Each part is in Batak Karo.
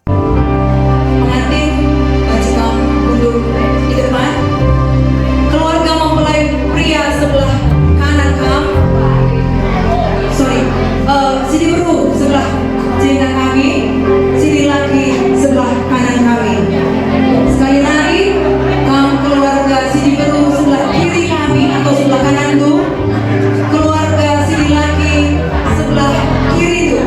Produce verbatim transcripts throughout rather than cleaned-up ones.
Pengantin, maju kam mundur di depan. Keluarga mempelai pria sebelah kanan kam. Sorry, eh, si diberu sebelah jenda kami, si dilaki sebelah kanan kami. Sekali lagi, kam keluarga si diberu sebelah kiri kami atau sebelah kanan tu. Keluarga si dilaki sebelah kiri tu.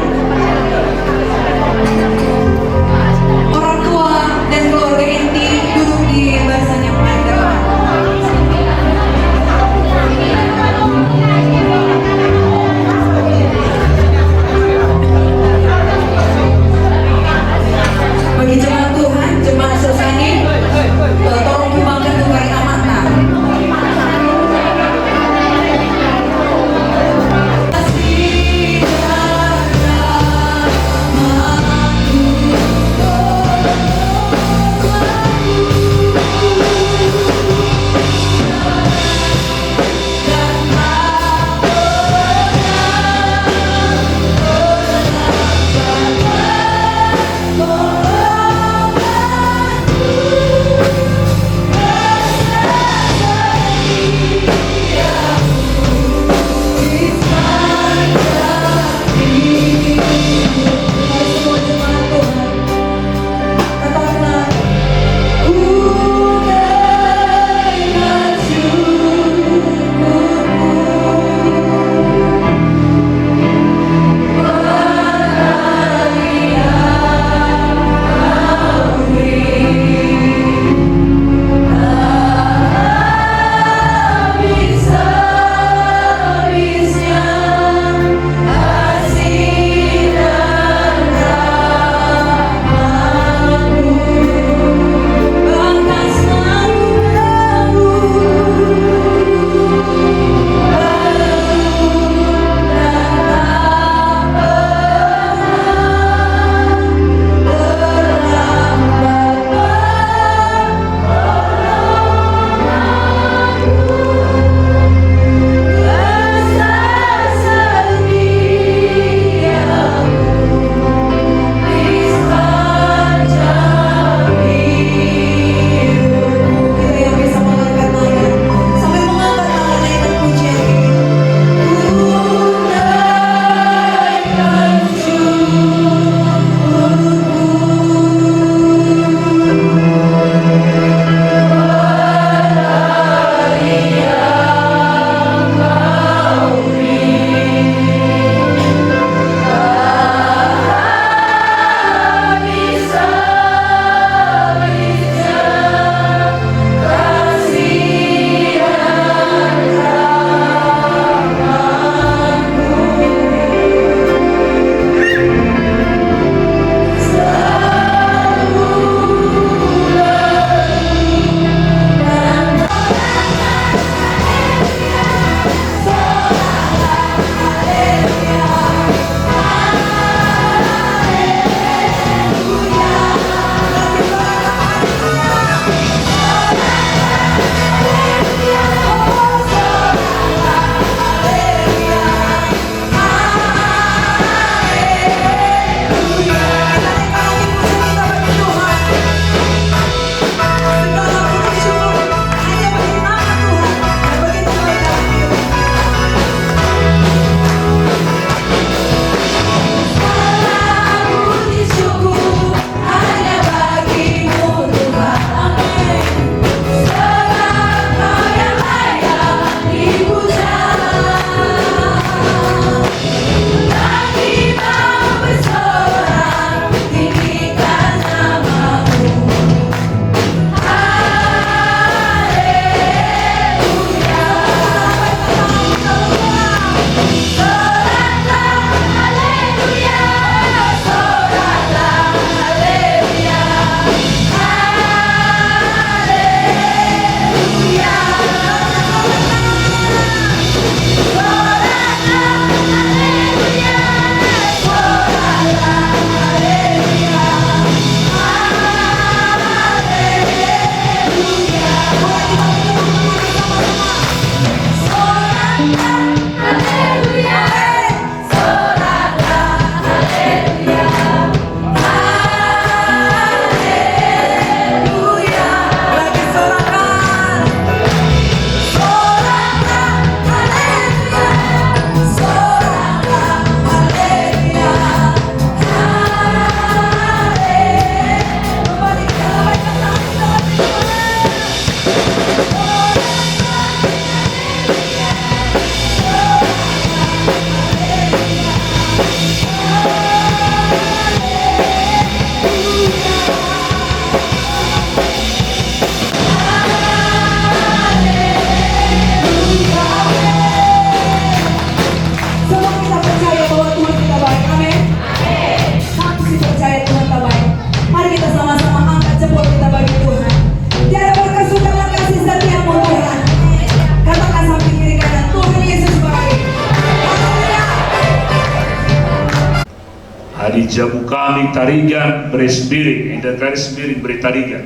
Di jabu kami Tarigan bere Sembiring, enda kari Sembiring bere Tarigan.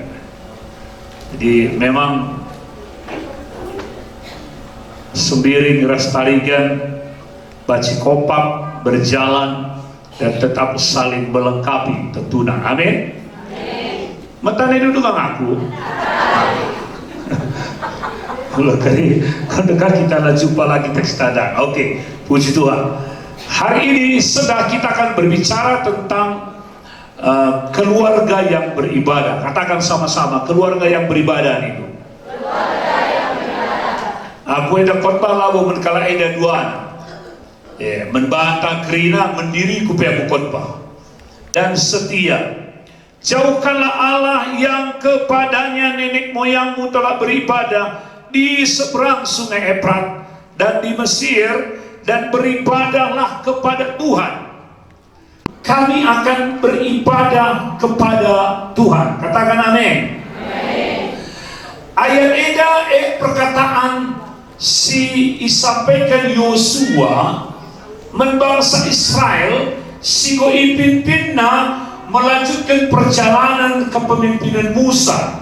Jadi memang Sembiring ras Tarigan banci kompak berjalan dan tetap saling melengkapi tentunan. Amin. Metane dulu kang aku. Kalau kali, kalau dengar kita la jumpa lagi teks tanda. Oke, puji Tuhan. Hari ini sudah kita akan berbicara tentang, eh, keluarga yang beribadah. Katakan sama-sama, keluarga yang beribadah itu. Aku enda khotbah labo men kalak enda duana. Ya, men banta kerina, men diriku pe aku khotbah. Dan setia. Jauhkanlah Allah yang kepadanya nenek moyangmu telah beribadah di seberang Sungai Efrat dan di Mesir, dan beribadahlah kepada Tuhan. Kami akan beribadah kepada Tuhan. Katakan amin. Ayat enda, eh, perkataan si isampaiken Yosua man bangsa Israel si enggo ipimpinna melanjutken perjalanen kepemimpinan Musa.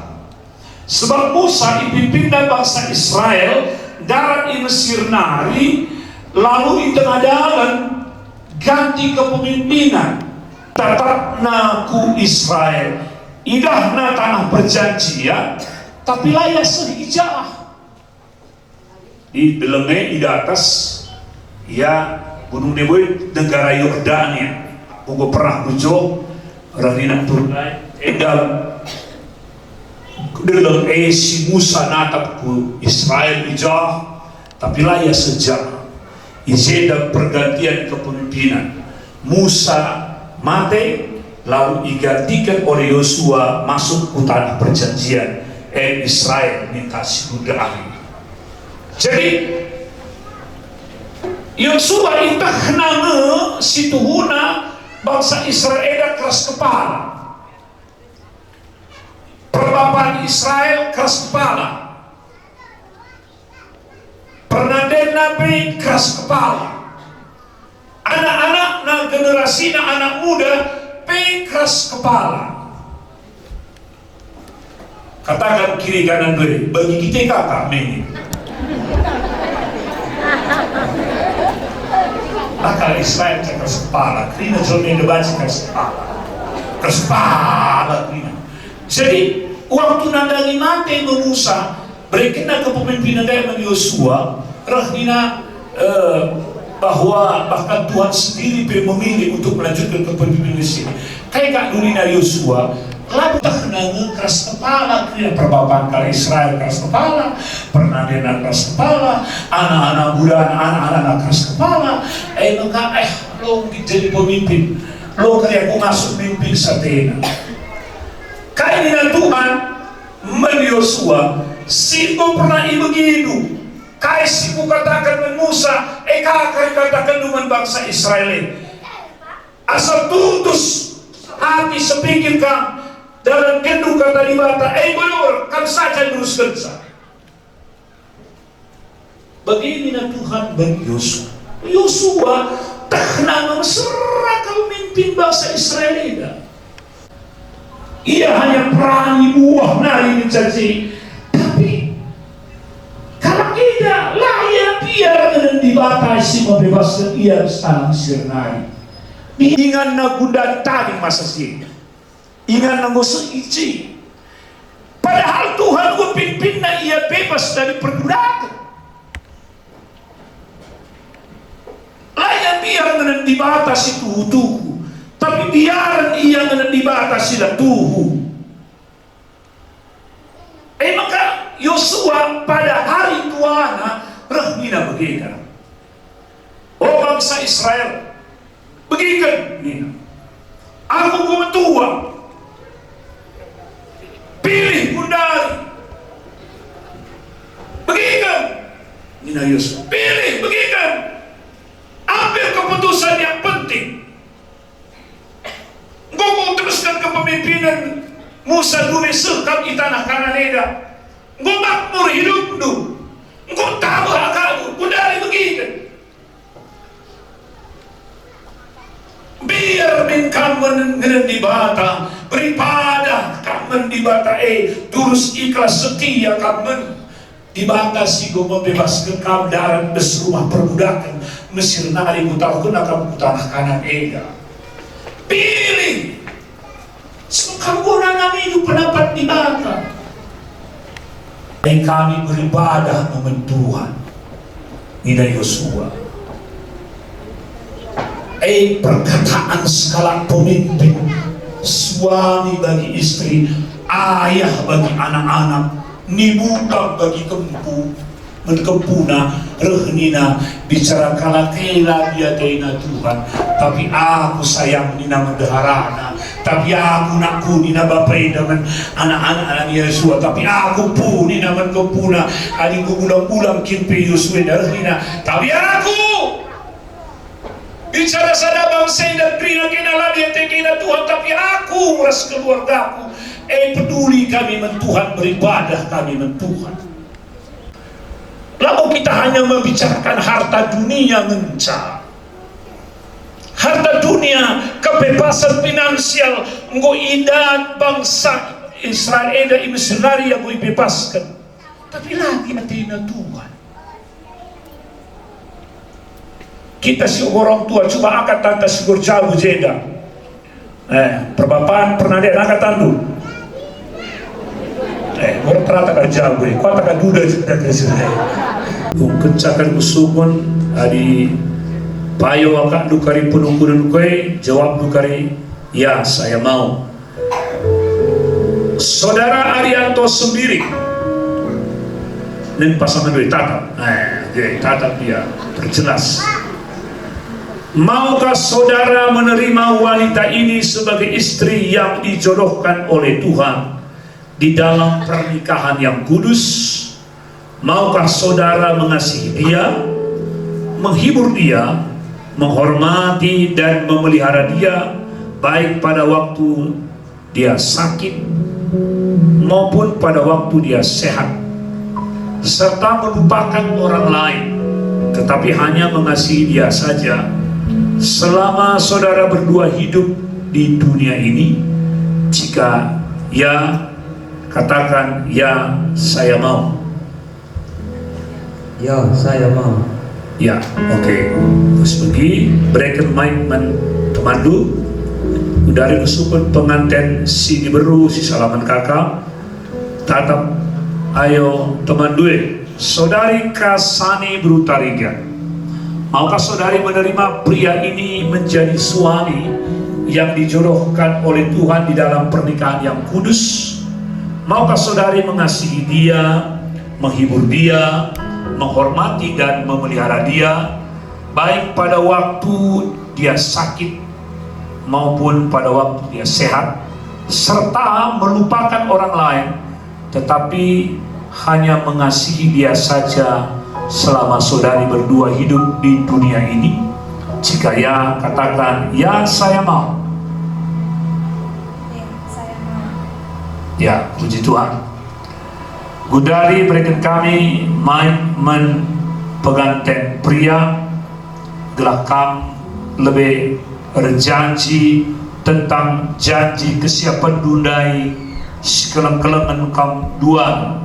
Sebab Musa ipimpinna bangsa Israel ndarat i Mesir nari, lalu i tengah dalan ganti kepemimpinan. Tatapna ku Israel, idahna taneh perjanjian, tapi la ia seh i jah. Di delenge i datas, ia Gunung Nebo, negara Yordania. Aku pernah ku jo, reh nina turun ai, enda deleng e si Musa natap ku Israel i jah, tapi la ia seh i jah. I jenda pergantian kepemimpinan. Musa mate, lalu igantiken oleh Yosua masuk ku taneh perjanjian, e Israel minta si Juda ari. Jadi, Yosua itehna nge situhuna bangsa Israel enda keras kepala. Perbaban Israel keras kepala. Pernandenna pe keras kepala. Anak-anakna, generasina, anak muda pe keras kepala. Katakan kiri kanan dua, bagi kita kakak mene. Maka Israel keras kepala, kerina jolma enda banci keras kepala. Keras kepala kerina. Jadi, waktu nandangi mate me Musa, berekenna kepemimpinan ndai man Yosua, reh nina, eh, bahwa bahkan Tuhan sendiri pe memilih untuk melanjutkan kepemimpinan di sini. Kai kap nina Yosua, labo tehna nge keras kepala, kerina perbaban kalak Israel keras kepala, pernandenna keras kepala, anak-anak muda, anak-anak keras kepala, eh, maka, eh, lo jadi pemimpin, lo kali aku masuk mimpin satena. Kai nina Tuhan man Yosua, si enggo pernah ibegindu, kai si kukataken man Musa, e ka kari katakenndu man bangsa Israel e. Asa tutus ate sepikir kam, dalankenndu kata Dibata, e enggo kam saja neruskenca. Bage nina Tuhan man Yosua. Yosua tehna mesera kal mimpin bangsa Israel enda. Ia hanya perangi buah nari ngencaci, tapi kalak enda la ia mbiar ngenen Dibata si mebebasken ia ras taneh Mesir nari. Inganna gundari tading masa si enda. Inganna enggo seh i je. Padahal Tuhan enggo pimpinna ia bebas dari perbudaken. La ia mbiar ngenen Dibata si tuhu-tuhu, tapi mbiaren ia ngenen Dibata si la tuhu. E maka Yosua pada hari tuana reh nina bagenda, "O bangsa Israel, begiken," nina, "Aku enggo metua. Pilih gundari. Begiken," nina Yosua, "pilih, begiken. Ambil keputusan yang penting. Enggo kuterusken kepemimpinan Musa duri seh kam i taneh Kanaan enda. Enggo makmur hidupndu. Enggo tabeh akapndu, gundari begiken. Mbiar Amin kam man ngenen Dibata, beribadah kam man Dibata e, terus ikhlas setia kam man Dibata si enggo membebasken kam darat bas rumah perbudaken Mesir nari kutaruhkenna kam ku taneh Kanaan enda. Pilih. Sebab kam enggo nanami pendapat Dibata. Ai kami beribadah man Tuhan, nina Yosua. Eh, perkataan sekalak pemimpin, suami bagi istri, ayah bagi anak-anak, nibutang bagi kempu, man kempuna reh nina, "Bicara kalak e la iatena Tuhan, tapi aku sayang," nina man ndeharana, "tapi aku nakku," nina bapa enda man anak-anak nina Yosua, "tapi aku," nina man kempuna, adi enggo bulang-bulang kin pe Yosua enda reh nina, "tapi aku." Bicara sada bangsa enda kerina kena la diateken Tuhan, tapi aku ras keluargaku, eh, peduli kami man Tuhan, beribadah kami man Tuhan. Labo kita hanya membicarakan harta dunia ngenca. Harta dunia, kebebasan finansial, enggo idat bangsa Israel enda i Mesir nari enggo ibebasken. Tapi la iatena Tuhan. Kita si orang tua, coba angkat tanta si enggo erjabu jenda. Eh, perbapan pernah lihat angkat tandu? Eh, orang terata kan jabu, eh. Kuat kan duda cerita ke sini. Kukencakan kusukun, adi payo akapndu kari penungkunen kue, jawabndu kari, "Ya, saya mau." Saudara Arianto Sembiring. Nen pasangan dua tatap. Eh, oke, tatap dia. Perjelas. Maukah saudara menerima wanita ini sebagai istri yang dijodohkan oleh Tuhan di dalam pernikahan yang kudus? Maukah saudara mengasihi dia, menghibur dia, menghormati dan memelihara dia, baik pada waktu dia sakit maupun pada waktu dia sehat, serta melupakan orang lain, tetapi hanya mengasihi dia saja, selama saudara berdua hidup di dunia ini? Jika ya, katakan, "Ya, saya mau." Ya, saya mau. Ya, oke. Terus begi, bereken mic man temanndu. Kudari kusukun penganten si diberu si salaman kaka. Tatap, ayo temanndu e. Saudari Kasani Berutariga. Maukah saudari menerima pria ini menjadi suami yang dijodohkan oleh Tuhan di dalam pernikahan yang kudus? Maukah saudari mengasihi dia, menghibur dia, menghormati dan memelihara dia, baik pada waktu dia sakit maupun pada waktu dia sehat, serta melupakan orang lain, tetapi hanya mengasihi dia saja selama saudari berdua hidup di dunia ini? Jika ya, katakan, "Ya, saya mau." Ya, saya mau. Ya, puji Tuhan. Kudari bereken kami mic man penganten pria, gelah kam lebe erjanji tentang janji kesiapenndu ndai sikeleng-kelengen kam dua.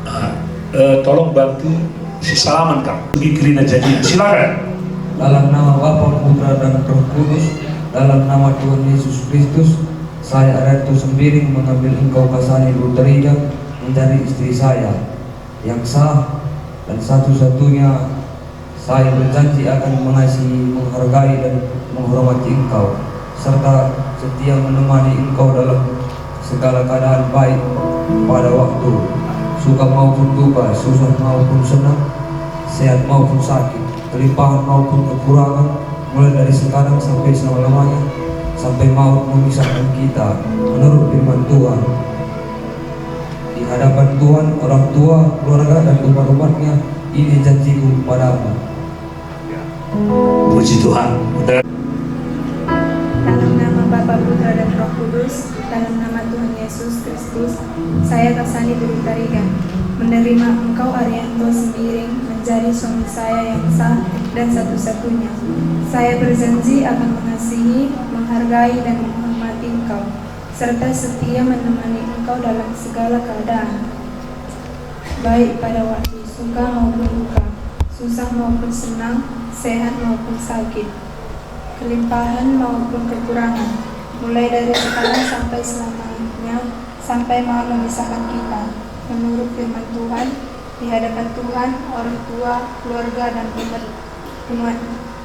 Ah, eh, tolong bantu si salaman kam. Begi kerina janji. Silakan. Dalam nama Bapa, Putra, dan Roh Kudus, dalam nama Tuhan Yesus Kristus, saya, Arianto Sembiring, mengambil engkau, Kasani Berutariga, menjadi istri saya yang sah dan satu-satunya. Saya berjanji akan mengasihi, menghargai, dan menghormati engkau, serta setia menemani engkau dalam segala keadaan, baik pada waktu suka maupun duka, susah maupun senang, sehat maupun sakit, kelimpahan maupun kekurangan, mulai dari sekarang sampai selama-lamanya, sampai maut memisahkan kita, menurut firman Tuhan. Di hadapan Tuhan, orang tua, keluarga, dan umat-umatnya, ini janjiku padamu. Puji Tuhan. Dalam nama Bapa, Putra, dan Roh Kudus, dalam nama Tuhan Yesus Kristus, saya, Kasani Berutariga, menerima engkau, Arianto Sembiring, menjadi suami saya yang sah dan satu-satunya. Saya berjanji akan mengasihi, menghargai, dan menghormati engkau, serta setia menemani engkau dalam segala keadaan, baik pada waktu suka maupun duka, susah maupun senang, sehat maupun sakit, kelimpahan maupun kekurangan, mulai dari sekarang sampai selamanya, sampai maut memisahkan kita, menurut firman Tuhan, di hadapan Tuhan, orang tua, keluarga, dan umat, umat,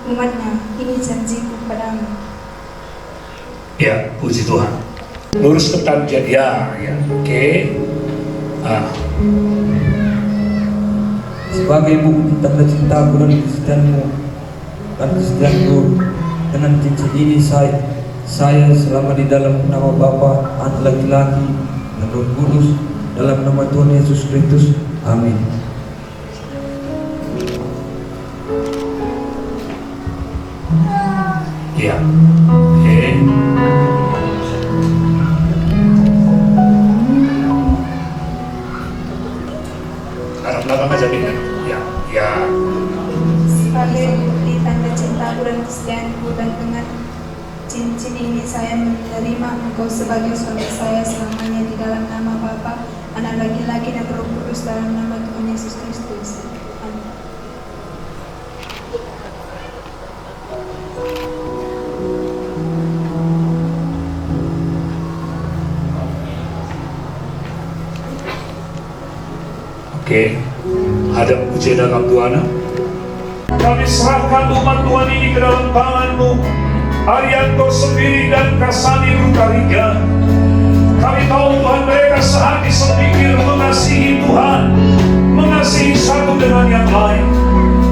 umatnya. Ini janjiku padamu. Ya, puji Tuhan. Lurus ke tanda, ya, ya, oke. Ah. Sebagai bukti tanda cintaku dan kesetiaanmu, dan kesetiaanku dengan cincin ini, saya, saya selama di dalam nama Bapa, Anak laki-laki, dan Roh Kudus, dalam nama Tuhan Yesus Kristus. Amin. Ya. Oke. Arah belakang aja, Bina. Ya, ya. Sebagai bukti tanda cintaku dan kesetiaanku dan dengan cincin ini saya menerima engkau sebagai suami saya selamanya di dalam nama Bapa, Anak laki-laki dan Roh Kudus dalam nama Tuhan Yesus Kristus. Amin. Oke, ada puji dalam duana. Kami serahkan umat Tuhan ini ke dalam tangan-Mu, Arianto sendiri dan Kasani Rutariga. Kami tahu Tuhan mereka sehati sepikir mengasihi Tuhan, mengasihi satu dengan yang lain.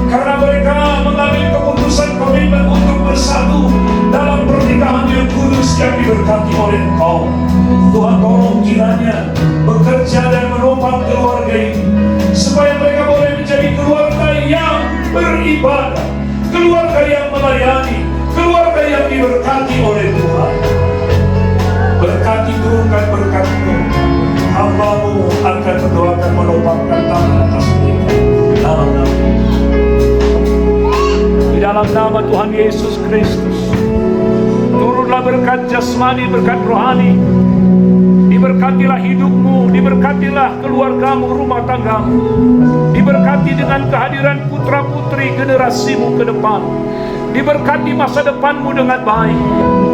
Karena mereka mengambil keputusan komitmen untuk bersatu dalam pernikahan yang kudus yang diberkati oleh Engkau. Tuhan, tolong kiranya bekerja dan menopang keluarga ini, supaya mereka boleh menjadi keluarga yang beribadah, keluarga yang melayani, keluarga yang diberkati oleh Tuhan. Berkati, turunkan berkat-Mu. Hamba-Mu akan mendoakan, menopangkan tangan atas mereka. Dalam nama. Di dalam nama Tuhan Yesus Kristus, turunlah berkat jasmani, berkat rohani. Diberkatilah hidupmu, diberkatilah keluargamu, rumah tanggamu. Diberkati dengan kehadiran putra-putri generasimu ke depan. Diberkati masa depanmu dengan baik.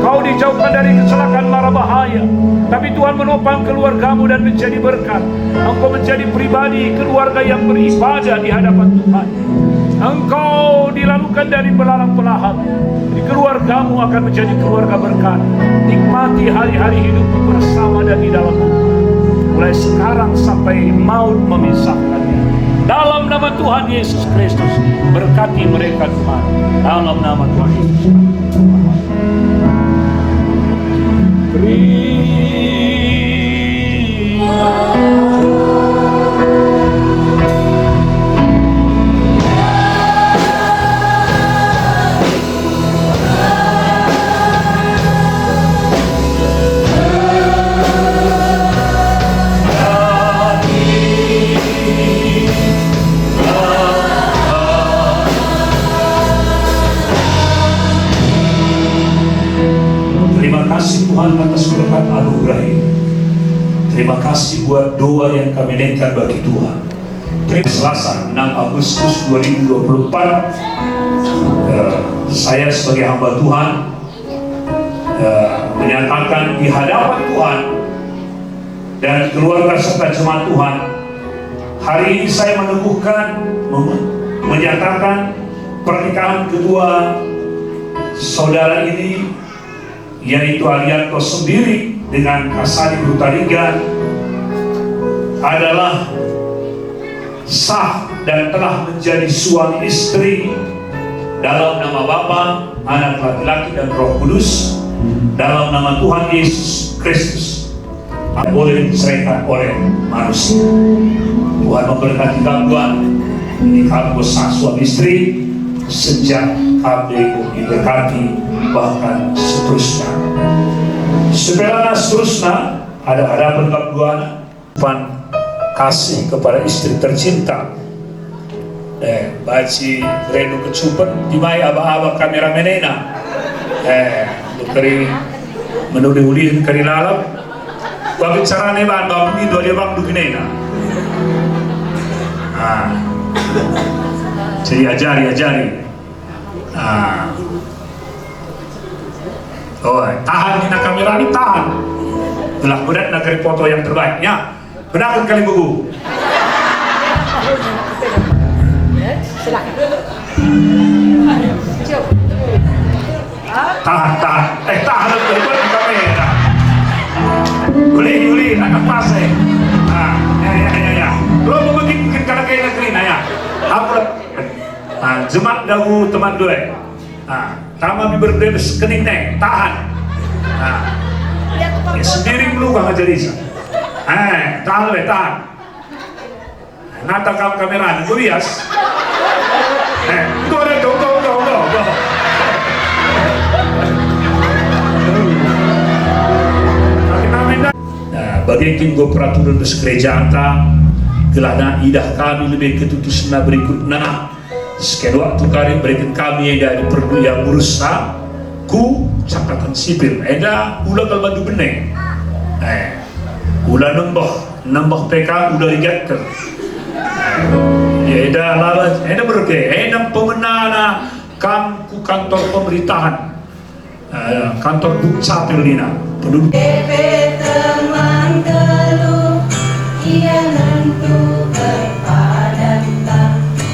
Kau dijauhkan dari kecelakaan mara bahaya. Tapi Tuhan menopang keluargamu dan menjadi berkat. Engkau menjadi pribadi keluarga yang beribadah di hadapan Tuhan. Engkau dilalukan dari belalang pelahap. Di keluargamu akan menjadi keluarga berkat. Nikmati hari-hari hidupmu bersama dan di dalam Tuhan. Mulai sekarang sampai maut memisahkannya. Dalam nama Tuhan Yesus Kristus, berkati mereka, Tuhan. Dalam nama Tuhan Yesus. Terima kasih, Tuhan, atas berkat anugerah ini. Terima kasih buat doa yang kami naikkan bagi Tuhan. Terima Selasa, enam Agustus dua ribu dua puluh empat, eh, saya sebagai hamba Tuhan, eh, menyatakan di hadapan Tuhan dan keluarga serta jemaat Tuhan, hari ini saya meneguhkan, mem-, menyatakan pernikahan kedua saudara ini, yaitu Arianto sendiri dengan Kasani Hutarigan, adalah sah dan telah menjadi suami istri dalam nama Bapa, Anak laki-laki, dan Roh Kudus, dalam nama Tuhan Yesus Kristus. Boleh diceraikan oleh manusia. Tuhan memberkati kamu, Tuhan. Ini kamu sah suami istri sejak kamu diberkati, bahkan seterusnya. Sebenarnya seterusnya ada hadapan kamu, Tuhan. Pan kasih kepada istri tercinta. Eh, banci renu kecupen, dimai aba-aba kameramenena. Eh, keri menulih-ulihen keri lalap. Bagi carane bahan bambu ni dua dia bang duginena. Ah. Jadi ajari, ajari. Ah. Oh, tahan nina kamera ni, tahan. Telah berat negeri foto yang terbaik, ya. Bedaken kali bubu. Tahan, tahan. Eh, tahan, lebih kuat di kamera. Uli, uli, anak pas, eh. Ah, ya, ya, ya, ya. Lo mau bikin, bikin kanak kayak negeri, nah, ya. Apa? Ah, jemak dahu teman dua. Ah, tama biber debes kening neng, tahan. Ah. Ya, sendiri meluka aja bisa. Eh, tahan le, tahan. Nata kam kamera, enggo bias. Eh, enggo deh, enggo, enggo, enggo, enggo, enggo. Tapi kami nda- Nah, bage kin enggo peraturan bas gerejanta, gelahna idah kami lebe ketutusna berikutna. Sekian waktu kari bereken kami enda diperlu ia ngurusna ku catatan sipil, enda ula kal bandu bene. Eh, ula nembeh, nembeh pe ka ula rigatken. Eh, ia enda lawes, enda merge, enda pemenana kam ku kantor pemerintahan. Eh, kantor Dukcapil nina, penduduk. Ebe teman geluh, ia nentuken padanta,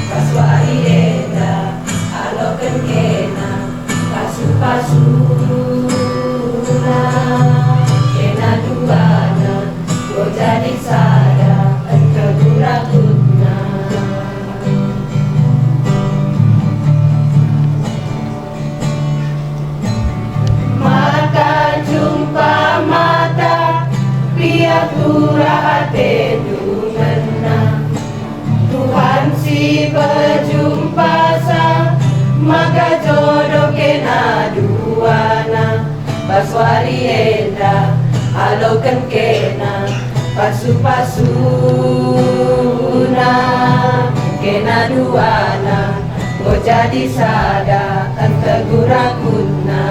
pas wari enda aloken kena pasu-pasuna, kena duana, enggo jadi sada, enggo guna-guna. Mata jumpa mata, piak turah ate dungenna. Tuhan si pejumpasa, maka jodoh kena duana. Pas wari enda aloken kena pasu-pasuna, kena duana, enggo jadi sada, enggo guna-guna.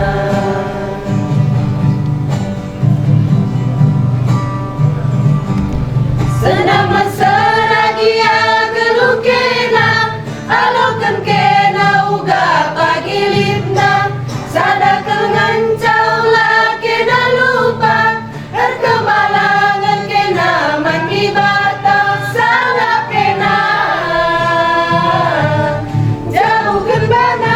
Senang mesena gia geluh kena, aloken kena uga pagi lipna, sada kel ngenca ula kena lupa, erkemalangen kena man Dibata, sangap kena jauhken bana.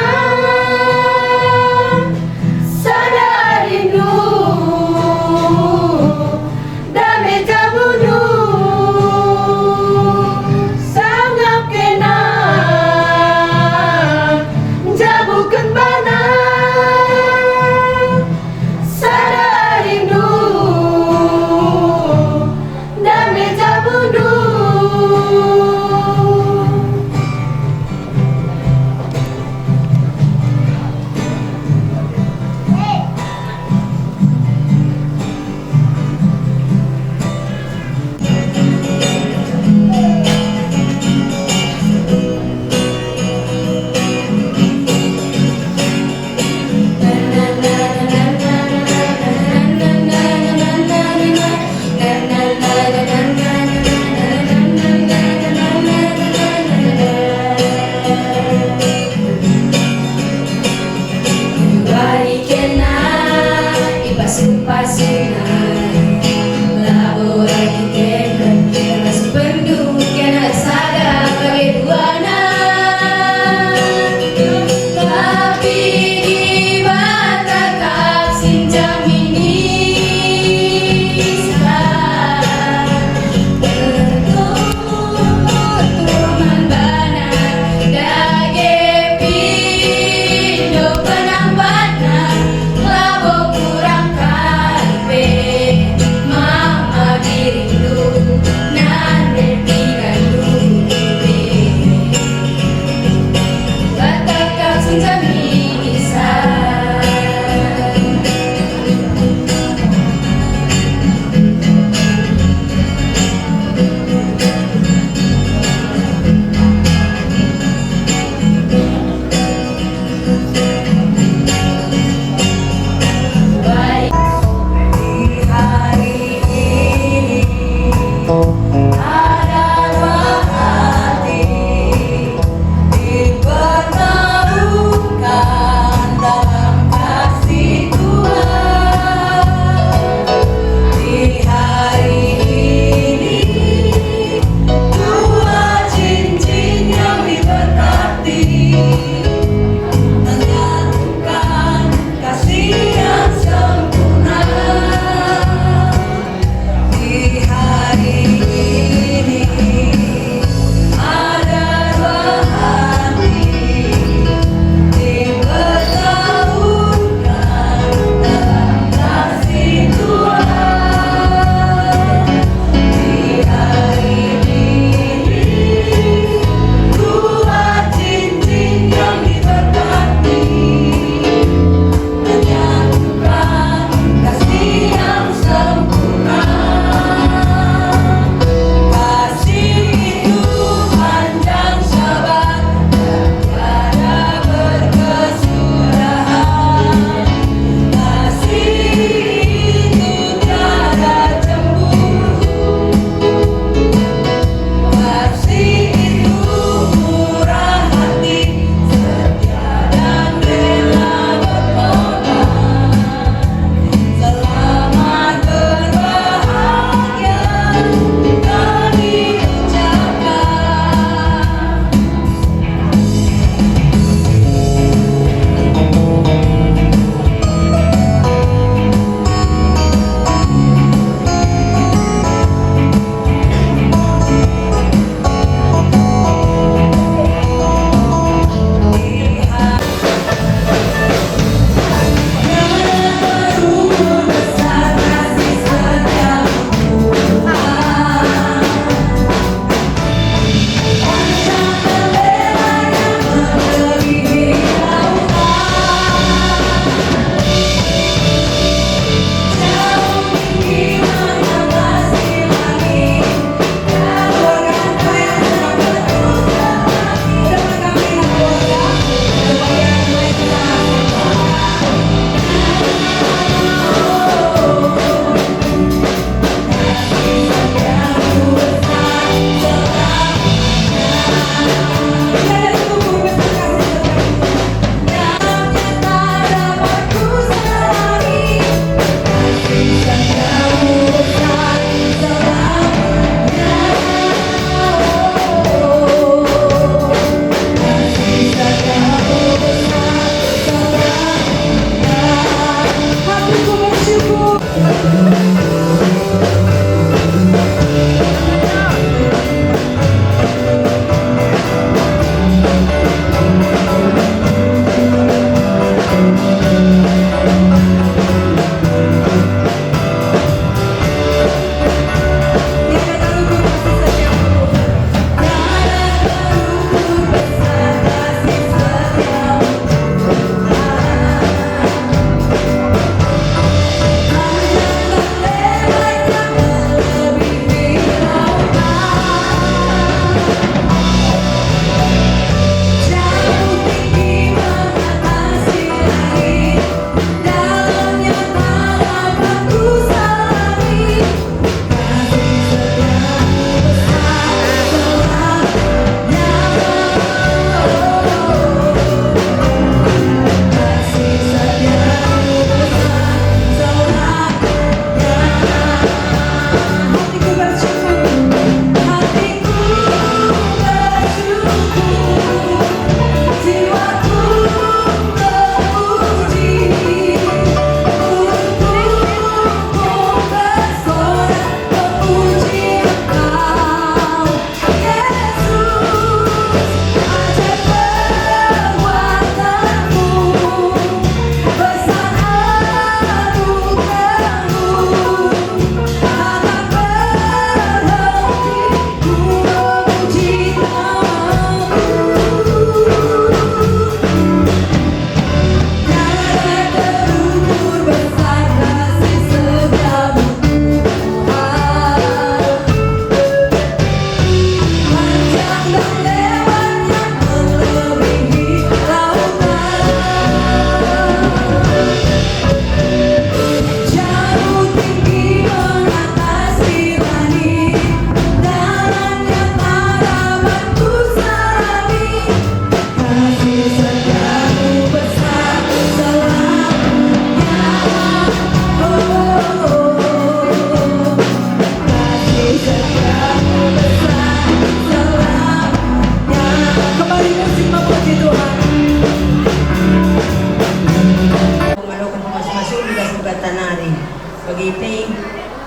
Ipei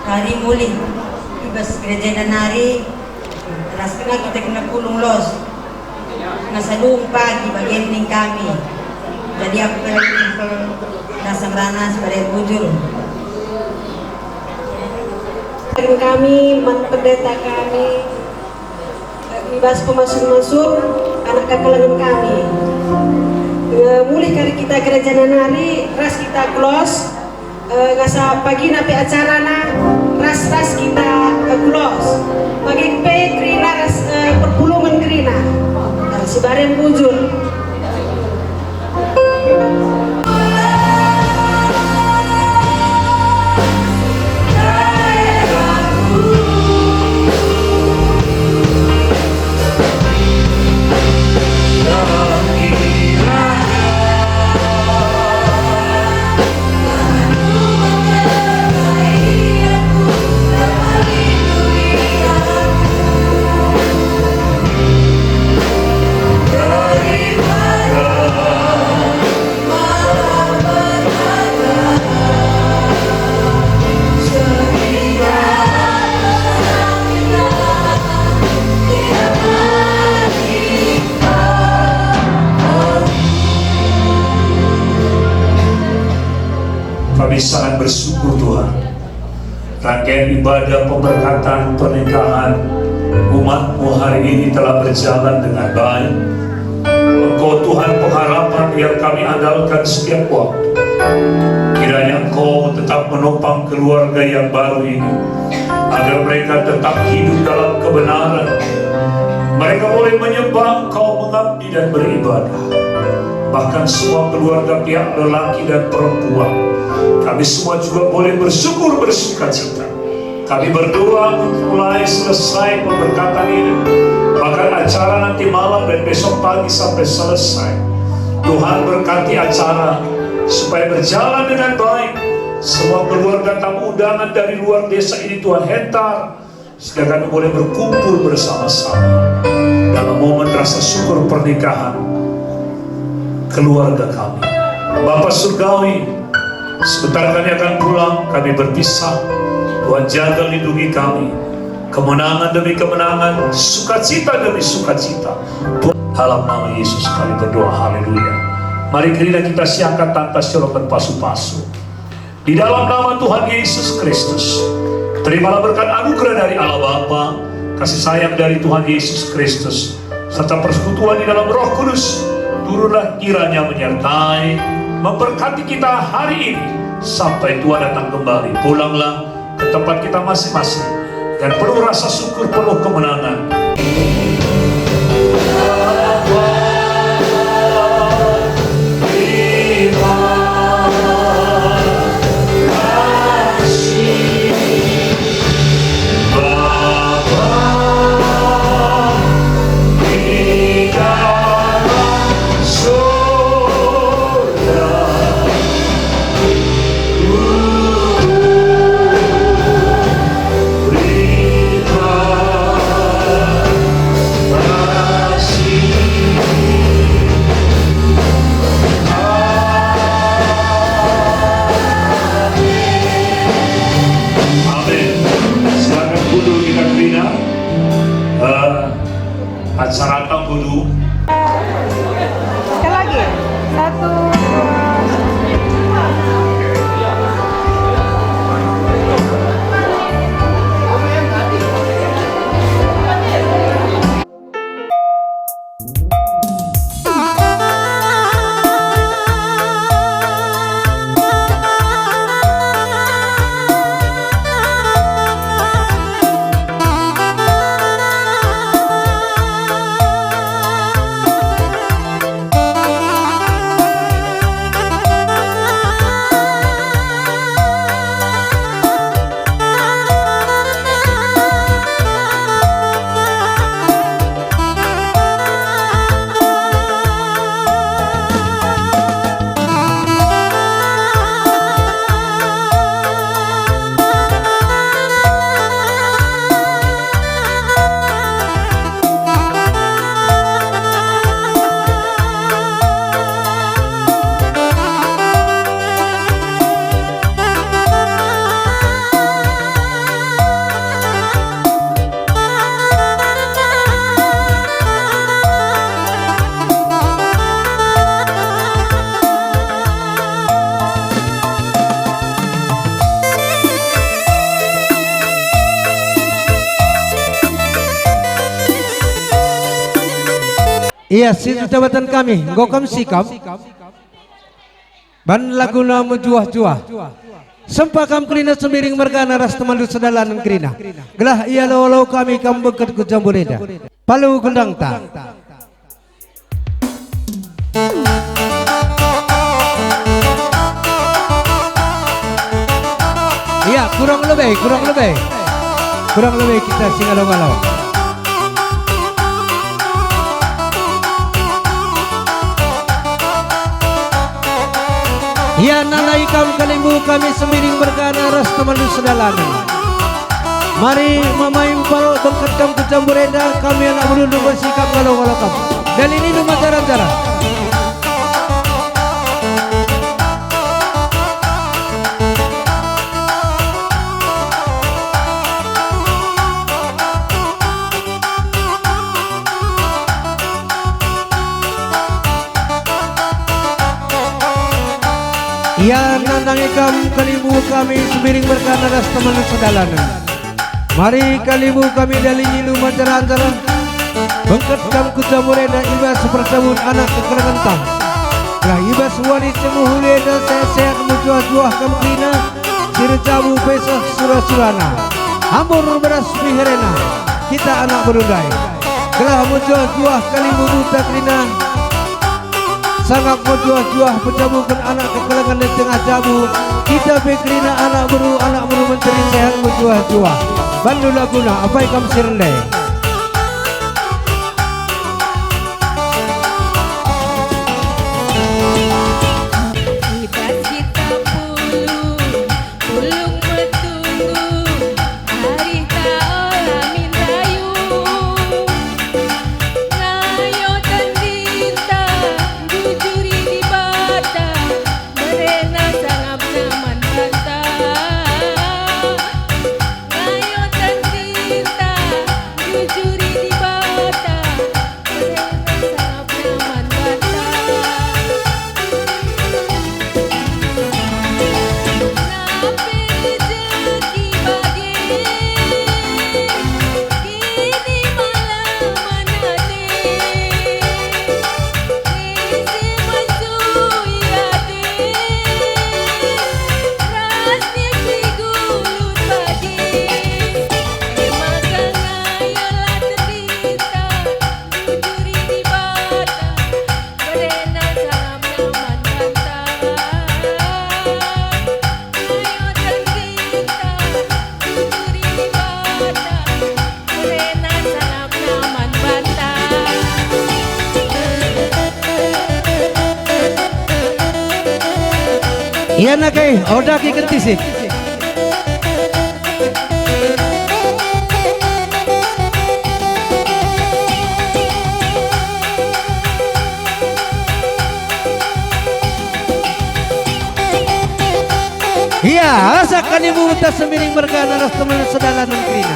hari mulih i bas gerejana nari, ras kena kita kena pulung los. Nasa dum pagi bagen ning kami. Jadi aku kena kumpul nasa merana sebagai bujur. Kami, man pendeta kami, i bas pemasur-masur anak kekelengen kami. E, mulih kari kita gereja nari, ras kita close, e, ngasa pagina pe acarana, ras-ras kita, e, close. Bage pe kerina ras, e, perpulungen kerina. E, si bareng bujur. Kami sangat bersyukur, Tuhan. Rangkaian ibadah pemberkatan pernikahan umat-Mu hari ini telah berjalan dengan baik. Engkau, Tuhan, pengharapan yang kami andalkan setiap waktu. Kiranya Engkau tetap menopang keluarga yang baru ini, agar mereka tetap hidup dalam kebenaran. Mereka boleh menyembah Engkau, mengabdi, dan beribadah. Bahkan semua keluarga, pihak lelaki dan perempuan, kami semua juga boleh bersyukur, bersukacita. Kami berdoa untuk mulai selesai pemberkatan ini, bahkan acara nanti malam dan besok pagi sampai selesai. Tuhan, berkati acara supaya berjalan dengan baik. Semua keluarga tamu undangan dari luar desa ini, Tuhan, hentar, sehingga kami boleh berkumpul bersama-sama dalam momen rasa syukur pernikahan keluarga kami. Bapa Surgawi, sebentar kami akan pulang, kami berpisah. Tuhan, jaga, lindungi kami. Kemenangan demi kemenangan, sukacita demi sukacita. Dalam nama Yesus kami berdoa, haleluya. Mari kerina kita siangkat tanta si oroken pasu-pasu. Di dalam nama Tuhan Yesus Kristus, terimalah berkat anugerah dari Allah Bapa, kasih sayang dari Tuhan Yesus Kristus, serta persekutuan di dalam Roh Kudus. Turunlah kiranya menyertai, memberkati kita hari ini, sampai Tuhan datang kembali. Pulanglah ke tempat kita masing-masing, dan penuh rasa syukur, penuh kemenangan. Amin. Silakan mundur kita kerina. Eh, Acara tambah dulu. Sekali lagi. Satu, dua. Ia si jabatan kami, enggo kam sikap. Ban laguna mejuah-juah. Sempa kam kerina Sembiring mergana ras temanndu sedalanen kerina. Gelah ia lo-lo kami kam bengket ku jambur enda. Palu gendangta. Ia, kurang lebe, kurang lebe. Kurang lebe kita singalo-ngalo. Ia nandangi kam kalimbubu kami Sembiring mergana ras temanndu sedalanen. Mari mamai impal bengket kam ku jambur enda, kami anak berundu bersikap ngalo-ngalo kam. Dalilindu manjara-njara. Ia nandangi kam kalimbubu kami Sembiring mergana ras temanndu sedalanen. Mari kalimbubu kami dalingindu manjara-njara. Bengket kam ku jambur enda i bas perjabun anak kekelengenta. Gelah i bas wari si mehuli enda sehat-sehat mejuah-juah kam kerina. Si erjabu peseh sura-surana, ambur beras piherena, kita anak beru ndai. Gelah mejuah-juah kalimbubuta kerina, sangap mejuah-juah pejabuken anak kekelengen i tengah jabu, kita pe kerina anak beru, anak beru menteri sehat mejuah-juah. Bandu laguna, apai kam si rende. I bas kita pulung, pulung metunggung, arihta ola min rayu. Ngayo tendinta, njujuri Dibata, berena sangapna man banta. Ngayo tendinta, njujuri Dibata, Berena salamna man banta. Ayo tendinta, jujuri Dibata. Berena salamna man banta. Ia nage, oda ki kentisik. Ia, asak kalimbubuta Sembiring mergana ras teman sedalanen kerina.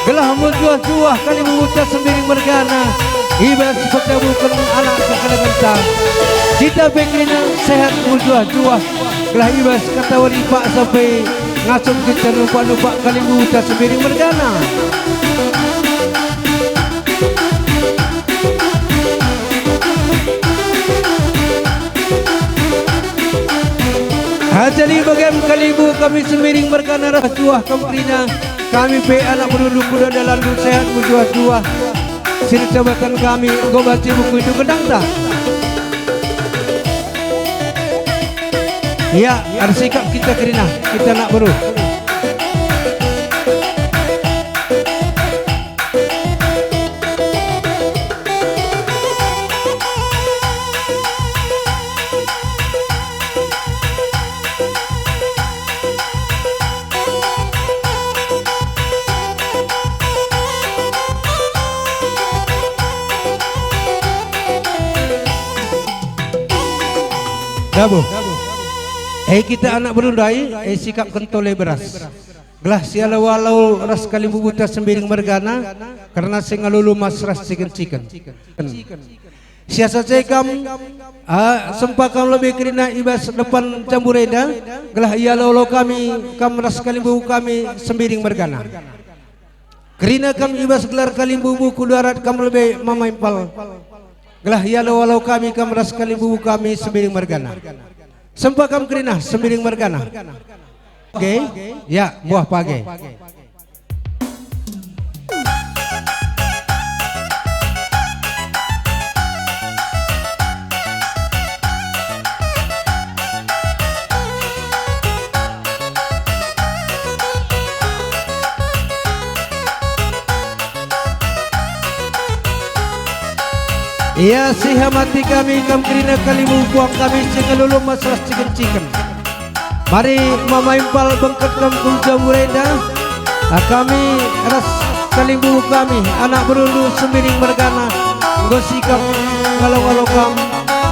Gelah mejuah-juah kalimbubuta Sembiring mergana, i bas pejabuken anak kekelengenta. Kita pe kerina sehat mejuah-juah. Gelah i bas kata wari paksa pe ngasup kita nupak-nupak kalimbubuta Sembiring mergana. Ajari bagem kalimbubu kami Sembiring mergana ras juah kam kerina, kami pe anak beru kuda dalandu sehat mejuah-juah. Sini jabatan kami enggo banci buku itu gendangta. Ia, ersikap kita kerina, kita anak beru. Dabo. Eh, kita anak beru ndai, eh, sikap kentole beras. Gelah sialau-alau ras kalimbubuta Sembiring mergana, kerna si ngalulu mas ras ciken-ciken. Siasa cekam, ah, sempa kam lebe kerina i bas depan jambur enda, gelah ia lolo kami, kam ras kalimbubu kami Sembiring mergana. Kerina kam i bas gelar kalimbubu kudarat kam lebe mamai pal. Gelah ialo-alo kami kam ras kalimbubu kami Sembiring mergana. Sempat kam kerina Sembiring mergana. Oke, ya, buah page. Ia sihamati kami kam kerina kalimbubu puang kami si ngelulum ras ciken-ciken. Mari mama impal bengket kam ku jabu enda. Ah, kami ras kalimbubu kami, anak berundu Sembiring mergana, enggo sikap ngalo-ngalo kam,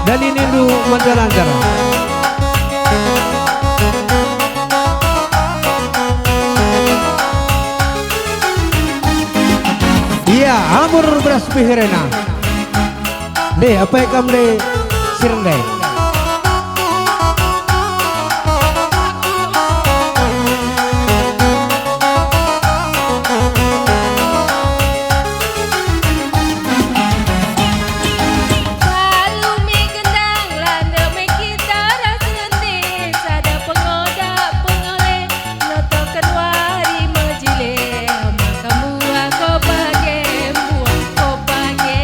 dalinindu manjala-njala. Ia, ambur beras pihrena. Deh, apai kam deh, sirende. Palu me gendang, lande me kita ras rende, sada pengoda pengole, notoken wari mejile, maka mbuah ko page, mbuah ko page,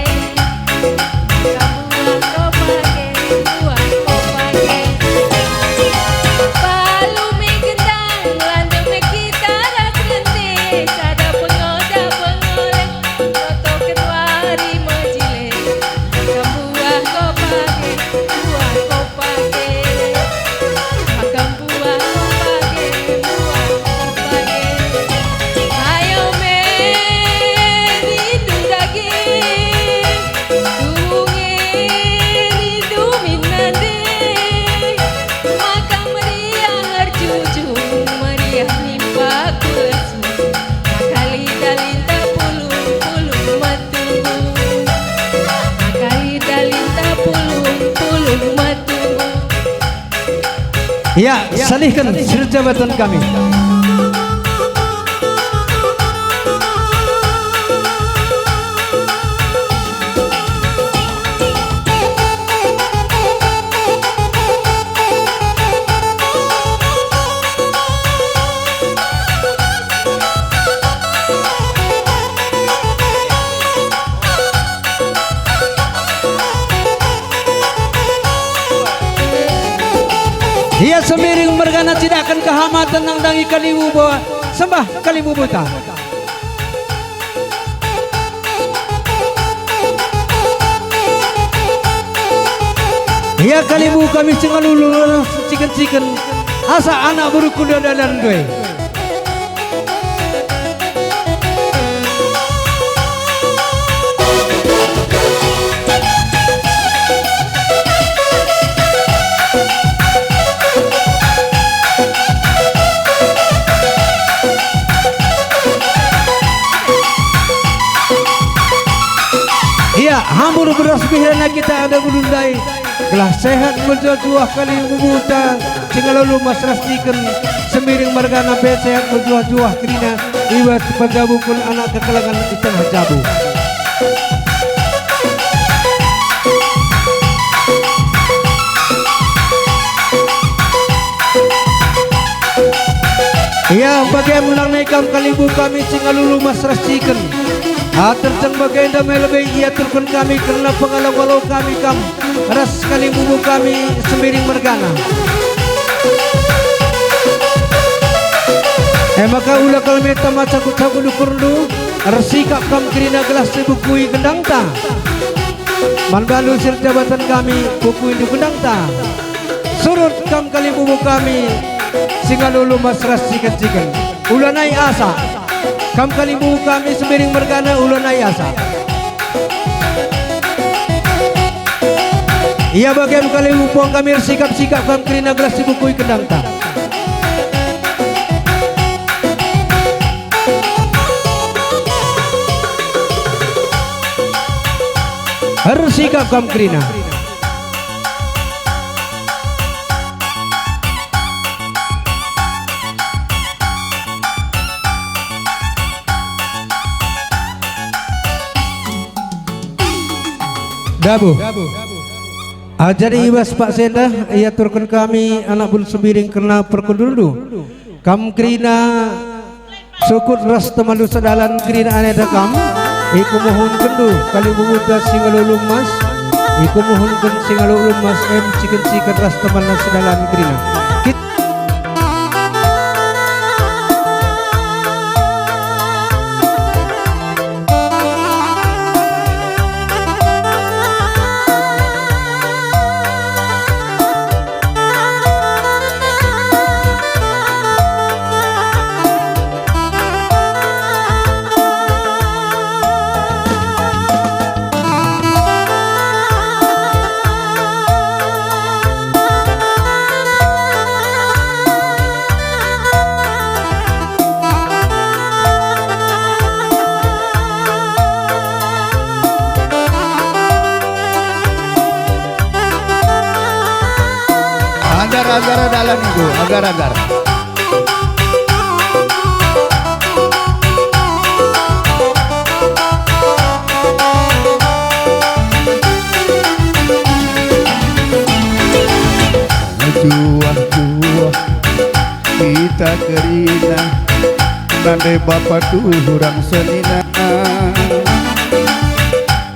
maka mbuah ko page, mbuah ko page. Palu me gendang, lande me kita ras rende, sada pengoda pengole, notoken wari mejile, maka mbuah ko page, mbuah ko page, maka mbuah ko page, mbuah ko page. Ayo me nindu dage, tuhu nge nindu min nande, maka meriah erjujung, meriah nimpa ku lesu. Akali dalinta pulung-pulung metunggung. Akali dalinta pulung-pulung metunggung. Ya, salihken sirjabatan kami. Ia Sembiring mergana, cidahken kehamaten nandangi kalimbubu, sembah kalimbubuta. Ia kalimbubu kami si ngelulum ras ciken-ciken, asa anak beru ku dalan ndai. Ia, ambur beras pihrena kita enda ngulu ndai, gelah sehat mejuah-juah kalimbubuta, si ngelulum ras ciken, Sembiring mergana pe sehat mejuah-juah kerina, i bas penggabuken anak kekelengen i tengah jabu. Ia, bage menang nai kam kalimbubu kami si ngelulum ras ciken. Atur jang bagenda me lebe iaturken kami kerna pengalo-ngalo kami kam ras kalimbubu kami Sembiring mergana. E maka ula kal meta macaku-caku ukurndu, ersikap kam kerina gelah sibukui gendangta. Man bandu sirjabatan kami, bukuindu gendangta. Surut kam kalimbubu kami, si ngelulum ras ciken-ciken. Ula nai asa. Kam kalimbubu kami Sembiring mergana, ula nai asa. Ia bage me kalimbubu puang kami, ersikap-sikap kam kerina gelah sibukui gendangta. Ersikap kam kerina. Dabo. Ah, jadi i bas paksa enda, iaturken kami anak bulu Sembiring kerna perkundulndu. Kam kerina sukut ras temandu sedalan kerina enda kam, ikumohonkenndu kalimbubuta si ngalo ulu emas, ikumohonken si ngalo ulu emas em ciken-ciken ras temanna sedalan kerina. Kit- Anggar-anggar dalan itu, anggar-anggar. Juah-juah kita kerina, nande bapa turang senina.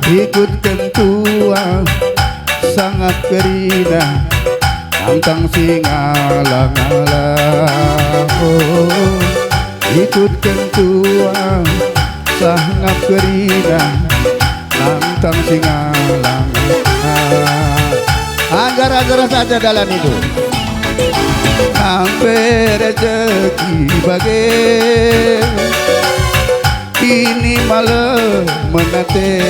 Ikutken tua sangap kerina, nangtang si ngala-ngala. Oh, ikutken tua sangap kerina, nangtang si ngala-ngala. Anggar-anggar saja dalan itu. Sampai rezeki bage. Ini malem menate,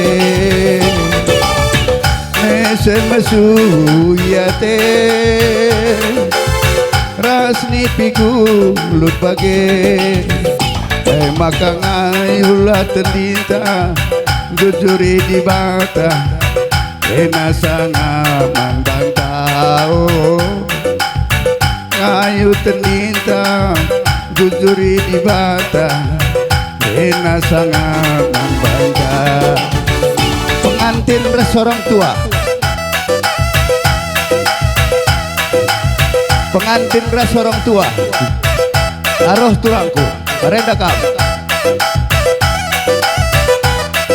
mesen mesui ate, ras nipiku lut bage. E maka ngayulah tendinta, jujuri Dibata, ena sanga man banta, oh. Ayu tendinta, jujuri Dibata, ena sanga man banta. Pengantin ras orang tua. Pengantin ras orang tua. Aroh turangku, renda kam.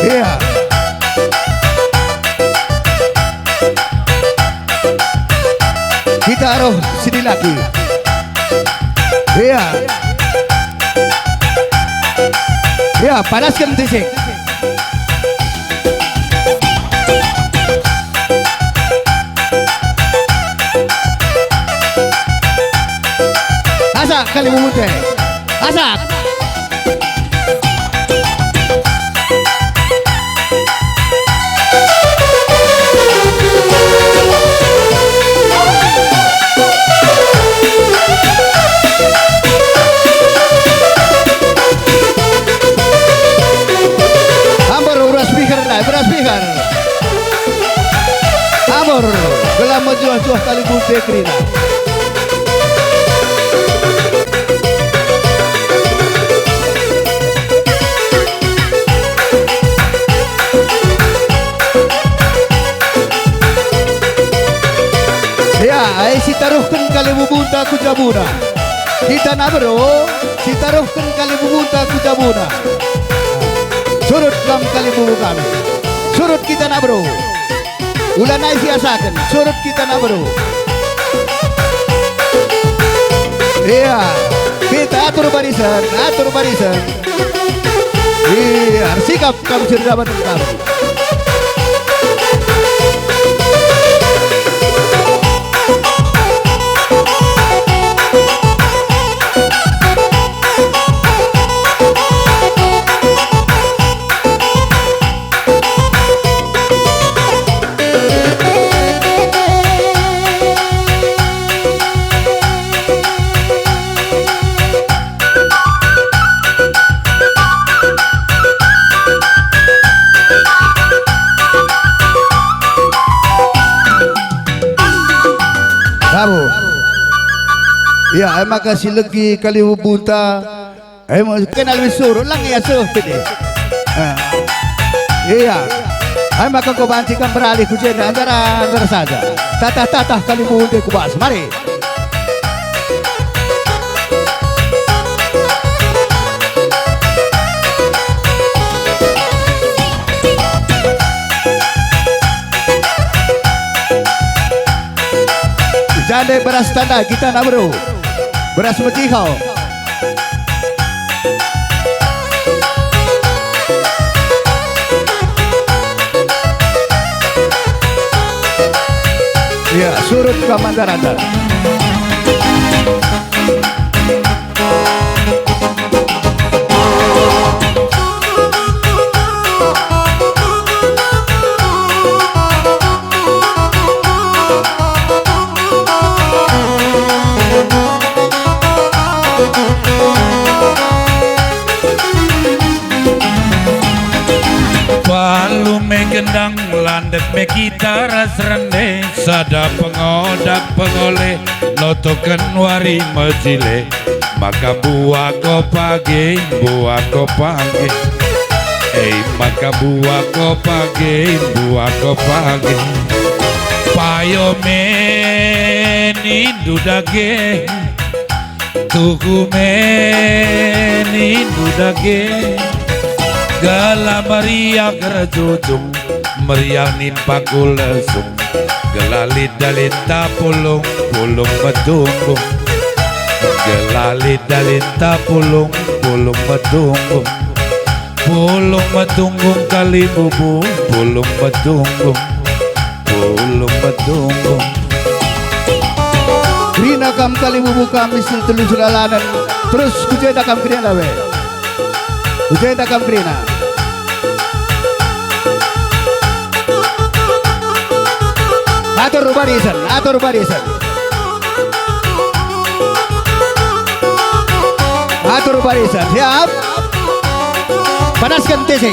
Iya. Kita aroh sidilaki. Iya. Iya, panasken tisik. Asak kalimbubu te. Asak. Ambor, beras piher, nah, beras piher. Ambor, gelah mejuah-juah kalimbubu te kerina. Ya, ai sitaruhken kalimbubunta ku jabuna. Kita nak bero, sitaruhken kalimbubunta ku jabuna. Surut kam kalimbubu kami. Surut kita nak bero. Ulanai siasaken, surut kita nak bero. Iya, kita atur barisen, atur barisen. Iya, ersikap kam si erjabat kam. Bravo. Ya, emaka si legi kalimbubunta. Eh, mau kenal lebih suruh lang ya suh pede. Ah. Iya. Ai maka enggo banci kam beralih ku jenda, andar-andar saja. Tatah-tatah kalimbubu ndai ku bas, mari. Jande beras tanda kita na beru. Beras mejihau. Ya, surut ka mandar-andar. Palu me gendang, landet me kita ras rende, sada pengodak pengole, notoken wari mejile. Maka mbuako page, mbuako page. Eh, maka mbuako page, mbuako page. Payo me nindu dage, tuhu me nindu dage. Gelah meriah erjujung, meriah nimpa ku lesung. Gelah lidah-lidah pulung, pulung metunggung. Gelah lidah-lidah pulung, pulung metunggung. Pulung metunggung kalimbubu, pulung metunggung, pulung metunggung. Kerina kam kalimbubu kami si telu sedalanen, terus ku jenda kam kerina we. Ku jenda kam kerina. Atur barisan, atur barisan. Atur barisan, siap? Panasken tisi.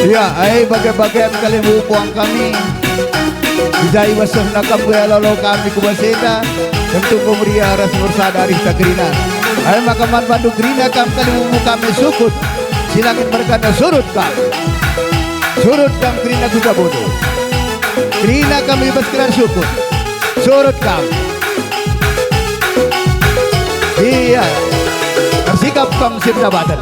Ya, ai bage-bagen kalimbubu puang kami. Ijai besehna kam gaya lolo kami ku bas enda, tentu enggo meriah ras mersada arihta kerina. Ai maka man bandu kerina kam kalimbubu kami sukut, si langit mergana surut kam. Surut kam kerina ku jabundu. Kerina kam i bas keran sukut. Surut kam. Iya. Ersikap kam si pendapaten.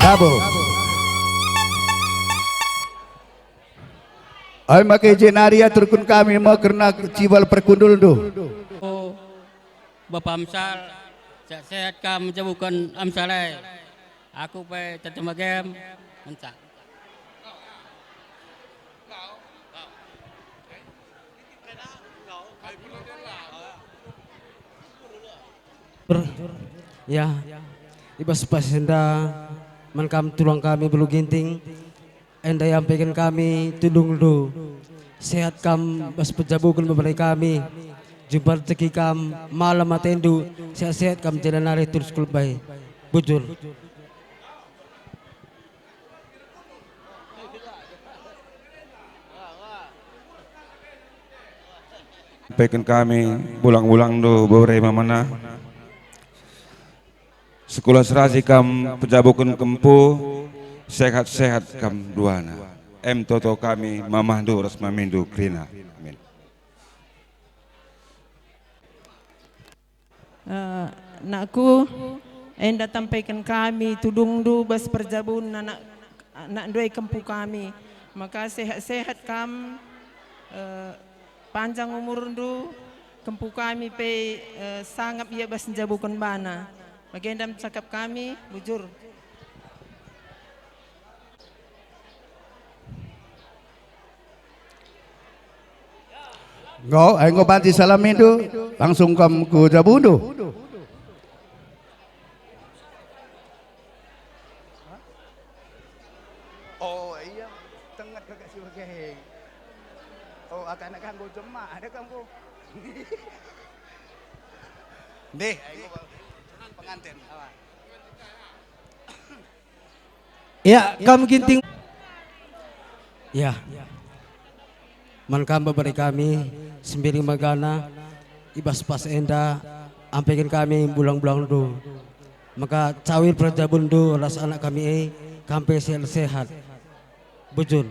Dabo. Ai maka i je nari aturken kami me kerna ciwal perkundulndu. Oh, Bapa Amsal, sehat-sehat kam njabuken Amsal e. Aku pe tetema gem, ngenca. Ya, i bas pas enda man kam tulang kami Belu Ginting, enda iampeken kami tulungndu. Sehat kam bas pejabuken bebere kami, jumpa rejeki kam, malam atendu, sehat-sehat kam jenda nari terus ku lebe. Bujur. Peken kami bulang-bulangndu bore mamana. Sekolah serasi kam pejabuken kempu, sehat-sehat kam duana. em toto kami mamahndu ras mamindu kerina. Amin. Eh, nakku, enda tampeken kami tudungndu bas perjabun anak, anak ndai kempu kami. Maka sehat-sehat kam, eh, panjang umurndu, kempu kami pe, eh, sangap ia bas njabuken bana. Bagenda cakap kami, bujur. Enggo, enggo banci salamindu, langsung kam ku jabundu. Oh, iya, tenget kakak si bage. Oh, akak anak kanggo jemak, ada kanggo. Ndeh, enggo penganten. Ya, kam Ginting. Ya. Man kam bebari kami, sembiring mergana, i bas pas enda, ampeken kami bulang-bulangndu. Maka cawir perjabunndu ras anak kami e, kam pe sehat-sehat. Bujur.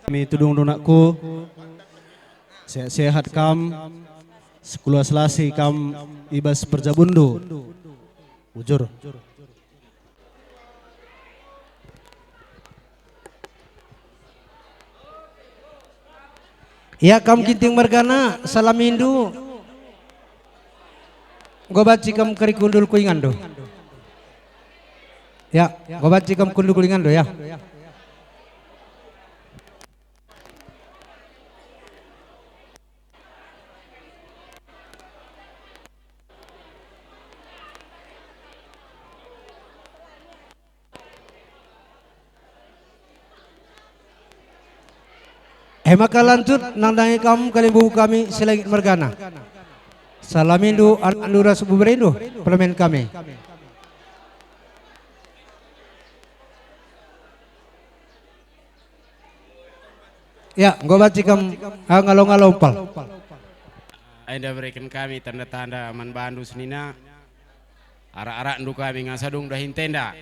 Kami tudungndu nakku, sehat-sehat kam, sekulah selasih kam i bas perjabunndu. Bujur. Ya, kam Ginting mergana, salamindu. Enggo banci kam keri kundul ku inganndu. Ya, enggo banci kam kundul ku inganndu, ya. E maka lanjut nandangi kam kalimbubu kami si la nggit mergana. Salamindu anakndu ras beberendu, permen kami. Ya, enggo banci kam, ah, ngalo-ngalo mpal. Enda bereken kami tanda-tanda man bandu senina. Arak-arakndu kami ngasa dung dahin tenda.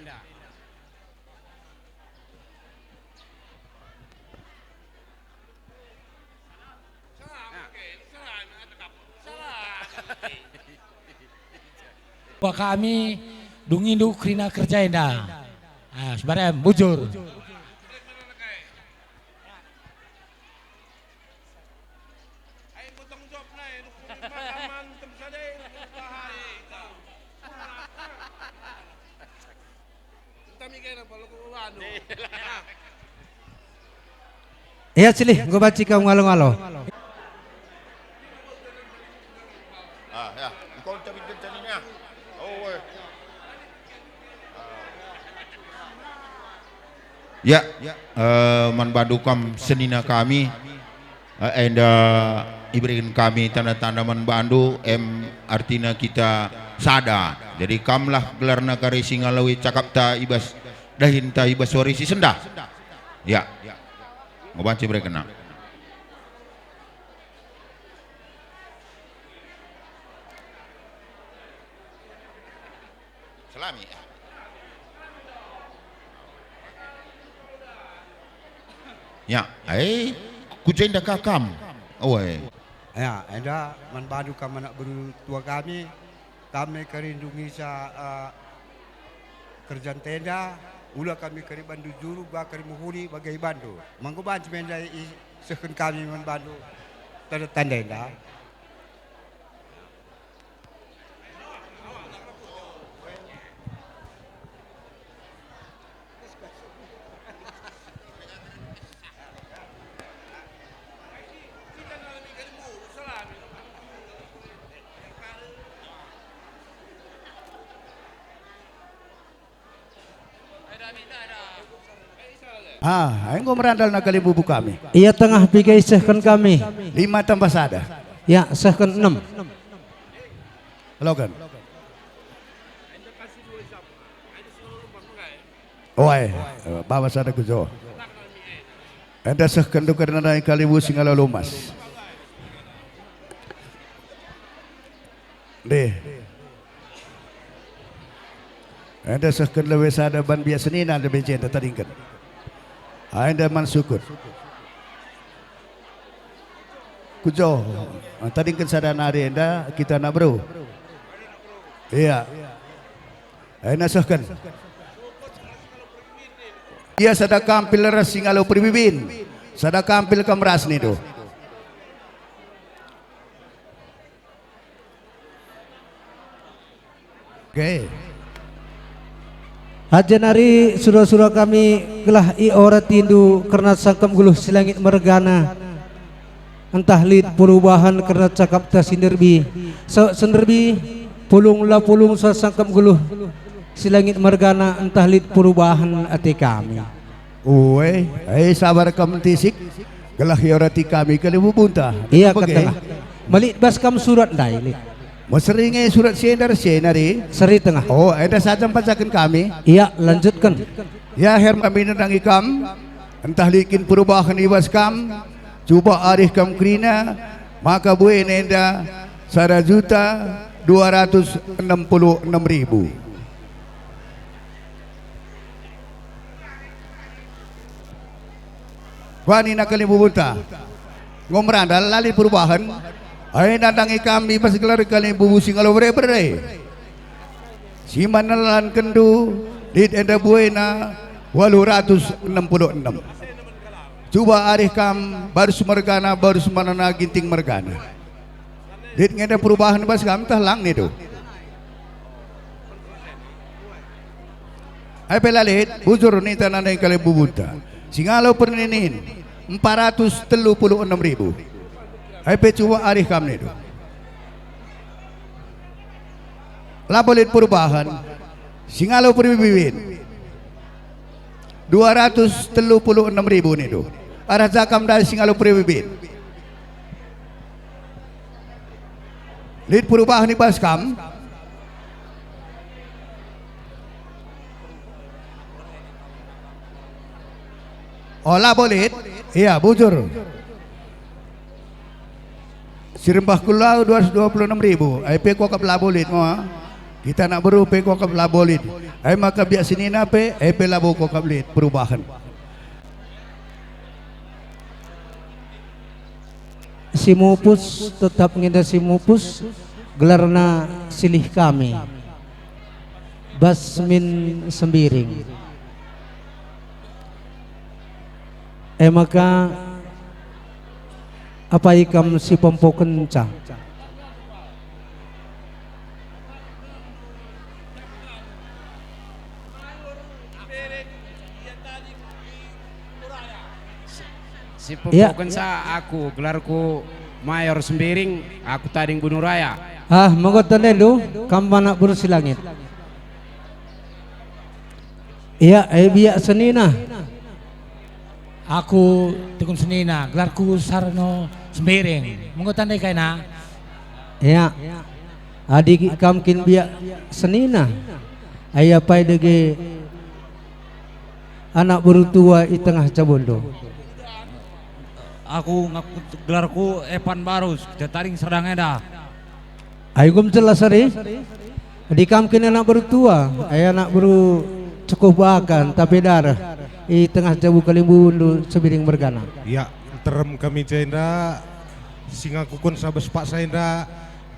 Wah, kami dungindu kerina kerja enda. Ah, sebarang bujur. Iya, Cilih, enggo banci kam ngalo-ngalo. Ah, ya. Engko ncabi-ncabi ya. Oh, eh. Ya, eh, man bandu kam senina kami, eh, enda ibereken kami tanda-tanda man bandu, em, artina kita sada. Jadi kamlah gelarna kari si ngaloi cakapta i bas dahinta i bas wari si sendah. Ya, enggo banci iberekenna. Salami. Ya, eh, ku jenda ka kam. Oe. Ya, enda man bandu kam anak beru tua kami, kami keri ndungisa, eh, kerjan tenda, ula kami keri bandu juru, ba keri mehuli bage bandu. Manggo banci menda isehken kami man bandu tanda-tanda enda. Ah, enggo merandalna kalimbubu kami. Ia tengah piga isehken kami. Lima tambah sada. Ya, sehken enem. Logan. Oe, bawa sada ku jo. Enda sehken duker nandangi kalimbubu si ngalo lumas. Deh. Enda sehken lebe sada ban biak senina lebe jenda tadingken. Ai enda man sukut. Kujo, tadingken sada nari enda kita anak beru. Iya. Enda sehken. Ia sada kampil ras si ngalo peribibin. Sada kampil kam ras nindu. Oke. Aja nari sura-sura kami gelah ioratindu kerna sangkep nggeluh si langit mergana. Ntah lit perubahan kerna cakapta si nderbi. Sewak si nderbi, pulung la pulung sa sangkep nggeluh si langit mergana ntah lit perubahan ate kami. Ue, eh, sabar kam ntisik, gelah iorati kami kalimbumbunta. Ia ketengah. Melik bas kam surat ndai, Lit. Meseri nge surat si enda ras si enda, ri? Seri tengah. Oh, enda saja mbacaken kami. Ia, lanjutken. Ya, her kami nandangi kam, ntah lit kin perubahan i bas kam, cuba arih kam kerina, maka buena enda sada juta dua ratus enem puluh enem ribu. Bani na kalimbumbunta. Enggo merandal la lit perubahen. Ai nandangi kami bas gelar kalimbumbu si ngalo bere-bere. Si man nelankenndu lit enda buena waluh ratus enem puluh enem. Cuba arih kam barus mergana, barus manana Ginting mergana. Lit nge enda perubahen bas kam tah lang nindu? Ai pe la lit, bujur ninta nandangi kalimbubunta. Si ngalo perninin, empat ratus telu puluh enem ribu. Ai pe cuba arih kam nindu. Labo lit perubahen. Si ngalo peribibin. Dua ratus telu puluh enem ribu nindu. Arah ja kam ndai si ngalo peribibin. Lit perubahen i bas kam? Oh, labo lit? Ia, bujur. Si rembah kulau dua ratus dua puluh enam ribu, ai pe kuakap labo lit mo. Kita anak beru pe kuakap labo lit. Ai maka biak senina pe, ai pe labo kuakap lit perubahen. Si mupus, tetap nge enda si mupus, gelarna silih kami. Bas min Sembiring. E maka, apai kam si pempokenca? Si Ya. Pempokenca aku, gelarku Mayor Sembiring, aku tading Bunuraya. Ah, menggo tandandu, kam anak beru si langit. Ia, e biak senina. Aku Tukun Senina, gelarku Sarno Sembiring. Menggo tandai kai na? Ia. Adi kam kin biak senina. Ai apai dage anak beru tua i tengah jabundu. Aku ngaku gelarku Evan Barus, kita tading Serdang enda. Ai gum jelas ari. Adi kam kin anak beru tua, ai anak beru cukup bakan, tapi dareh i tengah jabu kalimbundu Sembiring mergana. Ya, nterem kami jenda si ngakuken sabas paksa enda,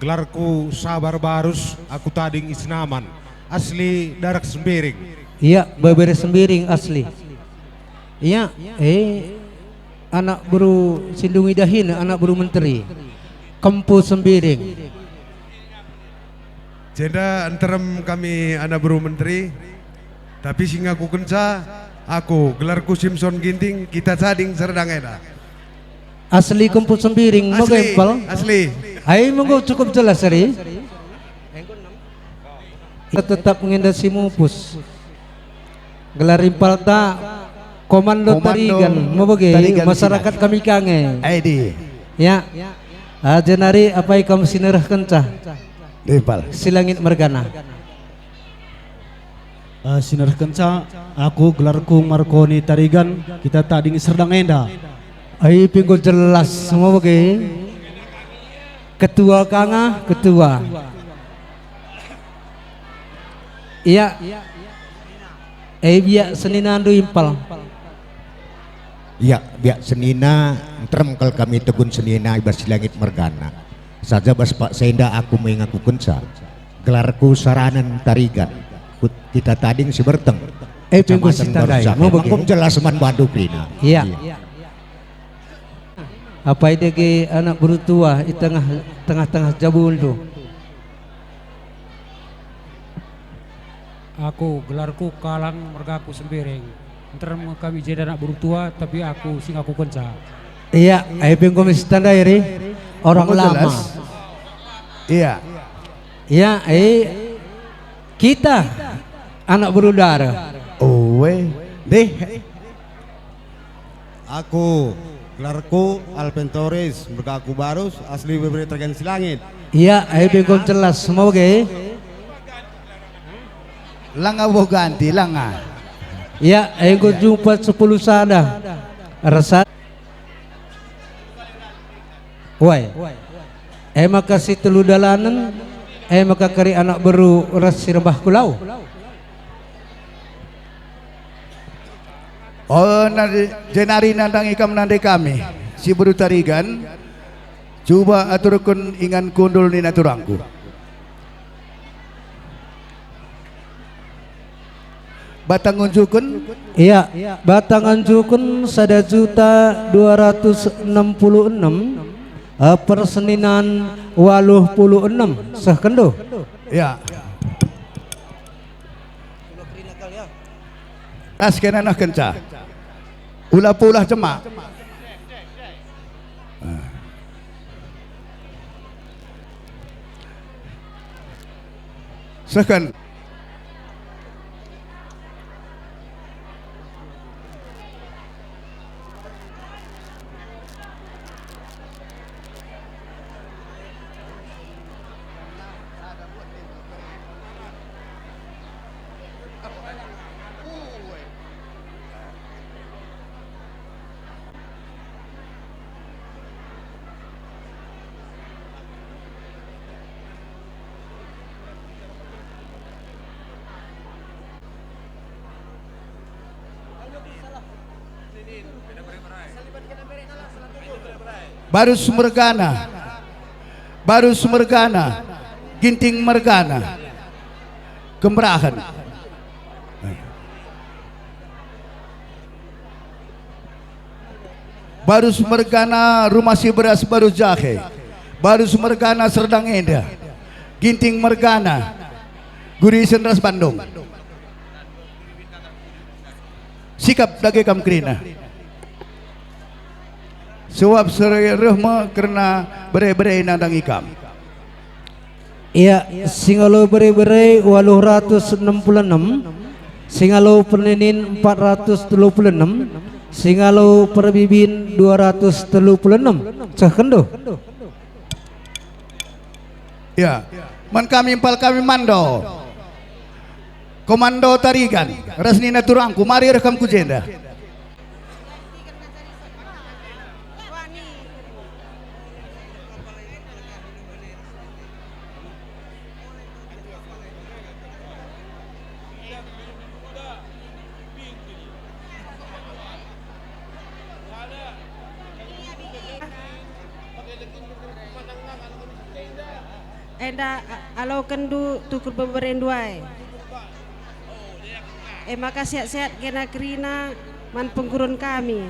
gelarku Sabar Barus, aku tading i Senaman, asli darak Sembiring. Ia, bebere Sembiring asli. Ia, eh, anak beru si ndungi dahin, anak beru menteri. Kempu Sembiring. Jenda nterem kami anak beru menteri, tapi si ngakukenca aku, gelarku Simson Ginting, kita tading Serdang enda. Asli Kempu Sembiring, mega Asli, impal? Asli. Ai menggo cukup jelas ari. Tetap nge enda si mupus. Gelar impalta Komando Komando Tarigan, mebege Tarigan masyarakat Sinan. Kami kange. Aidi. Ya. Aja nari apai kam si nerehkenca? Impal. Si langit mergana. Eh, si nerehkenca, aku gelarku Markoni Tarigan, kita tading Serdang enda. Ai pinggo jelas mebege. Ketua kanga, ketua. Ia. E biak seninandu impal. Ia, biak senina, nterem kal kami tegun senina i bas si langit mergana. Saja bas paksa enda aku me ngakukenca. Gelarku Saranen Tarigan, Kut-, Kita Tading Siberteng. Eh, Pengko Kecamatan Sitandai, Barus Jahe. Mau bage? Mangkum jelas man bandu kerina. Iya. Iya. Apai dage anak beru tua i tengah, tengah-tengah jabundu? Aku, gelarku Kalang, mergaku Sembereng. Nterem nge kami jenda anak beru tua, tapi aku si ngakukenca. Iya, eh, Pengko me Sitandai, ri. Orang lama. Jelas. Iya. Iya, eh, kita anak beru dara. Oe. Deh. Aku, gelarku Alpen Toris, mergaku Barus, asli bebere Tergen Silangit. Iya, eh, Pengko jelas, mau ge? Langa boh ganti, langa. Iya, eh, enggo jumpa sepuluh sada. Rasa. Wai. E maka si telu dalanen, e maka kari anak beru ras si rembah ku lau. O, nari, jenari nandangi kam nande kami, si beru Tarigan, cuba aturken ingan kundul nina turangku. Batang unjuken? Iya, batang unjuken sada juta dua ratus enam puluh enem, eh, perseninan waluh puluh enem, sehkenndu? Iya. Ras kena nehkenca. Ula pulah cemak. Ah. Sehken. Barus mergana, Barus mergana, Ginting mergana, Kemberahen. Barus mergana Rumah Si Beras Barus Jahe, Barus mergana Serdang enda, Ginting mergana Gurisen ras Bandung. Sikap dage kam kerina. Sebab seri reh me kerna bere-bere nandangi kam. Ia, singalo bere-bere waluh ratus enem puluh enem, singalo pernenin empat ratus telu puluh enem, singalo perbibin dua ratus telu puluh enem. Sehkenndu? Ya, man kami impal kami mando. Komando Tarigan, ras nina turangku, mari reh kam ku jenda. Enda a-, alokenndu tukur beberendu ai. E maka sehat-sehat kena kerina man penggurun kami,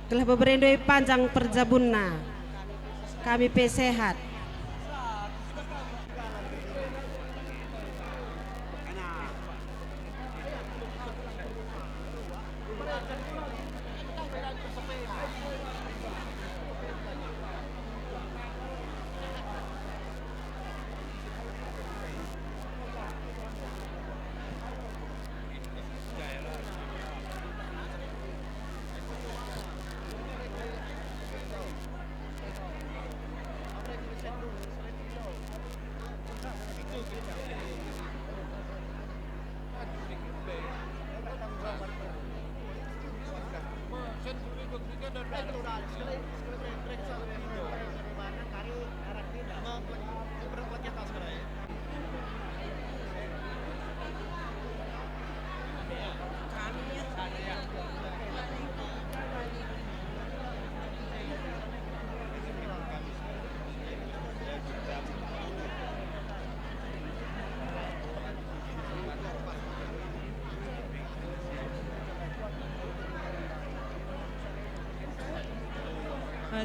gelah beberendu e panjang perjabunna, kami pe sehat.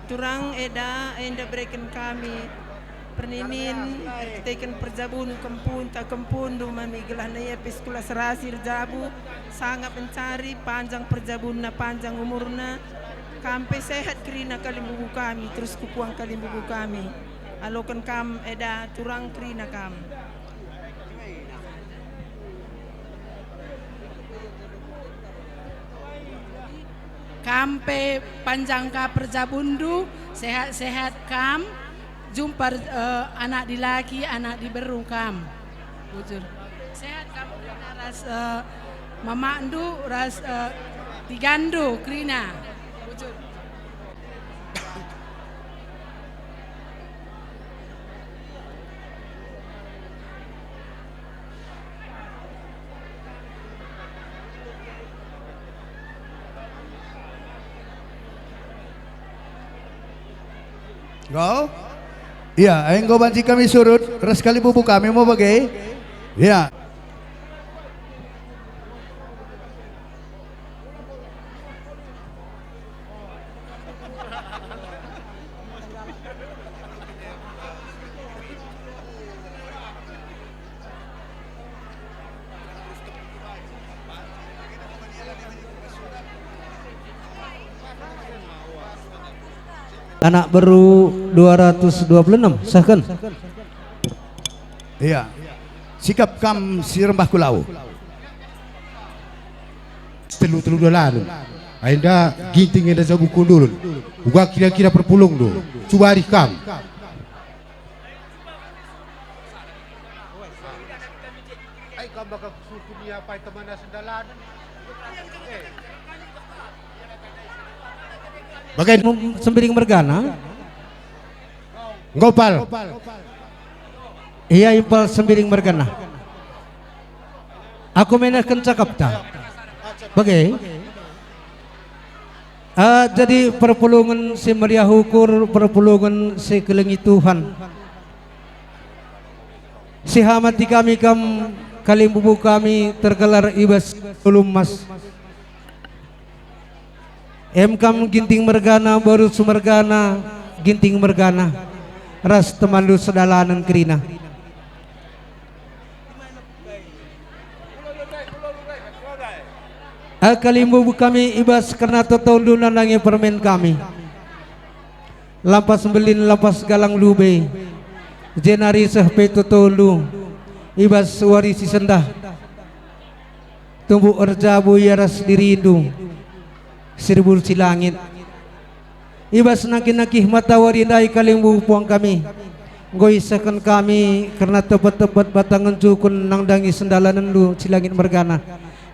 Turang eda enda bereken kami perninin, erkiteken perjabun kempunta kempundu mami gelah na ia pe sekula serasi erjabu, sangap mencari, panjang perjabunna, panjang umurna, kam pe sehat kerina kalimbubu kami, terus kupuang kalimbubu kami. Aloken kam eda turang kerina kam. Kam pe panjang ka perjabundu, sehat-sehat kam, jumpa, eh, anak dilaki, anak diberu kam. Bujur. Sehat kam kerina ras, eh, mamakndu, ras, eh, tigandu kerina. Bujur. Enggo? Iya, enggo banci kami surut, ras kalimbubu kami mo bage. Iya. Anak beru dua ratus dua puluh enam, sehken. Iya. Sikap kam si rembah ku lau. Telu-telu dalan. Enda Ginting enda jabu kundulun. Uga kira-kira perpulungndu. Cuba arih kam. Ai kam baka kusuhken ia apai temana sendalanen. Bage. Mem-, Sembiring mergana. Enggo pal. Ia impal Sembiring mergana. Aku menehken cakapta. Bage. Ah, jadi perpulungen si meriah ukur, perpulungen si kelengi Tuhan. Si hamati kami kam, kalimbubu kami tergelar i bas Ulu Emas. Em kam Ginting mergana, Barus mergana, Ginting mergana, ras temanndu sedalanen kerina. Ah, kalimbubu kami i bas kerna totondu nandangi permen kami. Lampas mbelin, lampas galang lube, jenari seh pe totondu i bas wari si sendah. Tumbuk erjabu ia ras dirindu, si ribur si langit. I bas nangkih-nangkih matawari ndai kalimbubu puang kami, enggo isehken kami kerna tebet-tebet batang ngencuken nandangi sendalanenndu si langit mergana.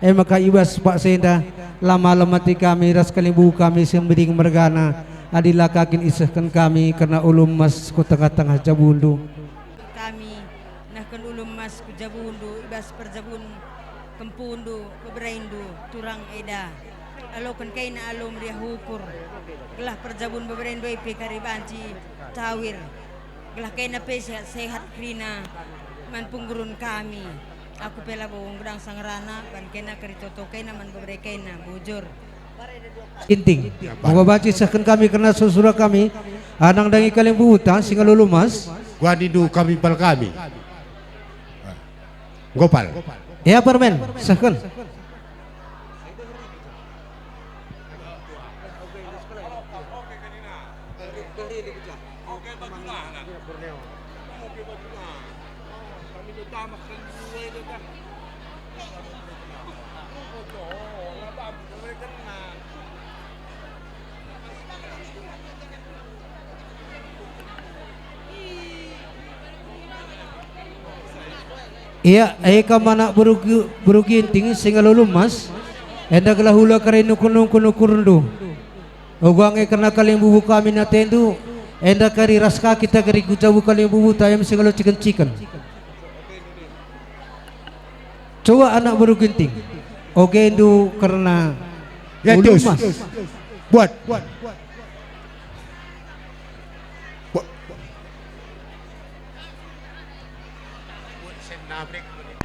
E maka i bas paksa enda, la malem ate kami ras kalimbubu kami Sembiring mergana, adi la ka kin isehken kami kerna Ulu Emas ku tengah-tengah jabundu. Kami nehken Ulu Emas ku jabundu i bas perjabun kempundu, beberendu, turang eda. Aloken kaina alu meriah ukur, gelah perjabun beberendu e pe kari banci tawir, gelah kaina pe sehat-sehat kerina man punggurun kami. Aku pe labo nggedang sangerana, ban kaina kari toto kaina man bebere kaina, bujur. Ginting. Enggo banci sehken kami kerna sura-sura kami, ah, nandangi kalimbubuta si ngalo Ulu Emas. Kuga nindu kami pal kami. Enggo pal. Ia permen, sehken. Ia, e kam anak beru Gi-, beru Ginting si ngalo Ulu Emas, enda gelah ula kari nungkun-nungkun ukurndu. Uga nge kerna kalimbubu kami natendu, enda kari ras ka kita kari ku jabu kalimbubuta em si ngalo ciken-ciken. Coba anak beru Ginting, ogendu kerna Ulu Emas. Buat. Buat.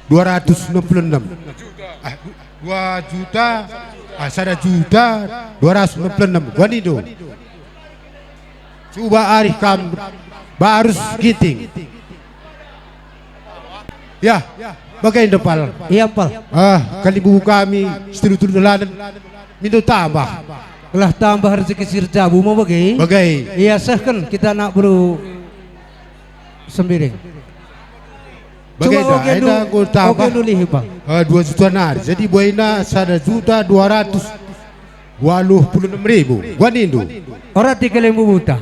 Dua ratus enam puluh enam. Ah, dua juta, ah, sada juta dua ratus enam puluh enam. Kuga nindu? Uba arih kam barus Ginting. Ya, bage enda, Pal. Ia, Pal. Ah, kalimbubu kami situlu-tulu dalanen mindo tambah. Gelah tambah rezeki si erjabu me bage. Bage. Ia, sehken kita anak beru Sembiring. Bage. Cuba enda, oge enda lu-, enggo tambah, oge lulihi, Pal. Eh, dua juta nari. Jadi buena sada juta dua ratus waluh puluh enem ribu. Gua nindu. Ora ti kalimbubuta.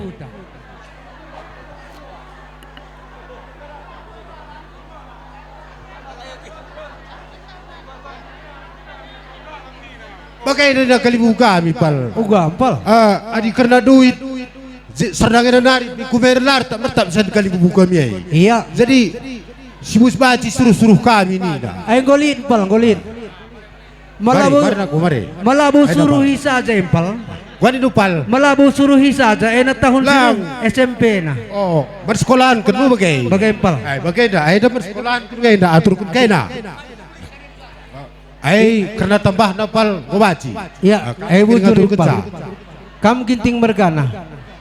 Bage enda kalimbubu kami, Pal. Uga, Pal. Eh, adi kerna duit, je-, sernangena nari, ku melar tak mertap sen kalimbubu kami ai. Ia. Jadi, si Mus Baci suruh-suruh kami nina. Ai, nggo lit, Pal, nggo lit. Mari, malabo, mari aku, mari. Malabo suruhi saja, Pal. Gua nindu, Pal. Malabo suruhi saja, ena tahun lang. S M P na. Oh, bersekolahan kedua bage. Bage, Pal. Ai, bage enda, ai, enda bersekolahan kedua enda, aturken kena. Ai, kerna tambahna, Pal, Baci. Ia, ah, ai, bujur, Pal. Kam Ginting mergana.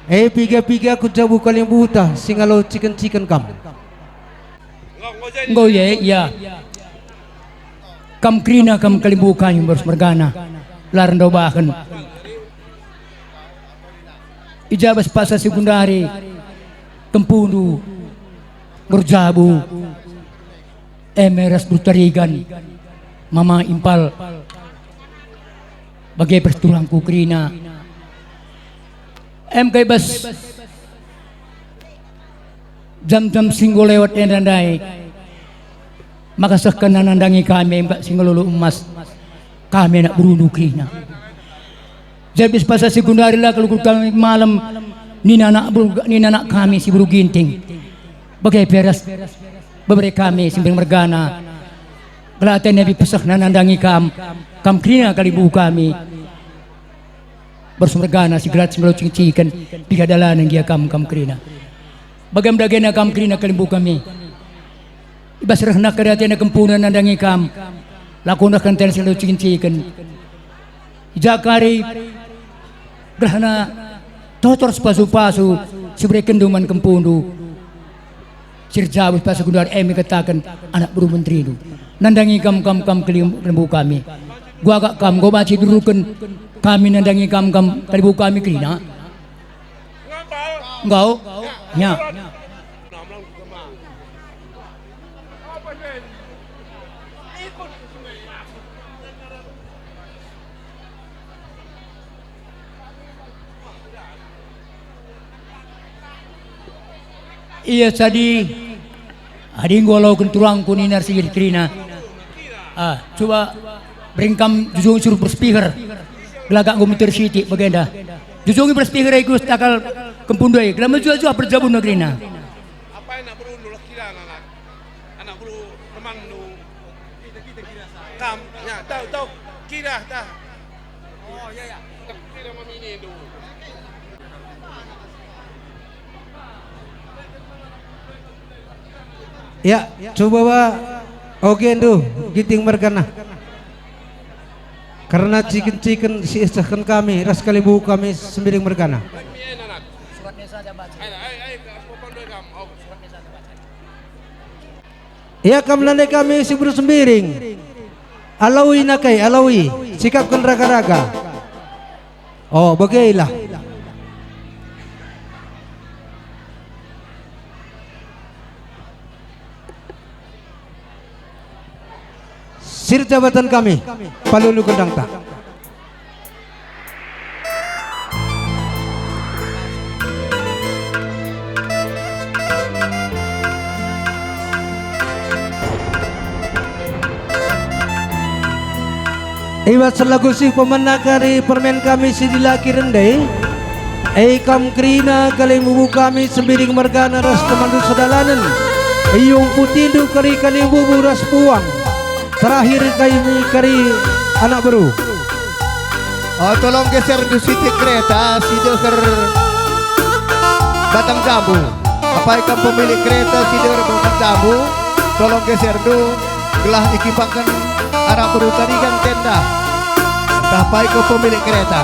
Ai, piga-piga ku jabu kalimbubuta, si ngalo ciken-ciken kam. Enggo, ia, ia. Kam kerina kam kalimbubu kami barus mergana, la renda bahen. I ja bas pasar sekundari, kempundu, merjabu, eme ras Beru Tarigan, mama Impal, bage perturangku kerina. Em kai bas jam-jam si enggo lewat enda ndai, maka sehkenna nandangi kami emba si ngelolo emas, kami anak berundu kerina. Jadi bas pasar sekundari la kal kami malem, nina anak beru, nina anak kami si Beru Ginting. Bage pe ras bebere kami Sembiring mergana. Gelah atena ipesehna nandangi kam, kam kerina kalimbubu kami. Barus mergana si gelah si ngalo ciken-ciken, piga dalanen gia kam, kam kerina. Bagam dagena kam kerina kalimbubu kami. I bas rehna kari atena kempuna nandangi kam, la kuendehken atena si ngalo ciken-ciken. I ja kari gelahna totor sipasu-pasu si berekenndu man kempundu. Si erjabu pasar sekundari eme kataken anak beru menterindu. Nandangi kam, kam, kam kalim-, kalimbubu kami. Guagak kam, enggo banci iduruken kami nandangi kam, kam kalimbubu kami kerina. Enggo? Ya. Ia jadi, adi enggo aloken turangku nina si kerina. Ah, coba bering kam jujungi suruh berspiker. Gelagak enggo meter sitik bagenda. Jujungi berspiker ai ku takal kempundu ai. Gelah mejuah-juah perjabunna kerina. Apai anak berundu lah kira anak? Anak beru temanndu. Kam, ya, tau, tau. Kira tah. Oh, ya, ya. Kira mami ini dulu. Ya, coba ba ogendu Ginting mergana. Kerna ciken-ciken si isehken kami ras kalimbubu kami Sembiring mergana. Ia kam nande kami si Beru Sembiring. Alaui nakai, alaui, sikapken raga-raga. Oh, bagailah. Sir jabatan kami, palulu gendangta. I bas lagu si pemena kari permen kami si dilaki rende, e kam kerina kalimbubu kami Sembiring mergana ras temanndu sedalanen, iung putindu kari kalimbubu ras puang. Terakhir kami kari anak beru. Oh, tolong geserndu sitik kereta si deher Batang Jambu. Apai kam pemilik kereta si deher Batang Jambu, tolong geserndu gelah ikimpangken anak beru Tarigan tenda. Ntah apai kam pemilik kereta.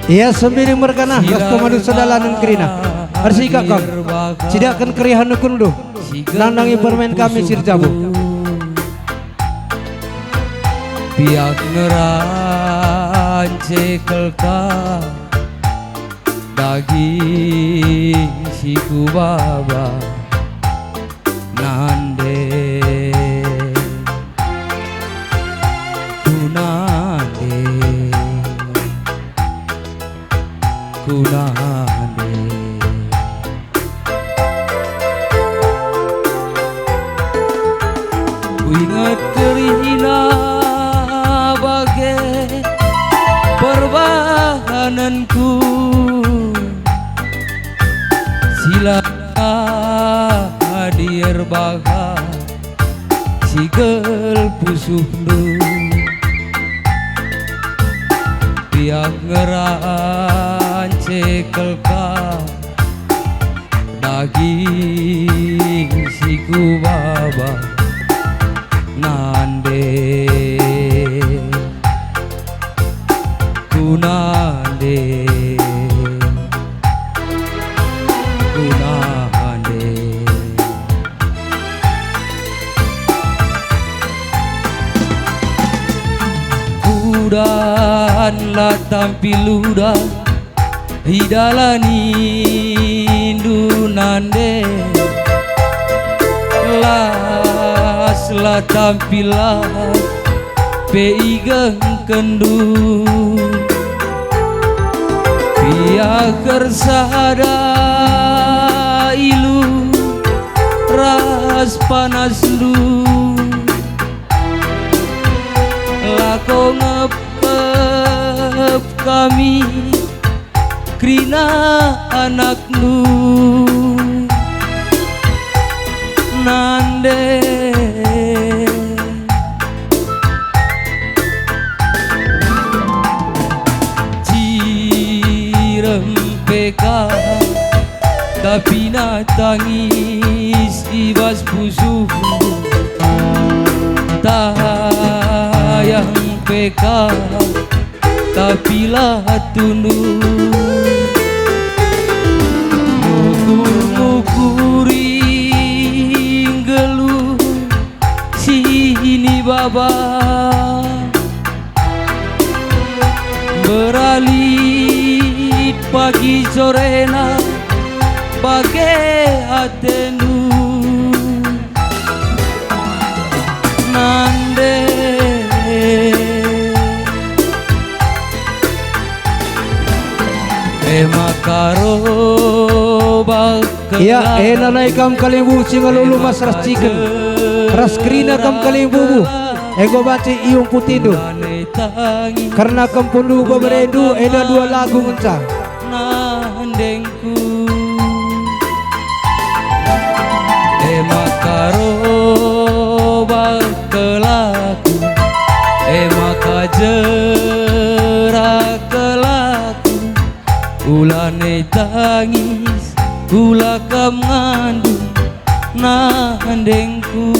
Ia sembiring merkana ras pemadu sedalanen kerina. Ersikap kam, cidahken keriahen ukurenndu, nandangi permen kami si erjabu. Piak ngerance kal ka daging si kubaba. Nande, ku nande, ku nande. Kuinget kerina bage perbahanenku. Si la adi erbahan si gel pusuhndu. Piak ngerance kal ka daging si kubaba. Nande, ku nande, ku nande. Kudan la tampil udan idalanendu nande, las la tampil las pe igengkenndu. Piak ersada iluh ras panasndu, lako ngepep kami kerina anakndu nande. Cirem pe ka, tapi na tangis i bas pusuh. Tayang pe ka, tapi la tunduh. Ngukur-ngukuri nggeluh si nibaba, beralit pagi sorena bage atendu. Nande. E maka roba. Ia, e nanai kam kalimbubu si ngalo lumas ras ciken, ras kerina kam kalimbubu, enggo banci iumputindu. Kerna kempundu beberendu enda dua lagu ngenca. Nandeng. E maka roba kelaku, e maka jera kelaku, ula ne tangis, ula kam ngandung nandengku.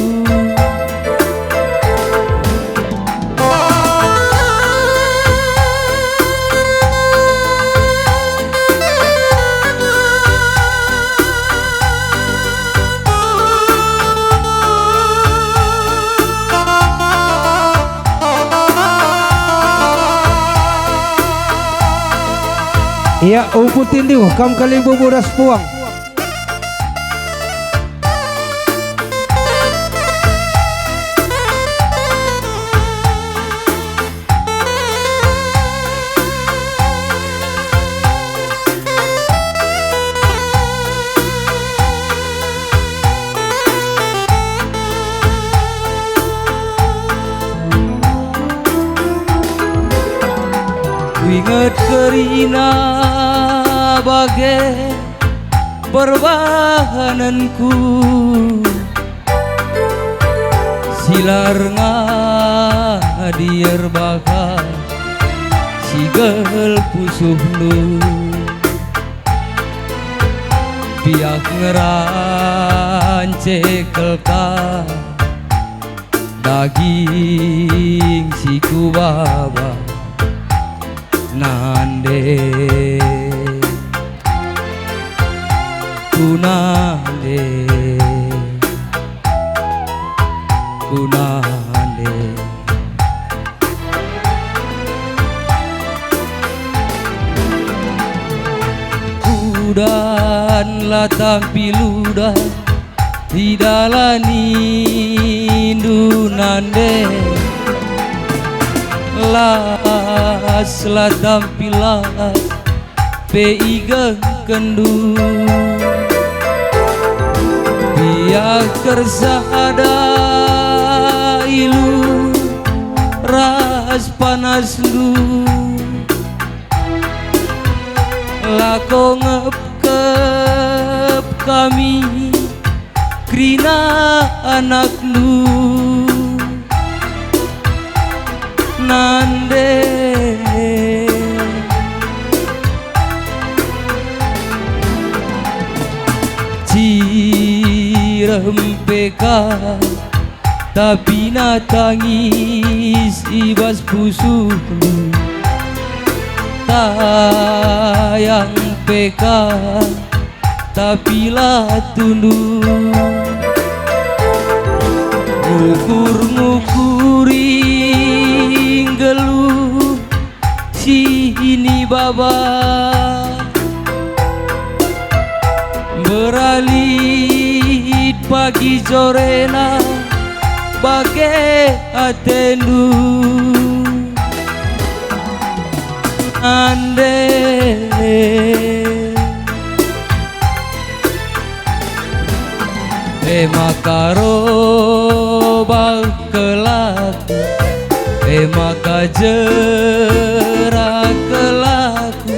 Ia, umputindu kam kalimbubu ras puang. Kuinget kerina bage perbahanenku, si la ngadi erbahan si gel pusuhndu. Piak ngerance kal ka daging si kubaba. Nande, ku nande, ku nande. Udan la tampi ludah, idalandu nande. Las la tampi las, pe igengkenndu. Biak ersada ilu ras panasndu. Lako ngepkep kami kerina anakndu. Nande, cirem pe ka, tapi na tangis i bas pusuhndu. Tayang pe ka, tapi la tunduh. Ngukur-ngukuri nggeluh si nibaba, mberalit pagi jorena bage atendu. Ande. E maka robah kelaku, e maka jera kelaku,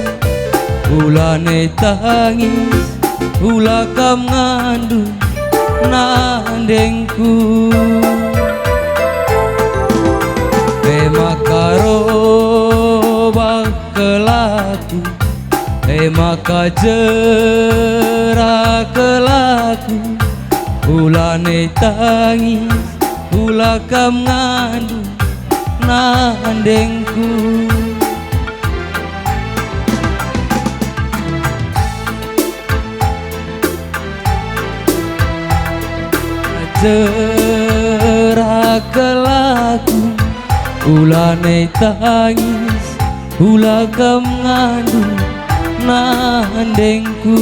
ula ne tangis, ula kam ngandung nandengku. E maka robah kelaku, e maka jera kelaku, ula ne tangis, ula kam ngandung nandengku. Jera kelaku, ula ne tangis, ula kam ngandung nandengku.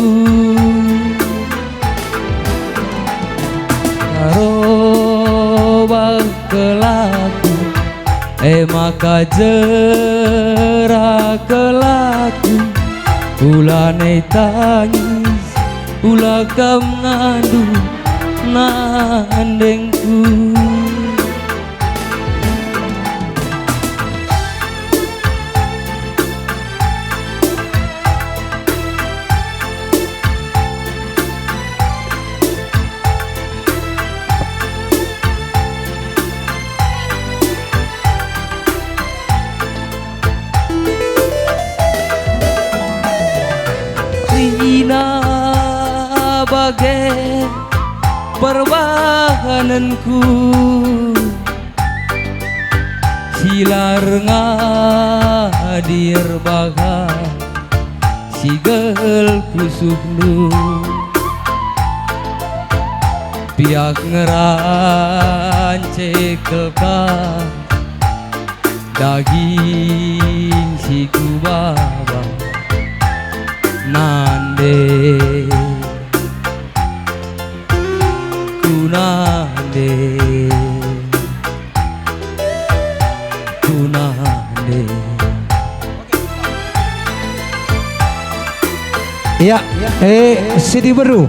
Robah kelaku, e maka jera kelaku, ula ne tangis, ula kam ngandung nandengku. Kerina bage perbahanenku, si la erngadi erbahan, si gel pusuhndu. Biak ngerance kelka daging si kubaba. Nande, ku nande, ku nande. Ya, eh, si diberu.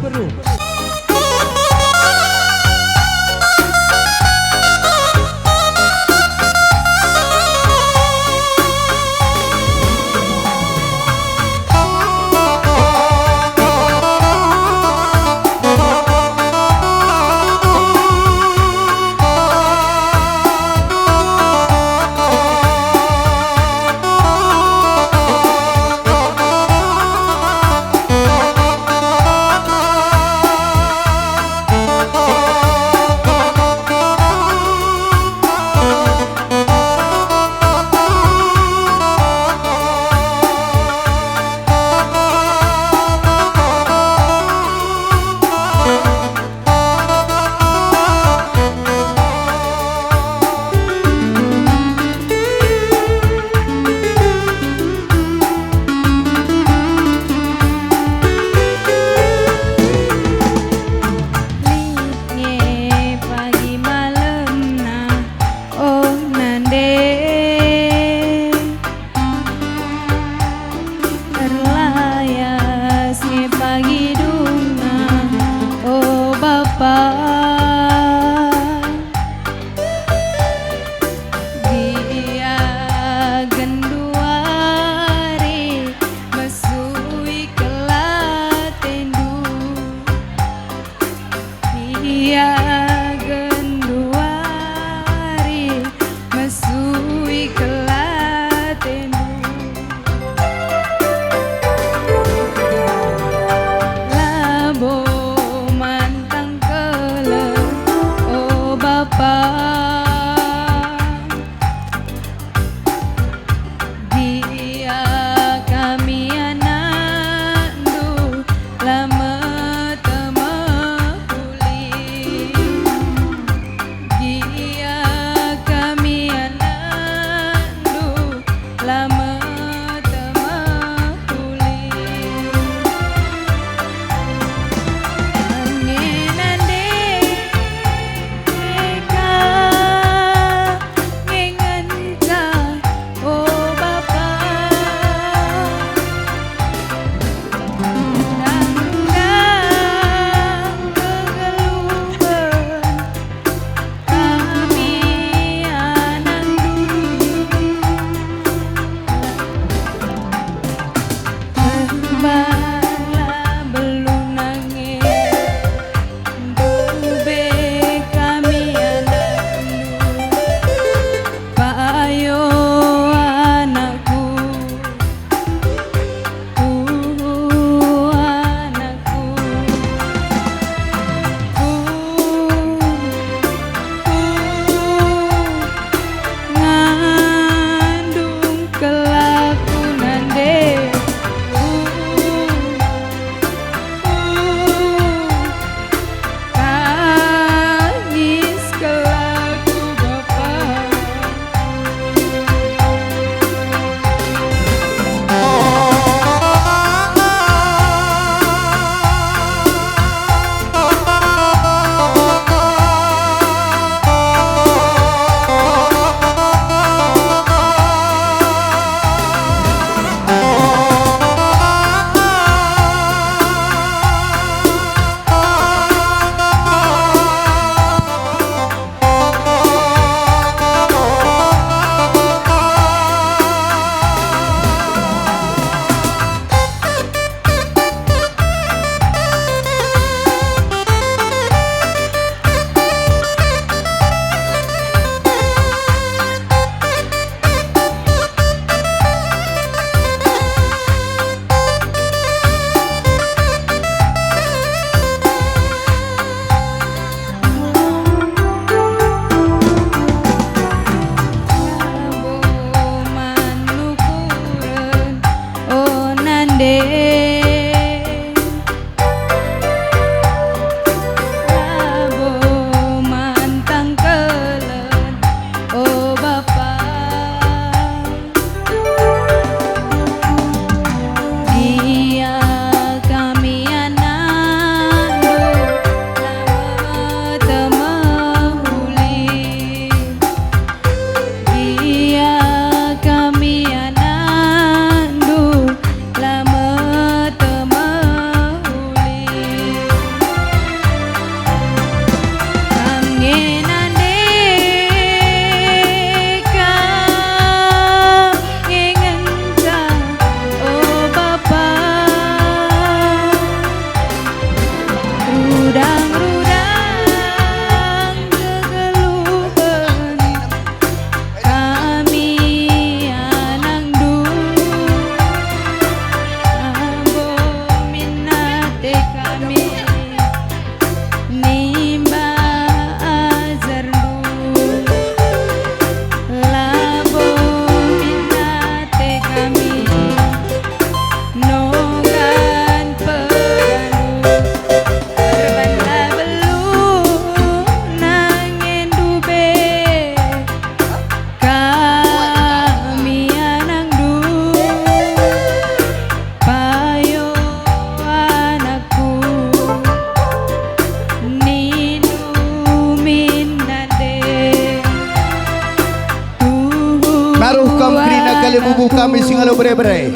Kami si ngalo bere-bere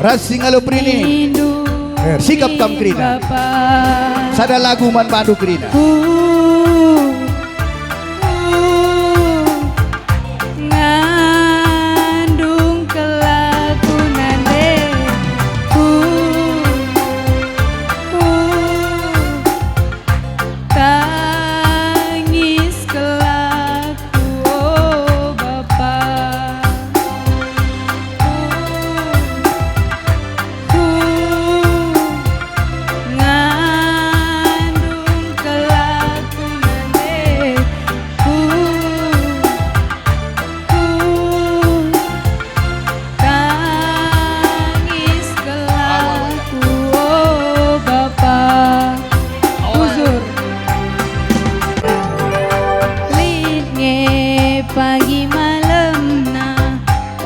ras si ngalo perini. Eh, sikap kam kerina. Sada lagu man bandu kerina. Ngandung kelaku nande. Tangis kelaku, o Bapa. Ngandung kelaku nande. Tangis kelaku, o Bapa. Uzur. Lit nge pagi malemna,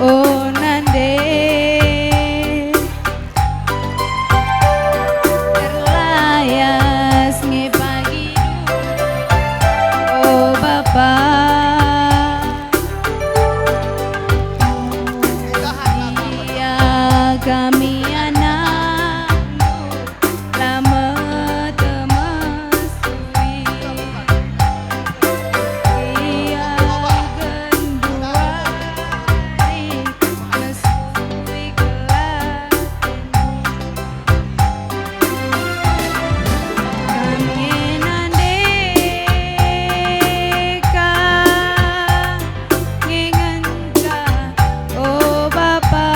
o nande. Erlayas nge pagi, o Bapa. Ia kami anakndu la metemesui. Ia genduari mesui kelakendu. Kam nge nande ka ngengenca, o Bapa.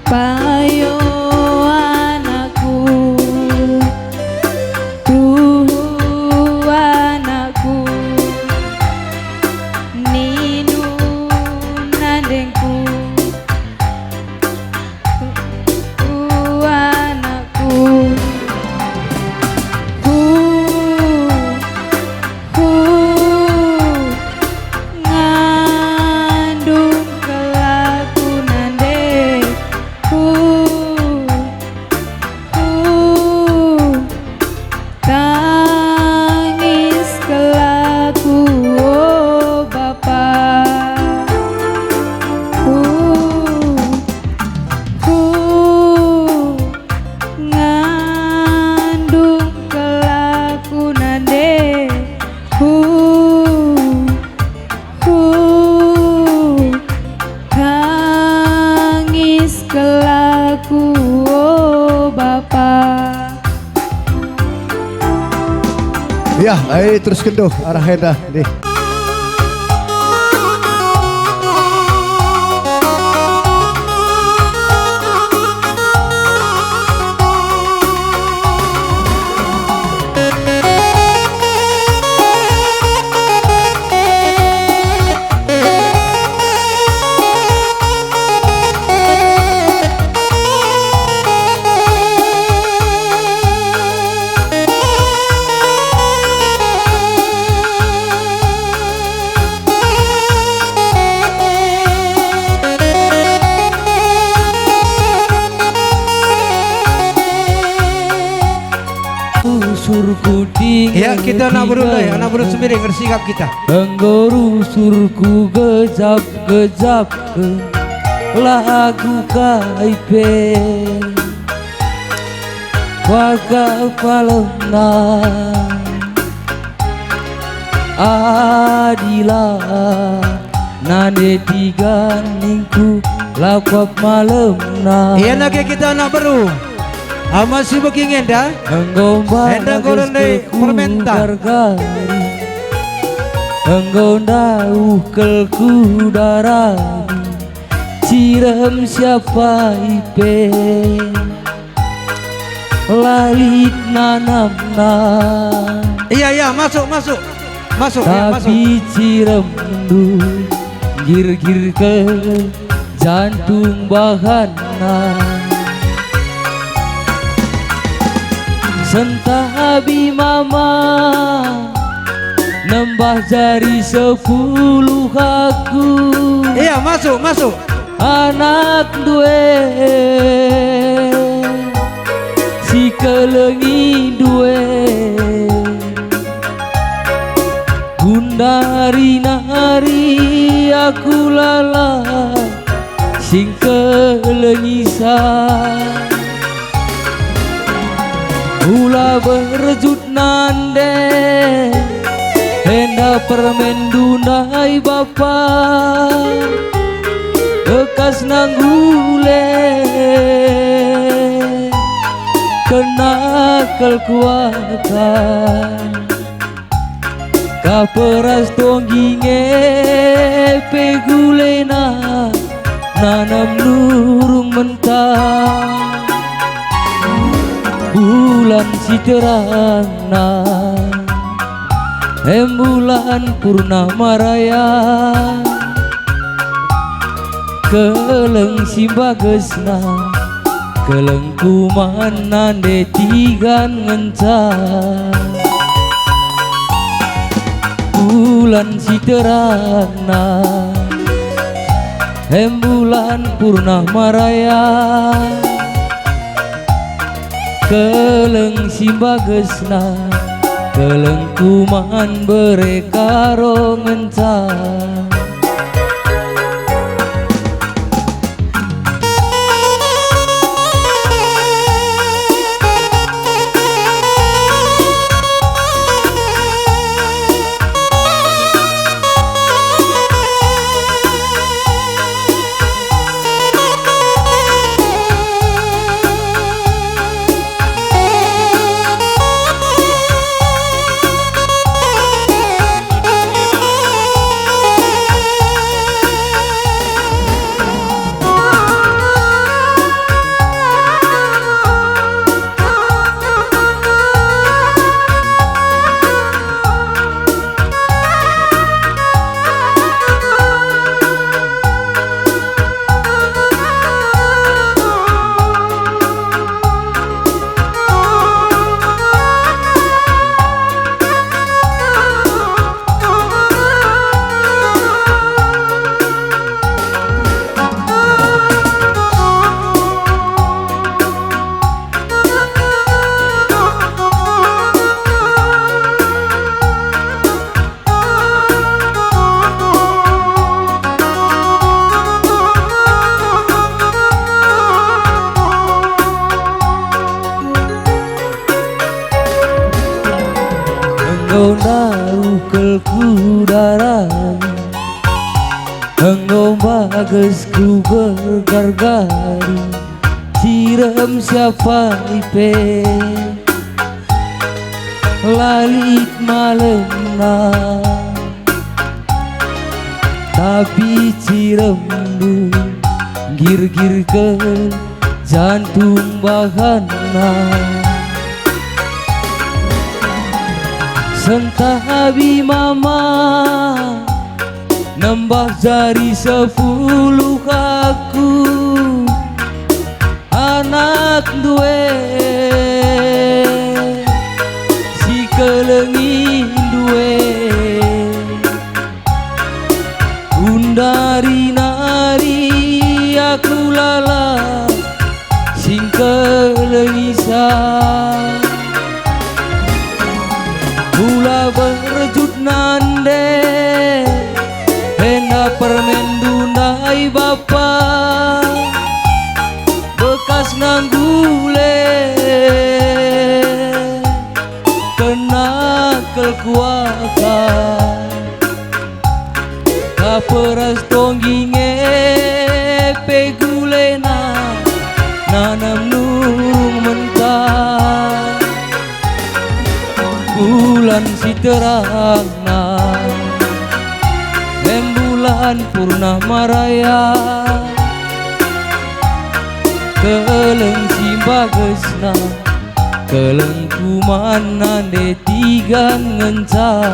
Payo anakku, tuhu anakku, ninum nandengku, tuhu anakku. Ku, ku, ngandung kelaku nande. Ku, ku, tangis kelaku, o Bapa. Ku, ku, ngandung kelaku nande. Ku, ku, tangis kelaku, o Bapa. Ya, ai, terusken doh arah enda, deh. Usurku tinggal. Ya, kita anak beru ndai, anak beru Sembiring, ersikap kita. Enggo rusurku gejap-gejapken lagu kai pe. Kuakap malemna, adila nande tigan ningku, la kuakap malemna. Ia nage kita anak beru. Ama si begi ngenda. Enggo mbagas enggo rende keku permenta. Gargari. Enggo ndauh kelku darani. Cirem siapa ipe. La lit nanamna. Iya, iya, masuk, masuk. Masuk, iya, masuk. Tapi ciremndu nggirgirken jantung bahanna. Sentabi mama nembah jari sepuluh aku. Iya, masuk, masuk. Anakndu e si kelengindu e, gundari nari aku lalap sing kelengisa. Ula berjut nande, enda permenndu ndai bapa, bekas nanggule, kena kal kuakap. Kaperas tonggi nge pe gulena, nanem nurung mentah. Bulan si terangna, em bulan purnama raya. Keleng si mbagesna, kelengku man nande tigan ngenca. Bulan si terangna, em bulan purnama raya. Keleng si mbagesna, kelengku man bere karo ngenca. Kelku darami, enggo mbagesku bergargari, sirem siapa ipe, la lit malemna. Tapi ciremndu nggirgirken jantung bahanna. Sentabi mama nembah jari sepuluh aku, anakndu e si kelengindu e. Gundari nari aku lalap singkelengisa. Kula berjut nande, enda permenndu ndai bapa, bekas nganggule kena kelkuaka. Kaperas tonggi nge pe gulena nanem nurung mentah. Bulan si terangna, rembulan purnama raya, keleng si mbagesna, kelengku man nande tigan ngenca.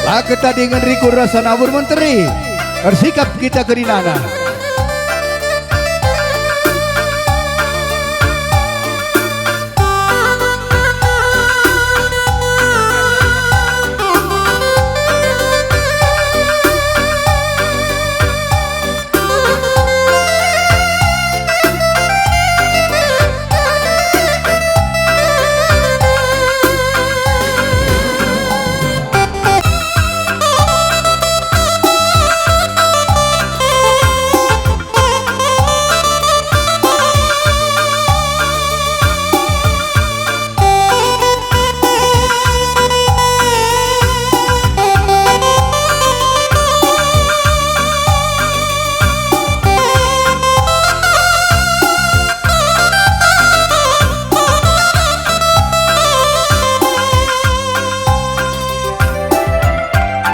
La ketadingen rikut rasa nabur menteri, ersikap kita kerinana.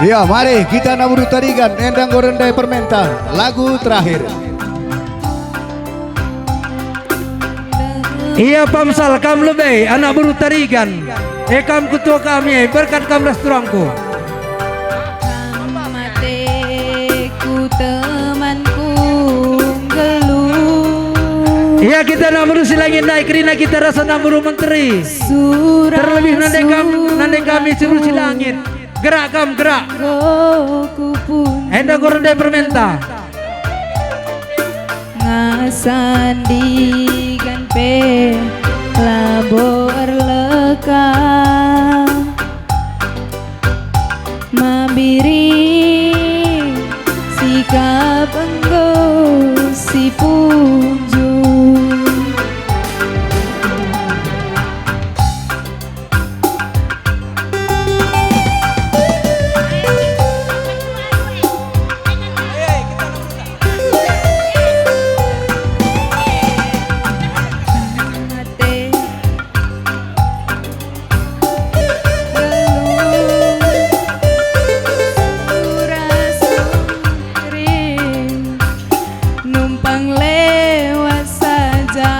Ya, mari kita nabur tarigan, enda enggo rende permenta, lagu terakhir. Ia Pamsal, kam lebe, anak beru Tarigan. E kam ketua kami, berkat kam ras turangku. Kam mateku temanku nggeluh. Ia kita anak beru Silangit ndai, kerina kita rasa anak beru menteri. Terlebih nande kam, nande kami si beru Silangit. Gerak kam, gerak. Enda enggo rende permenta. Ngasan digan pe labo erleka. Mabiring sikap enggo si punjung. Numpang lewat saja.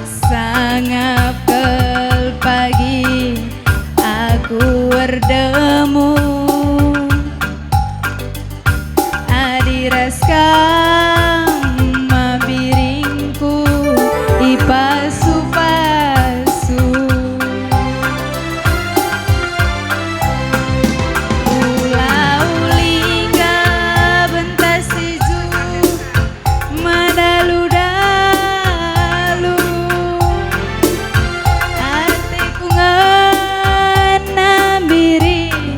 Sangap kal pagi aku erdamu. Adi ras kam mabiringku ipasu-pasu. Ula uli ngga bentasi ju. Madalu-dalu ateku ngena biring,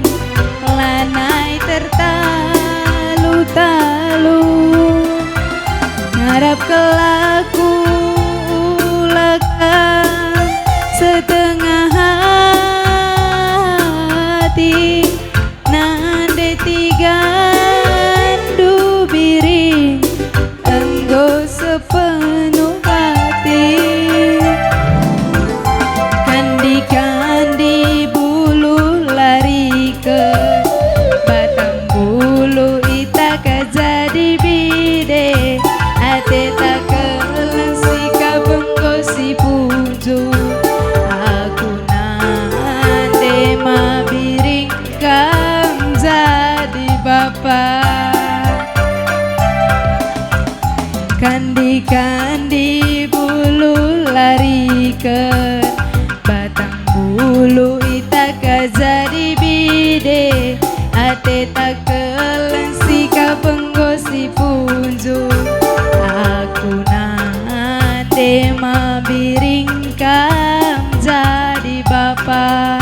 Takeleng sikap enggo sipunjur, aku nande mabiring kam jadi bapa.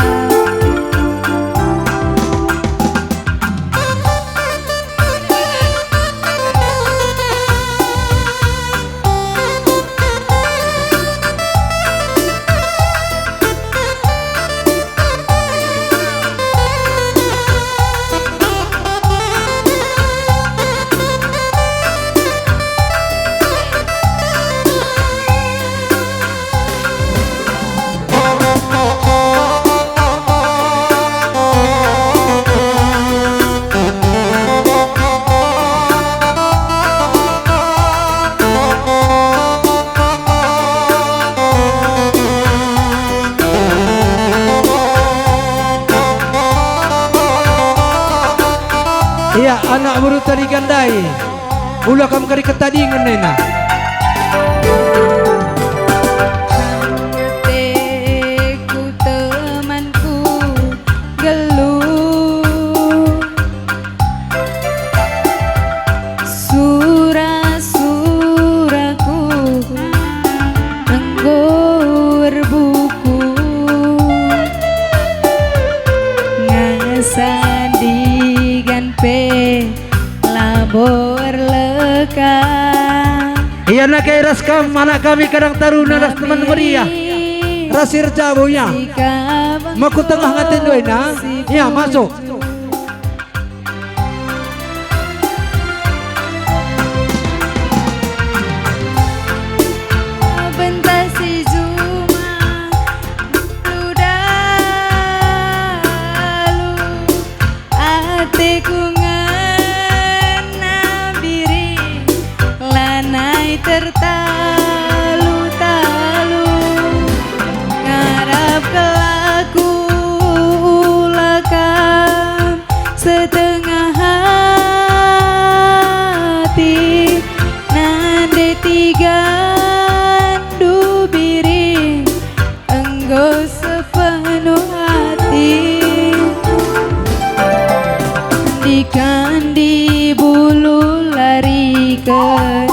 Ia anak beru tadi gandai. Ula kam kari ketadingen nena. Teku temanku nggeluh, sura-suraku enggo erbuku, ngasan digan pe labo erleka. Ia nake ras kam anak kami Karang Taruna ras teman meriah. Ras si erjabu ia. Mekutengah ngaten doina. Ia masuk. Bentasi juma dalu-dalu. Ateku ngena biring, lanai tertalu-talu. Ngarap kelaku ula kam setengah hati, nande tigandu biring. Enggo sepenuh hati. Ndikan di bulu lariken,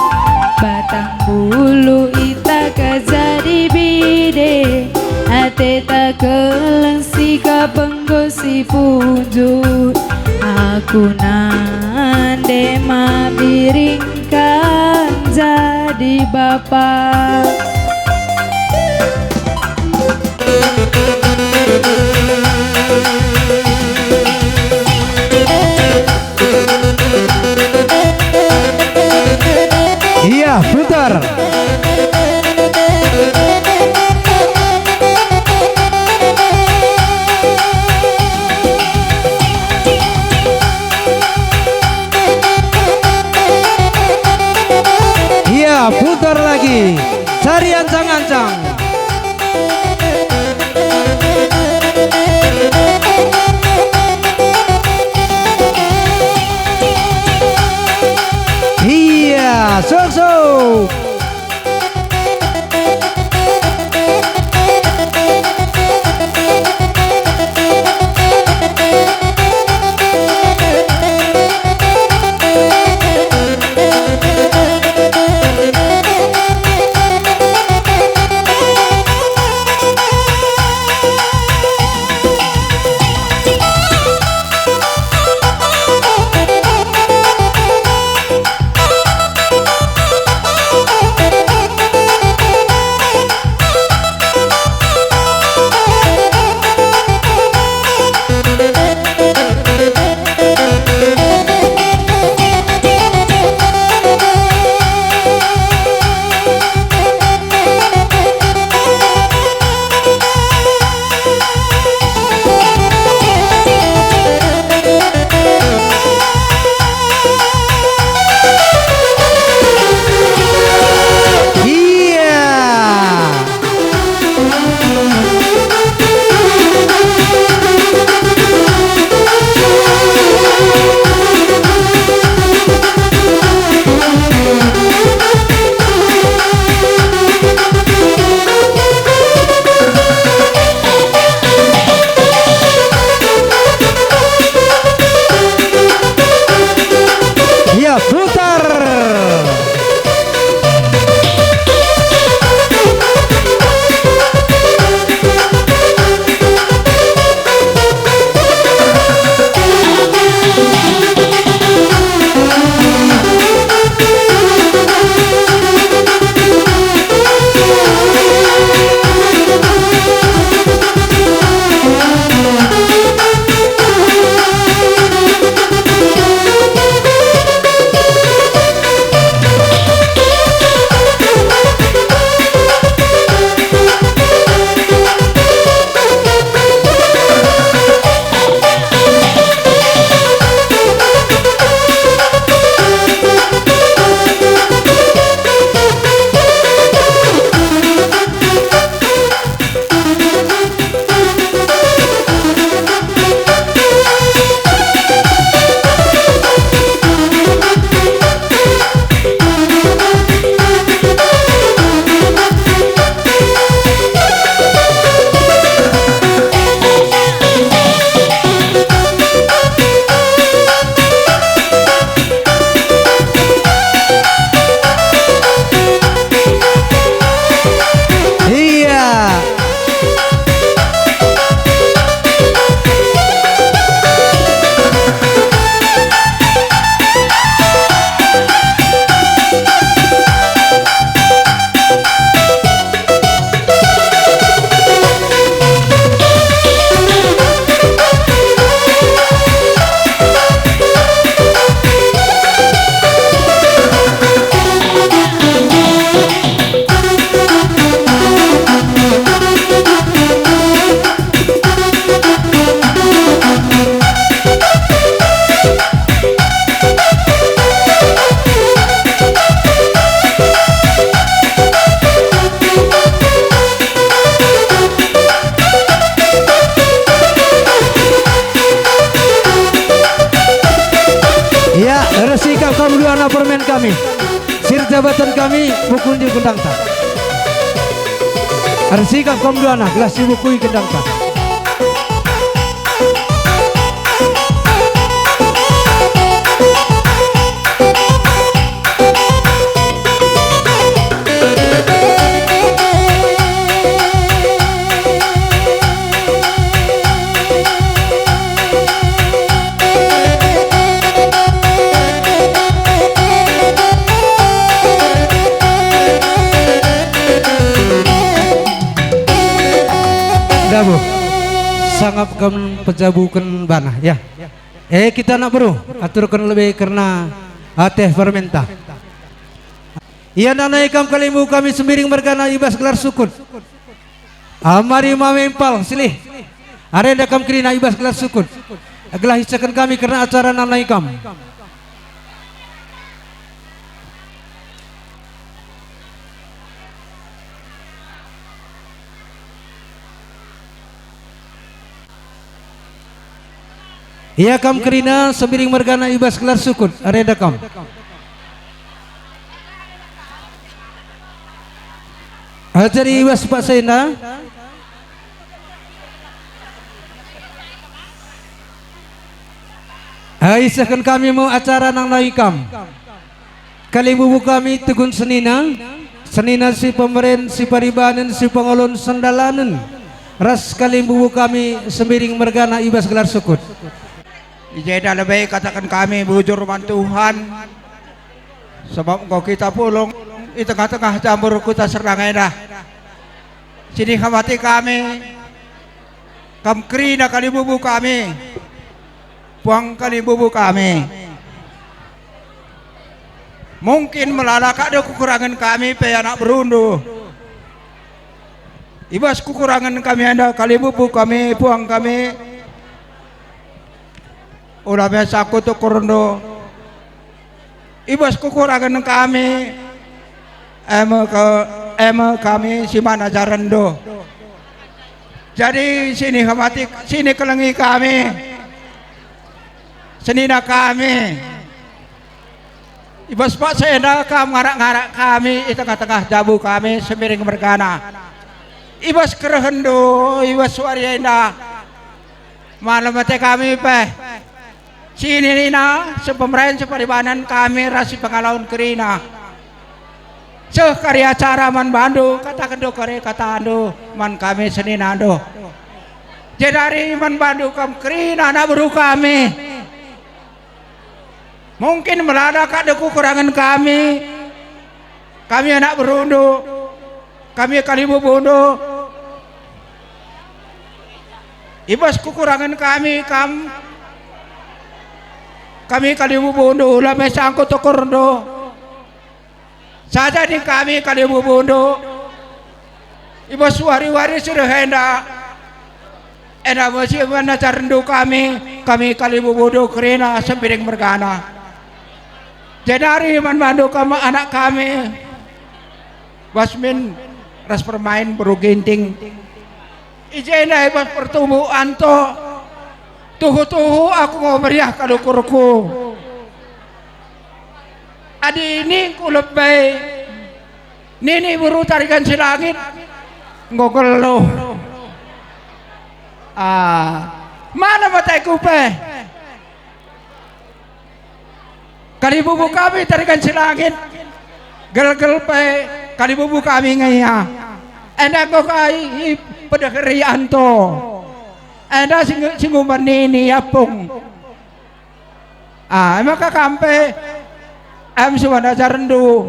batang bulu ita ka jadi bide. Ateta keleng sikap enggo sipunjur. Aku nande mabiring kam jadi bapa. Iya, putar. Iya, putar lagi. Cari ancang-ancang. Iya, sok-sok. Kami, sir jabatan kami, pukul di gendangta. Ersikap kam duana, gelah sibukui gendangta. Dabo, sangap kam pejabuken bana, ya. Eh, kita anak beru, aturken lebe kerna ateh permenta. Ia nanai kam kalimbubu kami Sembiring mergana i bas gelar Sukut. Amari mame empal silih. Arenda kam kerina i bas gelar Sukut. Gelah isehken kami kerna acara nanai kam. Ia kam kerina Sembiring mergana i bas gelar Sukut, arenda kam. Ajari i bas paksa enda. Isehken kami me acara nanai kam. Kalimbubu kami tegun senina, senina si pemeren, si paribanen, si pengolon sendalanen, ras kalimbubu kami Sembiring mergana i bas gelar Sukut. I jenda lebe kataken kami bujur man Tuhan, sabap enggo kita pulung i tengah-tengah jambur kuta Serdang enda. Sini hamati kami, kam kerina kalimbubu kami, puang kalimbubu kami. Mungkin melala kak de kukurangen kami pe anak berundu. I bas kukurangen kami enda kalimbubu kami, puang kami, ula biasa kutukurndu. I bas kukurangen kami, e me ke-, e me kami si man ajarenndu. Jadi sini hamati, sini kelengi kami, senina kami. I bas paksa enda kam ngarak-ngarak kami i tengah-tengah jabu kami Sembiring mergana. I bas kerehenndu, i bas wari enda, malem ate kami pe. Senina, sepemeren, separibanen kami ras si pengalaun kerina. Seh kari acara man bandu, katakenndu kari katandu man kami seninandu. Jenari man bandu kam kerina anak beru kami. Mungkin melala kak de kukurangen kami, kami anak berundu, kami kalimbubundu. I bas kukurangen kami kam, kami kalimbubundu, ula me sangkut ukurndu. Saja ning kami kalimbubundu, i bas wari-wari si reh enda, enda me si man ajarenndu kami, kami kalimbubundu kerina Sembiring mergana. Jenari man bandu kam anak kami, Basmin ras Permain beru Ginting. I jenda i bas pertubu Anto, tuhu-tuhu aku enggo meriah kal ukurku. Adi ningku lebe, nini beru Tarigan Silangit, enggo geluh. Ah, mana mateku pe? Kalibubu kami Tarigan Silangit, gelgel pe kalibubu kami nge ia. Enda enggo kai ipedeheri Anto. Enda si nge-, si ngumben nini apung. Ah, e maka kam pe, em si man ajarenndu,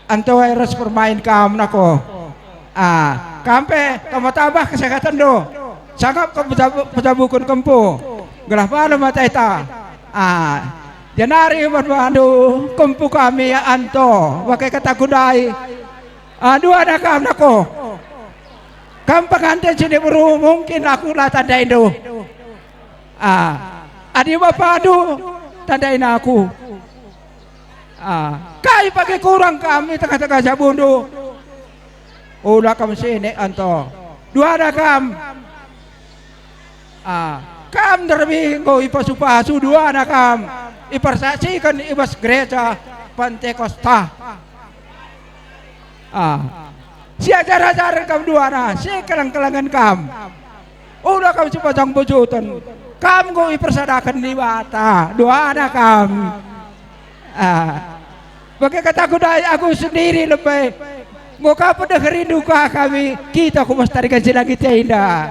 Anto e ras Permain kam nako. Ah, kam pe kam tambah kesehatenndu. Sangap kam pejabu-, pejabuken kempu. Gelah malem ateta. Ah, jenari man bandu kempu kami Anto, bage kataku ndai. Ah, duana kam nako. Kam penganten si diberu, mungkin aku la tandaindu. Ah, adi bapandu tandaina aku. Ah, kai bage kurang kam i tengah-tengah jabundu? Ula kam sinik Anto. Duana kam. Ah, kam nderbi enggo ipasu-pasu, duana kam ipersaksiken i bas gereja. Pantekosta. Ah. Siajar-ajaren kam duana, sikeleng-kelengen kam. Ula kam sipajang bujuten. Kam enggo ipersadaken Dibata, duana kam. Ah. Bage kataku ndai aku sendiri lebe. Enggo ka pedeh rindu ka kami, kita ku bas tarikan si langit enda.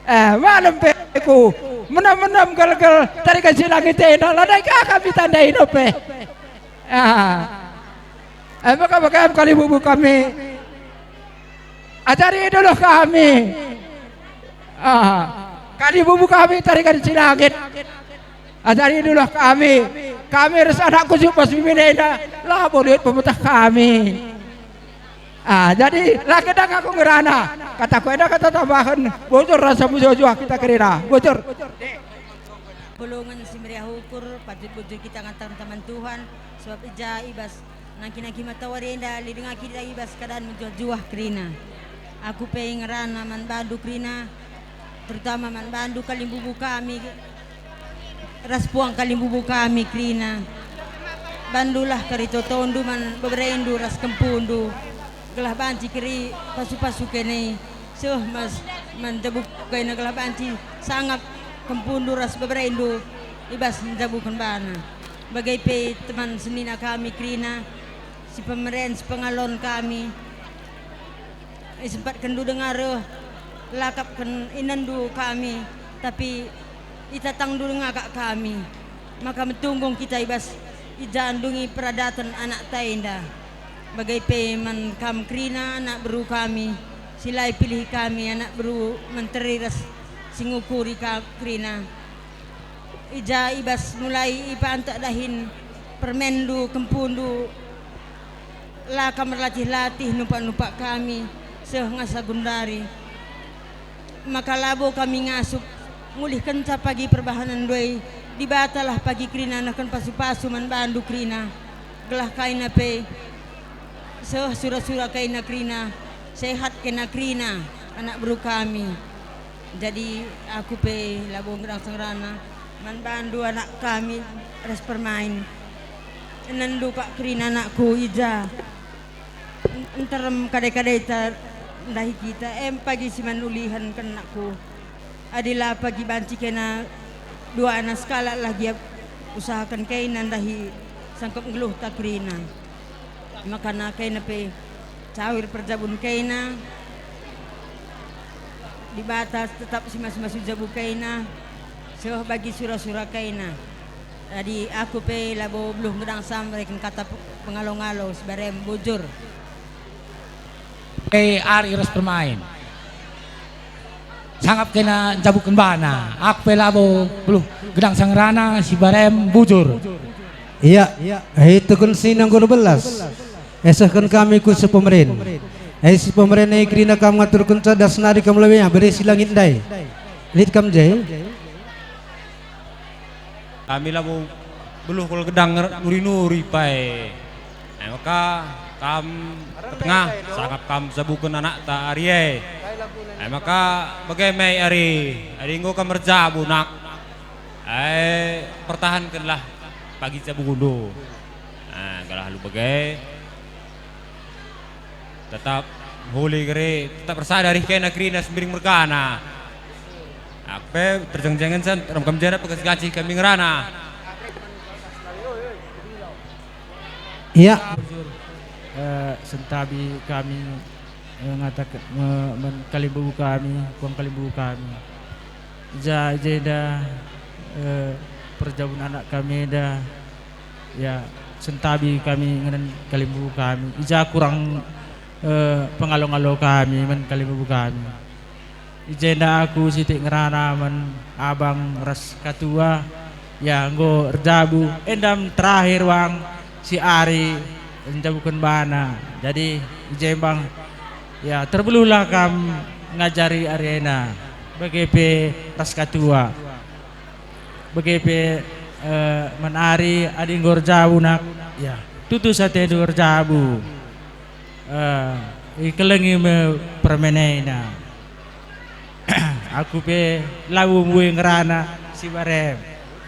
Eh, malem pe ku, menem-menem gelgel tarikan si langit enda, la ndai ka kami tandai dope. Ah. Eh, maka bagam kalimbubu kami. Ajari dulu kami. Ah. Kalimbubu kami tarikan si langit. Ajari dulu kami. Kami ras anakku si bas bimbing enda, labo lit pemeteh kami. Ah, jadi la kedang aku ngerana. Kataku enda kata tambahen, bujur rasa mejuah-juah kita kerina. Bujur. Pulungen si meriah ukur, patut bujur kita ngataken Taman Tuhan, sebab i ja i bas nangki-nangki matawari enda lit denga kita i bas keadaan mejuah-juah kerina. Aku pe ngerana man bandu kerina, terutama man bandu kalimbubu kami, ras puang kalimbubu kami kerina. Bandulah kari totondu man beberendu ras kempundu, gelah banci keri pasu-pasu kene seh mas man jabu kena, gelah banci sangap kempundu ras beberendu i bas njabuken bana. Bage pe teman senina kami kerina, si pemeren, si pengalon kami. Isempatkenndu denga reh, lakapken inendu kami, tapi itatangndu denga kak kami, maka metunggung kita i bas i ja ndungi peradaten anakta enda. Bage pe man kam kerina anak beru kami, si la ipilih kami anak beru menteri ras si ngukuri ka-, kerina. I ja i bas mulai ipantak dahin permenndu, kempundu, la kam erlatih-latih numpak-numpak kami seh ngasa gundari. Maka labo kami ngasup ngulihkenca pagi perbahanenndu e, Dibatalah pagi kerina nehken pasu-pasu man bandu kerina, gelah kaina pe seh sura-sura kaina kerina, sehat kena kerina anak beru kami. Jadi aku pe labo ngerang-sengerana man bandu anak kami ras permain. Inendu kak kerina anakku i ja. N-, nterem kade-kadeta ndahi kita, em pagi si man ulihen kenakku. Adi la pagi banci kena duana sekalak lah gia usahaken kena ndahi sangkep nggeluhta kerina. Makana kena pe cawir perjabun kena, Dibata tetap si masu-masu jabu kena, seh bagi sura-sura kena. Adi aku pe labo beluh ngedang sam mereken kata pe-, pengalo-ngalo si barem bujur. E, ari ras permain. Sangap kena njabuken bana. Aku pe labo beluh gedang sangerana si barem bujur. Ia, ituken si nanggur belas. Esehken kami ku si pemeren. E si pemeren e kerina kam ngaturkenca das nari kam lebe bere si langit ndai. Lit kam je. Kami labo beluh kal gedang nuri-nuri pae. E maka kam tengah, sangap kam jabuken anakta ari e. E maka bage me ari, adi enggo kam erjabu, nak. E, pertahankenlah pagi jabundu. E, gelah alu bage. Tetap mehuli keri, tetap ersada rih kena kerina si mbiring mergana. Aku pe terjeng-jengen sen, rem kam jenda pegas gancih kami ngerana. Ia. Eh, sentabi kami, eh, ngataken, eh, men kalimbubu kami, puang kalimbubu kami. Ja, jenda, eh, perjabun anak kami enda, ya, sentabi kami ngenen kalimbubu kami. I ja kurang, eh, pengalo-ngalo kami man kalimbubu kami. I jenda aku sitik ngerana man abang ras katua, ya, enggo erjabu, endam terakhir wang si ari njabuken bana. Jadi, i je bang, ya, terbeluhlah kam ngajari ari ena, bage pe ras katua. Bage pe, eh, man ari adi enggo erjabu nak, ya, tutus atendu erjabu. Eh, ikelengi me permenena. Aku pe labo mbue ngerana si barem.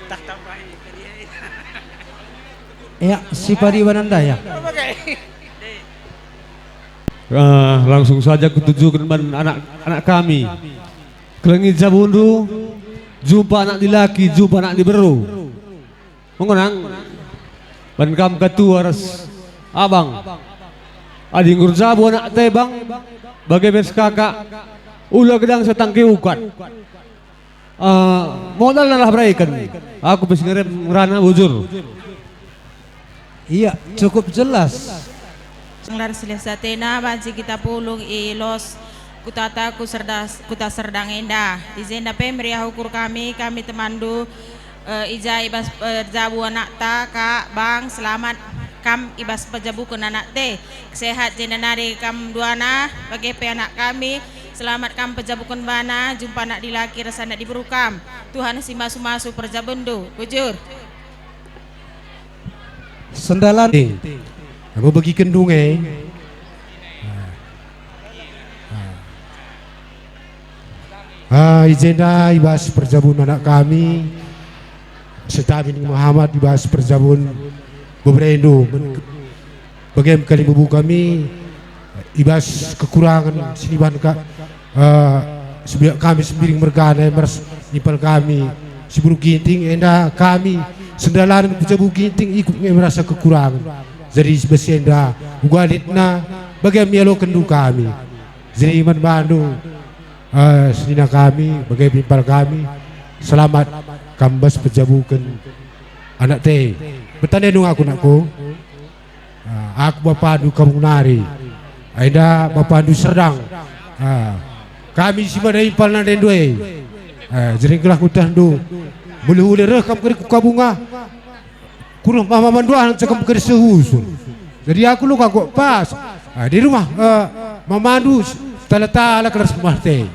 Tah tambahi. Ya, si pariban enda ya. Ah, langsung saja kutujuken man anak-anak kami. Kelengi jabundu, jumpa anak dilaki, jumpa anak diberu. Mengenang, ban kam katu ras abang. Adi nggo erjabu anak tebang, bage bas kakak, ula gedang setangke ukat. Ah, modal nalah bereken. Aku bas ngerem ngerana bujur. Iya, cukup jelas. Senglar silih satena banci kita pulung i los kutata ku Serdas-, kuta Serdang enda. I jenda pe meriah ukur kami, kami temanndu, eh, i ja i bas, eh, jabu anakta, Kak, Bang, selamat kam i bas pejabuken anak te. Sehat jenda nari kam duana, bage pe anak kami, selamat kam pejabuken bana, jumpa anak dilaki ras anak diberu kam. Tuhan si masu-masu perjabundu. Bujur. Sendalan. Enggo begiken dunge. Ah, i jenda i bas perjabun anak kami, Setamin Muhammad i bas perjabun beberendu, men-, bagem kalimbubu kami, i bas kekurangan si nibahan ka, eh, sebiak kami Sembiring mergana, meras impal kami si Beru Ginting, enda kami sendalan pejabu Ginting ikut nge merasa kekurangan. Jadi si bas enda uga litna bagem ialokenndu kami. Jadi man bandu, eh, senina kami, bage impal kami, selamat kam bas pejabuken anak te. Betanenu aku, nakku. Ah, aku bapandu kampung nari. Enda bapandu Serdang. Ah, kami si mada impal nandendu e. Ah, jadi gelah kutehndu. Mulih-ulih reh kam kari ku Kabunga. Kuruh mama mandu anak cakap kari sehusun. Jadi aku lo kagok pas. Ah, di rumah, eh, mamandu tala-tala kelas rumah te.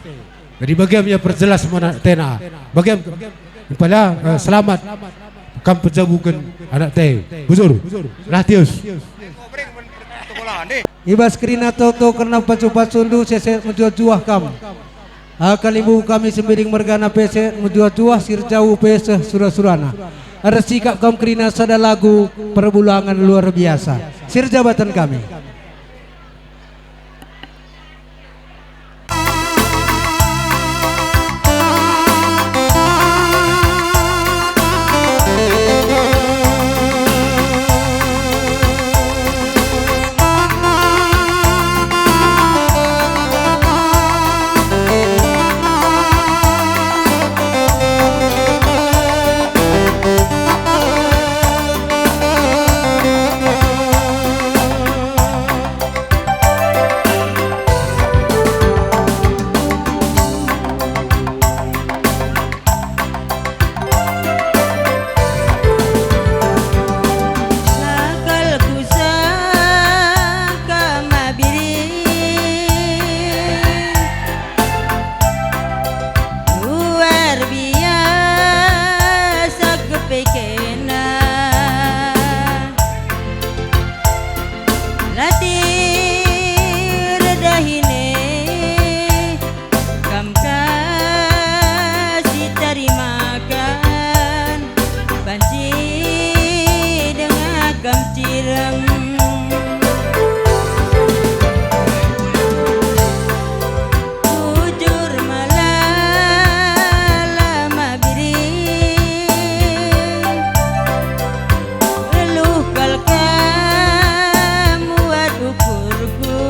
Jadi bagem ia perjelas mana tena. Bagem impala, eh, selamat kam pejabuken anak te. Bujur. Ratius. I bas kerina toto kerna pacu-pacundu sese mejuah-juah kam. Aka limbu kami Sembiring mergana pese mejuah-juah sirjau peseh sura-surana. Ersikap kam kerina sada lagu perbulangan luar biasa. Sirjabatan kami. Sakal kusangka mabiring, luar biasa kepekena. Latih dahine, kam ka sitarimaken, banci denga kam cirem. Bujur malala mabiring, geluh kal kam muat ukurku.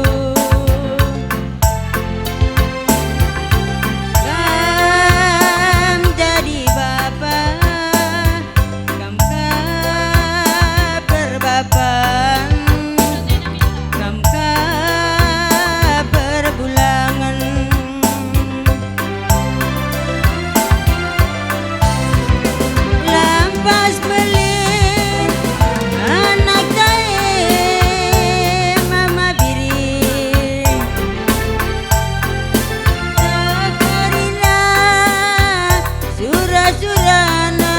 Kam jadi bapa, kam ka perbapan, kam ka perbulangen. Lampas beli anak dae mama biri. Tekerina sura-surana.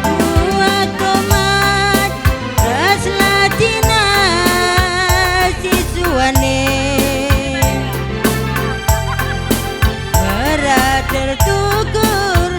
Buat tomat ras latina si suan e. Berat tertukur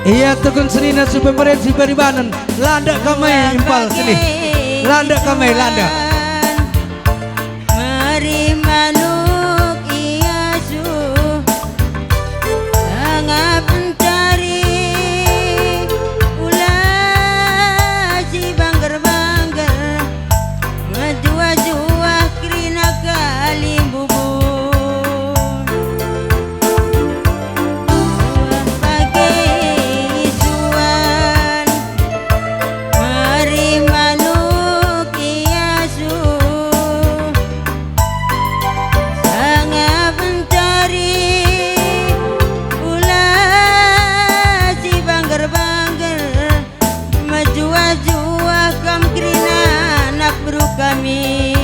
Ia tukun senina si pemeren si beribanen, landak kami impal sini. Landak kami, landak. Meri manuk ia suh, sangap ncari ula si bangger-bangger, mejuah-juah kerina kalimbubu. Buah bage isuan, meri manuk ia suh, sangap ncari ula si bangger-bangger, mejuah-juah kam kerina anak beru kami.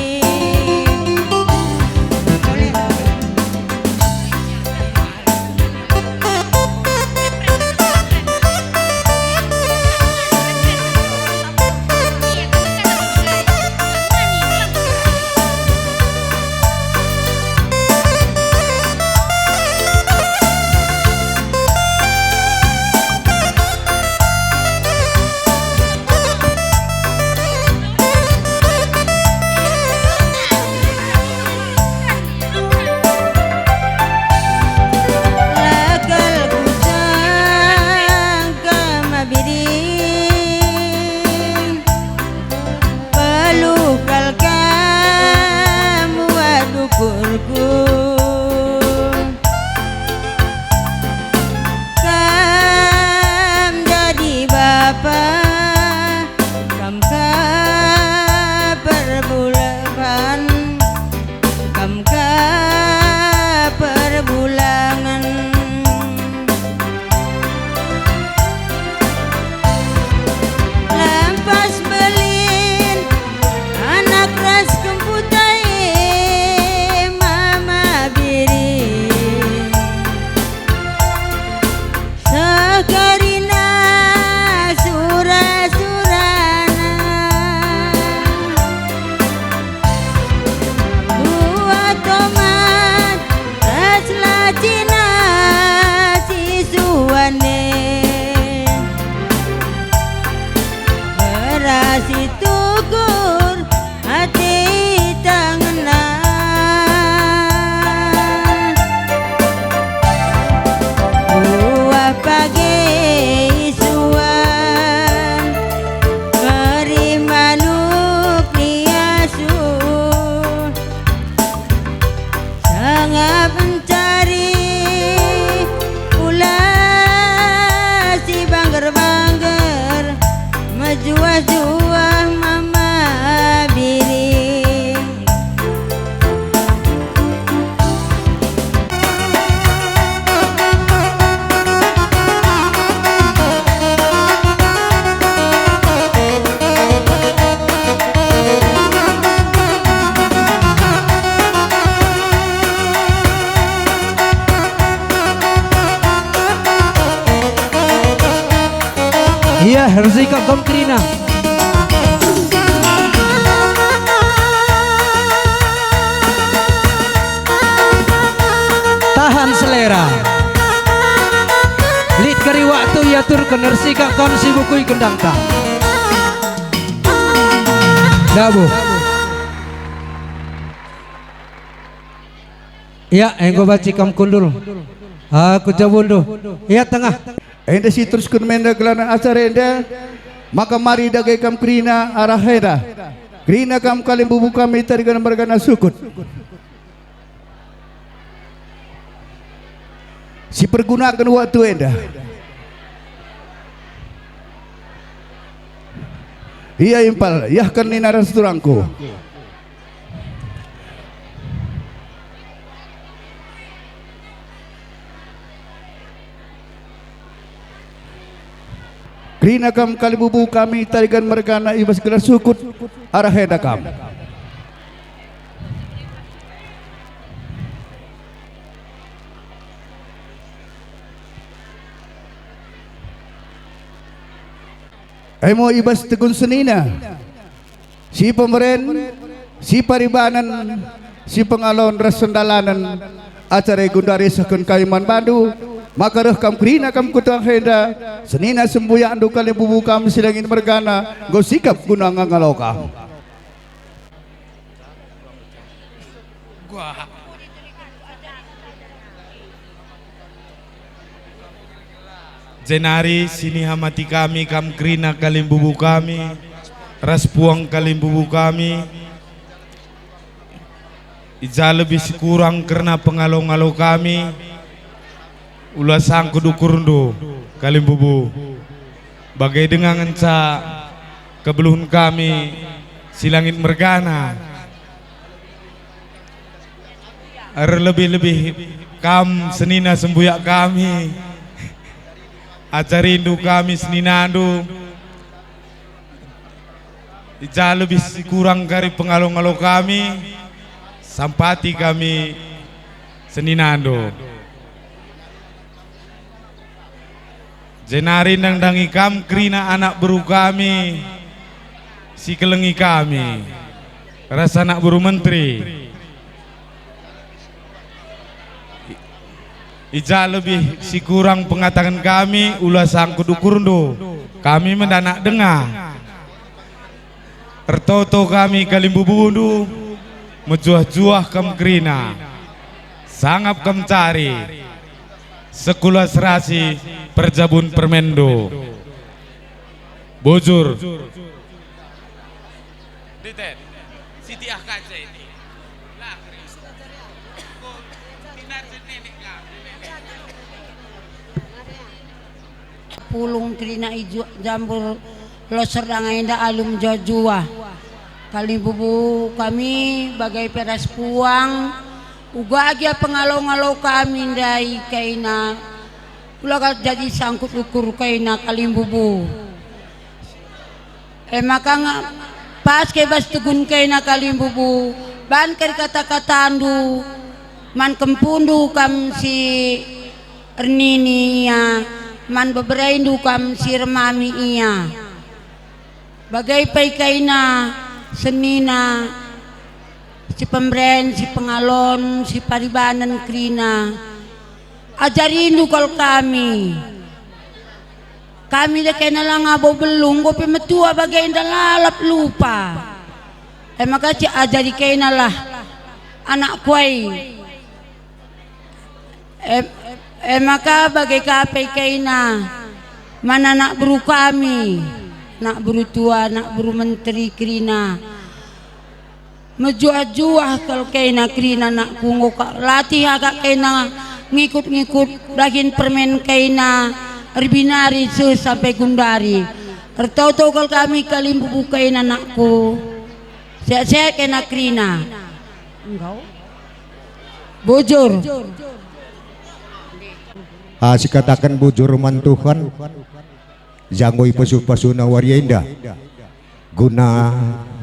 Lakal ku sangka mabiring, peluh kal kam buat ukurku. Kam jadi bapa, kam ka perbulangen, kam ka perbulangen. Lampas belin anak ras kemputai mama biring. Seh kerina sura-surana. Buah tomat ras lacina si suan e. Beras si tukur ate ta ngena. Buah bage isuan, meri manuk ia suh, sangap ncari ula si bangger-bangger, mejuah-juah mama biring. Ia ersikap kam kerina. Tahan selera. Lit kari waktu iaturken ersikap kam si bukui gendangta. Dabuh. Ia, enggo banci kam kundul. Aku jabundu. Ia, tengah. Enda si terusken menda gelarna acara enda, maka mari dage kam kerina arah enda. Kerina kam kalimbubu kami tarigan mergana sukut. Si pergunaken waktu enda. Ia impal, iahken nina ras turangku. Kerina kam kalimbubu kami tarigan mergana i bas gelar sukut, arah enda kam. Emo i bas tegun senina, si pemeren, si paribanen, si pengalon ras sendalanen, acara e gundari sehken kami man bandu, Maka reh kam kerina kam ku tengah enda, senina sembuyakndu kalimbubu kam si langit mergana, enggo sikap guna ngangalo kam. Jenari sinihamati kami kam kerina kalimbubu kami, ras puang kalimbubu kami, i ja lebih si kurang kerna pengalo-ngalo kami, ula sangkut ukurndu, kalimbubu, bage denga ngenca kebeluhen kami si langit mergana. Erlebih-lebih kam senina sembuyak kami, ajarindu kami seninandu, i ja lebih si kurang kari pengalo-ngalo kami, sampati kami seninandu. Jenari nandangi kam kerina anak beru kami, si kelengi kami, ras anak beru menteri. I ja lebih si kurang pengataken kami ula sangkut ukurndu, kami me ndanak denga. Ertoto kami kalimbubundu, mejuah-juah kam kerina, sangap kam cari, sekula serasi perjabun permenndu. Bujur. Diten, sitiah kaca ini. Lah, Kris. Ko, tinar nenek kami. Pulung kerina i ju-, jambur loser danga enda alu mejuah-juah. Kalimbubu kami bage pe ras puang, uga gia pengalo-ngalo kami ndai kaina, ula ka jadi sangkut ukur kaina kalimbubu. E maka nga-, pas ke bas tegun kaina kalimbubu, ban kari kata-katandu, man kempundu kam si ernini ia, man beberaindu kam si ermami ia. Bage pe kaina senina, si pemberen, si pengalon, si paribanen kerina. Ajarindu kal kami. Kami de kaina la ngabo beluh, enggo pe metua bagenda lalap lupa. E maka ciajari kainalah anakku ai. E, e maka bage ka pe kaina man anak beru kami, anak beru tua, anak beru menteri kerina. Mejuah-juah kal kaina kerina anakku, enggo ka latih agak kaina ngikut-ngikut dahin permen kaina erbinari seh sampe gundari. Ertoto kal kami kalimbubu kaina anakku. Sehat-sehat kaina kerina. Enggo. Bujur. Ah, sikataken bujur man Tuhan, janggo ipasu-pasuna wari enda. Guna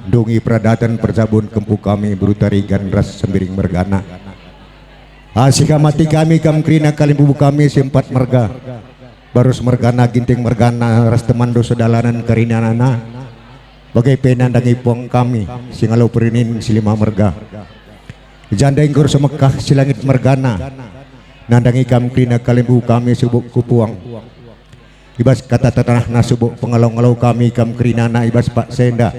ndungi peradaten perjabun kempu kami beru Tarigan ras Sembiring mergana. Ah, sihamati kami kam kerina kalimbubu kami si empat merga. Barus mergana, Ginting mergana, ras temanndu sedalanen kerinana. Bage pe nandangi puang kami, si ngalo perinin si lima merga. Janda enggo ersemekah si langit mergana. Nandangi kam kerina kalimbubu kami subuk ku puang. I bas kata tenahna subuk pengalo-ngalo kami kam kerinana i bas paksa enda.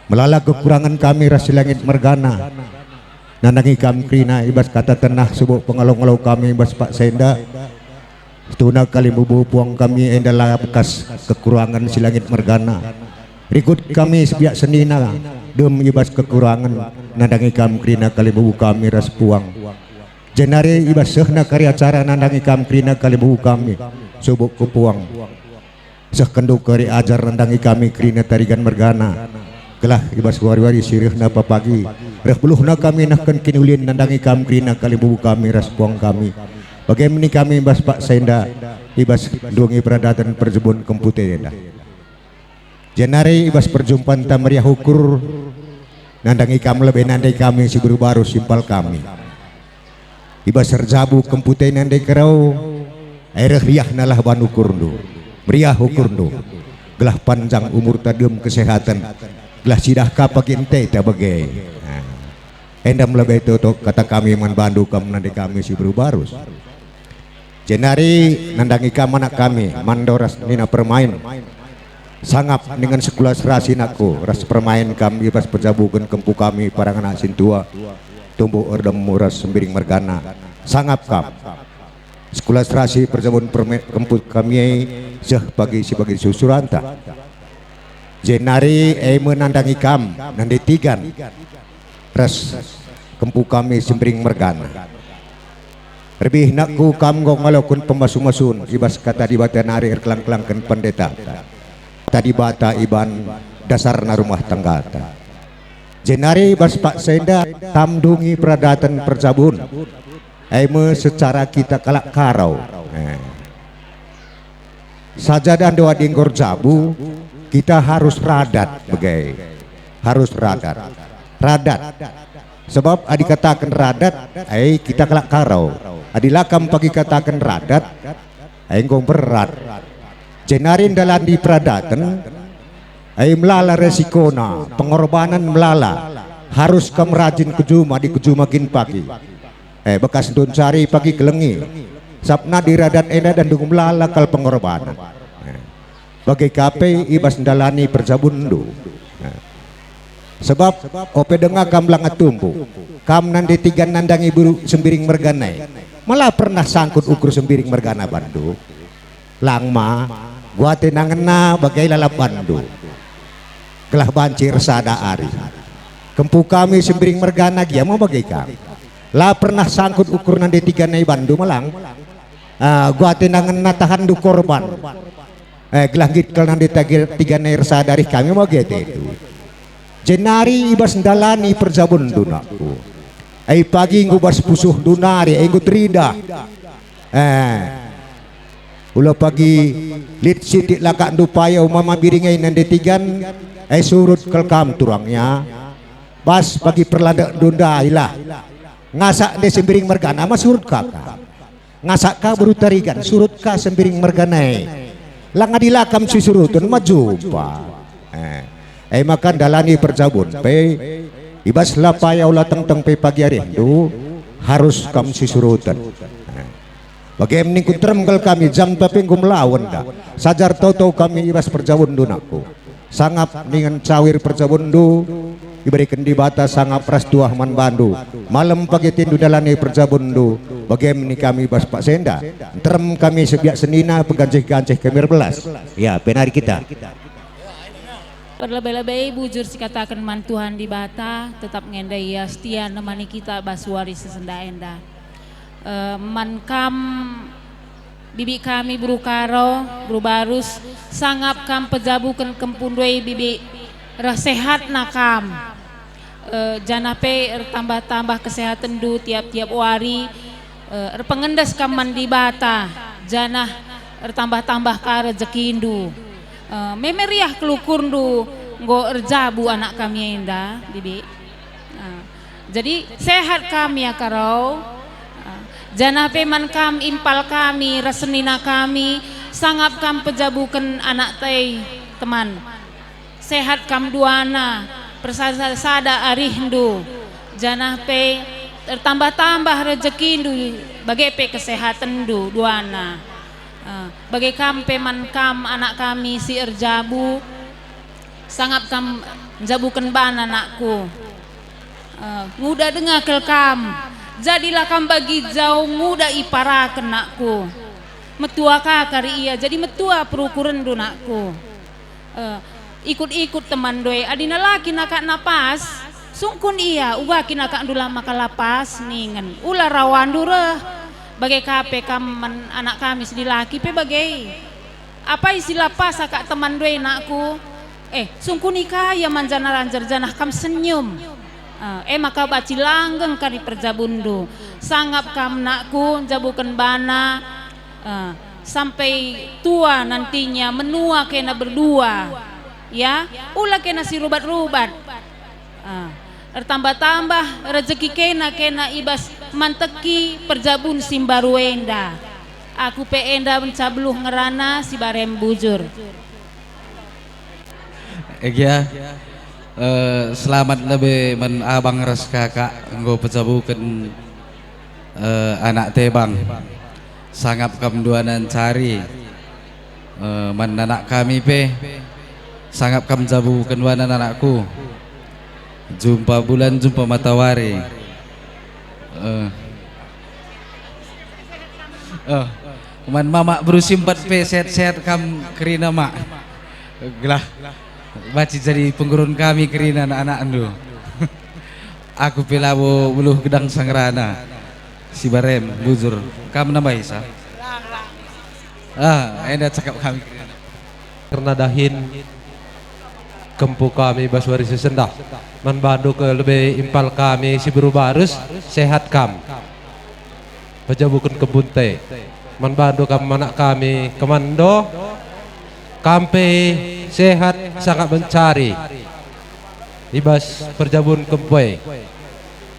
Melala kekurangen kami ras si langit mergana. Nandangi kam kerina i bas kata tenah subuk pengalo-ngalo kami i bas paksa enda. Situhuna kalimbubu puang kami enda la bekas kekurangen si langit mergana. Rikut kami sebiak senina dem i bas kekurangen, nandangi kam kerina kalimbubu kami ras puang. Jenari i bas sehna kari acara nandangi kam kerina kalimbubu kami, subuk ku puang. Sehkenndu kari ajar nandangi kami kerina Tarigan mergana, gelah i bas wari-wari si rehna papagi, reh beluhna kami nehken kiniulin nandangi kam kerina kalimbubu kami ras puang kami. Bage me kami i bas paksa enda, i bas ndungi peradaten perjabun kempu enda. Jenari i bas perjumpanta meriah ukur, nandangi kam lebe nande kami si beru-baru simpal kami. I bas erjabu kempu nande kerau, e reh riahnalah ban ukurndu, meriah ukurndu, gelah panjang umurta dem kesehaten, gelah sidah ka pagi enteta bage. Nah, enda me lebe toto kata kami man bandu kam nande kami si beru-baru. Jenari nandangi kam anak kami, Mando ras nina Permain. Sangap ningen sekulah serasi nakku, ras Permain kam i bas perjabuken kempu kami parang anak sintua, Tumbuk Erdemu ras Sembiring mergana. Sangap kam. Sekulah serasi perjabun perme-, kempu kami e seh pagi si bagi susuranta. Jenari e me nandangi kam, nande Tigan, ras kempu kami Sembiring mergana. Rebih nakku kam enggo ngaloken pemasu-masun i bas kata Dibata nari erkelang-kelangken pendetanta. Kata Dibata iban dasarna rumah tanggata. Jenari bas paksa enda kam dungi peradaten perjabun. E me secara kita kalak Karo. Eh. Saja dando adi enggo erjabu, kita harus radat bage. Harus radat. Radat. Sebab adi kataken radat, ai kita kalak Karo. Adi la kam pagi kataken radat, ai enggo berat. Jenari ndalani peradaten, ai melala resikona, pengorbanen melala. Harus kam rajin kejuma, adi kejuma kin pagi. Eh, bekas ndun cari pagi kelengi. Sabap adi radat enda dando melala kal pengorbanen. Eh, bage ka pe i bas ndalani perjabunndu. Eh, sebab ope denga kam langa tumbuk, kam nande Tigan nandangi buru Sembiring mergana e. Mala pernah sangkut ukur Sembiring mergana banndu. Lang ma, guate nangenna bage lalap banndu. Gelah banci ersada ari. Kempu kami Sembiring mergana gia me bage kam. La pernah sangkut ukur nande Tigan e banndu melang. Ah, guate nangenna tahanndu korban. Eh, gelah nggit kal nande tage-, Tigan e ersada arih kami me bage atendu. Jenari i bas ndalani perjabunndu nakku. Ai pagi enggo bas pusuhndu nari, ai enggo teridah. Eh, ula pagi lit sitik lakakndu payau mama biring ai nande Tigan, ai surut kal kam turangnya. Bas pagi perlandekndu ndai lah. Ngasak nde Sembiring mergana ma surut ka kam. Ngasak ka buru Tigan, surut ka Sembiring mergana e. Lang adi la kam sisuruten ma jumpa. Eh, e maka ndalani perjabun pe, i bas la payau la tengteng pe pagi arihndu, harus kam sisuruten. Eh. Bage me ningku nterem kal kami, jam ta pe enggo melawen da. Sajar toto kami i bas perjabunndu nakku. Sangap ningen cawir perjabunndu, ibereken Dibata sangap ras tuah man bandu. Malem pagi atendu ndalani perjabunndu, bage me nina kami bas paksa enda. Nterem kami sebiak senina, pegancih-gancih kami erbelas. Ya, penari kita. Perlebe-lebe bujur sikataken man Tuhan Dibata, tetap nge enda Ia setia nemani kita bas wari sesenda enda. Eh, man kam bibi kami beru Karo, beru Barus, sangap kam pejabuken kempundu e bibi, reh sehatna kam. Eh, janah pe ertambah-tambah kesehatenndu tiap-tiap wari, eh, erpengendes kam man Dibata, janah ertambah-tambah ka rejekindu. Eh, me meriah kal ukurndu enggo erjabu anak kami enda, bibi. Ah, jadi sehat kam ya Karo. Ah, janah pe man kam impal kami ras senina kami, sangap kam pejabuken anakta e teman. Sehat kam duana, persada-sada arihndu, janah pe ertambah-tambah rejekindu, bage pe kesehatenndu duana. Ah, bage kam pe man kam anak kami si erjabu, sangap kam njabuken bana, nakku. Eh, nguda denga kal kam, jadilah kam bagi jau nguda iparaken, nakku. Metua ka kari ia, jadi metua perukurenndu, nakku. Eh, ikut-ikut temanndu e, adi nalaki nakakna pas, sungkun ia, uga kinakakndu la maka la pas ningen. Ula rawandu reh, bage ka pe kam man anak kami si dilaki pe bage. Apai si la pas akap temanndu e, nakku? Eh, sungkuni ka ia man jana ranjar janah kam senyum. Ah, e maka banci langgeng kari perjabunndu. Sangap kam, nakku, njabuken bana, ah, sampai tua nantinya menua kena berdua. Ya, ula kena si rubat-rubat. Ah, ertambah-tambah rejeki kena-kena i bas manteki perjabun si mbaru enda. Aku pe enda ngenca beluh ngerana si barem bujur. Egia, eh, selamat lebe man abang ras kakak enggo pejabuken, eh, anak tebang. Sangap kam duana ncari, eh, man anak kami pe. Sangap kam jabuken duana anakku. Jumpa bulan, jumpa matawari. Eh. Eh, man mamak beru si empat pe sehat-sehat kam kerina, Mak. Gelah banci jadi pengurun kami kerina anak-anakndu. Aku pe labo beluh gedang sangerana. Si barem, bujur. Kam nambahi sa? Ah, enda cakap kami. Kerna dahin kempu kami bas wari si sendah. Man bandu ke lebe impal kami si beru barus, sehat kam. Pejabuken kempunte. Man bandu kam anak kami kemando, kam pe sehat sangap mencari i bas perjabun kempu e.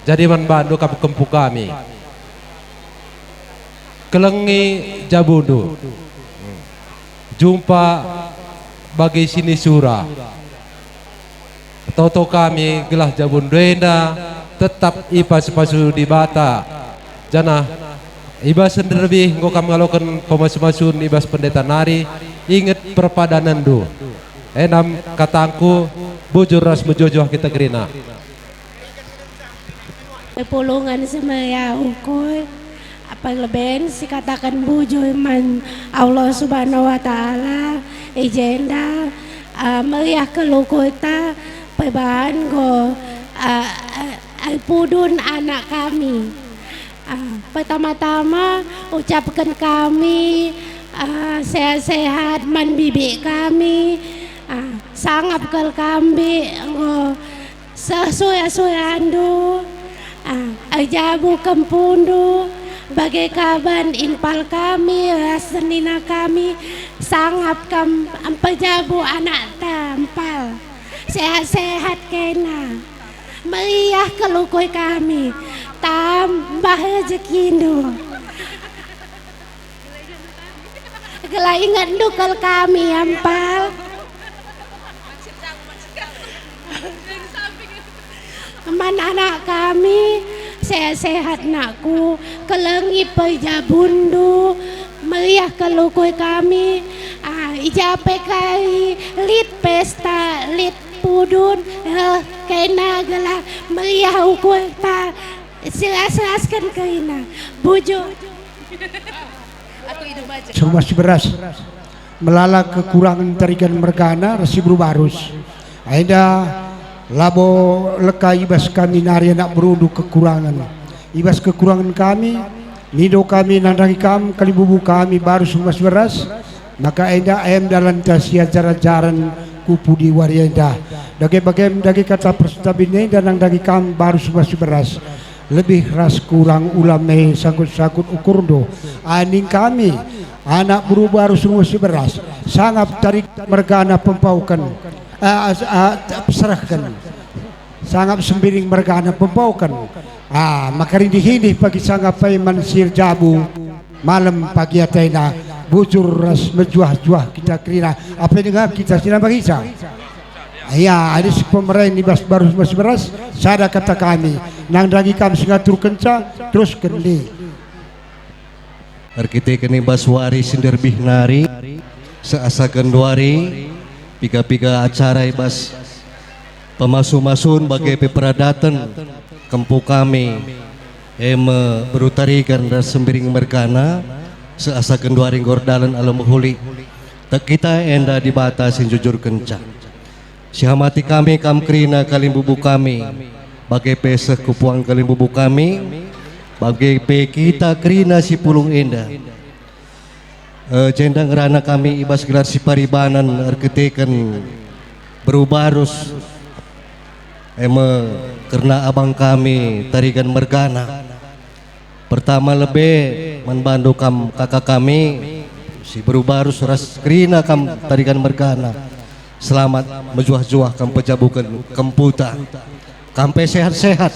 Jadi man bandu kam kempu kami. Kelengi jabundu. Jumpa bagi sinisura. Toto kami gelah jabundu enda tetap ipasu-pasu Dibata, janah i bas si nderbih enggo kam ngaloken pemasu-masun i bas pendeta nari, inget perpadanenndu. Enda me katangku, bujur ras mejuah-juah kita kerina. Pulungen si meriah ukur, apa leben sikataken bujur man Allah Subhanahu wa Ta'ala, i jenda, ah, meriah kal ukurta, perbahan enggo, ah, ah, erpudun anak kami. Ah, pertama-tama ucapken kami, ah, sehat-sehat man bibi kami, ah, sangap kal kam, Bi, enggo seh sura-surandu, ah, erjabu kempundu, bage ka ban impal kami ras senina kami, sangap kam mperjabu anakta impal. Sehat-sehat kena. Meriah kal ukur kami. Tambah rejekindu. Gelah ingetndu kal kami, impal. Man anak kami, sehat-sehat nakku, kelengi perjabundu, meriah kal ukur kami, ah, i ja pe kai, lit pesta, lit pudun, eh, kena gelah meriah ukurta, silas-lasken kerina. Bujur. Aku hidup aja. Rumah si beras. Melala kekurangen tarigan mergana ras si beru barus. Enda labo leka i bas kami nari anak berundu kekurangen. I bas kekurangen kami, nido kami nandangi kam kalimbubu kami barus rumah si beras, maka enda em dalanta si ajar-ajaren ku pudi wari enda. Dage bagem dage kata persentabin enda nandangi kam barus rumah si beras. Lebih ras kurang ula me sangkut-sangkut ukurndu. Aning kami, anak beru barus rumah si beras, sangap tarik mergana pempauken, ah, as-, ah, serehken. Sangap sembiring mergana pempauken. Ah, maka rindih-indih pagi sangap pe man si erjabu. Malem pagi atena, bujur ras mejuah-juah kita kerina, apai denga kita si nambahisa. Ia, adi si pemeren i bas barus rumah si beras, sada kata kami, nandangi kam si ngaturkenca, terusken, Li. Erkiteken i bas wari si nderbih nari, seasa genduari, piga-piga acara i bas pemasu-masun bage pe peradaten kempu kami, e me beru tarigan ras sembiring mergana, seasa genduari enggo erdalan alu mehuli. Tek kita enda Dibata si njujurkenca. Sihamati kami kam kerina kalimbubu kami, bage pe seh ku puang kalimbubu kami, bage pe kita kerina si pulung enda. E, jenda ngerana kami i bas gelar si paribanen erkiteken beru barus, e me kerna abang kami tarigan mergana. Pertama lebe man bandu kam kaka kami, si beru barus ras kerina kam tarigan mergana. Selamat mejuah-juah kam pejabuken kemputa. Kam pe sehat-sehat.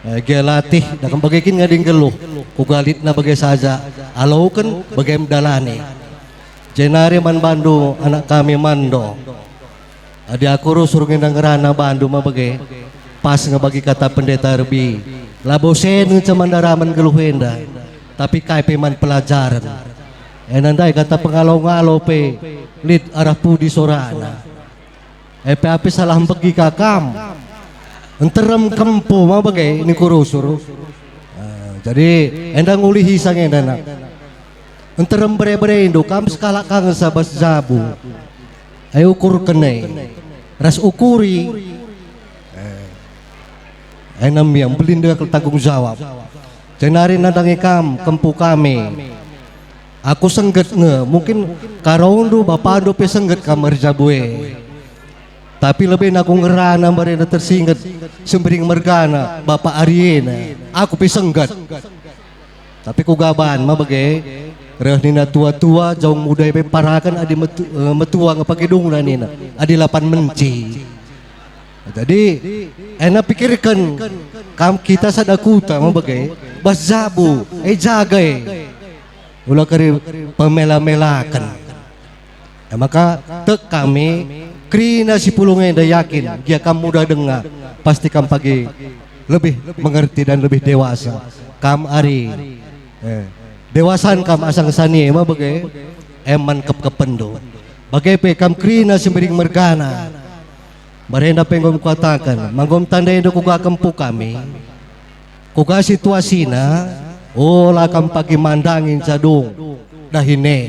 Eh, gia latih, dah kam bage kin ngadi nggeluh, kuga litna bage saja, aloken bage mdalani. Jenari man bandu anak kami mando. Adi aku rusur nge ngerana bandu ma bage, pas nge bagi kata pendeta erbi, labo seh ngenca man daramen nggeluh enda. Tapi kai pe man pelajaren. Enda ndai kata pengalo-ngalo pe lit arah pudi sorana. E pe api salah mbegi ka kam. Nterem kempu ma bage ningku rusur. Eh, jadi enda ngulihi sang enda nak. Nterem bere-berendu kam sekalak kangen sabas jabu. Ai ukurken e. Ras ukuri. Eh, ai nami yang belin dengan tanggung jawab. Jenari nandangi kam kempu kami. Aku sengget nge, mungkin karondu bapandu pe sengget kam erjabu e. Tapi lebe aku ngerana mbarenda tersinget sembering mergana bapa ariena. Aku pe sengget. Tapi kuga ban ma bage, reh nina tua-tua, jaung muda pe paraken adi metu-, eh, metua nge pake dungna nina, adi lapan menci. Jadi, ena pikirken kam kita sada kuta ma bage, bas jabu, e jaga e. Ula kari pemela-melaken. E maka tek kami, kerina si pulung enda yakin, gia kam muda denga, pasti kam pagi lebih mengerti dan lebih dewasa. Kam ari, eh, dewasan kam asang sani e ma bage, e man kep-kepenndu. Bage pe kam kerina si mbiring mergana. Mbarenda pe enggo kukataken, ma enggo tandai enda kuga kempu kami. Kuga situasina, ola kam pagi mandangi jadung dahin e.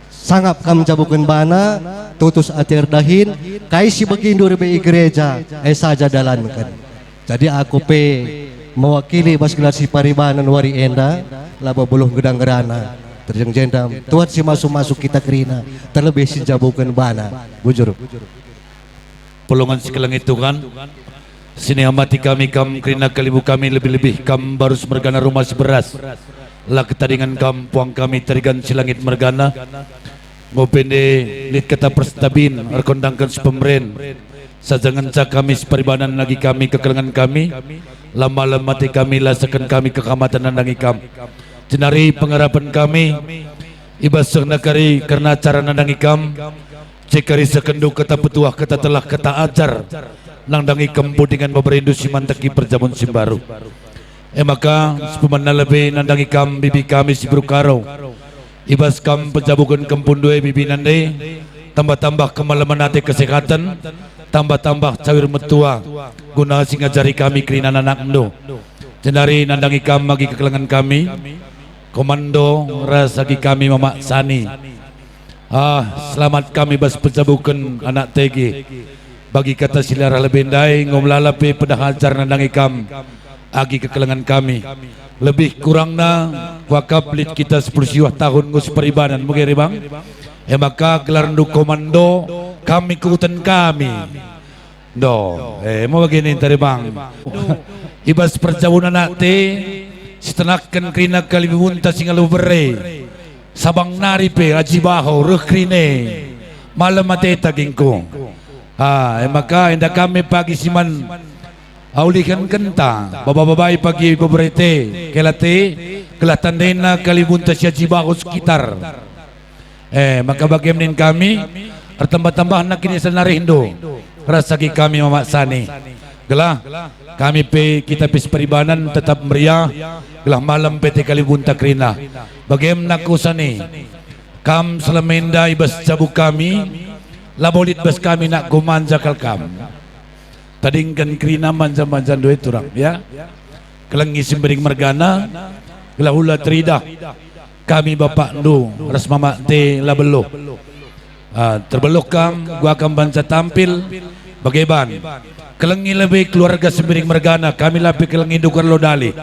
Sangap kam njabuken bana, tutus ate erdahin, kai si begindu rebe i gereja, e saja dalanken. Jadi aku pe mewakili bas gelar si paribanen wari enda, labo beluh gedang ngerana. Terjeng jenda, Tuhan si masu-masu kita kerina, terlebih si njabuken bana. Bujur. Pulungen si keleng e Tuhan, si niamati kami kam kerina kalimbubu kami, lebih-lebih kam mbarus mergana rumah si beras. La ketadingen kam puang kami tarigan si langit mergana. Enggo pe nde lit kata persentabin erkondangken si pemeren. Saja ngenca kami si paribanen agi kami kekelengen kami, la malem ate kami, la seken kami kekamaten nandangi kam. Jenari pengarapen kami, i bas sehna kari kerna cara nandangi kam, je kari sekenndu kata petuah, kata telah, kata ajar, nandangi kempu dingen beberendu si manteki perjabun si mbaru. E maka, sepemanna lebe nandangi kam bibi kami si beru Karo. I bas kam pejabuken kempundu e bibi nande, tambah-tambah kemalemen ate kesehaten, tambah-tambah cawir metua, guna si ngajari kami kerina anakndu. Jenari nandangi kam agi kekelengen kami, Komando ras agi kami Mamak Sani. Ah, selamat kami bas pejabuken anak tege. Bagi kata si la arah lebe ndai, enggo melala pe pedah ajar nandangi kam agi kekelengen kami. Lebih kurangna, kuakap lit kita sepuluh siwah tahun enggo siperibanen, muge rebang? E maka gelarndu Komando, kami kuten kami. Ndo, e, mo bage ninta rebang. I bas perjabun anak te, sitenahken kerina kalibubunta si ngalo bere. Sabang nari pe Aji Baho reh kerina e. Malem ateta gingku. Ah, e maka enda kami pagi si man, ah, ulihenkenta, baba-babai pagi beberete, kelate, gelah tandena kalibubunta si Aji Baho sekitar. Eh, maka bage min kami, ertambah-tambahna kiniteken arihndu, ras agi kami Mamak Sani. Gelah, kami pe kita pe siperibanen tetap meriah, gelah malem pe ate kalibubunta kerina. Bage min aku Sani, kam selama enda i bas jabu kami, labo lit bas kami nakku manja kal kam. Tadingken kerina manja-manjandu e turang, ya. Kelengi si mbiring mergana, gelah ula teridah kami bapakndu ras mamakndu la beluh. Ah, terbeluh kam, gua kam banca tampil, bage ban. Kelengi lebe keluarga si mbiring mergana, kami la pe kelengindu kalo dali.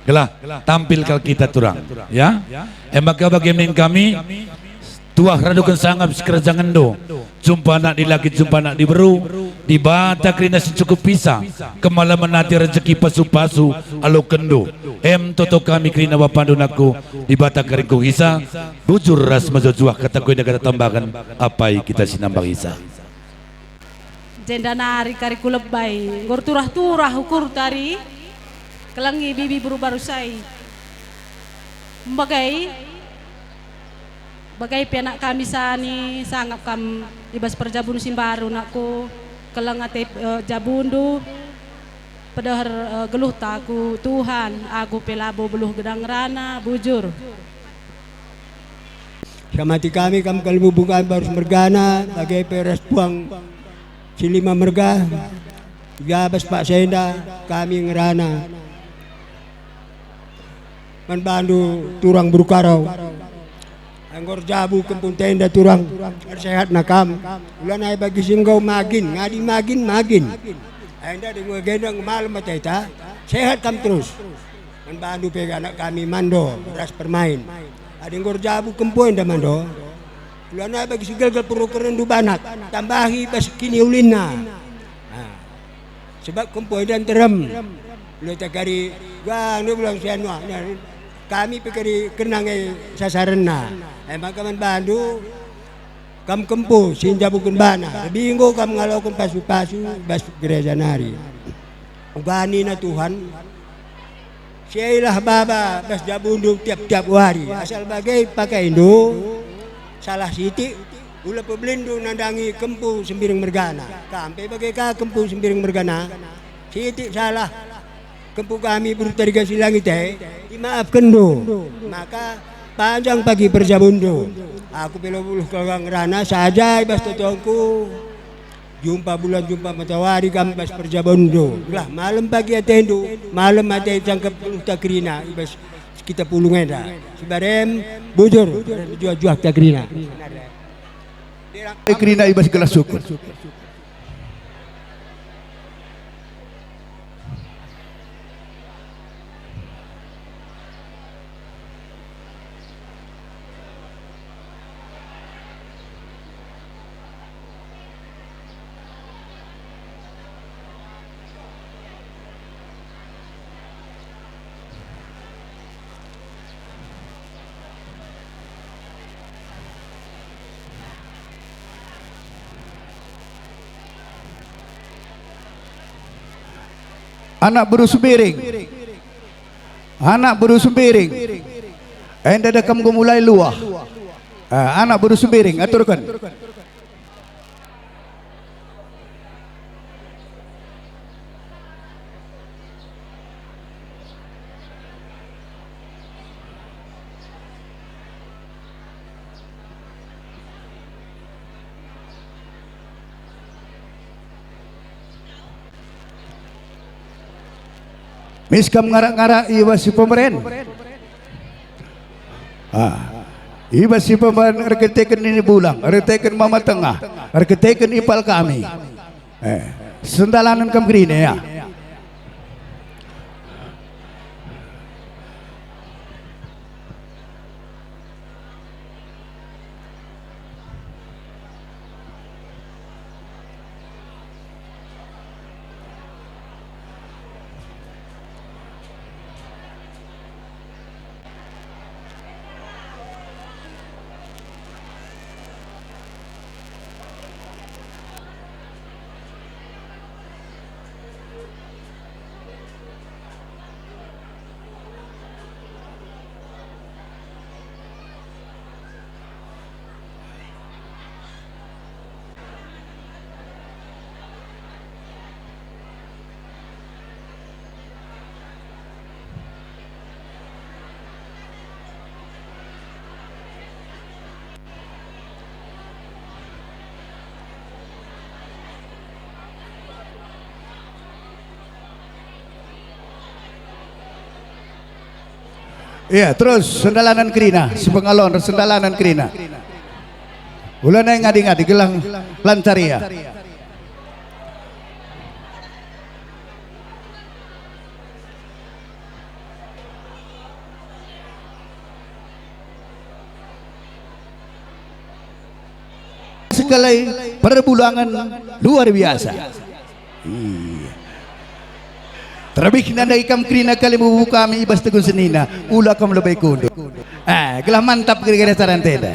Gelah, tampil kal kita turang, ya. E maka bage min kami, tuah raduken sangap sikerajangenndu, jumpa anak dilaki, jumpa anak diberu, Dibata kerina si cukup pisa, kemalemen ate, rejeki, pasu-pasu, alokenndu. Em toto kami kerina bapandu nakku, Dibata kari engkuhisa, bujur ras mejuah-juah kataku enda kata tambaken, apai kita si nambahisa. Jenda nari kari kulebai, enggo erturah-turah ukurta ari, kelengi bibi beru barusai. Mbagai, bagai pe anak kami Sani, sangap kam i bas perjabun si mbaru, nakku, keleng ate, eh, jabundu. Pedeher, eh, geluhta ku Tuhan, aku pe labo beluh gedang ngerana, bujur. Samati kami kam kalimbubu kami barus mergana, bage pe ras puang si lima merga, i bas paksa enda kami ngerana. Man bandu turang Beru Karau. Enggo erjabu kempunta enda turang, ersehatna kam. Ulana bagi si enggo magin, ngadi magin, magin. Enda denga gendang malem ateta, sehat kam terus. Man bandu pe anak kami Mando ras Permain. Adi enggo erjabu kempu enda Mando, ulana bagi si gelgel perukerndu banak, tambahi bas kiniulinna. Nah. Sebab kempu enda nterem. Ula takari, wah, ni bulang sian wah. Nah, kami pe kari kena nge sasarenna. E maka man bandu, kam kempu si njabuken bana. Lebih enggo kam ngaloken pasu-pasu bas gereja nari. Uga nina Tuhan, "Siailah baba bas jabundu tiap-tiap wari, asal bage pakaindu, salah sitik, ula pebelinndu nandangi kempu Sembiring mergana. Kam pe bage ka kempu Sembiring mergana, sitik salah kempu kami Beru Tarigan si Langit e, imaafkenndu. Maka panjang pagi perjabunndu. Aku pe labo beluh kal ngerana saja i bas totongku." Jumpa bulan, jumpa matawari kam bas perjabundu. Gelah malem pagi atendu, malem ate cangkep geluhta kerina i bas kita pulung enda. Sibarem, bujur, mejuah-juahta kerina. Kerina i bas gelah syukur. Anak Beru Sembiring. Anak Beru Sembiring. Enda da kam enggo mulai luah. Eh, anak Beru Sembiring, aturken. Mis kam ngarak-ngarak i bas si pemeren. Ah, i bas si pemeren erkiteken nini bulang, erkiteken mama tengah, erkiteken ipal kami. Eh, sendalanen kam kerina, ya. Iya, terus sendalanen kerina, si pengalon sendalanen kerina. Ulana ngadi-ngadi gelah lancar ia. Sekali perbulangan luar biasa. Iya. Terlebih nandangi kam kerina kalimbubu kami i bas tegun senina, ula kam lebe kundul. Eh, gelah mantap kira-kira saran tenda.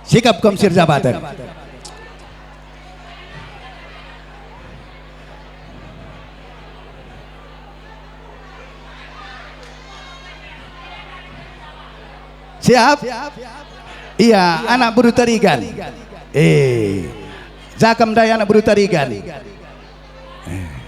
Sikap kam si erjabatan. Siap? Iya, anak Beru Tarigan. Eh, ja kam ndai anak Beru Tarigan. Eh.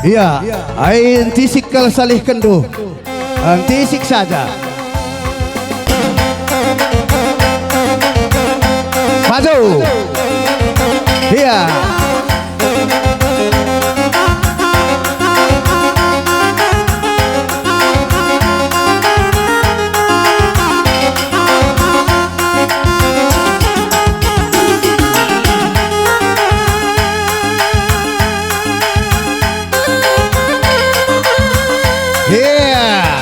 Ia, ai entisik kal salihkenndu. Entisik saja. Maju. Ia. Yeah.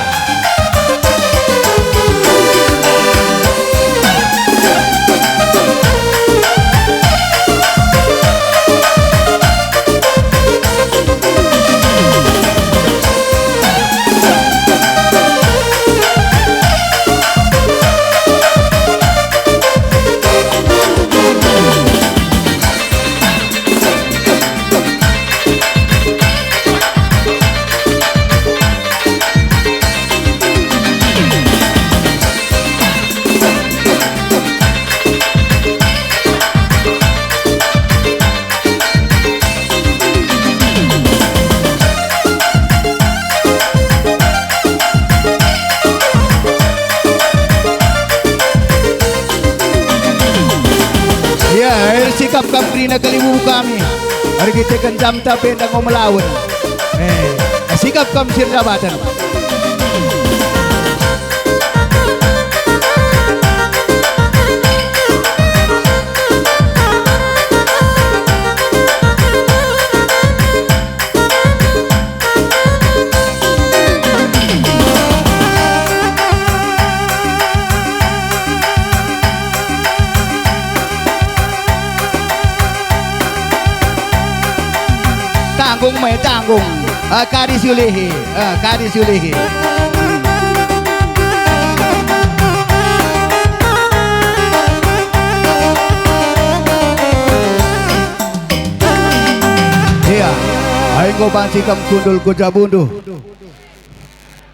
Ya, ersikap kam kerina kalimbubu kami. Erkiteken jamta pe enda enggo melawen. Eh, sikap kam si erjabaten. Tanggung me, tanggung. Ah, kari si ulihi. Ah, kari si ulihi. Ia, ai enggo banci kam kundul ku jabundu.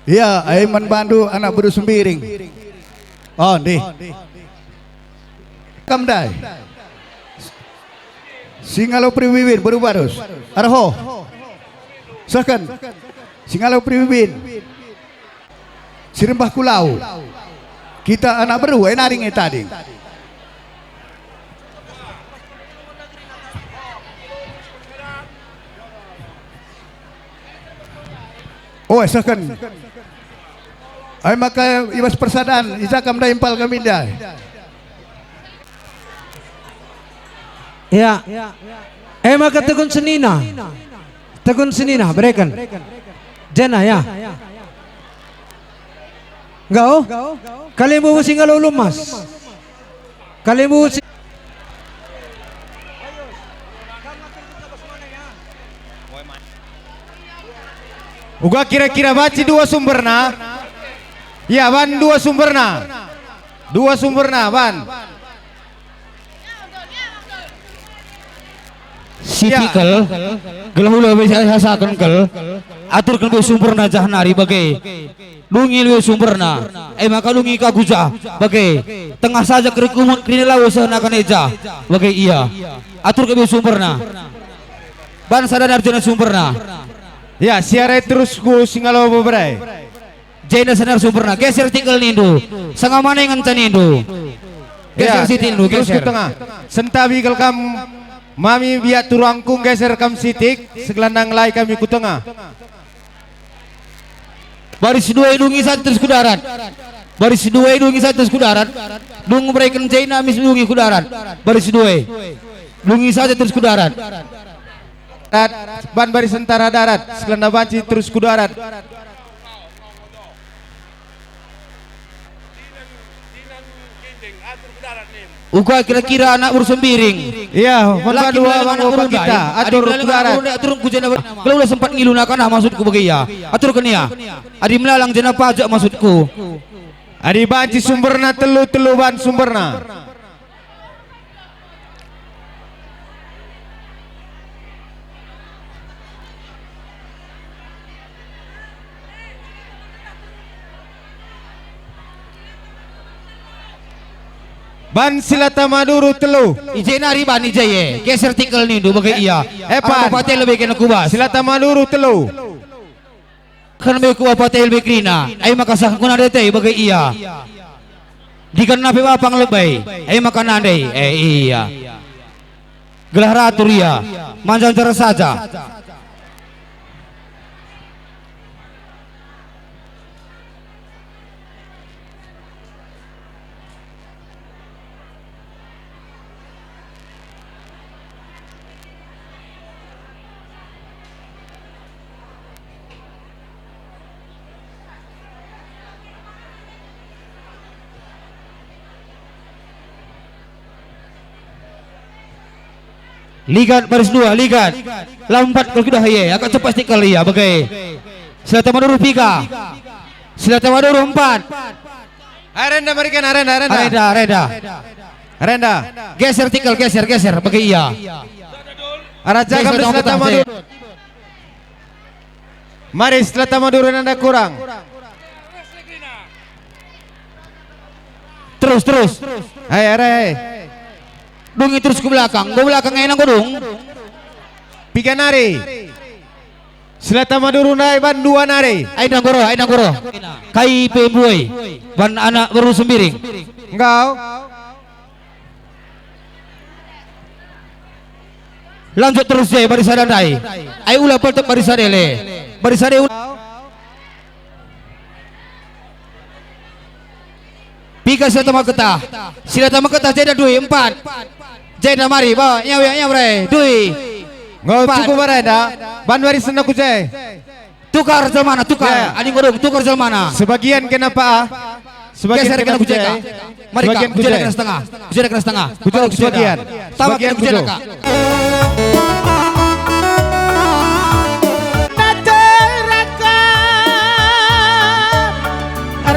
Ia, ai man bandu anak beru Sembiring. Oh, ndih. Kam ndai. Singalo Pribibin, beru Barus. Arho. Sehken. Singalo Pribibin. Si rembah kulau. Kita anak beru, e nari nge tading. Oh, sehken. Ai maka i bas persadan, i ja kam ndai impal kami ndai. Ya. E maka tekun senina. Tekun senina, bereken. Jena, ya. Enggau? Kalimbubu Singalo Lumas. Kalimbubu si- Uga kira-kira banci dua sumberna. Ya, ban dua sumberna. Dua sumberna, ban. Sitik kal, gelah ula be siasaken kal, aturken be sumberna jah nari bage. Dungi be sumberna, e maka dungi ka ku jah bage. Tengah saja kerikumun kerina lawes sehna kan e jah bage ia. Aturken be sumberna. Ban sada narjona sumberna. Ya, siarai terus ku Singalo Beberai. Jenda senar sumberna, geser tinggal nindu, sanga mane ngenca nindu. Geser. Ya, sitik nindu, terus geser ku tengah. Sentabi kal kam mami biak turangku, geser kam sitik, segelah nang lai kami ku tengah. Baris dua dungi saja terus ku darat. Baris dua dungi saja terus ku darat. Dung bereken jenda mis dungi ku darat. Baris dua. Dungi saja terus ku darat. Darat, ban baris tentara darat, segelah banci terus ku darat. Uga kira-kira anak beru Sembiring. Iya, man bandu anak beru kita, atur ku darat. Atur ku jenda, kalau udah sempat ngilu nakana maksudku bagi ia. Aturken ia. Adi melalang jenda pajak maksudku. Adi banci sumberna telu, telu ban sumberna. Ban Silata Maduru telu. I je nari ban i je e. Geser tikel nindu bage ia. Epan. Arah bapa telu bage kena kubas. Silata Maduru telu. Kan me kuah pate lebe kerina, ai maka sah guna dete bage ia. Dikan nape bapang lebe, ai maka nande, eh, ia. Gelah ratur ia, manjanjar saja. Ligat baris dua, ligat. Lambat kal kudah ia, agak cepat sikal ia, bage. Silata Maduru piga. Silata Maduru empat. Arenda merikan, arenda, arenda. Arenda, arenda. Arenda. Geser tikel, geser, geser, bage ia. Arah jagam. Geser, Silata Maduru. Mari, Silata Maduru nanda kurang. Terus, terus. Hai, arai, hai. Dungi terus ku belakang. Ku belakang enak ku dung. Piga nari. Silata Maduru nai ban dua nari. Ai nanggoro, ai nanggoro. Kai pe mbuai. Ban anak beru Sembiring. Enggau. Lanjut terus je, barisan ndai. Ai ula peltep barisan ele. Barisan ele. Piga Silata Maketah. Silata Maketah jenda dui, empat. Jenda mari, bawa, nyawa, nyawa, bre. Dui. Enggau. Empat. Cukup arenda. Ban barisan ku je. Tukar jelmana, tukar. Ya. Adi ngodong, tukar jelmana. Sebagian kenapa? Sebagian geser kena ku je ka. Mari ka, sebagian ku je ka. Kena setengah. Ku je kena setengah. Ku je sebagian. Tambah sebagian kena ku je ka. Nateraka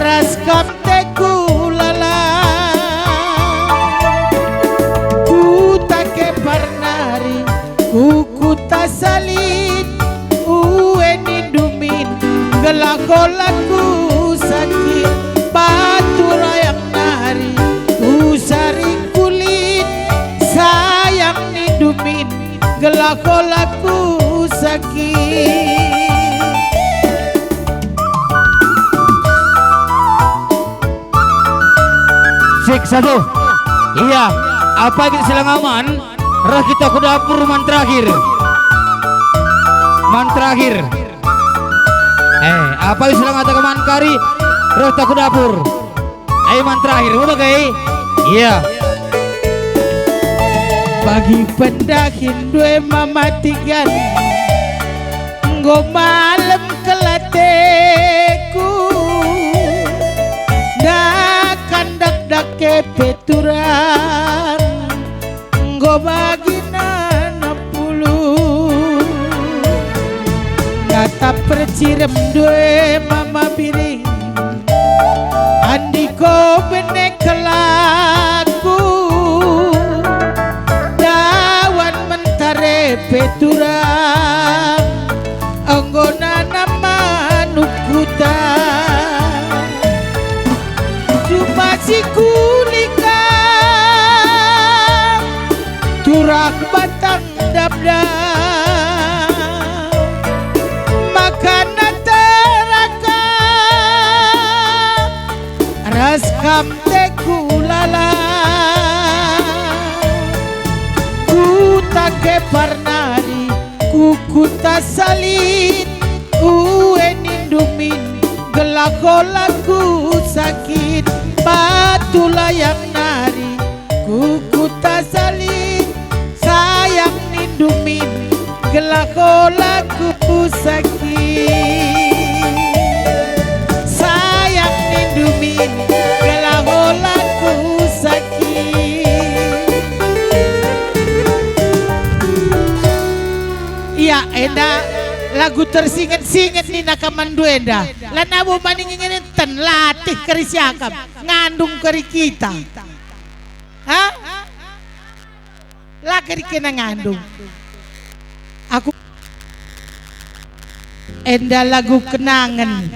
ras kam teku lala. Ku take parnari. Ku kuta salin, ue nindu min, gelah kolakku sakit. Batu rayang nari, ku saring kulit, sayang nindu min, gelah kolakku sakit. Sik satu. Iya, apa kita silang aman? Reh kita ku dapur man terakhir. Man terakhir. Eh, apa Islam kataken man kari? Reh ta ku dapur. Ai man terakhir, mau bage? Iya. Bagi pendahin due mamatikan, enggo malem kelateku. Ndakan dakdake pe turang. Enggo bagi nanap ulu, natap percirem due mama biring. Andiko bene kelaku, dawan mentare pe turang. Enggo nanam manuk kuta, cuma si kulikang turah batang dabda. Makana teraka ras kam teku lala. Ku take parnari, ku kuta salin, ue nindu min, gelah kolaku sakit. Batu layang nari, ku kuta salin, sayang nindu min, gelah kolaku sakit. Sayang nindu min, gelah kolaku sakit. Ia enda lagu tersinget-singet nina ka man ndu enda. Lanabo maning inginten latih kari siakap, ngandung kari kita. Ha? La kari kena ngandung. Aku enda lagu kenangen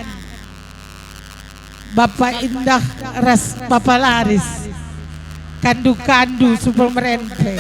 Bapa Indah ras Bapa Laris. Kandu-kandu si pemerente.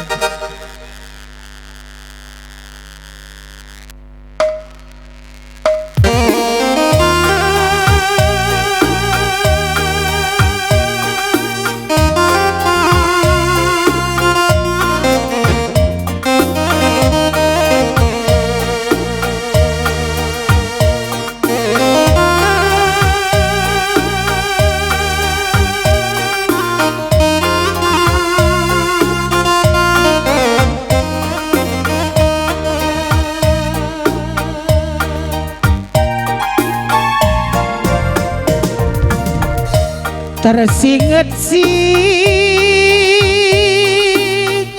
Tersinget-singet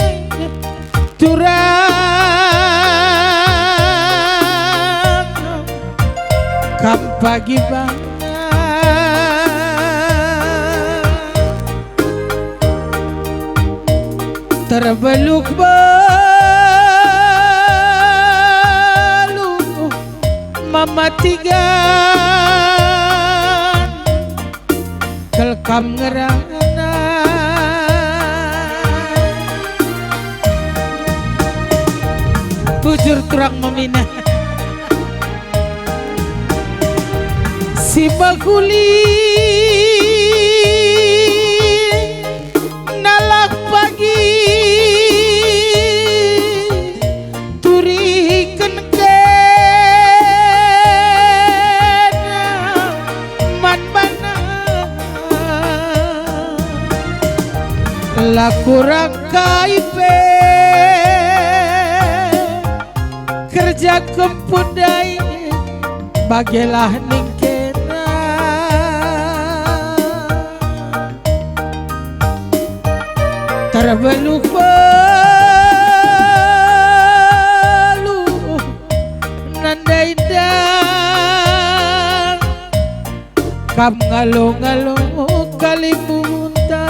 turang kam pagi bana. Terbeluk-beluk mamatikan kal kam ngerana. Bujur turang memina. Si mehuli nalah pagi turiken kena man bana. La kurang kai pe kerja kemput ndai, bagelah ningkena. Terbeluh-beluh nandai ndai kam ngalo-ngalo kalimbunta.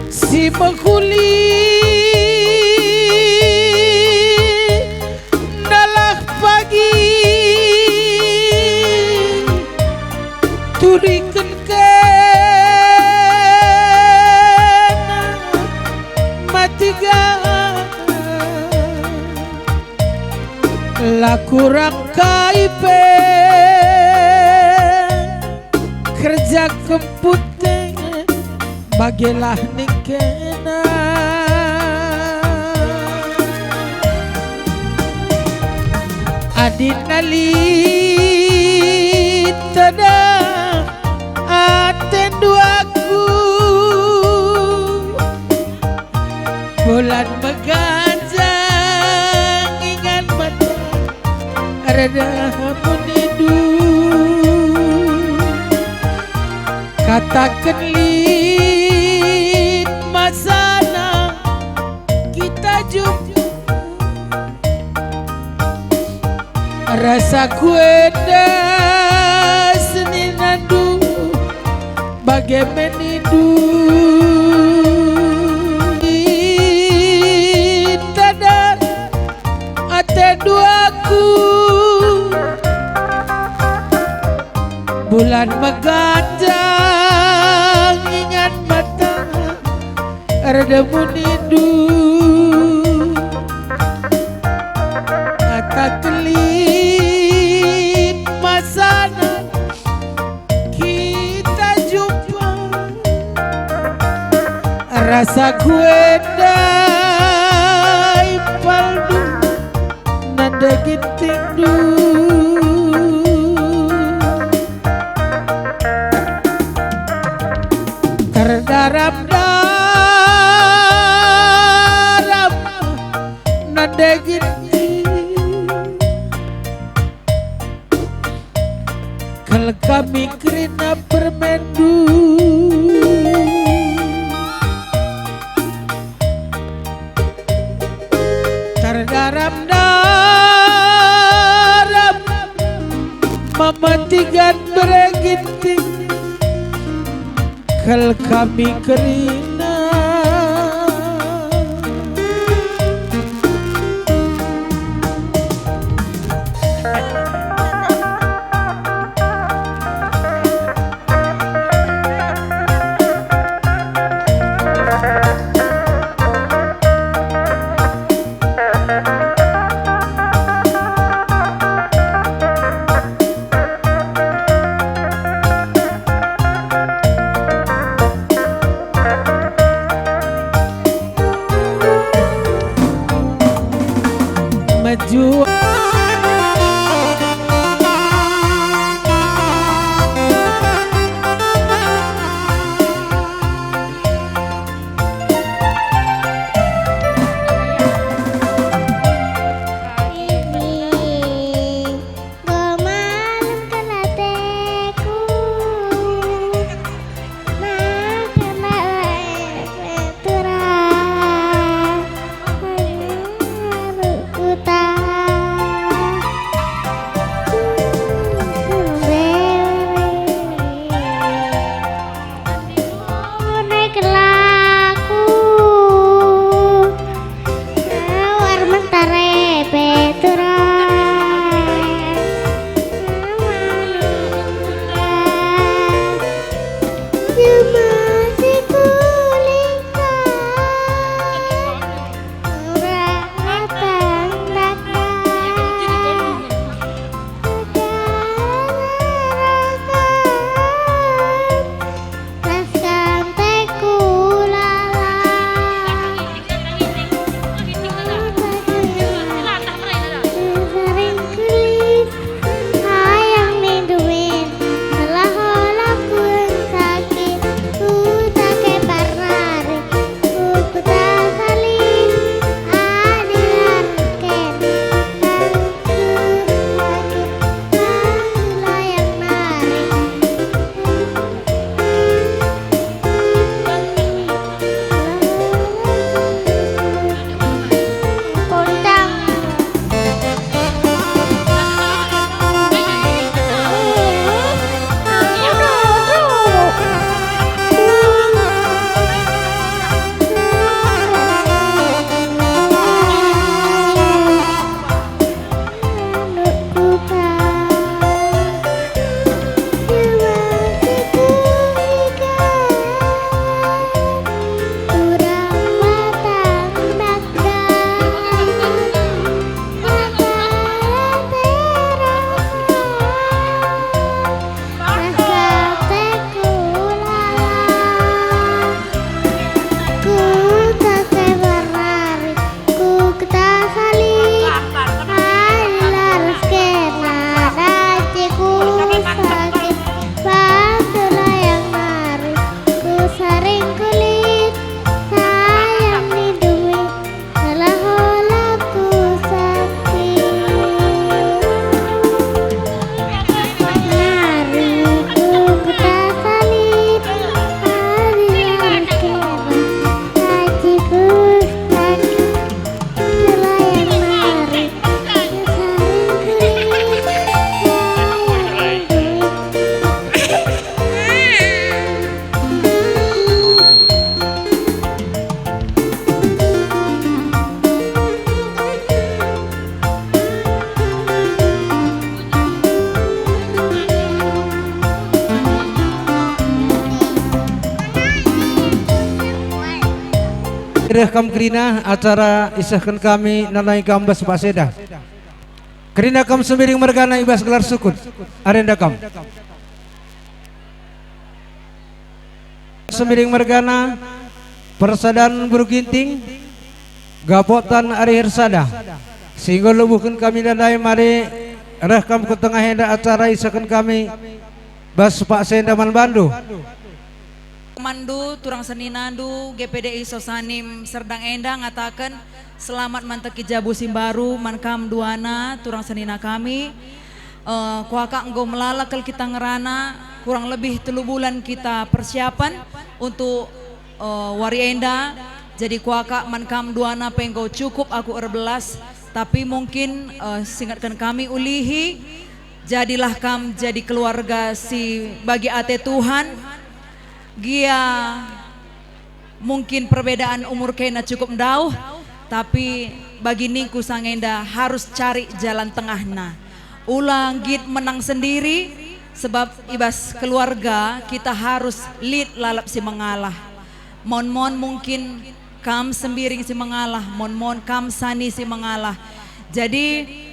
Si mehuli nalah pagi turiken kena matiga. La kurang kai pe kerja kempute, bagelah ningkena. Adina lit tada atendu aku. Bulan meganjang ingan mata reda munindu. Kataken lit masana kita jumpa. Rasaku enda seninandu bage menindu. Tadar atendu aku. Bulan meganjang ingan mata erdemun indu. Kataken lit masana kita jumpa. Rasaku enda impalndu nande gintingndu. Terdaram-daram nande ginting. Kal kami kerina permenndu. Terdaram-daram mamatikan bere ginting. Kal kami kerina. Maju. Ini. Enggo malem kal ateku, maka la e turah, alu kutah. Mbere. Naik laku, awar mentare pe turang. Cuma si kulingkar. Ayang nindu min, salah ola ku sakit, ku take parnari, ku kuta salin, adi arken, ku sakit, ku layang nari. Ku kata salib, ai laras kena daciku sakit, bantu layang nari, ku saring kulit, sayang ni duit, salah ola ku sakit. Nari ku kata salib, ai laras kena daciku sakit. Reh kam kerina acara isehken kami nandangi kam bas paksa enda. Kerina kam Sembiring mergana i bas gelar sukut. Arenda kam. Sembiring mergana, Persadan Beru Ginting, Gapotan ari ersada. Si enggo lebuhken kami ndai mari reh kam ku tengah enda acara isehken kami bas paksa enda man bandu. Manndu, turang seninandu, G P D I Sosanim Serdang enda ngataken, selamat manteki jabu si mbaru man kam duana, turang senina kami. Eh, kuakap enggo melala kal kita ngerana, kurang lebih telu bulan kita persiapan untuk, eh, wari enda. Jadi kuakap man kam duana pe enggo cukup aku erbelas, tapi mungkin, eh, singetken kami ulihi, jadilah kam jadi keluarga si bagi ate Tuhan. Gia mungkin perbedaan umur kena cukup ndauh, tapi bagi ningku sang enda harus cari jalan tengahna. Ula nggit menang sendiri, sebab i bas keluarga kita harus lit lalap si mengalah. Mon-mon mungkin kam Sembiring si mengalah, mon-mon kam Sani si mengalah. Jadi,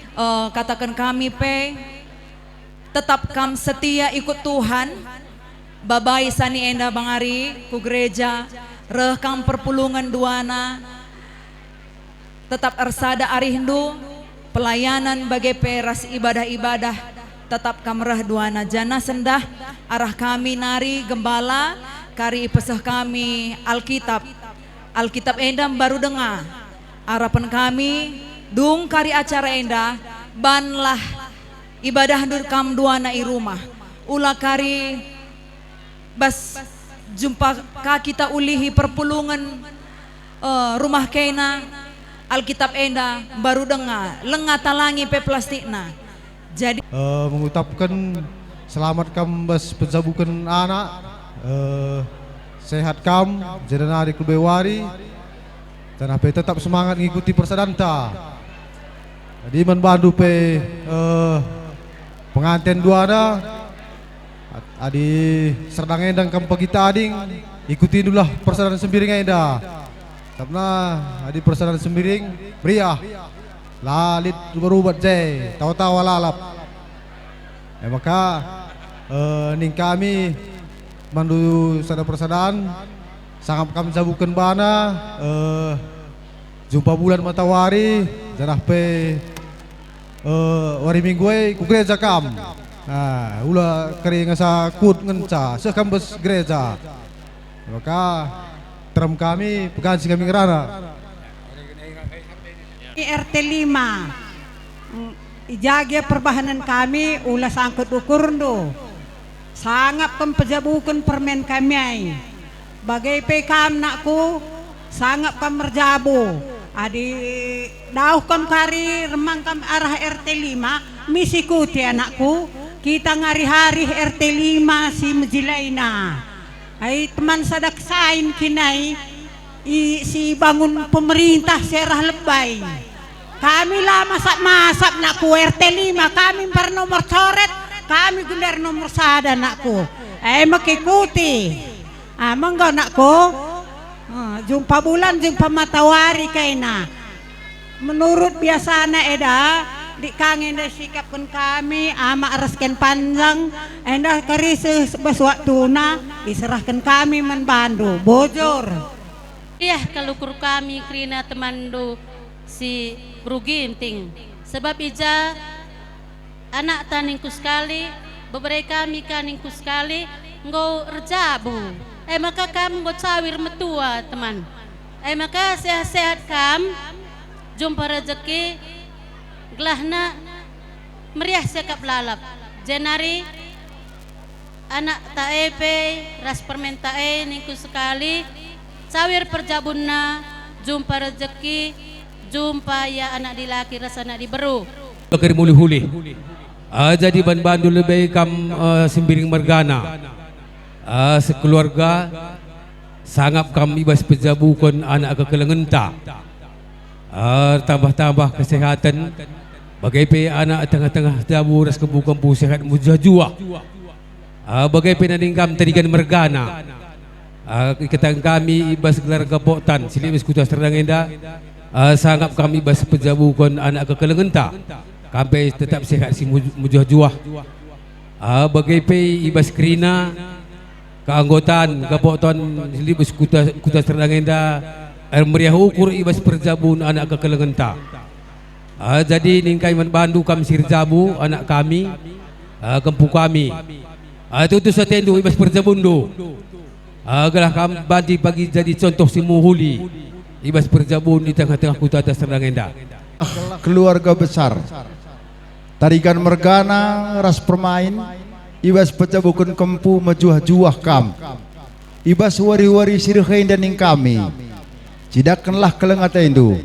eh, kataken kami pe, tetap kam setia ikut Tuhan, babai Sani enda bangari ku gereja, reh kam perpulungen duana, tetap ersada arihndu, pelayanan bage pe ras ibadah-ibadah, tetap kam reh duana. Janah sendah arah kami nari gembala, kari ipeseh kami Alkitab. Alkitab enda mbaru denga. Arapen kami, dung kari acara enda, banlah ibadahndu kam duana i rumah. Ula kari bas jumpa ka kita ulihi perpulungen, eh, rumah kena, Alkitab enda mbaru denga, langa talangi pe plastikna. Jadi, eh, mengutapken selamat kam bas pejabuken anak, eh, sehat kam, jenari ku lebe wari, janah pe tetap semangat ngikuti persadanta. Jadi man bandu pe, eh, penganten duana, ad-, adi serdang enda kam pagi tading, ikutindulah persadan Sembiring enda. Sabap adi persadan Sembiring meriah, la lit rubat-rubat je, tawa-tawa lalap. E maka, eh, ning kami mandu sada persadan, sangap kam jabuken bana, eh, jumpa bulan matawari, janah pe, eh, wari Minggu e ku gereja kam. Ah, ula kari ngasa kut ngenca, seh kam bas gereja. Maka terem kami, pegansi kami ngerana. R T lima. Mm, i ja gia perbahanen kami, ula sangkut ukurndu. Sangap kam pejabuken permen kami ai. Bage pe kam, nakku, sangap kam merjabu. Adi dauh kam kari remang kam arah R T lima, mis ikuti, anakku. Kita ngari-hari R T lima si mejilaina. Ai teman sada kesain kinai, i, si bangun pemerintah si arah lebe. Kami la masap-masap, nakku, R T lima, kami mbar nomor coret, kami gundar nomor sada, nakku. E maka ikuti. Ah, menggo, nakku. Ah, jumpa bulan, jumpa matawari kaina. Menurut biasana eda, dik kang enda sikapken kami, amak ras ken panjang, enda kari seh bas waktuna, iserahken kami man bandu. Bujur. Iah kal ukur kami kerina temanndu si Beru Ginting. Sebab i ja anakta ningku sekali, bebere kami ka ningku sekali, enggo erjabu. E maka kam enggo cawir metua, teman. E maka sehat-sehat kam, jumpa rejeki, gelahna meriah siakap lalap. Jenari anakta e pe ras permenta e ningku sekali, cawir perjabunna, jumpa rejeki, jumpa ia anak dilaki ras anak diberu. Bakari mulih-ulih. Ah, jadi ban bandu lebe kam, eh, Sembiring mergana. Ah, sekeluarga, sangap kam i bas pejabuken anak kekelengenta. Ah, tambah-tambah kesehatan, bage pe anak tengah-tengah jabu ras kempu-kempu sehat mejuah-juah. Ah, bage pe nanding kam Tarigan mergana. Ah, ikataken kami i bas gelar Gapoktan, si lit bas kuta Serdang enda, ah, sangap kami i bas pejabuken anak kekelengenta. Kam pe tetap sehat si muj-, mejuah-juah. Ah, bage pe i bas kerina keanggotan Gapoktan si lit bas kuta, kuta Serdang enda, eh, meriah ukur i bas perjabun anak kekelengenta. Ah, jadi ningkai man bandu kam si erjabu, anak kami, ah, kempu kami. Ah, tutus atendu i bas perjabunndu. Ah, gelah kam banci pagi jadi contoh si mehuli i bas perjabun i tengah-tengah kuta Serdang enda. Keluarga besar Tarigan mergana ras permain, i bas pejabuken kempu mejuah-juah kam. I bas wari-wari si reh enda ning kami, cidahkenlah keleng atendu,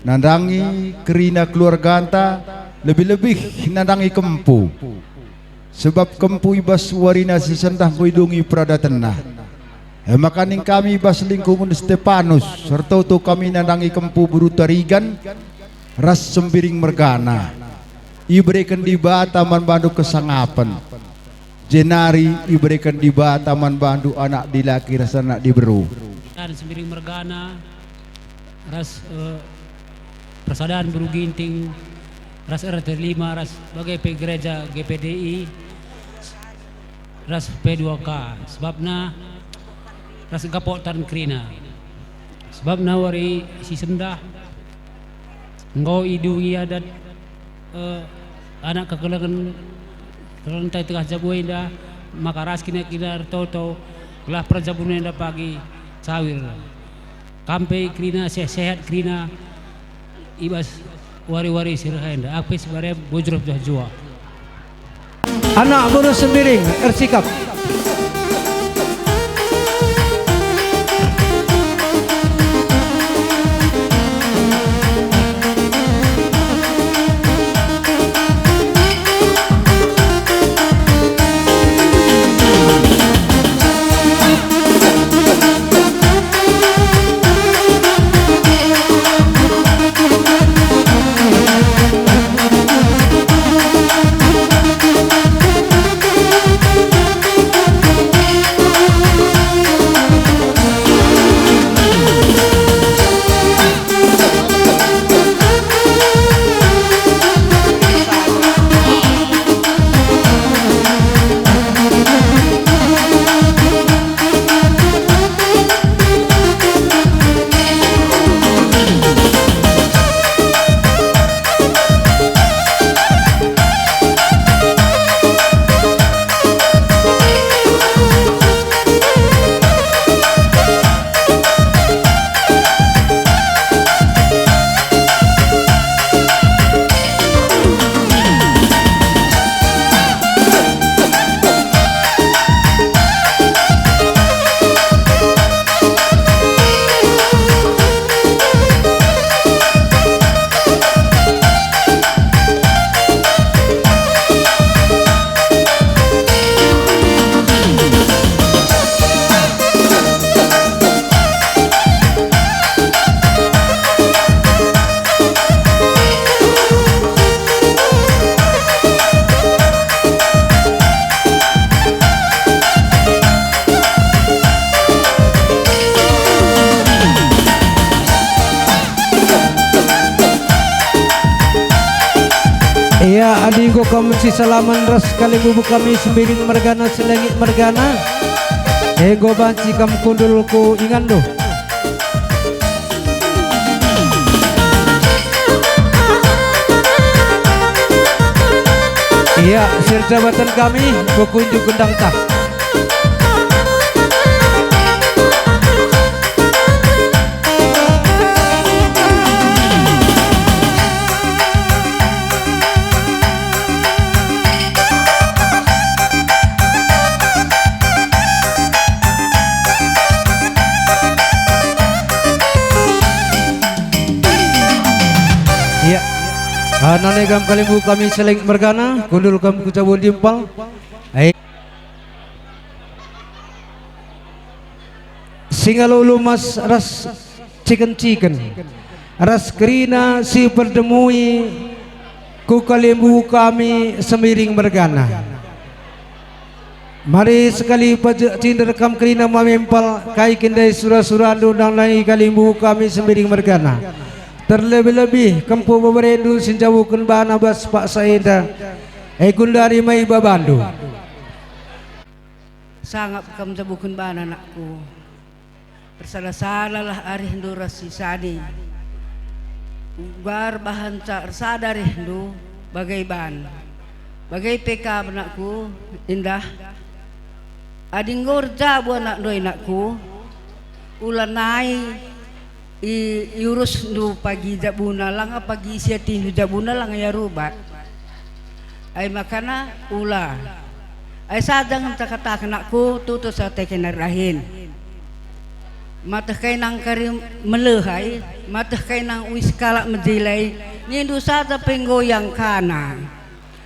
nandangi kerina keluarganta, lebih-lebih nandangi kempu. Sebab kempu i bas warina si sendah enggo idungi peradatenna. E maka ning kami i bas lingkungen Stepanus, ertoto kami nandangi kempu beru Tarigan ras Sembiring mergana. Ibereken Dibata man bandu kesangapen, jenari ibereken Dibata man bandu anak dilaki ras anak diberu. Kita Sembiring mergana ras, eh, Persadan Beru Ginting ras R T lima ras bage pe gereja G P D I ras P dua K, sebabna ras Gapoktan kerina. Sebabna wari si sendah enggo idungi adat Eh, anak kekelengen, kekelengen tengah jabu enda, maka ras kina-kina ertoto, gelah perjabun enda pagi cawir. Kam pe kerina sehat-sehat kerina i bas wari-wari si reh enda. Aku pe si barem bujur juah-juah. Anak boru Sembiring ersikap. Ia, adi enggo kam sisalaman ras kalimbubu kami Sembiring mergana, Selengit mergana, enggo banci kam kundul ku inganndu. Ia, sirjabatan kami, bekunju gendangta. Ia. Ah, nane kam kalimbubu kami Selengit mergana, kundul kam ku jabu ndimpal. Ai. Singalulu mas ras ciken-ciken, ras kerina si perdemui ku kalimbubu kami Sembiring mergana. Mari sekali pajek cinder kam kerina mamempal, kai kin ndai sura-surandu nandangi kalimbubu kami Sembiring mergana. Terlebih-lebih kempu beberendu si njabuken bana bas paksa enda, e gundari mai babandu. Sangap kam njabuken bana, anakku. Ersada-sadalah arihndu ras si sadi. Uga erbahanca ersada arihndu bage ban. Bage pe kam, anakku, Indah. Adi enggo erjabu anakndu, anakku, ulanai i-, iurusndu pagi jabuna, langa pagi isiatindu jabuna, langa ia rubat. Ai makana ula. Ai sada ngenca kataken, anakku, tutus ate kena erdahin. Mateh kai nang kari melehai, mateh kai nang uis kalak mejilai, nindu sada pe enggo iangkana.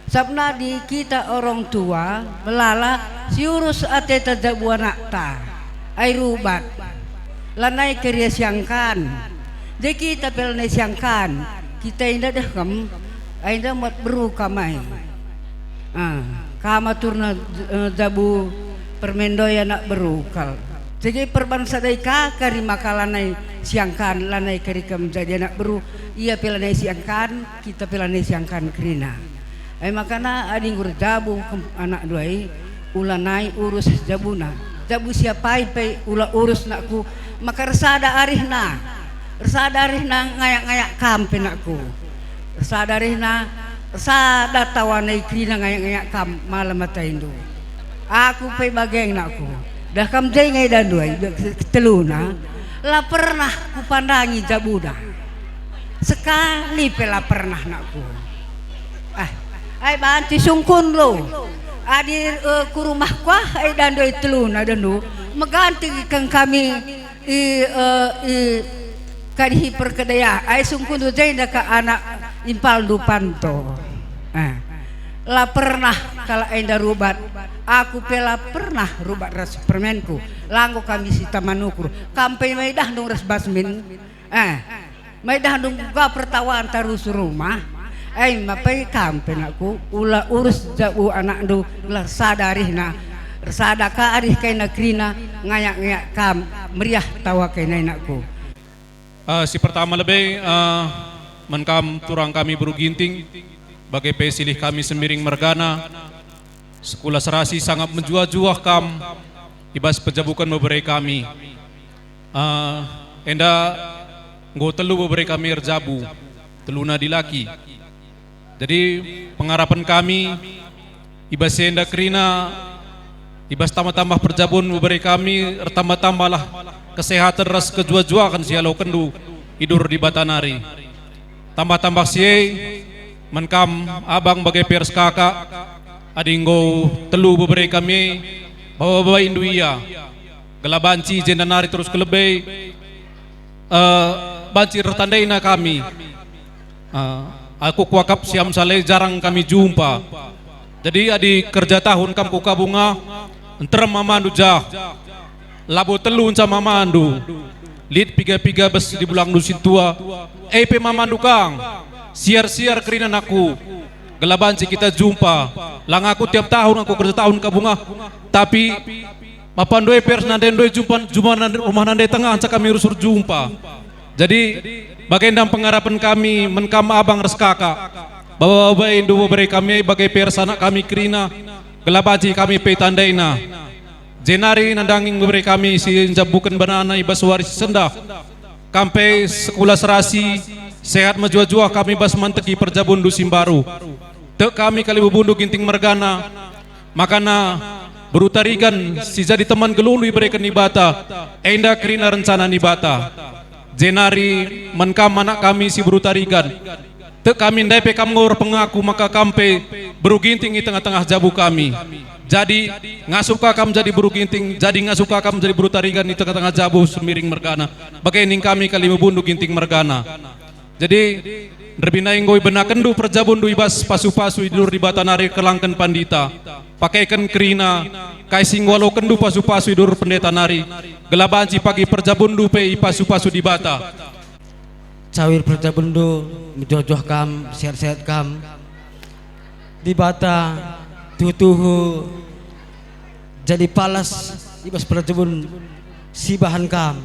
Sabap nadi kita orang tua, melala, siurus ateta jabu anakta. Ai rubat. Lanai kari siangkan. Jadi kita pe lanai siangkan. Kita enda dehkem, ai enda muat beru kam ai. Ah, kam aturna, eh, jabu permendoi anak beru kal. Jadi perban sada i ka kari maka lanai siangkan, lanai kari kam jadi anak beru, ia pe lanai siangkan, kita pe lanai siangkan kerina. Ai makana adi enggo erjabu kem-, anakndu ai, ulanai urus jabuna. Jabu siapai pe ula urus, anakku, maka ersada arihna. Ersada arihna ngayak-ngayak kam pe, anakku. Ersada arihna Sada tawa nai kerina ngayak-ngayak kam malem atendu. Aku pe bage, nakku. Dah kam je nge idandu ai, teluna. La pernah kupandangi jabuna. Sekali pe la pernah, nakku. Ah, ai banci sungkun lo. Adi, eh, ku rumah kuah, ai idandu ai teluna idandu. Meganti keng kami. I, eh, i, kadihi perkedaya, ai sungkundu jenda ka anak impalndu Panto. Eh, la pernah kalak enda rubat. Aku pe la pernah rubat ras permenku. La enggo kami si taman ukur. Kam pe maidahndu ras Basmin. Eh, maidahndu uga pertawanta rusur rumah. Ai mapai kam pe, nakku, ula urus jabu anakndu, gelah sada arihna, ersada ka arih kaina kerina, ngayak-ngayak kam, meriah tawa kaina, nakku. Eh, si pertama lebe, eh, man kam turang kami Beru Ginting, bage pe silih kami Sembiring mergana, Sekula Serasi sangap mejuah-juah kam i bas pejabuken bebere kami. Eh, enda enggo telu bebere kami erjabu, teluna dilaki. Jadi, pengarapen kami, i bas si enda kerina, i bas tambah-tambah perjabun bebere kami, ertambah-tambahlah kesehaten ras kejuah-juahen si ialokenndu i duhur Dibata nari. Tambah-tambah si e, man kam abang bage pe ras kakak, adi enggo telu bebere kami e, baba-babaindu ia, gelah banci jenda nari terus kelebe, eh, banci ertandaina kami. Eh, aku kuakap si Amsale jarang kami jumpa. Jadi adi kerja tahun kam ku Kabunga, nterem mamandu jah. Labo telu nca mamandu. Lit piga-piga bas di bulangndu sintua, e pe mamandu kang. Siar-siar kerina nakku, gelah banci kita jumpa. Lang aku tiap tahun aku kerja tahun Kabunga, tapi mapandu e pe ras nandendu e jumpa, jumpa nande, rumah nande tengah nca kami rusur jumpa. Jadi, bagenda pengarapen kami man kam abang ras kakak. Baba-babaindu bebere kami e bage pe ras anak kami kerina, gelah banci kami pe tandaina. Jenari nandangi bebere kami si njabuken banana i bas wari si sendah. Kam pe Sekula Serasi, sehat mejuah-juah kami bas manteki perjabundu si mbaru. Tek kami kalibubundu Ginting mergana, makana Beru Tarigan si jadi teman geluhndu ibereken Dibata, enda kerina rencana Dibata. Jenari man kam anak kami si Beru Tarigan. Tek kami ndai pe kam enggo erpengaku maka kam pe Beru Ginting i tengah-tengah jabu kami. Jadi, ngasup ka kam jadi Beru Ginting, jadi ngasup ka kam jadi Beru Tarigan i tengah-tengah jabu Sembiring mergana. Bage ning kami kalibubundu Ginting mergana. Jadi, nderbina enggo ibenakenndu perjabunndu i bas pasu-pasu i duhur Dibata nari erkelangken pandita. Pakeken kerina, kai si enggo ialokenndu pasu-pasu i duhur pendeta nari, gelah banci pagi perjabunndu pe ipasu-pasu Dibata. Cawir perjabunndu, mejuah-juah kam, sehat-sehat kam. Dibata tuhu-tuhu jadi palas i bas perjabun si bahan kam.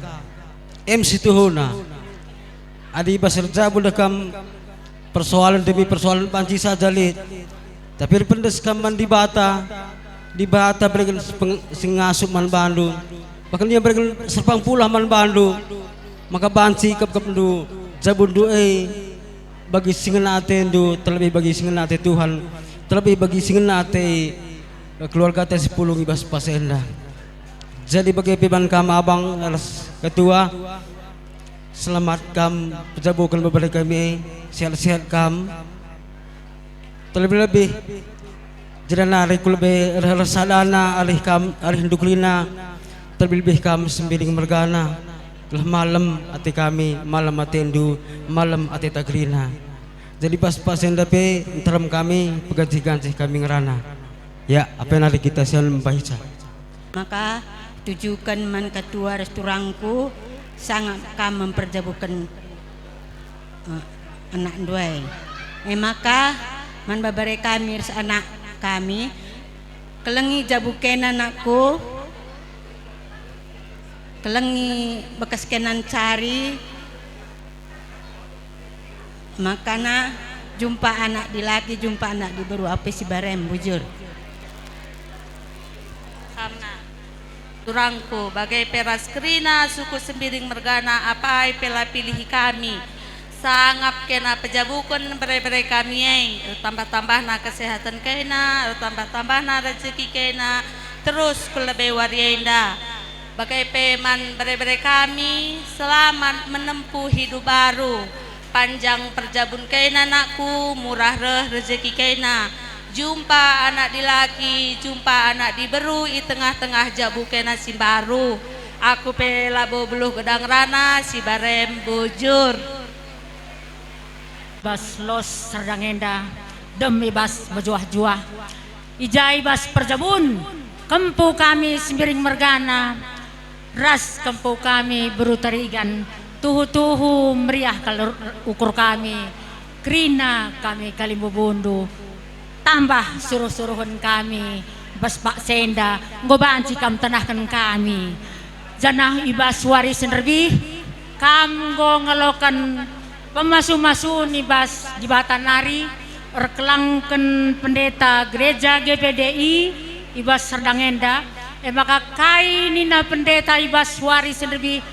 Em si tuhuna, adi i bas erjabu dah kam, persoalan demi persoalan banci saja lit. Tapi erpendes kam man Dibata, Dibata bereken sepeng-, si ngasup man bandu, bahkan Ia bereken serpang pulah man bandu, maka banci ikepkepndu jabunndu e bagi si ngena atendu, terlebih bagi si ngena ate Tuhan, terlebih bagi si ngena ate, eh, keluargata si pulung i bas pas enda. Jadi bage pe man kam abang ras ketua, selamat kam pejabuken bebere kami e, sehat-sehat kam. Terlebih-lebih, jenda nari ku lebe reh-reh sadana arih kam, arihndu kerina, terlebih-lebih kam Sembiring mergana, gelah malem ate kami, malem atendu, malem ateta kerina. Jadi pas-pas enda pe nterem kami, pegancih-gancih kami ngerana. Ya, apa nari kita sian mbaca. Maka tujuken man ketua ras turangku, sangap kam memperjabuken, eh, anak nduai. E maka man bebere kami ras anak kami, kelengi jabu kena anakku, kelengi bekas kena ncari, makana jumpa anak dilaki, jumpa anak diberu, ape si barem, bujur. Karena turangku, bage pe ras kerina suku Sembiring mergana, apai pe la pilih kami. Sangap kena pejabuken bere-bere kami e, ertambah-tambahna kesehatan kena, ertambah-tambahna rezeki kena, terus ku lebe wari enda. Bage pe man bere-bere kami, selamat menempuh hidup baru. Panjang perjabun kena, nakku, murah reh rezeki kena. Jumpa anak dilaki, jumpa anak diberu i tengah-tengah jabu kena si mbaru. Aku pe labo beluh gedang rana, si barem bujur. Bas los serdang enda, dem i bas mejuah-juah. I ja i bas perjabun, kempu kami Sembiring mergana, ras kempu kami Beru Tarigan, tuhu-tuhu meriah kal ukur kami, kerina kami kalimbubundu. Tambah suruh-suruhen kami bas paksa enda, enggo banci kam tenahken kami. Janah i bas wari si nderbih, kam enggo ngaloken pemasu-masu i bas Dibata nari, erkelangken pendeta gereja G P D I i bas serdang enda, e maka kai nina pendeta i bas wari si nderbih,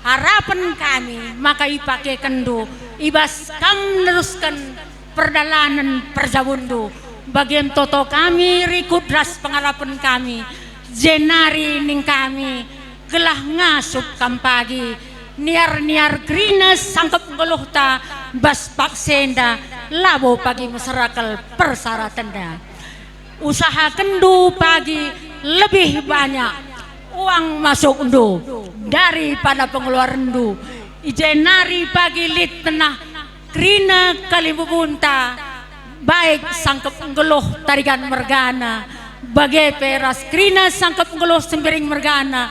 harapen kami maka ipakekenndu i bas kam nerusken perdalanen perjabunndu. Bage me toto kami rikut ras pengarapen kami, jenari ning kami, gelah ngasup kam pagi, niar-niar kerina sangkep nggeluhta bas paksa enda, labo pagi mesera kal persyaratenna. Usahakenndu pagi lebih banyak uang masukndu daripada pengeluarenndu, i jenari pagi lit tenah kerina kalimbubunta, baik sangkep nggeluh Tarigan mergana, bage pe ras kerina sangkep nggeluh Sembiring mergana,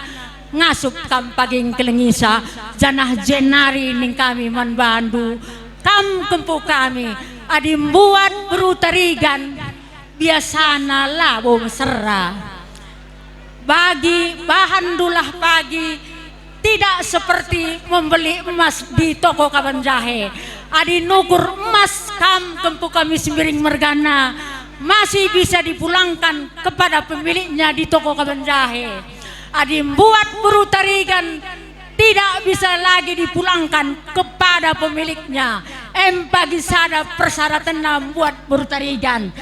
ngasup kam pagi ngkelengisa, janah jenari ning kami man bandu, kam kempu kami, adi mbuat beru Tarigan, biasana labo mesera. Bagi bahan dulah pagi tidak seperti membeli emas di toko kaban jahe. Adi nukur emas kam kempu kami Sembiring mergana, masih bisa dipulangkan kepada pemiliknya di toko kaban jahe. Adi mbuat beru Tarigan, tidak bisa lagi dipulangkan kepada pemiliknya. Em pagi sada persyaratenna mbuat beru Tarigan.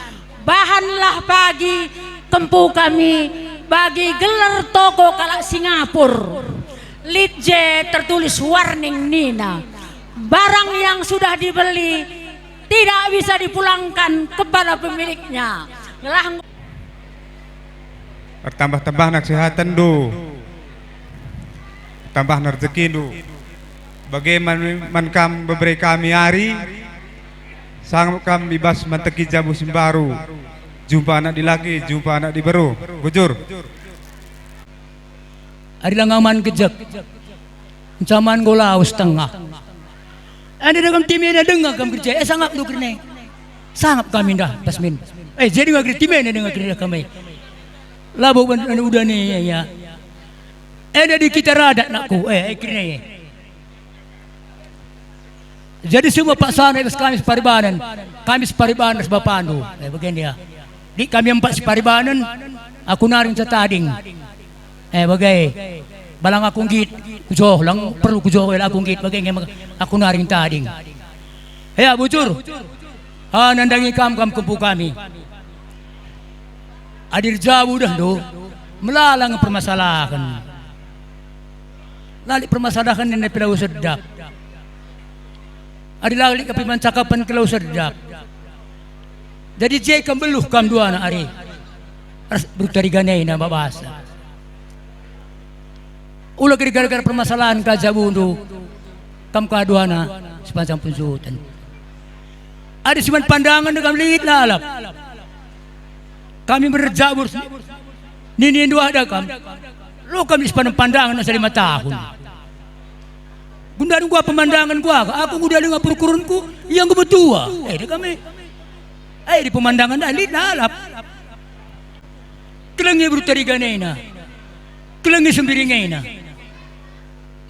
Bahanlah pagi kempu kami bagi gelar toko kalak Singapur. Lit je tertulis warning nina, barang yang sudah dibeli tidak bisa dipulangkan kepada pemiliknya. Gelah Ertambah-tambahna kesehatenndu, tambahna rezekindu. Bage man, man kam bebere kami ari, sangap kam i bas manteki jabu si mbaru, jumpa anak dilaki, jumpa anak diberu. Bujur. Ari la ngaman gejek. Ncaman enggo lawes tengah. Enda dagam timena denga kam kerja, eh, sangapndu kerina. Sangap kami ndah, Tasmin. Eh, jadi denga kerja timena denga kerja kami. Labo ban anu udah nih, ya, ya. Enda di kita radat nakku, eh, eh, kerina. Jadi semua paksana i bas kami separibanen, kami separibanen ras bapandu. Eh, bagian dia. Di kami empat separibanen, aku nari ngenca tading. Eh, bage. Balang aku nggit, kujoh, lang perlu kujoh, aku nggit, bage nge aku nari ngenca tading. Eh, ya, bujur. Ah, nandangi kam, kam kempu kami. Adi erjabu dah ndo, melala nge permasalahen. La lit permasalahen nina pe labo sedap. Adi la lit kapiman cakapen ke labo sedap. Jadi je kam beluh kam duana ari. Ras berutari ganena babasa. Ula gari gara-gara permasalahen ka jabundu, kam ka duana sepanjang punjuten. Adi siman pandangen kam lit lalap. Kami merjabur nini duah da kam. Lo kami siman pandangen asa lima tahun. Gunda dua pemandangan gua, aku gunda denga perukurenku, ia enggo betua. Eh, da kami. Eh, di pemandangan dah lit lalap. Kelengi berutari ganena. Kelengi sembiringena.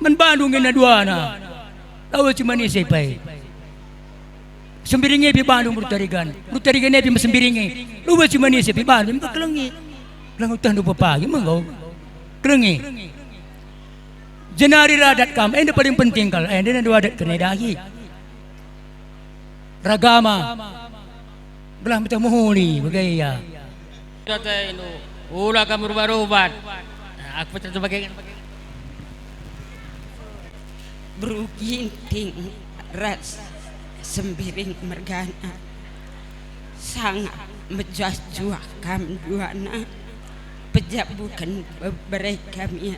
Man bandu ngena duana. Labo cuman ise pai. Sembiringe pe bandu berutarigan. Berutarigan pe sembiringe. Labo cuman ise pe bandu. Enggo kelengi. Kelengi utah ndu pepagi, menggo. Kelengi. Jenari radat kam. Enda paling penting kal. Enda ndu adat kena dahi. Ragama. Belah meteh mehuli bage ia. Ula kam rubat-rubat. Aku pecah sebagai Beru Ginting ras Sembiring mergana. Sangap mejuah-juah kam duana, pejabuken bebere kami.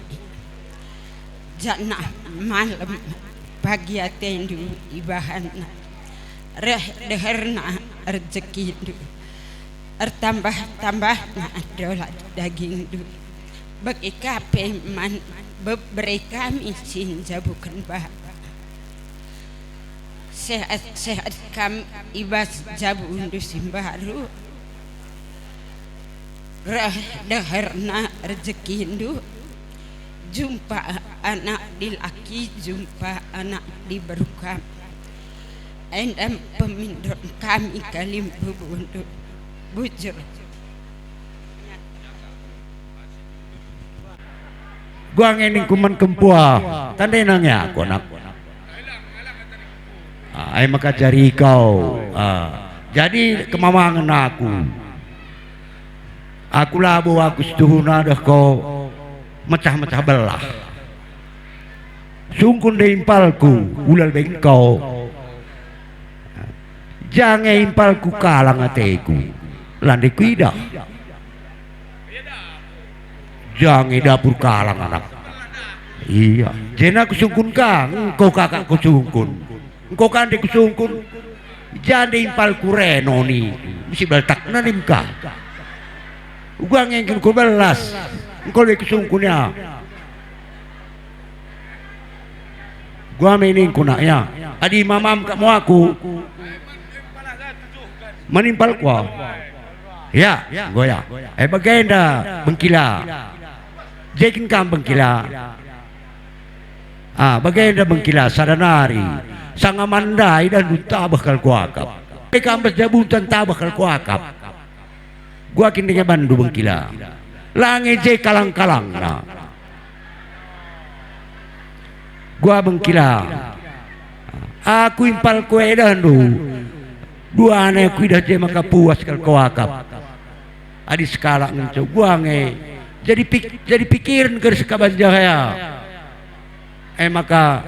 Janah malem pagi atendu ibahanna, reh deherna rejekindu, ertambah-tambahna dola dagingndu. Bage ka pe man bebere kami si njabuken Bapa. Sehat-sehat kam i bas jabundu si mbaru, reh deherna rejekindu, jumpa anak dilaki, jumpa anak diberu kam. Enda pemindon kami kalimbubundu. Bujur. Gua nge ningku man kempuah, tandena nge aku, anak. Ah, ai maka jari kau, ah, jadi kemamangen aku. Aku labo aku situhuna deh kau mecah-mecah belah. Sungkun deh impalku, ulal beng kau. Jange impalku kalang ateku, lande kuidah. Jange dapur kalang anak. Iya, jena kusungkun ka, engko kakak kusungkun. Engko kande kusungkun. Jande impalku reno ni, misi baltakna nim ka. Uga ngengken ku belas, engko le kusungkun ya. Gua me ningku nak ya. Adi mamam kak muaku. Manimpal kua. Ya, gua ya. Eh, bagenda bengkila. Jekin kam bengkila. Ah, bagenda bengkila sada nari. Sanga mandai dan tabah kal kuakap. Eh, kam bas jabuntan tabah kal kuakap. Gua kin denga bandu bengkila. Lange je kalang-kalangna. Gua bengkila. Aku impal kuedahndu. Duana kuidah je maka puas kal kuakap. Adi sekalak ngenco gua nge. Jadi pik-, jadi pikiren ke sekaban jahaya. E maka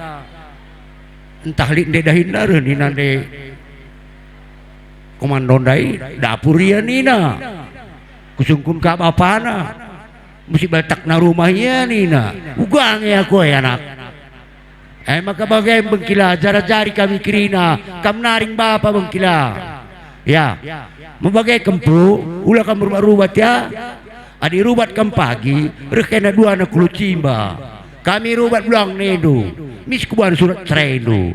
ntah lit nde dahinna reh nina nde komando ndai dapur ia nina. Kusungkun ka bapana. Musi baltakna rumah ia nina. Uga nge aku e anak. E maka bage bengkila jara-jari kami kerina kam naring bapa bengkila. Ya. Mebage kempu ula kam rubat-rubat ya. Adi rubat kam pagi, reh kena duana kulu cimba. Kami rubat belang nendu, mis kuban surat ceraihndu.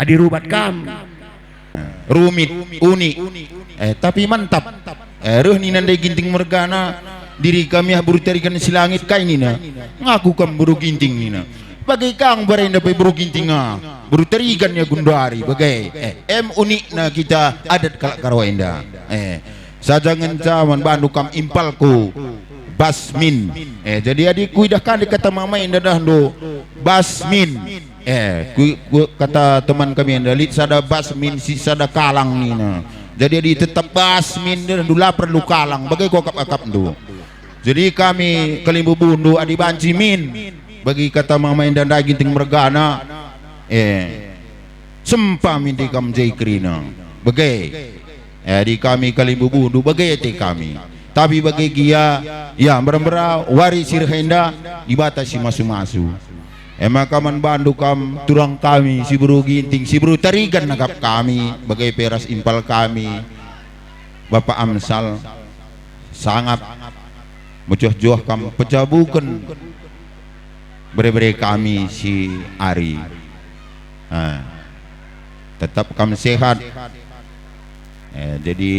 Adi rubat kam. Rumit, unik, eh, tapi mantap. Eh, reh nina ndai Ginting mergana, diri kami ah beru Tarigan si langit kai nina. Ngaku kam beru Ginting nina. Bage kang barenda pe beru Ginting ah. Beru Tarigan ya gundari, bage. Eh, em unikna kita adat kalak Karo enda. Eh, Saja ngenca man bandu kam impalku, Basmin. Eh, jadi adi kuidah kande kata mama enda dahndu, Basmin. Eh, ku, ku, kata teman kami enda, lit sada Basmin, si sada kalang nina. Jadi adi tetap Basmin dahndu, la perlu kalang, bage kuakap-akapndu. Jadi kami kalimbubundu adi banci min, bagi kata mama enda ndai Ginting mergana. Eh, sempa minti kam je kerina. Bage. Eh, adi kami kalimbubundu, bage ate kami. Tapi bage gia, ya, mbera-mbera wari si reh enda, Dibata si masu-masu. E maka man bandu kam, turang kami, si beru Ginting, si beru Tarigan nangkap kami, bage pe ras impal kami, Bapa Amsal, sangap, mejuah-juah kam pejabuken bere-bere kami si ari. Ah, tetap kam sehat. Eh, jadi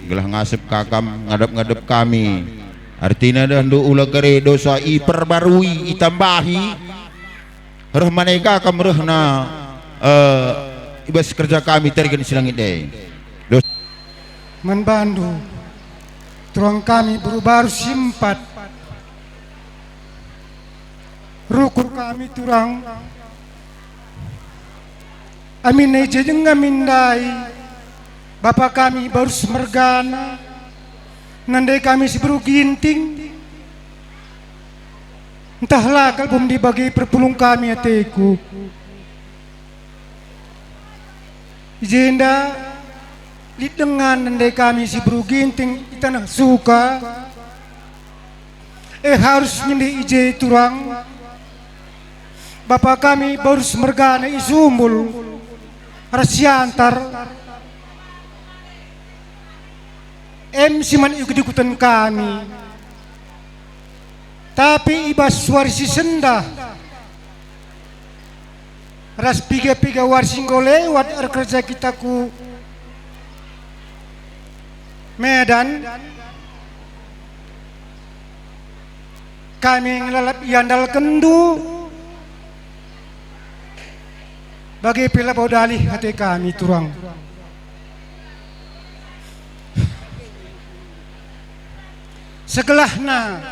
gelah ngasep ka kam ngadep-ngadep kami. Artina dahndu ula kere dosa iperbarui, itambahi. Reh mane ka kam rehna, eh, i bas kerja kami Tarigan si langit e. Dos- Man bandu, turang kami beru-beru si empat. Rukur kami turang. Amin, i je denga min ndai, Bapa kami Barus mergana, nandai kami si beru Ginting, ntah la kal bo mending bage perpulung kami ateku. I jenda lit denga nandai kami si beru Ginting i taneh Suka, e harus ngendih i je turang. Bapa kami Barus mergana i Sumbul, ras Siantar, em si man ikut-ikuten kami. Tapi i bas wari si sendah ras piga-piga wari si enggo lewat erkerja kita ku Medan, kami ngelalap iandalkenndu, bage pe labo dalih ate kami turang. Segelahna,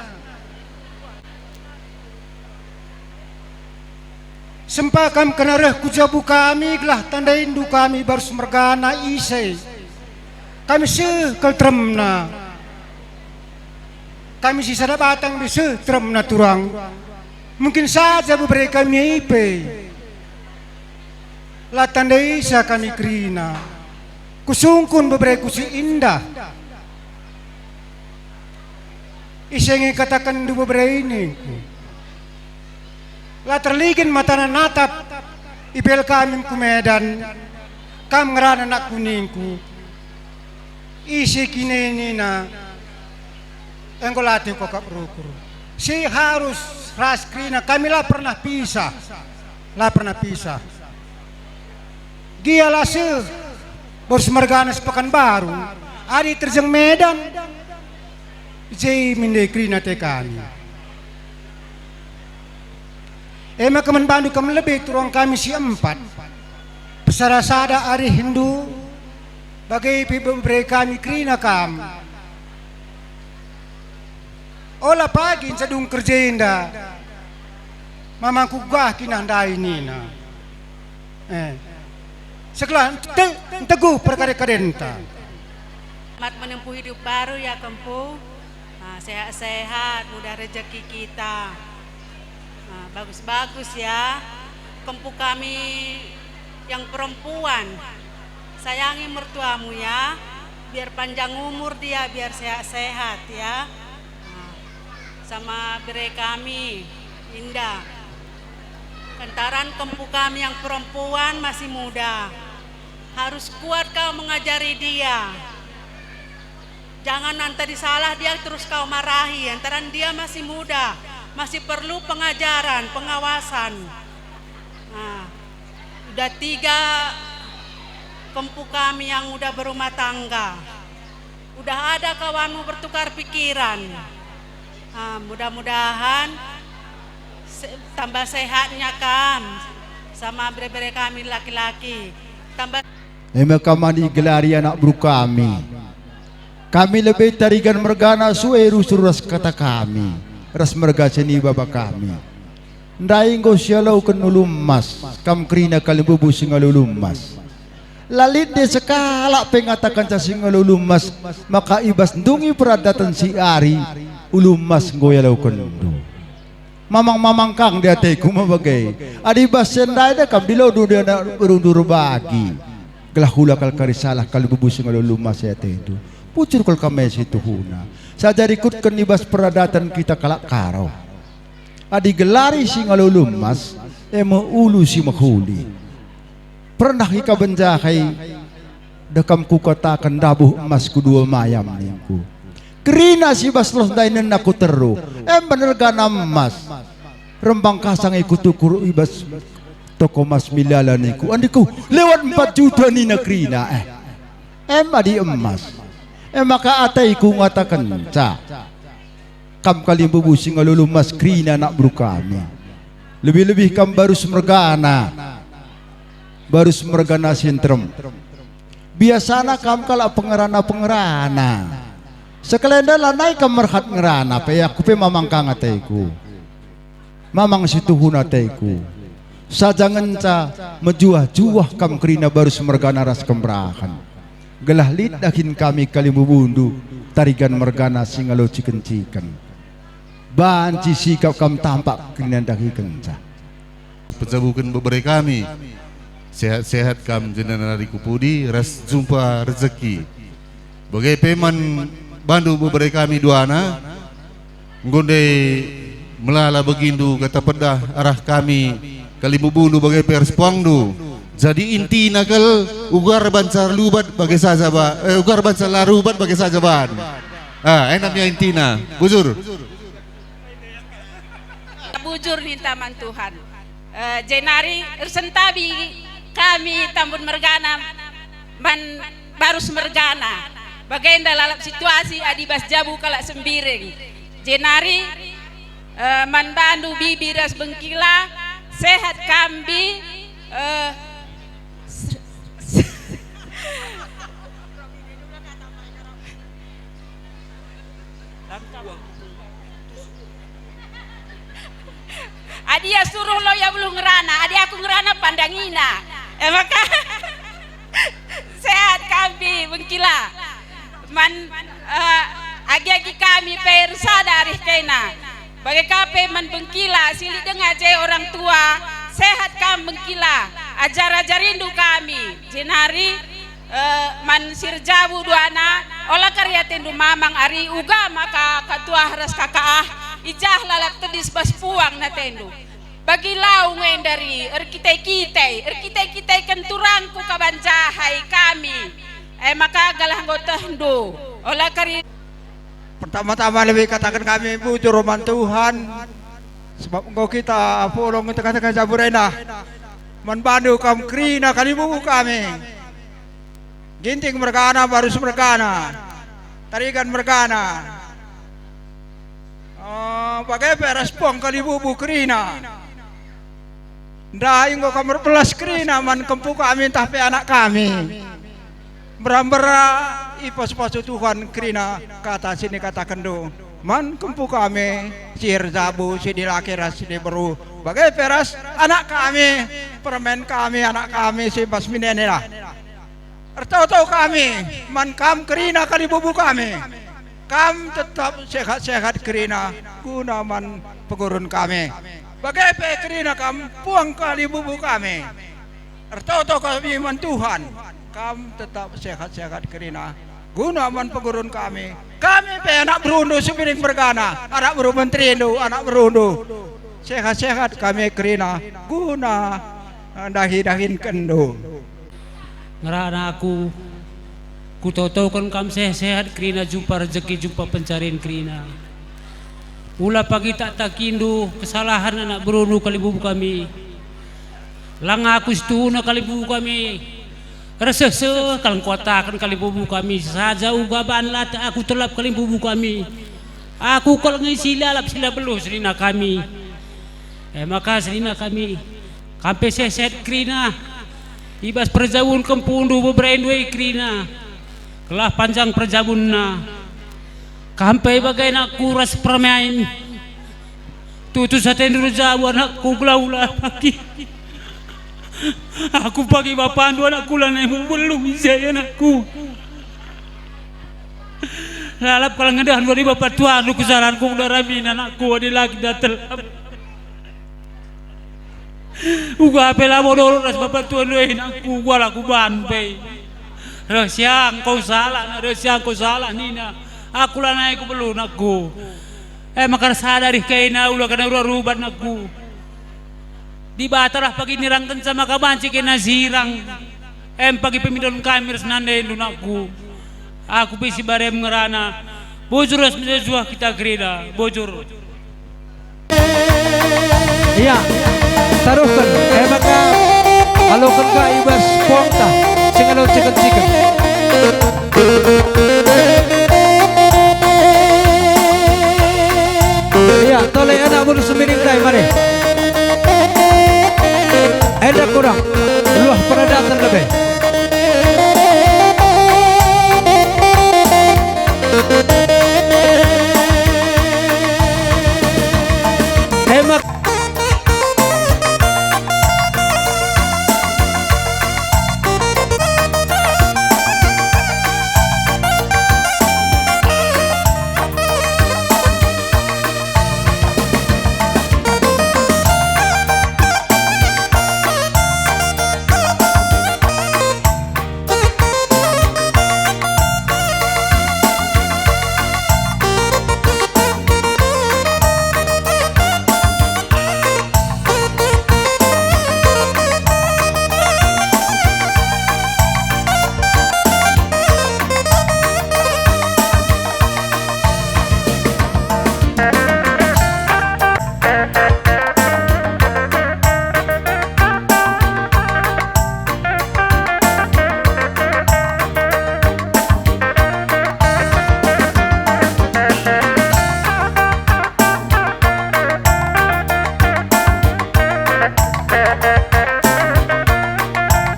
sempa kam kena reh ku jabu kami, gelah tandaindu kami Barus mergana ise. Kami seh kal teremna. Kami si sada batang pe seh teremna turang. Mungkin saja bebere kami pe la tandaisa kami kerina. Kusungkun bebereku si indah. Ise nge katakenndu bebere ningku. La terligin matana natap, ipel kami ku Medan, kam ngerana nakku ningku. Ise kine nina, enggo latih kokap rukur. Si harus ras kerina kami la pernah pisah, la pernah pisah. Gia la seh, Barus mergana si Pekanbaru, adi terjeng Medan, i je min ndai kerina ate kami. E maka man bandu kam lebe turang kami si empat, pesada-sada arihndu, bage pe bebere kami kerina kam. Ola pagi nca dung kerja enda, mamangku gah kinah ndai nina. Eh, segelah ente-, enteguh perkade-kadenta. Selamat menempuh hidup baru ya, Kempu. Ah, sehat-sehat, mudah rezeki kita. Ah, bagus-bagus ya. Kempu kami yang perempuan, sayangi mertuamu ya. Biar panjang umur dia, biar sehat-sehat ya. Ah, sama bere kami, Indah. Lantaran kempu kami yang perempuan masih muda. Harus kuat kau mengajari dia. Jangan nanti disalah dia terus kau marahi, lantaran dia masih muda, masih perlu pengajaran, pengawasan. Nah, udah tiga kempu kami yang udah berumah tangga. Udah ada kawanmu bertukar pikiran. Ah, mudah-mudahan se-, tambah sehatnya kam sama bere-bere kami laki-laki. Tambah E maka mani igelari anak beru kami. Kami lebe Tarigan mergana sue rusur ras kata kami, ras merga seni baba kami. Ndai enggo sialoken ulu emas, kam kerina kalimbubu si ngalo ulu emas. La lit de sekalak pe ngatakenca si ngalo ulu emas, maka i bas ndungi peradaten si ari, ulu emas enggo ialokenndu. Mamang-mamang kang di ateku me bage. Adi bas si ndai da kam dilondu di anak berundu erbagi. Gelah hula kal kari salah kalimbubu si ngalo ulu emas i atendu. Pucur kal kam e si tuhuna. Saja rikutken i bas peradaten kita kalak Karo. Adi gelari si ngalo ulu emas, e me ulu si mehuli. Pernah ikaben jahai, deh kam kukataken ndabuh emas ku dua mayam ningku. Kerina si bas los ndainenna ku teru, em bener gana emas. Rembang kasang ikutukur i bas toko emas milala ningku. Andiku, lewat empat juta nina kerina, eh. Em adi emas. E maka ataiku ngatakenca. Kam kalimbubu si ngalo ulu emas kerina anak beru kami. Lebih-lebih kam Barus mergana. Barus mergana si nterem. Biasana kam kalak pengerana-pengerana. Sekalenda lanai kam merhat ngerana, pe aku pe mamang kang ateku. Mamang si tuhun ateku. Saja ngenca mejuah-juah kam kerina barus mergana ras kemerahen, gelah lit dahin kami kalimbubundu Tarigan mergana si ngaloci-kenciken. Banci sikap kam tampak kerina ndahikenca. Pejabuken bebere kami. Sehat-sehat kam jenari ku pudi ras jumpa rezeki. Bage pe man bandu bebere kami duana, enggo ndai melala begindu kata pedah arah kami kalimbubundu bage pe ras puangndu. Jadi intina kal ugar banca lubat bage saja ba, eh, ugar banca la rubat bage saja ban. Ah, enaknya intina. Bujur. Bujur ninta man Tuhan. Eh, jenari ersentabi kami tambun mergana man barus mergana. Bagenda lalap situasi adi bas jabu kalak Sembiring. Jenari, eh, man bandu Bibi ras Bengkila, sehat kam Bi, eh, Adi ia suruh lo ia beluh ngerana, adi aku ngerana pandangina. E maka, sehat kami, Bengkila. Man, eh, agi-agi kami pe ersada arih kena. Bage ka pe man Bengkila, si lit denga je orang tua, sehat kam Bengkila. Ajar-ajarindu kami, jenari Eh, man si erjabu duana, ola kari atendu mamang ari uga maka katuah ras kakak ah, i jah lalap tedis bas puang natendu. Bagi lau nge ndari erkitai-kitai, erkitai-kitaiken turangku kaban jahai kami. E maka galah enggo tehndu, ola kari. Pertama-tama lebe kataken kami bujur man Tuhan, sebab enggo kita pulung i tengah-tengah jabu enda. Man bandu kam kerina kalibubu kami. Ginting mergana, barus mergana, Tarigan mergana. Oh, bage pe ras puang kalibubu kerina. Ndai enggo kam erbelas kerina man kempu kami ntah pe anak kami. Mbera-mbera ipasu-pasu Tuhan kerina kata si nikatakenndu man kempu kami, si erjabu, si dilaki ras si diberu, bage pe ras anak kami, permen kami, anak kami si bas minene lah. Ertoto kami man kam kerina kalibubu kami. Kam tetap sehat-sehat kerina guna man pegurun kami. Bage pe kerina kam puang kalibubu kami. Ertoto kami man Tuhan, kam tetap sehat-sehat kerina guna man pegurun kami. Kami pe anak berundu Sembiring mergana, anak beru menterindu, anak berundu. Sehat-sehat kami kerina guna, eh, dahi-dahinkenndu. Ngerana aku, kutotoken kam sehat-sehat kerina, jumpa rejeki, jumpa pencarian kerina. Ula pagi tak takindu kesalahan anak berundu kalibubu kami. Lang aku situhuna kalibubu kami. Erseh-seh kal kuataken kalibubu kami saja uga ban la tak aku telap kalibubu kami. Aku kal nge si lalap si la beluh senina kami. E maka senina kami, kam pe sehat-sehat kerina. I bas perjabun kempundu beberendu e kerina, gelah panjang perjabunna. Kam pe bage anakku ras permain. Tutus atendu erjabu anakku, gelah ula pagi. Aku pagi bapandu anakku, lanai mu beluh ise anakku. Lalap kal ngendehan wari bapa tuandu kesalahanku, udah ramin anakku, adi lagi dah telap. Uga pe labo dolok ras bapa tuandu e anakku, uga la kuban pe. Reh siang kau salah, reh siang kau salah nina. Aku lanai ku beluh anakku. E maka ersada arih kena ula kena rua rubat anakku. Dibata lah pagi nirangkenca maka banci kena sirang. Em pagi pemindon kami ras nandendu anakku. Aku pe si barem ngerana. Bujur ras mejuah-juah kita kerina. Bujur. Ia, taruhken, e maka aloken ka i bas puangta, sing alo ciken-ciken. Ia, tole anak bulu Sembiring ndai, mari. Enda kurang, luah peradaten lebe. Emak.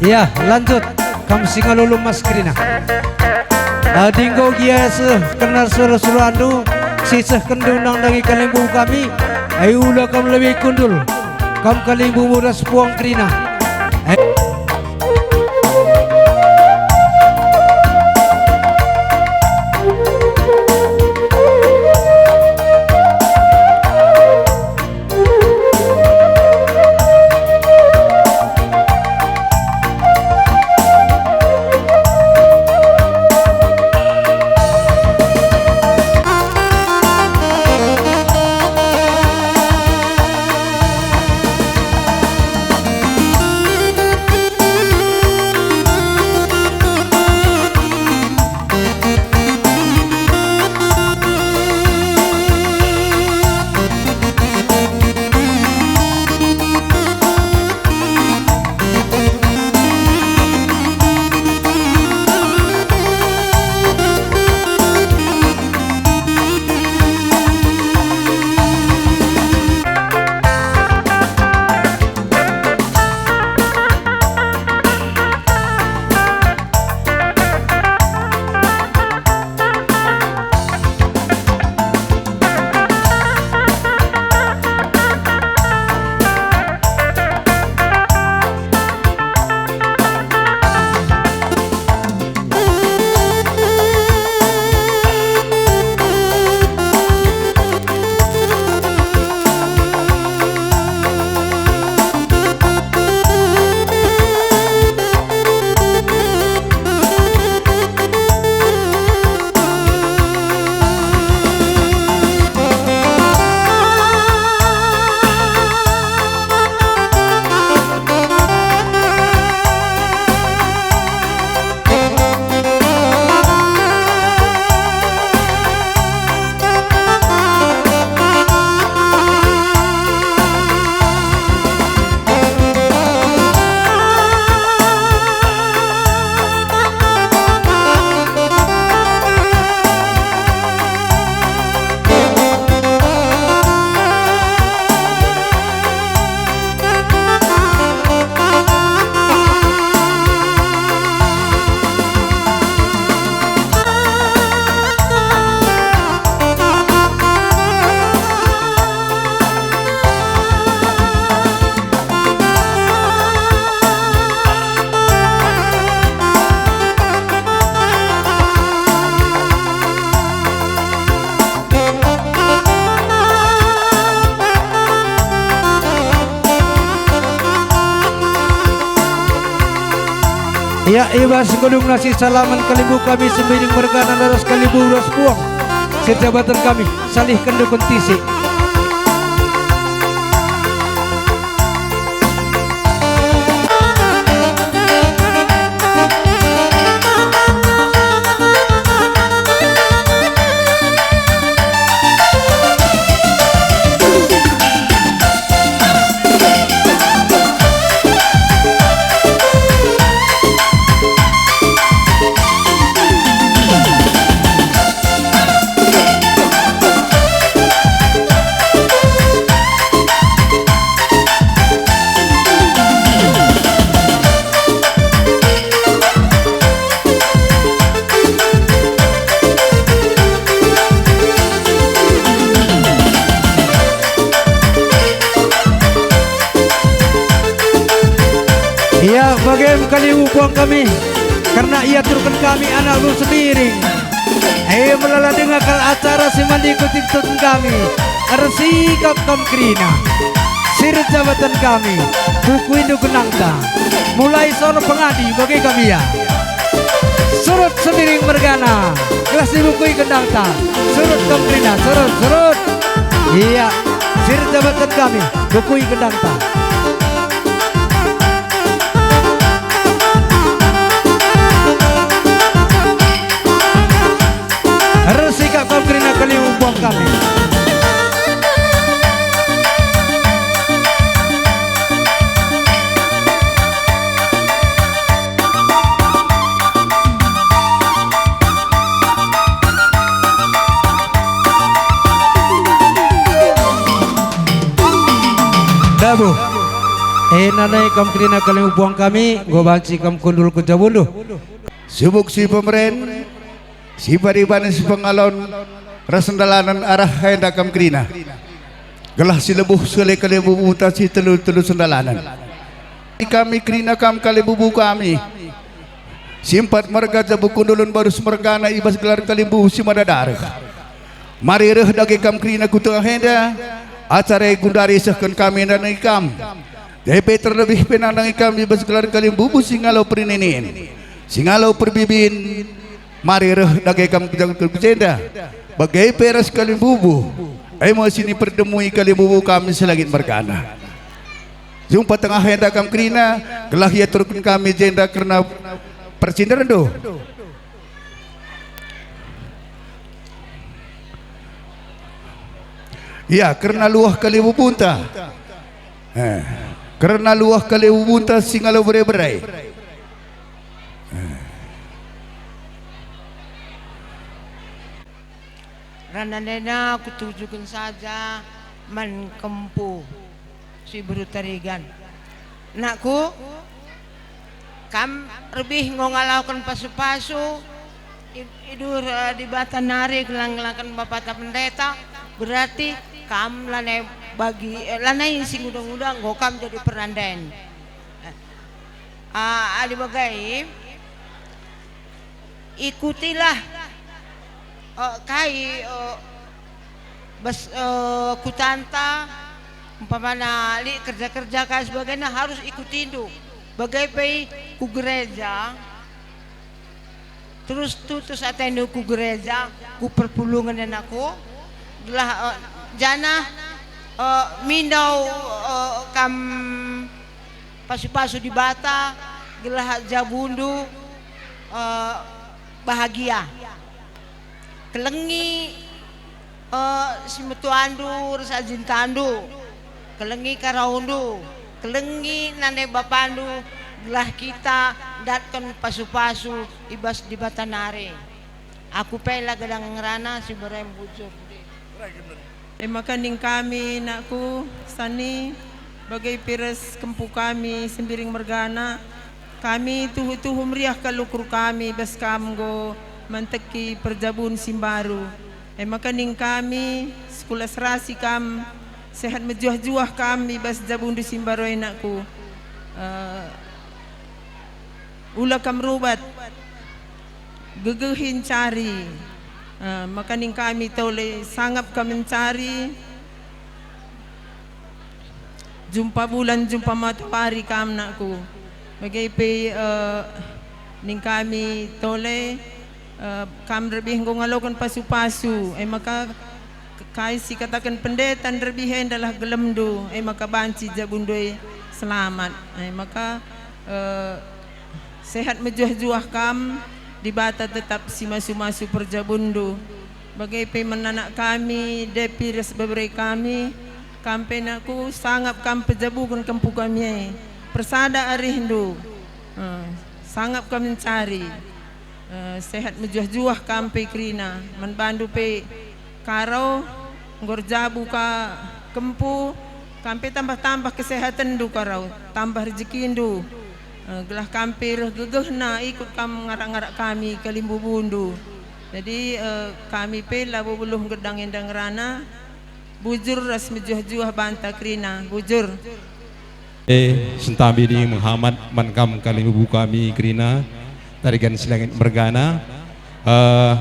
Ya, lanjut. Kam si ngalulum mas kerina. Adi enggo gia seh kena sura-surandu, sisehkenndu nandangi kalimbubu kami, ai ula kam lebe kundul, kam kalimbubu ras puang kerina. Eh. Ya, i bas gedung nasi salaman kalimbubu kami Sembiring mergana ras kalimbubu ras puang. Sirjabaten kami, salihken dukun tisi. Ia bage me kalimbubu puang kami, kerna iaturken kami anak Sembiring. E, melala denga kal acara si man ikut-ikutken kami, ersikap kam kerina. Sirjabaten kami, bukuindu gendangta. Mulai sora pengadi bage kam ia. Surut Sembiring mergana, gelah sibukui gendangta. Surut kam kerina, surut, surut. Ia, sirjabaten kami, bukui gendangta. Ersikap kam kerina kalimbubu puang kami. Dabuh. E, nanai kam kerina kalimbubu kami, enggo banci kam kundul ku jabundu. Subuk si pemeren, si pariban, si pengalon, ras sendalanen arah enda kam kerina. Gelah si lebuh sele kalimbubunta si telu-telu sendalanen. Kami kerina kam kalimbubu kami. Si empat merga jabu kundulun barus mergana i bas gelar kalimbubu si mada dareh. Mari reh dage kam kerina ku tengah enda, acara e gundari sehken kami nandangi kam. Dai pe terlebih pe nandangi kam i bas gelar kalimbubu si ngalo perininin, si ngalo perbibin. Mari reh dage kam ku jenda, bage pe ras kalimbubu, e me si niperdemui kalimbubu kami si langit mergana. Jumpa tengah enda kam kerina, gelah iaturken kami jenda kerna percinderndu. Ya, kerna luah kalimbubunta. Eh, kerna luah kalimbubunta si ngalo bere-bere. Eh. Rana ndena kutujuken saja man kempu si beru Tarigan. Nakku, kam rebih enggo ngaloken pasu-pasu i, i duhur, eh, Dibata nari, gelang-gelangken Bapata Pendeta, berarti kam lanai bagi, eh, lanai si nguda-nguda, enggo kam jadi peranden. Eh, ah, adi bage, ikutilah, eh, kai, eh, bas, eh, kutanta, umpamana lit kerja-kerja kai sebagainya harus ikutindu. Bage pe ku gereja, terus tutus atendu ku gereja, ku perpulungen anakku, gelah, eh, janah, eh, mindo, eh, kam pasu-pasu Dibata, gelah jabundu, eh, bahagia. Kelengi, eh, simetuandu ras ajintandu, kelengi karaundu, kelengi nande bapandu, gelah kita ndatken pasu-pasu i bas Dibata nari. Aku pe la gedang ngerana si berem bujur. E maka ning kami, nakku, Sani, bage pe ras kempu kami Sembiring mergana, kami tuhu-tuhu meriah kal ukur kami bas kam enggo manteki perjabun si mbaru. E maka ning kami, sekula serasi kam, sehat mejuah-juah kam i bas jabundu si mbaru e, nakku. Eh, ula kam rubat, gegehi ncari. Eh, maka ning kami tole sangap kam ncari, jumpa bulan, jumpa matawari kam, nakku. Bage pe, eh, ning kami tole, eh, kam rebih enggo ngaloken pasu-pasu, e maka k-, kai si kataken pendeta nderbih enda lah gelemndu, e maka banci jabundu e selamat. E maka, eh, sehat mejuah-juah kam, Dibata tetap si masu-masu perjabunndu. Bage pe man anak kami, Depi ras bebere kami, kam pe, nakku, sangap kam pejabuken kempu kami e. Persada arihndu, eh, sangap kam ncari. Eh, sehat mejuah-juah kam pe kerina, man bandu pe Karo, enggo erjabu ka kempu, kam pe tambah-tambah kesehatenndu Karo, tambah rejekindu. Eh, gelah kam pe reh gegehna ikut kam ngarak-ngarak kami kalimbubundu. Jadi, eh, kami pe labo beluh ngedang enda ngerana, bujur ras mejuah-juah banta kerina, bujur. E, sentabi dingen mehamat man kam kalimbubu kami kerina, Tarigan si langit mergana. Eh,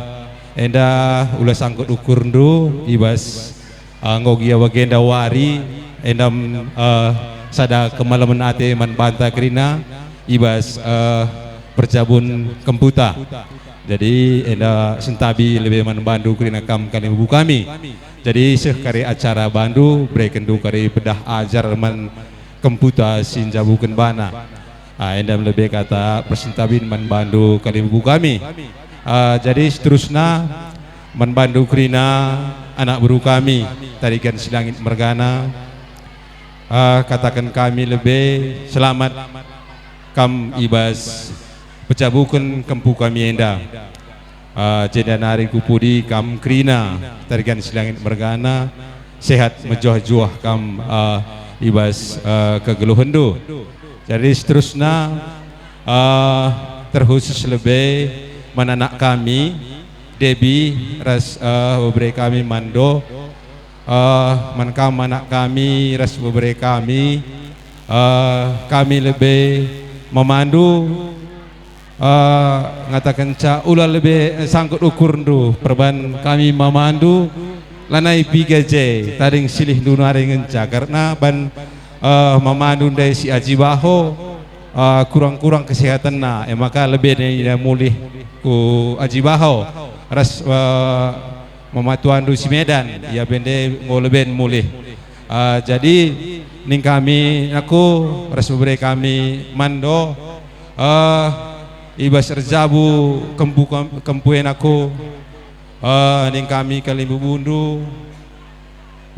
enda ula sangkut ukurndu i bas, eh, enggo gia bagenda wari, enda, eh, sada kemalemen ate man banta kerina i bas, eh, perjabun kemputa. Jadi enda sentabi lebe man bandu kerina kam kalimbubu kami. Jadi seh kari acara bandu, berekenndu kari pedah ajar man kemputa si njabuken bana. Ah, enda me lebe kata persentabin man bandu kalimbubu kami. Ah, jadi seterusna man bandu kerina anak beru kami, Tarigan si langit mergana. Ah, kataken kami lebe selamat kam i bas pejabuken kempu kami enda. Ah, jenda nari ku pudi kam kerina, Tarigan si langit mergana, sehat mejuah-juah kam, ah, i bas, eh, kegeluhenndu. Jadi seterusna, eh, terkhusus lebe man anak kami, Debi, ras, eh, bebere kami Mando, eh, man kam anak kami ras bebere kami, eh, kami lebe memandu, eh, ngatakenca ula lebe sangkut ukurndu perban kami mamandu, lanai piga je tading silihndu nari ngenca, kerna ban, eh, mamandu ndai si Aji Baho, eh, kurang-kurang kesehatenna, e maka lebe nina mulih ku Aji Baho ras, eh, mamatuandu si Medan, ia pe ndai enggo leben mulih. Eh, jadi ning kami aku ras bebere kami Mando, eh, i bas erjabu kempu, kempu e aku, eh, ning kami kalimbubundu,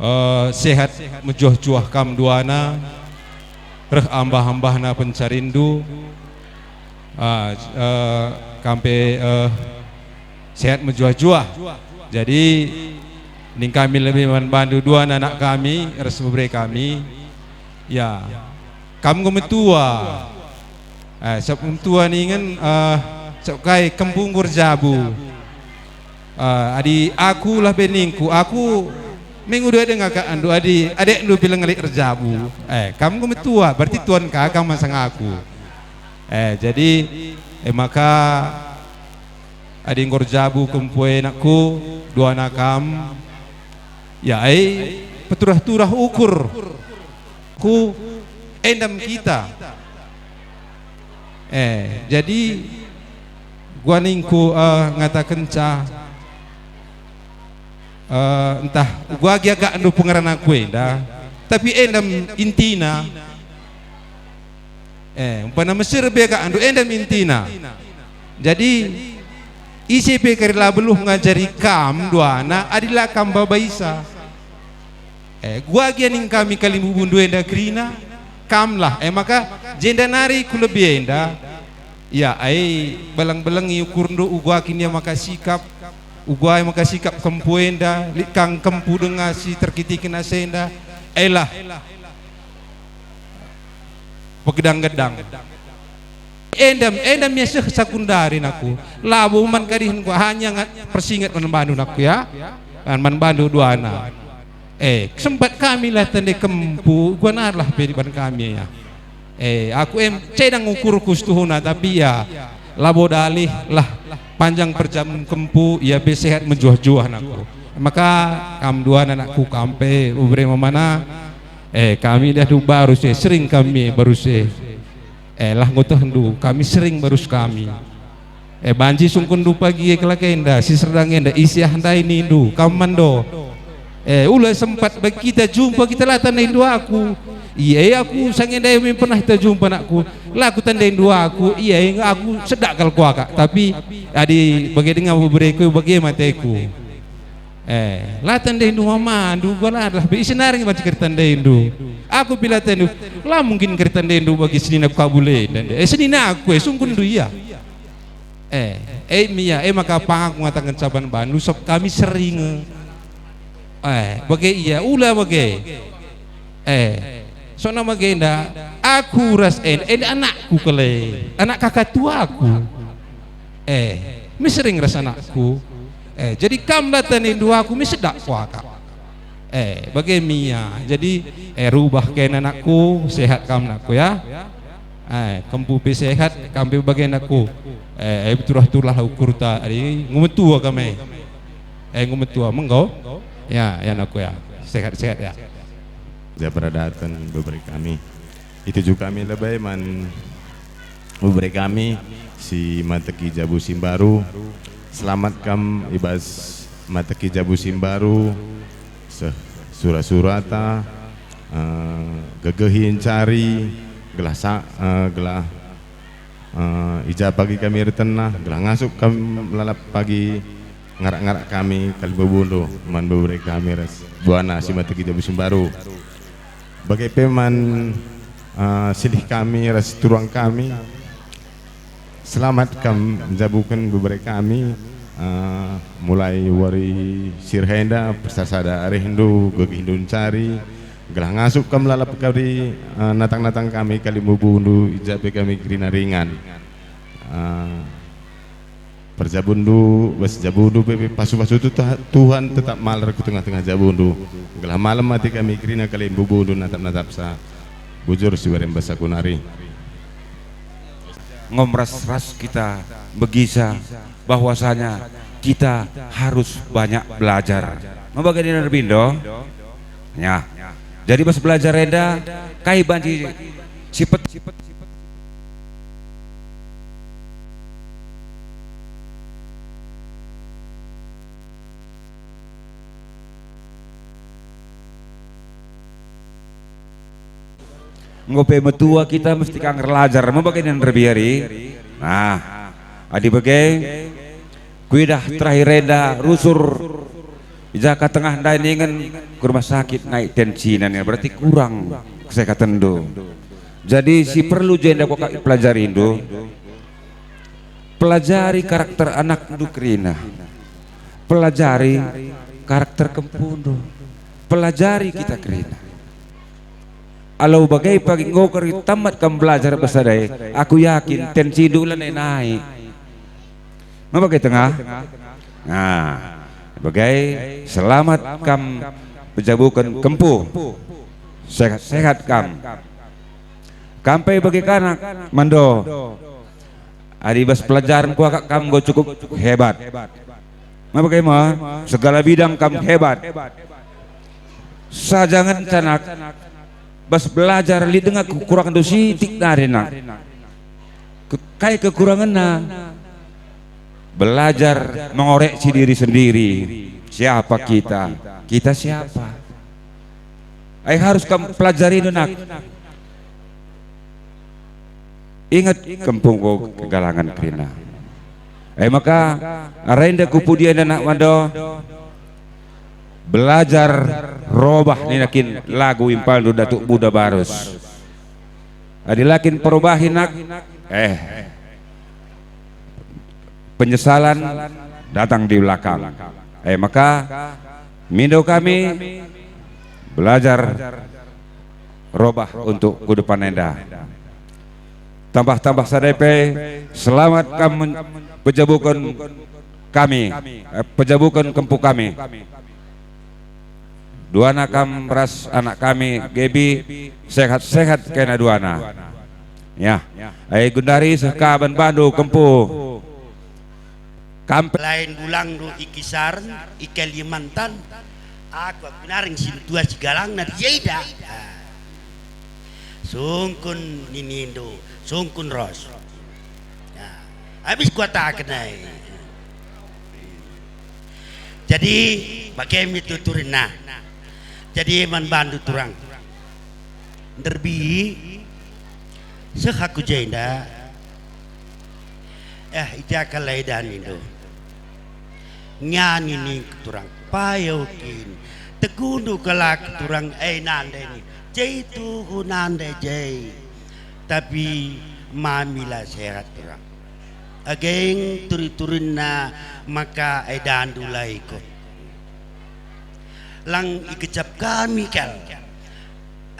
eh, sehat mejuah-juah kam duana, reh ambah-ambahna pencarindu, ah, eh, kam pe, eh, sehat mejuah-juah. Jadi, ning kami lebe man bandu duana anak kami, ras bebere kami. Ya, kam enggo metua. Eh, sabap metua ningen, eh, sabap kai kempu enggo erjabu. Eh, adi aku lah be ningku, aku me ngudu denga ka andu adi adekndu pe la lit erjabu. Eh, kam enggo metua, berarti tuan ka kam man sanga aku. Eh, jadi, eh, maka adi enggo erjabu kempu e nakku, duana kam, ya ai, peturah-turah ukur ku endam kita. Eh, jadi, gua ningku, eh, ngatakenca, eh, ntah gua gia gak ndu pengeran aku enda, tapi endam intina. Eh, umpana Mesir be gak ndu endam intina. Jadi, ise pe kari la beluh ngajari kam duana adi la kam babaisa. Eh, gua gia ning kami kalimbubundu enda kerina, kamlah. Eh, maka jenda nari ku lebe enda. Ya, ai, beleng-belengi ukurndu, uga kin ia maka sikap, uga maka sikap kempu enda, lit kang kempu denga si terkitiken asa enda. Elah, pegedang-gedang. Endam, endam ia seh sakundari nakku. Labo man kadihen ku hanya ngat persinget man bandu nakku ya. Man, man bandu duana. Eh, sempat kami lah tende kempu, guanalah pe ban kami ya. Eh, aku em cedang ukurku setuhuna, tapi ya labo dalih lah panjang perjam kempu, ia pe sehat mejuah-juah nakku. Maka kam duana nakku kam pe, ubere mamana, eh, kami dah du barus e, sering kami barus e. Eh, lah nggo tehndu, kami sering barus kami. Eh, banci sungkunndu pagi e kelak enda, si serdang enda, ise ah ndai nindu, kam mando. Eh, ula sempat bagi kita jumpa, kita la tandaindu aku. Ia, ia aku sange ndai min pernah kita jumpa nakku. La ku tandaindu aku, ia, ia aku sedak kal kuakap. Tapi adi bage denga bebereku, bage mateku. Eh, la tandaindu mamandu, gua la adalah be ise nari banci kari tandaindu. Aku pe la tandaindu, la mungkin kari tandaindu bagi senina ku kabul e, ndai. Eh, senina aku, eh, sungkunndu ia. Eh, eh, mia, eh, maka pang aku ngataken saban bandu, sop kami sering. Eh, bage ia, ula bage. Eh, sona bage enda, aku ras en, en anakku kale, anak kaka tuaku. Eh, mi sering ras anakku. Eh, jadi kam la tandaindu aku, mi sedak kuakap. Eh, bage mia. Jadi, eh, rubah kena anakku, sehat kam nakku ya. Eh, kempu pe sehat, kam pe bage nakku. Eh, eh, turah-turah ukurta, adi, ngumetua kam e. Eh, ngumetua, menggo? Ya, ya nakku ya. Sehat-sehat ya. Ja peradaten bebere kami. Ituju kami lebe man bebere kami si mateki jabu si mbaru. Selamat kam i bas mateki jabu si mbaru, seh sura-surata, eh, gegehi encari, gelah sa-, eh, gelah, eh, i ja pagi kami ertenah, gelah ngasup kam lalap pagi ngarak-ngarak kami kalimbubundu man bebere kami ras duana si mateki jabu si mbaru. Bage pe man, eh, silih kami ras turang kami. Selamat kam njabuken bebere kami, eh, mulai wari si reh enda, persada-sada arehndu, gegehndu encari, Gelah ngasup kam lalap kari, eh, natang-natang kami kalimbubu-Ndu, i ja pe kami kerina ringan. Eh, perjabun-Ndu, bas jabu-Ndu pe, pe pasu-pasu tu Tuha-, Tuhan tetap malar ku tengah-tengah jabu-Ndu. Gelah malem ate kami kerina kalimbubu-Ndu natap-natapsa bujur si wari mbasa ku nari. Ngom ras-ras kita begisa bahwasanya kita harus banyak belajar. Maba gani nerbindo? Ya. Jadi bas belajar enda, kai banci sipet Enggo pe metua kita mesti kang erlajar, me bage nen erbiari. Nah, adi bage, kuidah terakhir enda rusur i jaka tengah ndai ningen ku rumah sakit naik tensina ningen, berarti kurang kesehatendu. Jadi si perlu jenda kuakap ipelajarindu, pelajari karakter anakndu kerina, pelajari karakter kempundu, pelajari kita kerina. Alu bage pagi enggo kari tamat kam belajar bas ndai, aku yakin tensindu la nai-nai. Me bage tengah? Nah, bage selamat kam pejabuken kempu. Sehat-sehat kam. Kam pe bage kanak mando. Adi bas pelajaren kuakap kam enggo cukup hebat. Me bage me, segala bidang kam hebat. Saja ngenca nak, bas belajar lit denga kekurangenndu sitik nari nak. Ke-, kai kekurangenna? Belajar mengoreksi diri sendiri. Siapa kita? Kita siapa? Ai harus kam pelajari nak. Inget kempungku kegalangen kerina. E maka, arenda kupudi enda nak mando, belajar robah nina kin lagu impalndu Datuk Buda Barus. Adi la kin perubahi nak, eh, penyesalan datang di belakang. E maka, mindo kami belajar robah untuk ku depan enda. Tambah-tambah sada pe, selamat kam men-, pejabuken kami, eh, pejabuken kempu kami. Duana kam ras anak kami, Gebi, sehat-sehat kena duana. Ya, ai gundari seh ka ban bandu kempu. Kam pe lain bulangndu i Kisaren, i Kalimantan, aku, aku nari si metua si galangna di jenda. Ah. Sungkun ninindu, sungkun ros. Ah. Habis kuataken ai. Jadi, bage me tuturinna. Jadi, man bandu turang. Nderbi, seh aku jenda. Eh, i ja kal ai danindu. Ngani ningku turang, payo kin. Tegundu kalak turang, eh, nande ni. Jai tuhu nande jai. Tapi mami la sehat turang. Ageng turi-turinna maka ai dandu la ikut. Lang ikecap kami kal.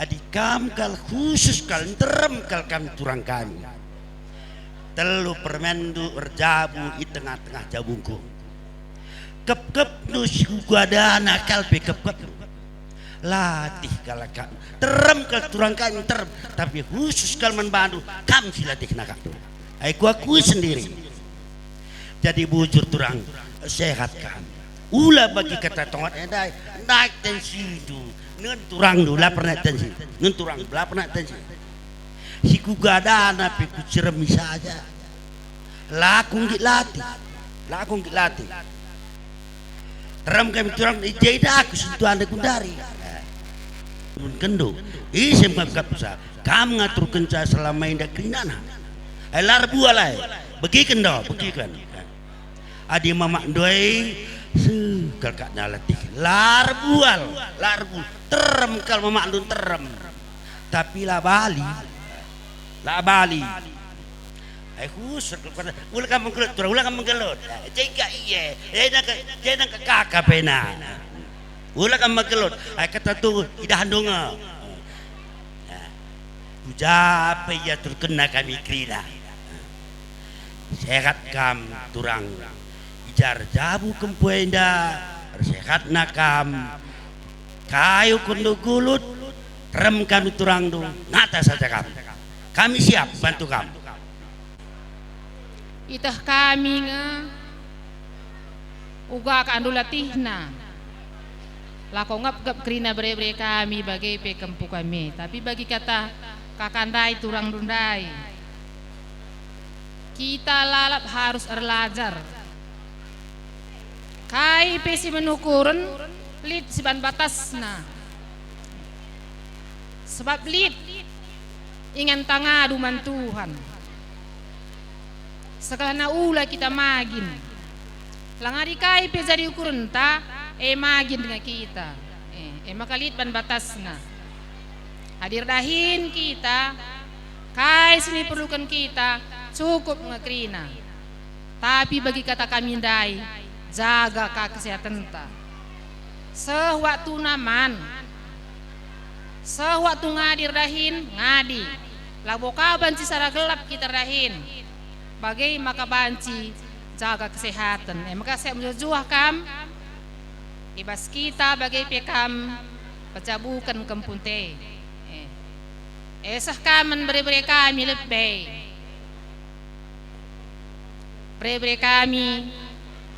Adi kam kal khusus kal, nterem kal kami turang kami. Telu permenndu erjabu i tengah-tengah jabungku. Kep-kepndu si kugadana kal pe kep-kepndu. Latih kalak kami. Terem kal turang kami terem. Tapi khusus kal man bandu, kam si latihna kami. Ai kuakui sendiri. Jadi bujur turang, sehat kam. Ula bagi kata tongat ndai, naik tensindu, nen turangndu la pernah tensi, nen turang la pernah tensi. Si kugadana pe kuceremi saja. La ku nggit latih, la ku nggit latih. Terem kami turang i jenda aku sentuh anda gundari. Mun kendo, ise mengakapsa, kam ngaturkenca selama indah kerinana. Ai la erbual ai, begiken do, begiken. Adi mamak ndoi, seh kal kak nalatih. La erbual, la erbual. Terem kal mamakndu terem. Tapi la bali. La bali. Ai khusus, ula kam menggelut, ula kam menggelut. Jega iye, jena ke, jena ke kaka pena. Ula kam megelut, ai kata tu idahndu nge. Ya. Ku ja pe iaturkenna kami kerina. Sehat kam turang. I ja erjabu kempu enda, ersehatna kam. Kai ukurndu gulut, terem kami turangndu, ngata saja kam. Kami siap bantu kam. Ieteh kami nge uga kandu latihna. Lako ngepgep kerina bere-bere kami bage pe kempu kami, tapi bagi kata kaka ndai turangndu ndai, kita lalap harus erlajar. Kai pe si menukuren, lit si ban batasna. Sebab lit ingan tangadu man Tuhan. Sekalana ula kita magin. Langari kai pe jadi ukurenta, e magin nge kita. E, e maka lit ban batasna. Adi erdahin kita, kai si niperluken kita, cukup nge kerina. Tapi bagi kata kami ndai, jaga ka kesehatenta. Seh waktuna man. Seh waktu ngadi erdahin, ngadi. Labo ka banci sara gelap kita erdahin. Bage maka banci jaga kesehaten. E maka siap mejuah-juah kam. I bas kita bage pe kam pejabuken kempunta e. E. Eseh kam man bere-bere kami lebe. Bere-bere kami,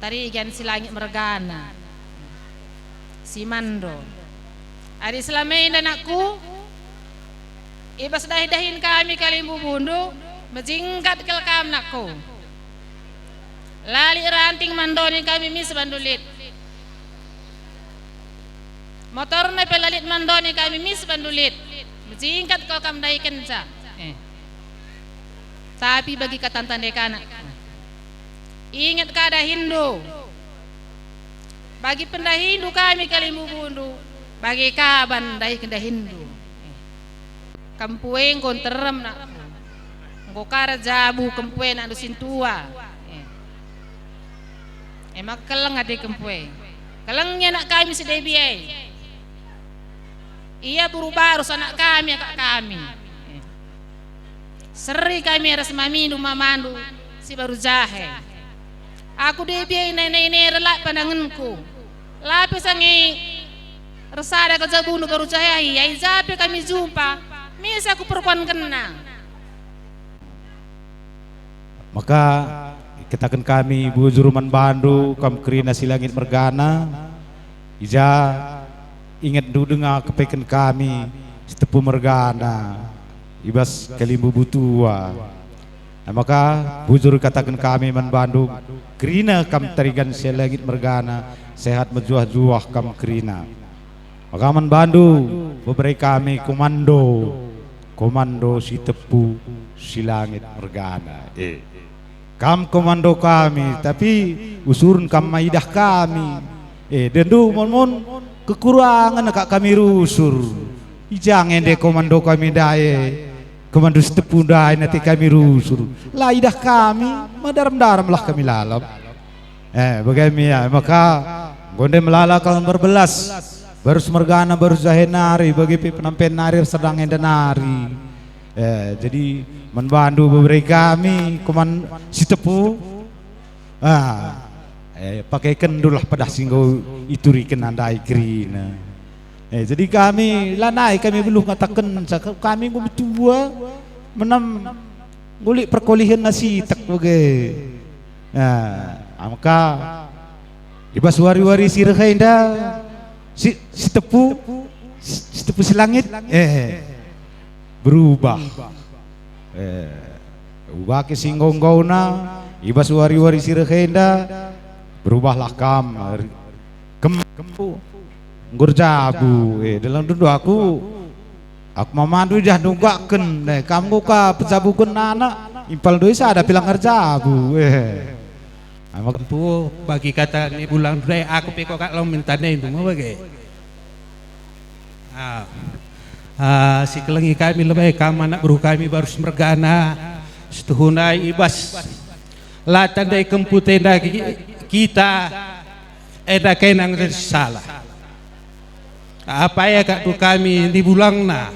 Tarigan Silangit mergana, si mando. Adi selama enda, nakku, i bas dahin-dahin kami kalimbubundu, mejingkat kal kam, nakku. La lit ranting mandoni kami mis bandu lit. Motorna pe la lit mandoni kami mis bandu lit. Mejingkat kal kam ndaikenca. Eh. Tapi bagi kata ntandai kanak, inget ka dahinndu. Bagi pendahinndu kami kalimbubundu, bage ka ban ndaiken dahinndu. Eh. Kempu e enggo nterem, nakku. Enggo ka erjabu kempu e, nakndu sintua. Eh. E maka keleng ate kempu e. Kelengi anak kami si Debi e. Ia beru barus anak kami, akap kami. Eh. Seri kami ras mamindu, mamandu si baru jahe. Aku Debi e nai-nai nere la pandangenku. La pe sange ersada kejabundu baru jahe, ai ja pe kami jumpa, mis aku perkuankenna. Maka ikataken kami bujur man bandu, kam kerina Silangit mergana, i ja ingetndu denga kepeken kami Sitepu mergana i bas kalimbubu tua. E maka bujur ikataken kami man bandu, kerina kam Tarigan Silangit mergana, sehat mejuah-juah kam kerina. Maka man bandu bebere kami Komando, Komando Sitepu Silangit mergana. Eh. Kam komando kami, tapi usuren kam maidah kami. Eh, dendu mon-mon kekurangen akap kami rusur. I ja nge ende komando kami ndai, Komando Sitepu ndai nate kami rusur. La idah kami, medarem-darem lah kami lalap. Eh, bage me ia, maka enggo ndai melala kal merbelas, barus mergana, barus jahe nari, bage pe penampen nari ersedang enda nari. Eh, jadi man bandu bebere kami, Koman-, Sitepu, ah, eh, pakaikendulah pedah si enggo iturikenna ndai kerina. Eh, jadi kami lanai kami beluh ngataken, sa-, kami enggo metua, menem enggo lit perkolihenna sitik bage. Nah, maka i bas wari-wari si reh enda, si, Sitepu, si, Sitepu Silangit, eh, berubah. Eh, ubah ke si enggo-enggona, i bas wari-wari si reh enda, berubahlah kam. Kem-, kempu enggo erjabu, eh, dalam dundu aku, aku mamandu jah nunggakken, eh, kam enggo ka pejabuken anak, impal ndoi sada pe lang erjabu, eh. Ama kempu bagi kata ni bulang ndai, aku pe kok kak long minta nai ndu me bage. Ah. Ah, si kelengi kami lebe kam anak beru kami barus mergana, situhuna i bas la tandai kempu tenda ki-, kita enda kenang salah. Apai ka tu kami nibulangna,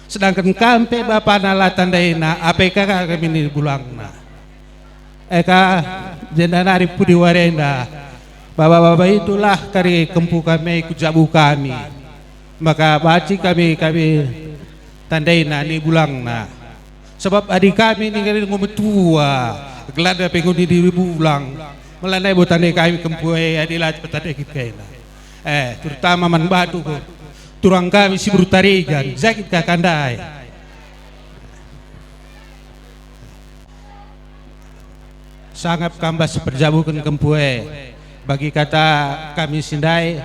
sedangken kam pe bapana la tandaina, apai ka kami nibulangna? Eka jenda nari pudi warenda, baba-baba itulah kari kempu kami ku jabu kami, maka banci kami, kami tandaina nibulangna. Sabap adi kami ninga enggo metua, gelada pe enggo ninibulang, melanai bo tandai kami kempu e adi la petandai kita ena. Eh, terutama man batu ko. Turang kami si Berutarigan, sakit ka kandai. Sangap kam bas perjabuken kempu e. Bagi kata kami si ndai,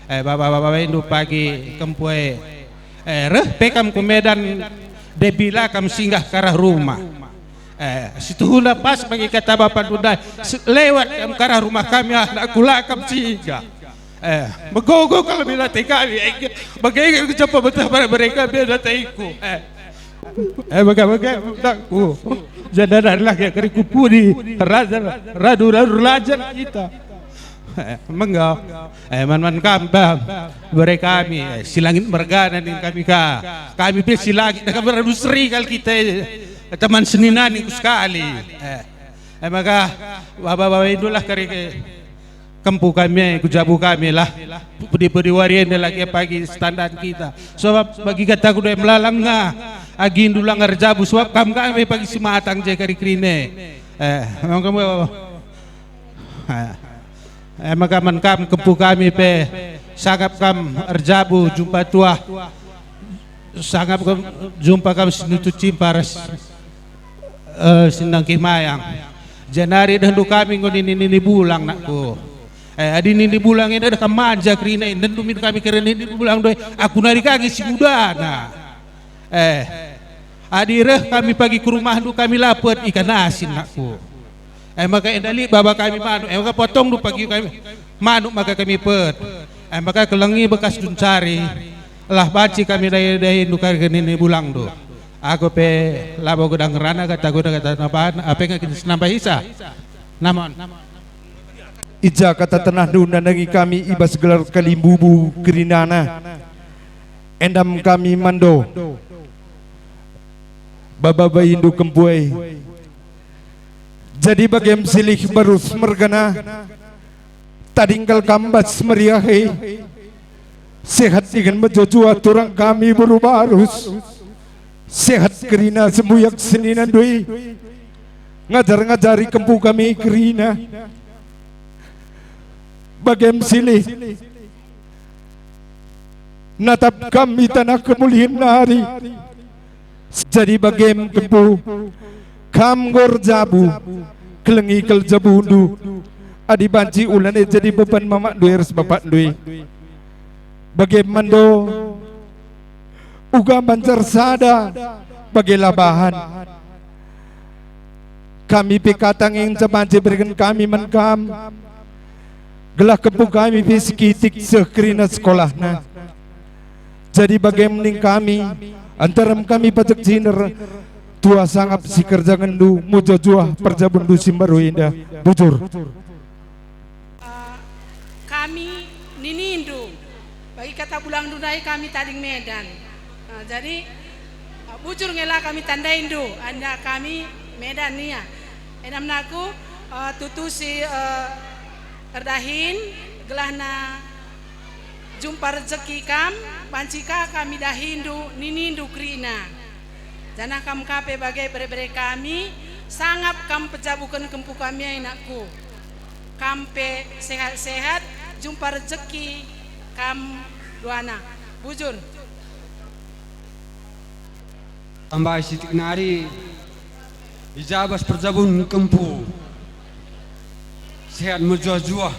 eh, baba-baba indu pagi kempu e. Eh, reh pe kam ku Medan, Debi la kam singgah karah rumah. Eh, situhuna pas bagi kata bapa ndai, se-, lewat kam karah rumah kami, anakku, la kam singgah. Eh, megogo kal bila te kami, eh, bage ku japa betah pada mereka beda taiku. Eh, eh, bage-bage anakku. Janda dari laki keriku pudi, raja, radu-radu raja kita. Eh, menggo. Eh, man-man kam, Bang. Bere kami, eh, si langit mergana ning kami ka. Kami pe si langit, dah kami radu seri kal kita, eh, teman senina ningku sekali. Eh, eh, maka, baba-baba indulah kari ke, kempu kami, ku jabu kami lah. Pudi-pudi wari enda lagi pagi standar kita. Sebab bagi kataku dua melalang nga, agi ndulang erjabu, sebab kam kami pagi si matang je kari kerine. Eh, memang kamu, Eh, eh, maka man kam kempu kami pe, sangap kam erjabu jumpa tuah, sangap kam, jumpa kam si nutu cimpa ras, eh, si nangkih mayang. Janari dehndu kami enggo nini-nini bulang, nakku. Eh, adi nini bulang enda deh kam manja kerina, nendu min kami kerina nini bulang doe, aku nari kagi si mudana. Eh, adi reh kami pagi ku rumahndu, kami lapet ikan asin, nakku. Eh, maka enda lit baba kami manuk, eh, maka potongndu pagi kami manuk, maka kami pet. Eh, maka kelengi bekas duncari, lah banci kami dahi-dahindu kari nini bulangndu. Aku pe labo gedang rana kata guna kata naban, apa nggak kita senampai isa? Naman. I ja kata tenahndu nandangi kami i bas gelar kalimbubu kerinana. Endam kami mando, baba-baba indu kempu e. Jadi bagem silih barus mergana, tading kal kam bas meriah e. Sehat dingen mejuah-juah turang kami beru barus. Sehat kerina sembuyak senina ndai. Ngajar-ngajari kempu kami kerina. Bagem silih natap kami tanah kemulian nari. Jadi bagem kempu, kam enggo erjabu, kelengi kal jabundu, adi banci ulan e jadi beban mamakndu e ras bapakndu e. Bagem mando, uga banjar sada, bage la bahan. Kami pe kata ngenca banci bereken kami man kam, gelah kempu kami pe sikitik seh kerina sekolahna. Jadi bagem ning kami, nterem kami pajek ciner, tuah sangap sikerjangenndu, mujuah-juah perjabundu si mbaru enda, bujur. Eh, kami ninindu, bagi kata bulangndu ndai kami tading Medan. Eh, jadi, eh, bujur nge la kami tandaindu, enda kami Medan nia. Enda menaku, eh, tutu si, eh, erdahin, gelahna jumpa rejeki kam, banci ka kami dahindu, ninindu kerina. Janah kam ka pe bage bere-bere kami, sangap kam pejabuken kempu kami, anakku. Kam pe sehat-sehat, jumpa rejeki kam duana. Bujur. Tambai sitik nari, i ja bas perjabun kempu. Sehat mejuah-juah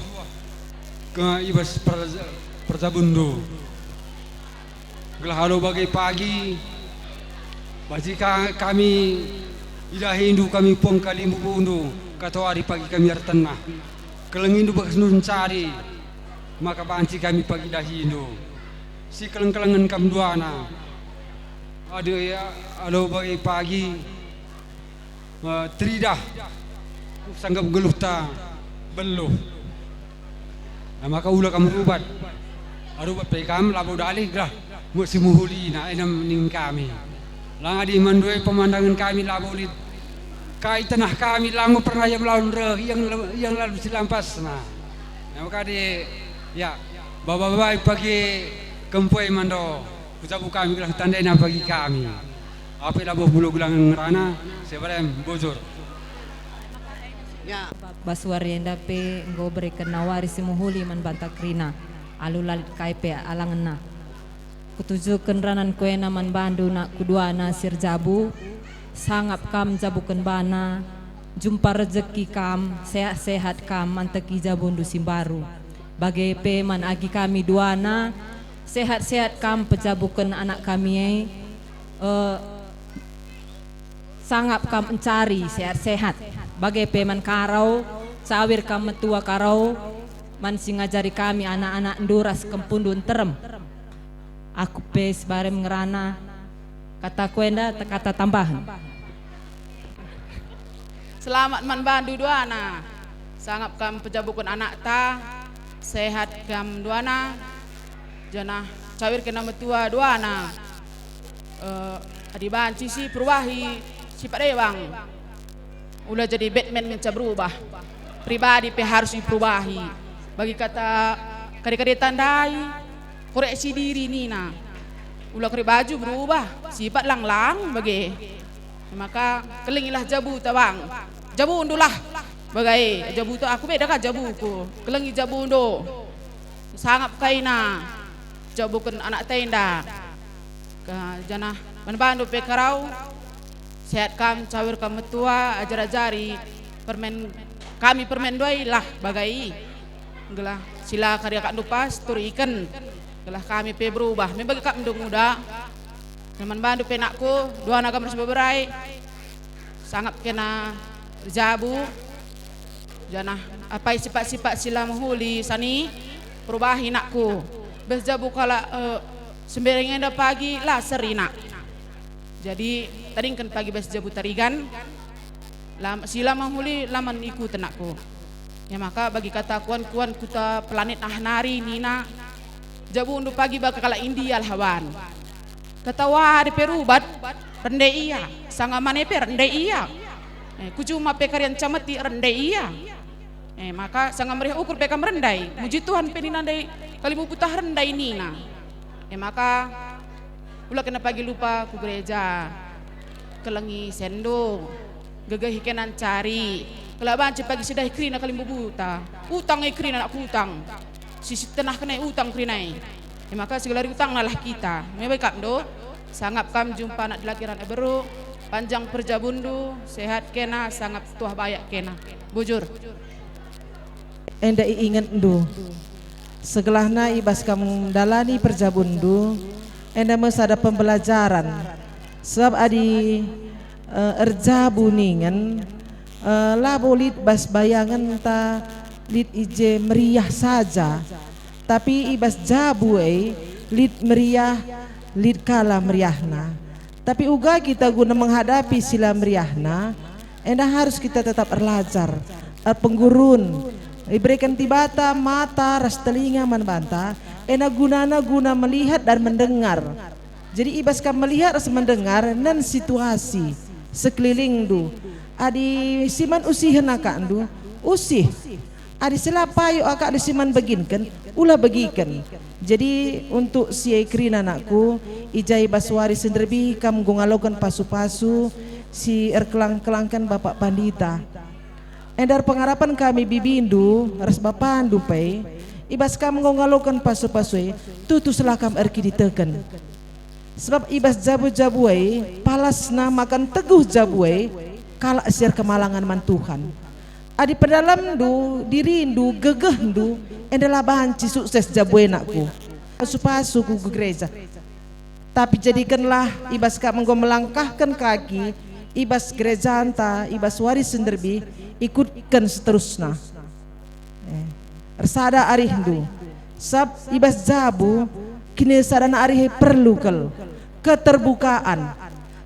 ke i bas per-, perjabunndu. Gelah alu bage pagi, banci ka-, kami idahindu kami puang kalimbubundu, katawari pagi kami ertenah. Kelengindu bekasndu ncari, maka banci kami pagi dahindu. Sikeleng-kelengen kam duana. Adi ia alu bage pagi, eh, teridah, sanggap geluhta beluh. Nah, maka ula kam rubat. Aru pe kam labo dalih gelah muat si mehulina, enda ning kami. Lang adi mandue pemandangen kami labo lit kai tenah kami, lang pernah ia melaun reh, yang, yang lalu silampasna. Ya, maka di, ya, baba-babai pagi kempoi mando, kujabu kami gelah tandena bagi kami. Ape labo bulu gelang ngerana, sebarem bujur. Ya. Bas wari enda pe enggo bereken nawari si mehuli man banta kerina, alu la lit kai pe alangenna. Kutujuken ranan kuena man bandu nakku duana si erjabu, sangap kam njabuken bana, jumpa rejeki kam, sehat-sehat kam manteki jabundu si mbaru. Bage pe man agi kami duana, sehat-sehat kam pejabuken anak kami e, eh, sangap kam encari sehat-sehat. Bage pe man karo, cawir kam metua karo, man si ngajari kami anak-anakndu ras kempundu nterem. Aku pe sebarem ngerana, kataku enda kata tambahen. Selamat man bandu duana. Sangap kam pejabuken anakta, sehat kam duana, janah cawir kena metua duana. Eh, adi banci si perubahi sipat e bang. Ula jadi Batman ngenca berubah. Pribadi pe harus iperubahi. Bagi kata kade-kadeta ndai, koreksi diri nina. Ula kore baju berubah, sipat lang-lang bage. Maka kelengilah jabuta bang. Jabundulah bage, jabuta aku beda ka jabuku. Kelengi jabundu. Sangap kaina jabuken anak tenda. Ka, janah man bandu pe karau, sehat kam, cawir kam metua, ajar-ajari permen kami permen ndai lah bagai. Gelah sila kari akakndu pas turiken, gelah kami pe berubah. Me bagi kap ndung uda. Man bandu pe nakku, duana kam ras beberai. Sangap kena erjabu, janah apai sipat-sipat si la mehuli sani, perubahi nakku. Beh jabu kalak, eh, sembereng enda pagi la seri nak. Jadi tadingken pagi bas jabu tarigan, la, si la mehuli la man ikuten nakku. Ya maka bagi kata kuan-kuan kuta planet ah nari nina, jabundu pagi baka kalak India lah wan. Kata wari pe rubat, rende ia, sanga mane pe rende ia. Eh, kujuma pe karian cameti rende ia. Eh, maka sanga meriah ukur pe kam rendai, muji Tuhan pe nina ndai kalimbubu tah rendai nina. Eh, maka ula kena pagi lupa ku gereja, kelengi sendo, gegehi kena ncari, kela banci pagi sidahi kerina kalimbubuta. Utang e kerina nak utang. Si sitenah kena utang kerina e. E maka sigelari utangna lah kita. Me bai kap ndo, sangap kam jumpa anak delakiran e beru, panjang perjabundu, sehat kena, sangap tuah bayak kena. Bujur. Enda iingetndu. Segelahna i bas kam ndalani perjabunndu, enda me sada pembelajaran. Sebab adi, eh, erjabu ningen, eh, labo lit bas bayangenta lit i je meriah saja, tapi i bas jabu e lit meriah, lit kala meriahna. Tapi uga kita guna menghadapi si la meriahna, enda harus kita tetap erlajar, erpenggurun. Ibereken Dibata mata ras telinga man banta, enda gunana guna melihat dan mendengar. Jadi i bas kam melihat ras mendengar nen situasi sekelilingndu. Adi si man usihen akakndu, usih. Adi si la payo akakndu si man beginken, ula begiken. Jadi, untuk si e kerina anakku, i ja i bas wari si nderbi kam enggo ngaloken pasu-pasu si erkelang-kelangken Bapak Pandita. Enda erpengarapen kami bibindu ras bapandu pe, i bas kam enggo ngaloken pasu-pasu e, tutuslah kam erkiniteken. Sebab i bas jabu-jabu e, palasna maka nteguh jabu e, kalak si erkemalangen man Tuhan. Adi pendalamndu, dirindu, gegehndu, enda la banci sukses jabu e nakku. Pasu-pasu ku gereja. Tapi jadikenlah i bas kam enggo melangkahken kaki i bas gerejanta, i bas wari si nderbi, ikutken seterusna. Eh, ersada arihndu. Sab i bas jabu, kinisadana arih e perlu kal. Keterbukaan,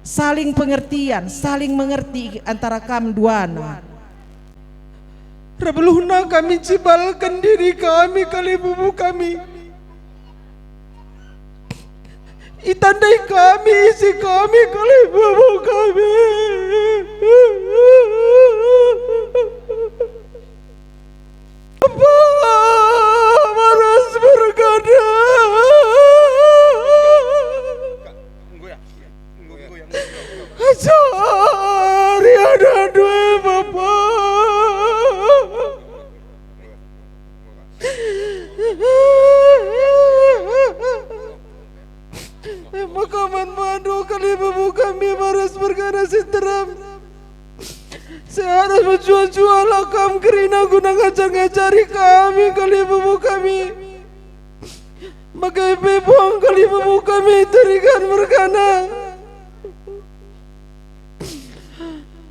saling pengertian, saling mengerti antara kam duana. Erbeluhna kami cibalken diri kami, kalimbubu kami. Itandai kami isi kami kalimbubu kami. Bapa, Baras Mergana. Ajari anak dua, Bapa. Maka man bandu kalimbubu kami Baras Mergana si nterem. Seharus mejuah-juahlah kam kerina guna ngajar-ngajari kami kalimbubu kami. Bage pe puang kalimbubu kami Terigan Mergana.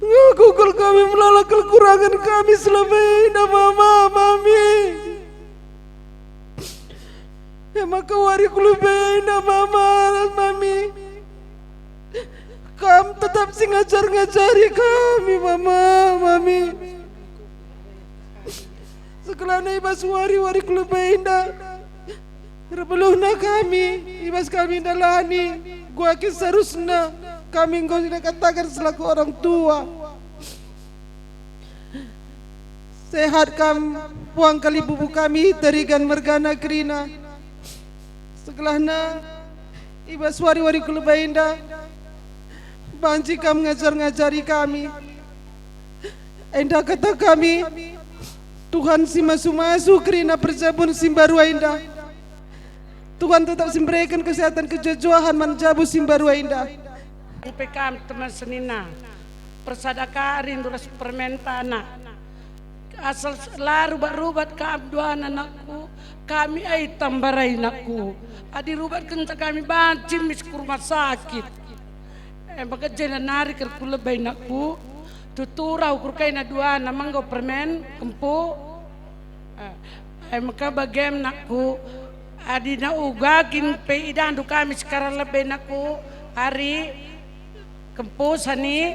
Ngaku kal kami melala kekurangen kami selama enda, Mama, Mami. E maka wari ku lebe enda, Mama, Mami, kam tetap si ngajar-ngajari kami, Mama, Mami. Sekelana i bas wari-wari ku lebe enda, erbeluhna kami, i bas kami ndalani, gua kin seharusna kami enggo ikataken selaku orang tua. Sehat kam puang kalimbubu kami Terigan Mergana kerina. Sekelahna i bas wari-wari ku lebe enda, banci kam ngajar-ngajari kami. Enda kata kami, Tuhan si masu-masu kerina perjabun si mbaru enda. Tuhan tetap si mbereken kesehatan kejuah-juahen man jabu si mbaru enda. Ipe kam teman senina, persada kari ndu ras permenta, Nak. Asal s-, la rubat-rubat kam duana, Nakku, kami ai tambarai, Nakku. Adi rubat kenca kami banci mis ku rumah sakit. E maka jenda nari kel ku lebe, Nakku. Tutu rau ukur kaina duana manggo permen, kempu. E, e maka bagem, Nakku. Adi na uga kin pe idahndu kami sekarang lebe, Nakku, ari kempu sani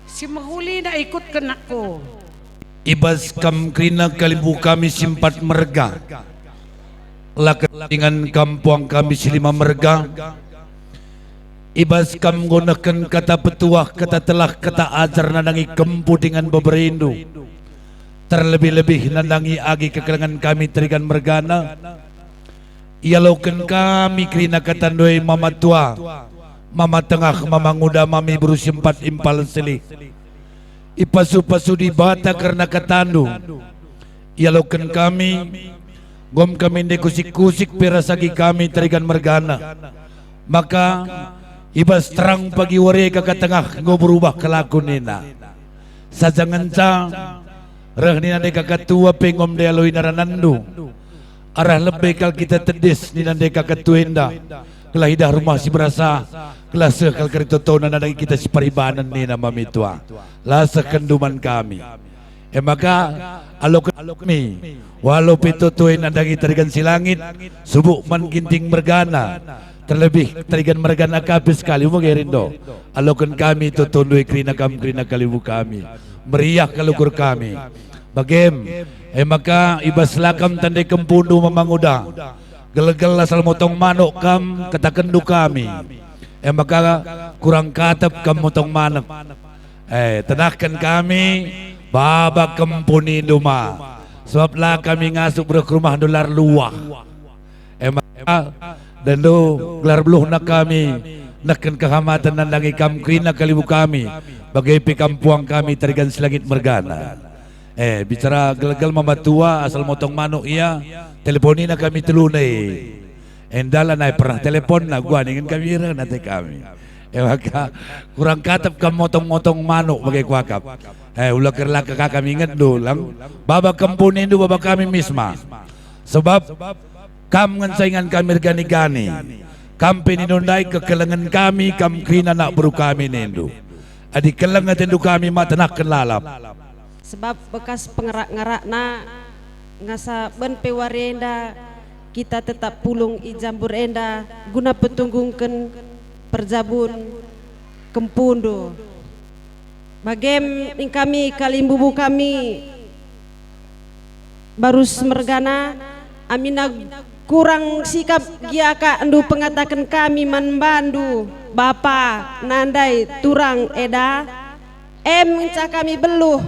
si mehuli na ikutken, Nakku. I bas kam kerina kalimbubu kami si empat merga, la ketingan kam puang kami si lima merga. I bas kam enggo nehken kata petuah, kata telah, kata ajar nandangi kempu dingen beberendu, terlebih-lebih nandangi agi kekelengen kami Terigan Mergana. Ialoken kami kerina katandu e, Mama Tua, Mama Tengah, Mama Nguda, Mami Beru si Empat Impal Selih. Ipasu-pasu Dibata kerna katandu. Ialoken kami, gom kami ndai kusik-kusik pe ras agi kami Terigan Mergana. Maka, i bas terang pagi wari e kaka Tengah enggo berubah kelaku nina. Saja ngenca reh nina ndai kaka Tua pe enggo ndai aloi narananndu. Arah lebe kal kita tedis nina ndai kaka Tua enda, gelah idah rumah si berasa, gelah seh kal kari totona nandangi kita si paribanen nina, Mami Tua. La sehkenndu man kami. E maka, aloken kami, walau pe toto e nandangi Terigan Silangit, subuk man Ginting Mergana, terlebih Terigan Mergana ka pe sekali, bage rindo. Aloken kami totondu e kerina kam kerina kalimbubu kami. Meriah kal ukur kami. Bagem, e maka i bas la kam tandai kempundu Mama Nguda, gelgel asal motong manuk kam, katakenndu kami. E maka kurang katep kam motong manuk. Eh, tenahken kami, baba kempu nindu ma, sebab la kami ngasup reh ku rumahndu la erluah. E maka, dendu gelah erbeluhna kami nehken kehamaten nandangi kam kerina kalimbubu kami, bage pe kam puang kami Terigan Silangit Mergana. Eh, bicara gelgel Mama Tua asal motong manuk ia, teleponina kami teluna e. Enda lanai pernah teleponna, guaningen kami reh nate kami. E maka, kurang katep kam motong-motong manuk bage kuakap. Eh, ula kerlaka ka kami ingetndu, lang. Baba kempu nindu, baba kami mis ma. Sebab kam ngenca ingan kami ergani-gani. Kam pe nindu ndai kekelengen kami, kam kerina anak beru kami nindu. Adi keleng atendu kami ma, tenahken lalap. Sebab bekas pengerak-ngerakna ngasa ben pe wari enda kita tetap pulung i Jambur enda guna petunggungken perjabun kempundu. Bagem ning kami kalimbubu kami Barus Mergana, amina Kurang sikap gia ka ndu pengataken kami man bandu, bapa, nandai, turang eda? Em ngenca kami beluh,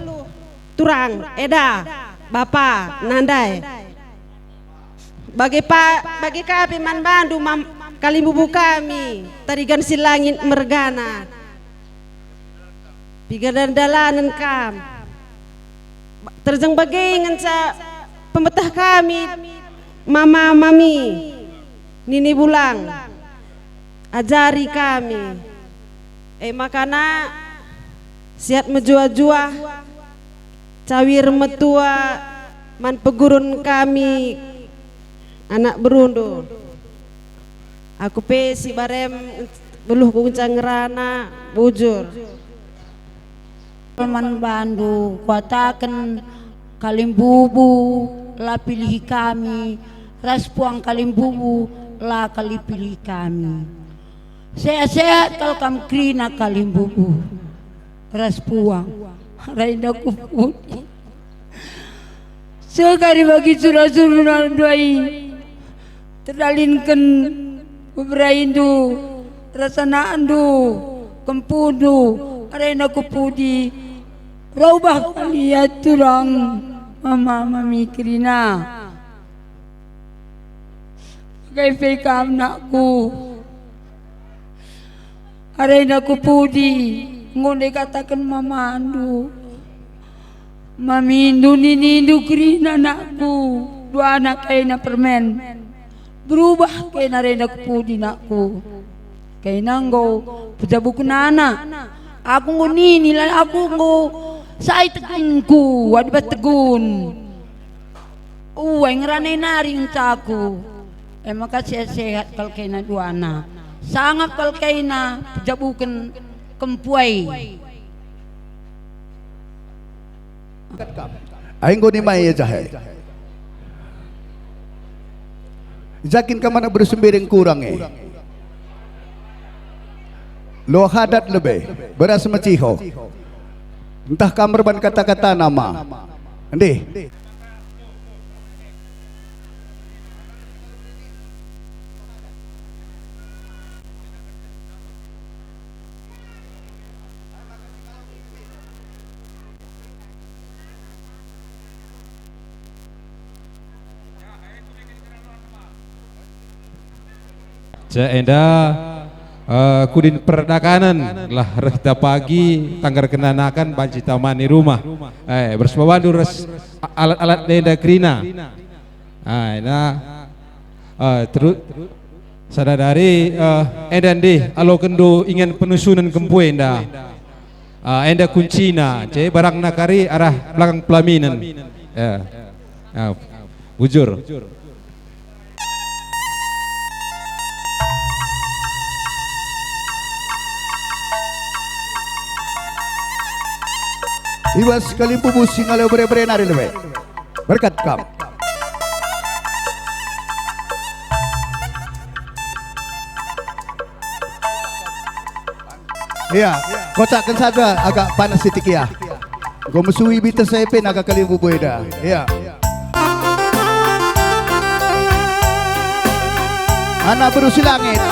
turang eda, bapa, nandai. Bage pa, bage ka pe man bandu mam-, kalimbubu kami, Tarigan Silangit mergana. Piga dan dalanen kam. Terjeng bage ngenca pemeteh kami, mama, mami, nini bulang, ajari kami. E makana siat mejuah-juah, cawir metua man pegurun kami, anak berundu. Aku pe si barem beluhku ngenca ngerana, bujur. Man bandu kuataken, kalimbubu la pilihi kami, ras puang kalimbubu la kali pilihi kami. Sehat-sehat kal kam kerina kalimbubu ras puang, renda ku pudi. Segari bagi sura-sura ndai terdalinken beberaindu, ras anakndu, kempundu, arena ku pudi, raubah kali ia turang mama mami kerina. Bage pe kam, nakku. Arena ku pudi, enggo ndai kataken mamandu, mamindu, ninindu kerina, nakku, duana kaina permen. Berubah kaina arena ku pudi, nakku. Kaina enggo pejabuken anak. Aku enggo nini, la aku enggo sai tegunku, adi bas tegun. Uai ngerana nari ngenca aku. E maka sehat-sehat kal kaina duana. Sangap kal kaina pejabuken kempu ai. Ai enggo nimai ia jahe. Jakin kam anak beru Sembiring kurang e. Luah adat lebe, beras meciho. Ntah kam erban kata-kata nama. Ndih. Ca enda, eh, kudin perdakanen lah reh ta pagi tanggar kenanakan banci tamani rumah. Eh, bersama bandu ras a-, alat-alat enda kerina. Ah, ena, eh, teru-, sada dari, eh, enda ndih alokenndu ingan penusunen kempu enda. Ah, enda kuncina, ce barangna kari arah belakang pelaminen. Ya. Ah, bujur. I bas kalimbubu si ngalo bere-bere nari lebe. Berkat kam. Iya, kocakken saja agak panas sitik, iya. Enggo mesui bita saya pe naga kalimbubu eda. Iya. Anak beru Silangit.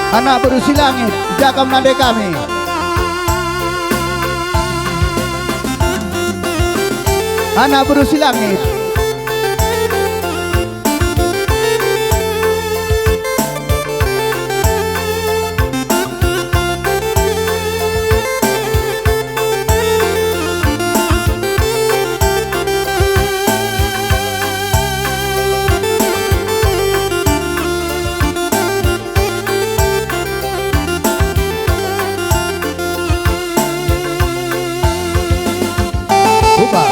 Anak beru Silangit, ja kam nande kami. Anak beru Silangit. Buka.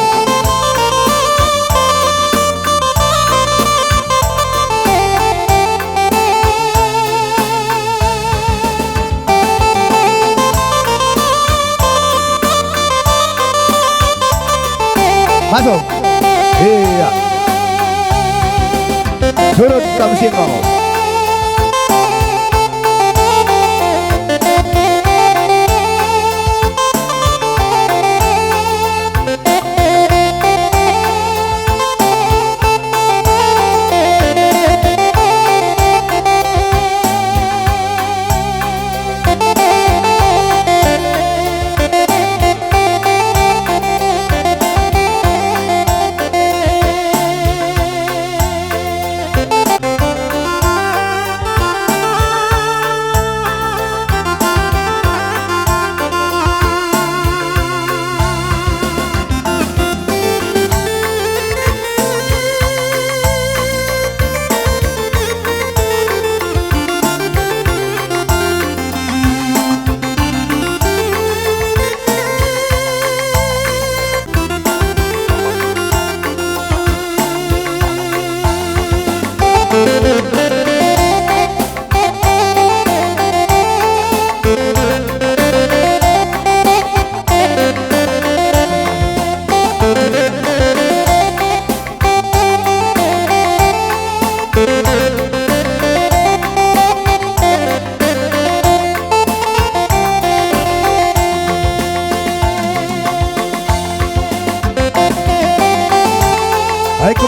Masuk. Iya. Surut kam singo.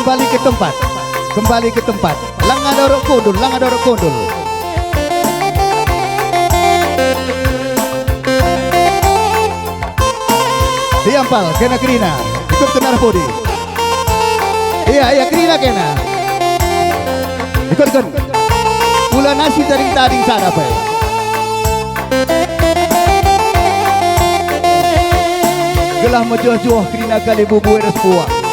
Kembali ke tempat. Kembali ke tempat. Langa dorok kundul, langa dorok kundul. Diampal, kena kerina. Ikut ke arah pudi. Iya, iya, kerina kena. Ikut, ikut. Ula nasi tading-tading sada pe. Gelah mejuah-juah kerina kalimbubu e ras puang.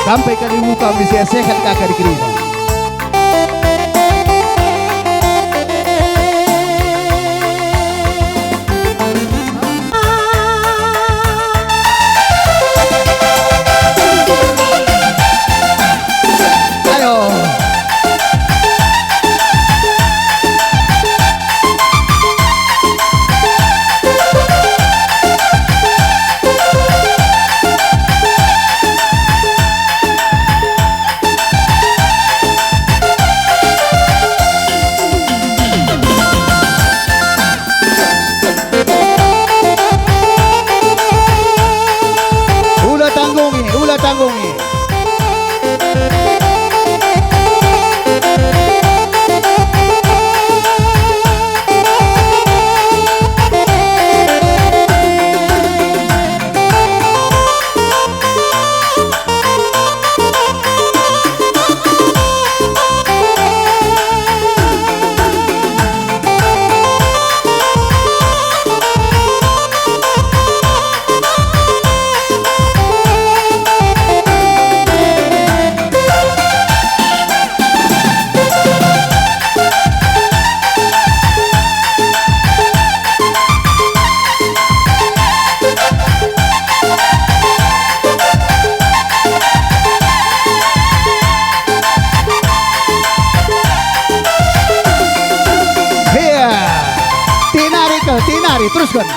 Kam pe kalimbubu kami sehat-sehat kaka di kerina. Ayo. Ula tanggungi, ula tanggungi. Iya. Tinari ke, tinari, teruskan.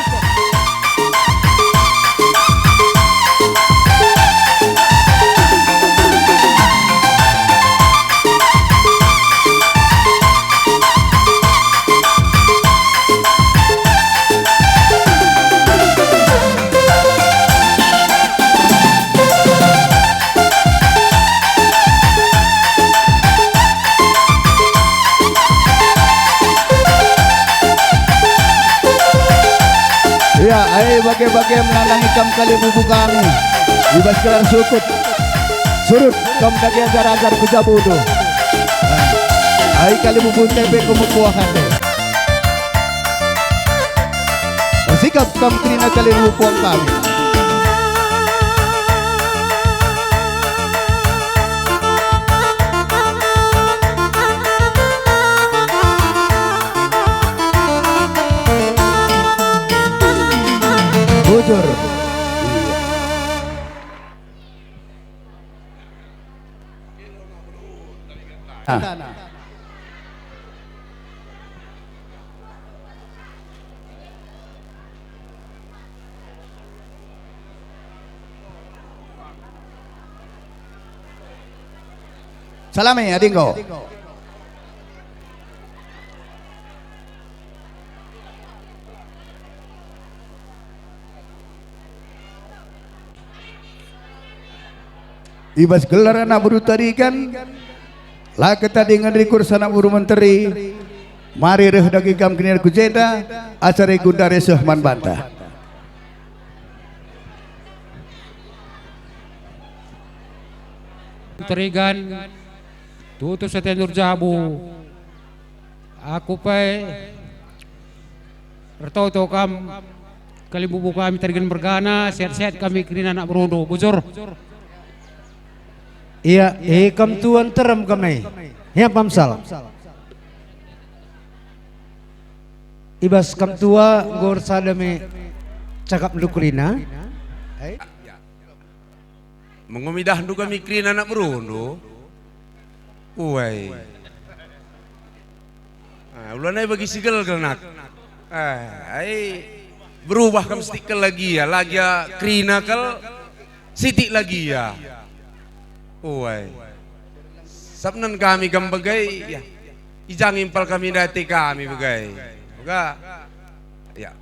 Ya, ai bage-bage menandangi kam kalimbubu kami. I bas gelar sukut. Surut kam dage ajar-ajar ku jabu tu. Ai kalimbubu tempe ku mekuahan deh. Sikap kam kerina kalimbubu puang kami. Bujur. Ah. Salami, adingku. I bas gelar anak beru tadi kan, la ketadingen rikur sanak beru menteri, mari reh dage kam kerina ku jenda, acara gundari seh man banta. Terigan, tutus atendu erjabu. Aku pe ertoto kam, kalimbubu kami Terigan mergana, sehat-sehat kami kerina anak berundu. Bujur. Ia, eh, kam tua nterem kam e. Ia, Pamsal. I bas kam tua enggo ersada me cakapndu kerina. Mengumidahndu kami kerina anak berundu. Uai. Ah, ulana bagi si gelgel nak. Ah, ai berubah kam sitik kal lagi ya, lagi ya kerina kal sitik lagi ya. Uai. Sabnen kami kam begai ya. Ijangi impal kami ndai ate kami begai. Maka ya.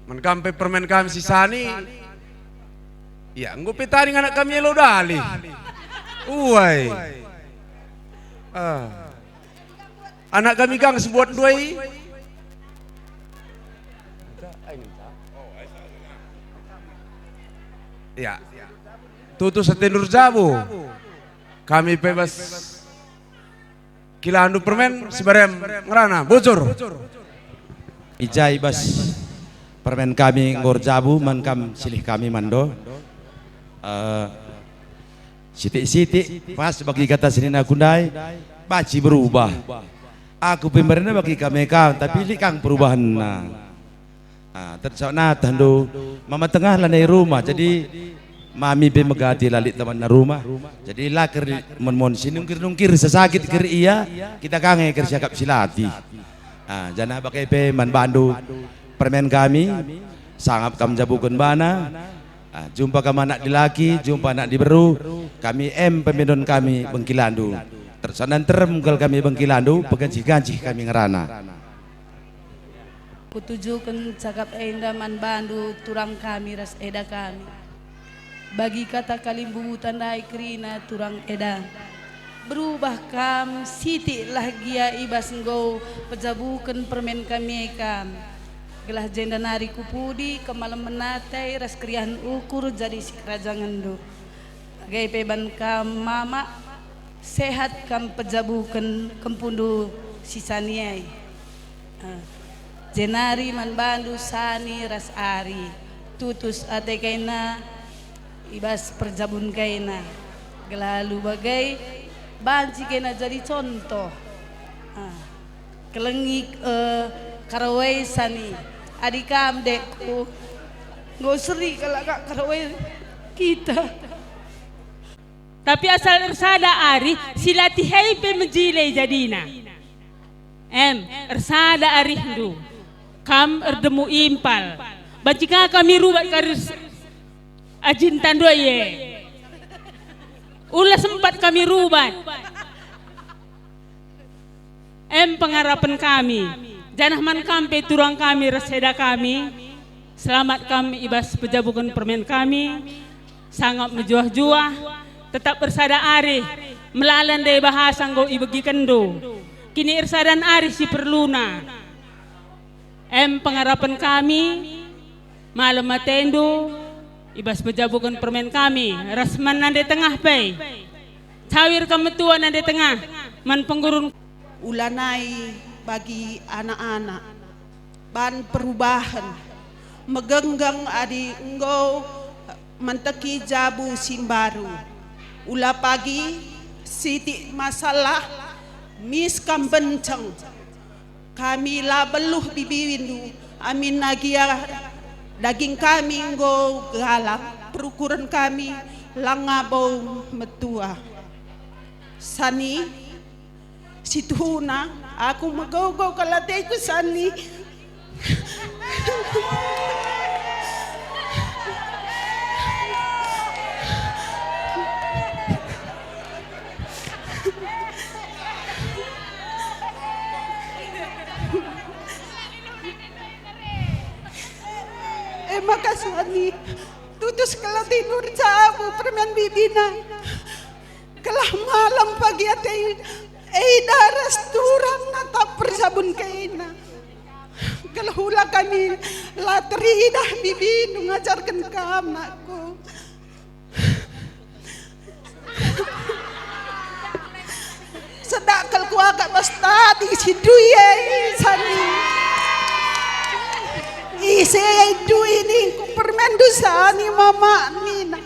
Man kam pe permen kami si sani. Ya, enggo pe tading anak kami elo dalih. Uai. Ah. Anak kami kang sebuat duai. Ya. Tutus atendu erjabu. Kami pe bas kilandu permen si barem ngerana, bujur. I ja i bas permen kami enggo erjabu man kam silih kami mando. Eh, sitik-sitik pas bagi kata senina ku ndai, banci berubah. Aku pe merna bagi kami kam, tapi lit kang perubahenna. Ah, tercok natah ndu, mama tengah lanai rumah, jadi mami pe megati la lit temanna rumah. Jadi la ker mon-mon si nungkir-nungkir sesakit ker ia, kita kange ker siakap silati. Ah, janah bage pe man bandu permen kami, sangap kam jabuken bana. Ah, jumpa kam anak dilaki, jumpa anak diberu, kami em pemindon kami bengkilandu. Tersanan terem kal kami bengkilandu, pegancih-gancih kami ngerana. Kutujuken cakap enda man bandu turang kami ras eda kami. Bagi kata kalimbubu tandai kerina turang eda. Berubah kam, sitiklah gia i bas enggo pejabuken permen kami e kam. Gelah jenda nari ku pudi kemalemen ate ras keriahen ukur jadi sikerajangenndu. Bage pe ban kam mama, sehat kam pejabuken kempundu si Sani e. Eh, jenari man bandu Sani ras Ari, tutus ate kaina i bas perjabun kaina, gelah alu bage banci kaina jadi contoh. Ah, kelengi, eh, Karawae Sani, adi kam dekku, enggo seri kalak kak Karawae kita. Tapi asal ersada arih, si latih e pe mejile jadina. Em, ersada arihndu. Kam erdemu impal. Banci ka kami rubat karis ajin tandoi e. Ula sempat kami rubat. Em pengarapen kami, janah man kam pe turang kami ras eda kami, selamat kam i bas pejabuken permen kami, sangap mejuah-juah, tetap ersada arih, melala ndai bahasa enggo ibegikenndu, kini ersadan arih si perluna. Em pengarapen kami, malem atendu, i bas pejabuken permen kami, ras man nande tengah pe. Cawir kam metua nande tengah, man penggurun. Ulanai bagi anak-anak, ban perubahen, megenggeng adi enggo menteki jabu si mbaru. Ula pagi sitik masalah, mis kam benceng. Kami la beluh bibindu, aminna gia daging kami enggo galang, perukuren kami langa bo metua. Sani, situhuna, aku megogo kal ateku, Sani. E maka Sani, tutus kal atendu erjabu permen bibina. Gelah malem pagi ate eda ras turang natap perjabun kaina. Gelah ula kami la teridah bibindu ngajarken kam, nakku. Sedak kal kuakap bas tadi si dui e, Sani. Ise dui ningku permenndu, Sani, mama nina.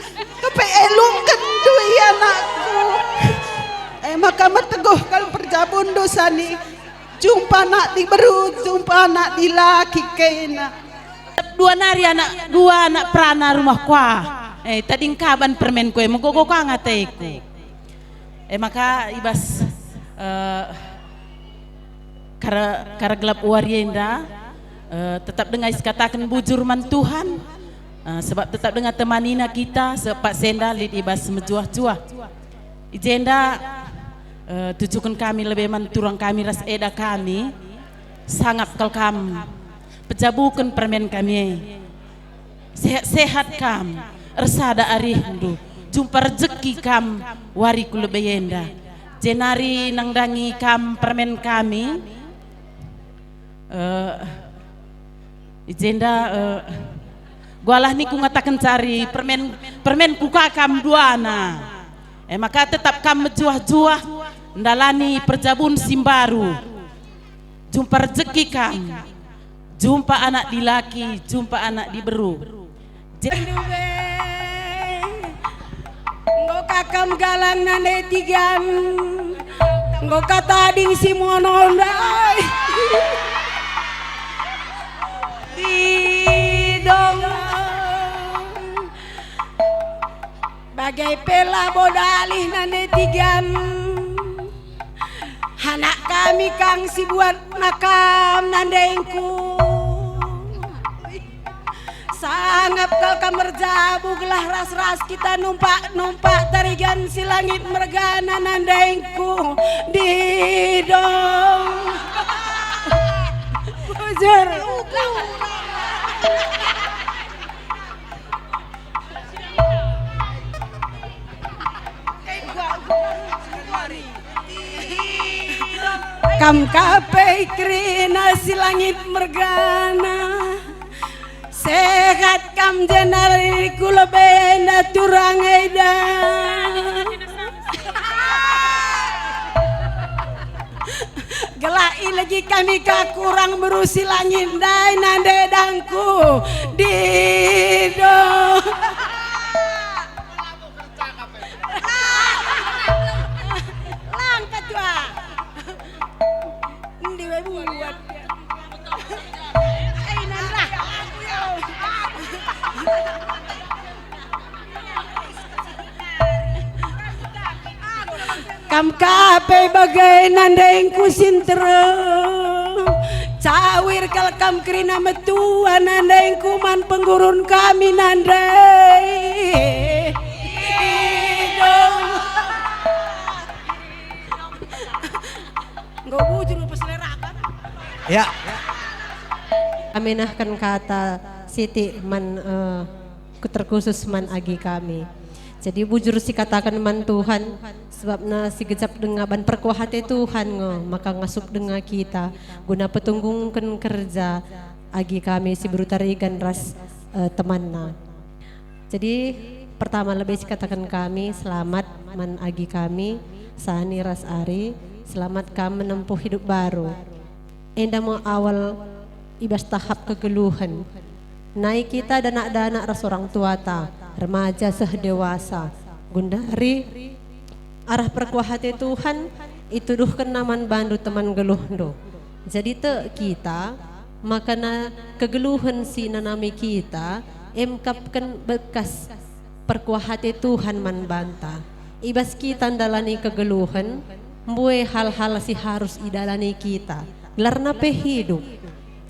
Kepe elungken dui anakku. E maka meteguh kal perjabundu, Sani. Jumpa anak diberu, jumpa anak dilaki kena. Dua nari anak, dua anak perana rumah kua. Eh, tading kaban permenku e, megogo ka ngateku. E maka i bas, eh, kara, kara gelap wari enda, eh, tetap denga isikataken bujur man Tuhan, eh, sebab tetap denga temanina kita, sebab paksa enda lit i bas mejuah-juah. I jenda, eh, tujuken kami lebe man turang kami ras eda kami, sangap kal kam pejabuken permen kami e. Sehat-sehat kam, ersada arihndu, Jumpa rejeki kam wari ku lebe enda. Jenari nandangi kam permen kami. Eh, i jenda, eh, gualah niku ngataken cari permen, permen kuka kam duana. E maka tetap kam mejuah-juah ndalani perjabun si mbaru. Jumpa rejeki kam, jumpa anak dilaki, jumpa anak diberu. Je- Ndube, enggo ka kam galang nande tigan, enggo ka tading si mono ndai. Didong. Bage pe labo dalih nande tigan. Anak kami kang si buat nakam nandengku. Sangap kal kam erjabu gelah ras-ras kita numpak-numpak tarigan si langit mergana nandengku. Didong. Bujur. Kam ka pe kerina si langit mergana. Sehat kam jenari ku lebe enda turang enda. Gelah ilegi kami ka kurang beru si langit ndai nande dangku. Dido. Lang ketua. Ndi we buat? Eh, nandra. Kam ka pe bage nandengku si nterem. Cawir kal kam kerina metua nandengku man penggurun kami nande. Enggo bujur peselerakan. Ya. Kami nehken kata sitik man, eh, ku terkhusus man agi kami. Jadi bujur sikataken man Tuhan, sebabna si gejap denga ban perkuah ate Tuhan nge maka ngasup denga kita guna petunggungken kerja agi kami si beru Tarigan ras, eh, temanna. Jadi pertama lebe sikataken kami selamat man agi kami, Sani ras Ari, selamat kam menempuh hidup baru. Enda me awal i bas tahap kegeluhen. Nai kita danak-danak ras orang tuata, remaja seh dewasa. Gundari arah perkuah ate Tuhan ituduhkenna man bandu teman geluhndu. Jadi tek kita, makana kegeluhen si nanami kita emkapken bekas perkuah ate Tuhan man banta. I bas kita ndalani kegeluhen, mbue hal-hal si harus idalani kita, gelarna pe hidup.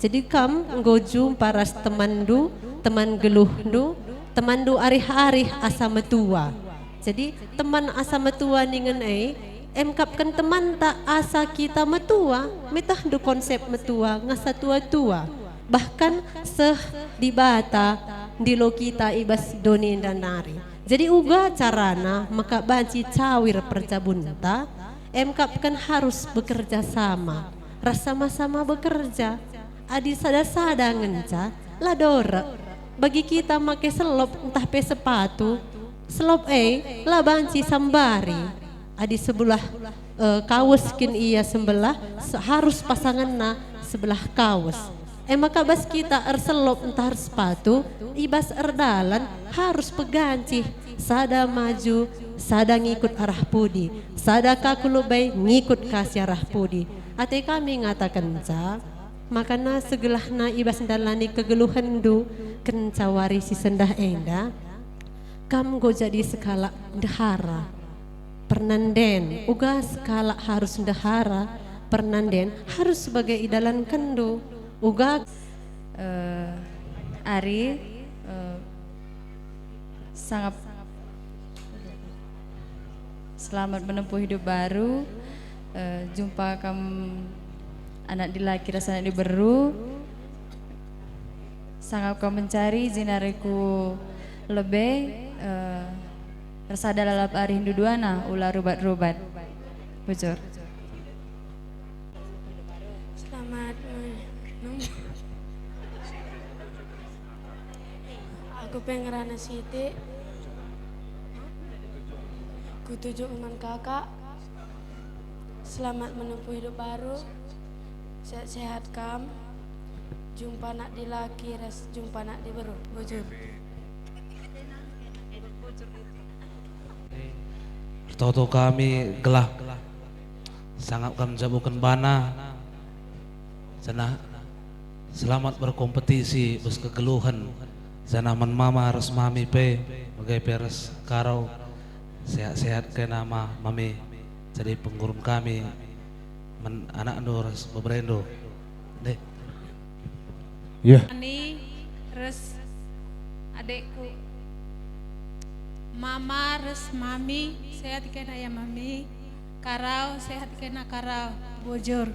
Jadi kam enggo jumpa ras temanndu, teman geluhndu, temanndu arih-arih asa metua. Jadi teman asa metua ningen e, emkapken temanta asa kita metua, metahndu konsep metua ngasa tua-tua. Bahkan seh Dibata ndilo kita i bas doni enda nari. Jadi uga carana maka banci cawir perjabunta, emkapken harus bekerja sama, ras sama-sama bekerja. Adi sada-sada ngenca, la dorek. Bagi kita make selop ntah pe sepatu, selop e la banci sambari. Adi sebelah, eh, kawes kin ia sembelah, se-, harus pasangenna sebelah kawes. E maka bas kita erselop ntah ersepatu, i bas erdalan harus pegancih, sada maju, sada ngikut arah pudi, sada ka ku lebe ngikut ka si arah pudi. Ate kami ngatakenca, makana segelahna i bas ndalani kegeluhenndu kenca wari si sendah enda, kam enggo jadi sekalak ndehara pernanden, uga sekalak harus ndehara pernanden harus sebagai idalankenndu, uga, eh, Ari, eh, sangap selamat menempuh hidup baru. Eh, jumpa kam anak dilaki ras anak diberu. Sangap kam mencari, jenari ku lebe, eh, Ersada lalap arihndu duana, ula rubat-rubat. Bujur. Selamat me-, Aku pe ngerana sitik. Kutuju man kakak. Selamat menempuh hidup baru. Sehat-sehat kam. Jumpa nak dilaki ras jumpa nak diberu. Bujur. Ertoto kami gelah sangap kam njabuken bana, janah selamat berkompetisi bas kegeluhen, janah man mama ras mami pe, bage pe ras Karau, sehat-sehat kena ma-, mami, jadi pengurun kami. Man anakndu ras beberendu. Deh. Iya. Ani ras adekku. Mama ras mami, sehat kena ya mami. Karau, sehat kena Karau. Bujur.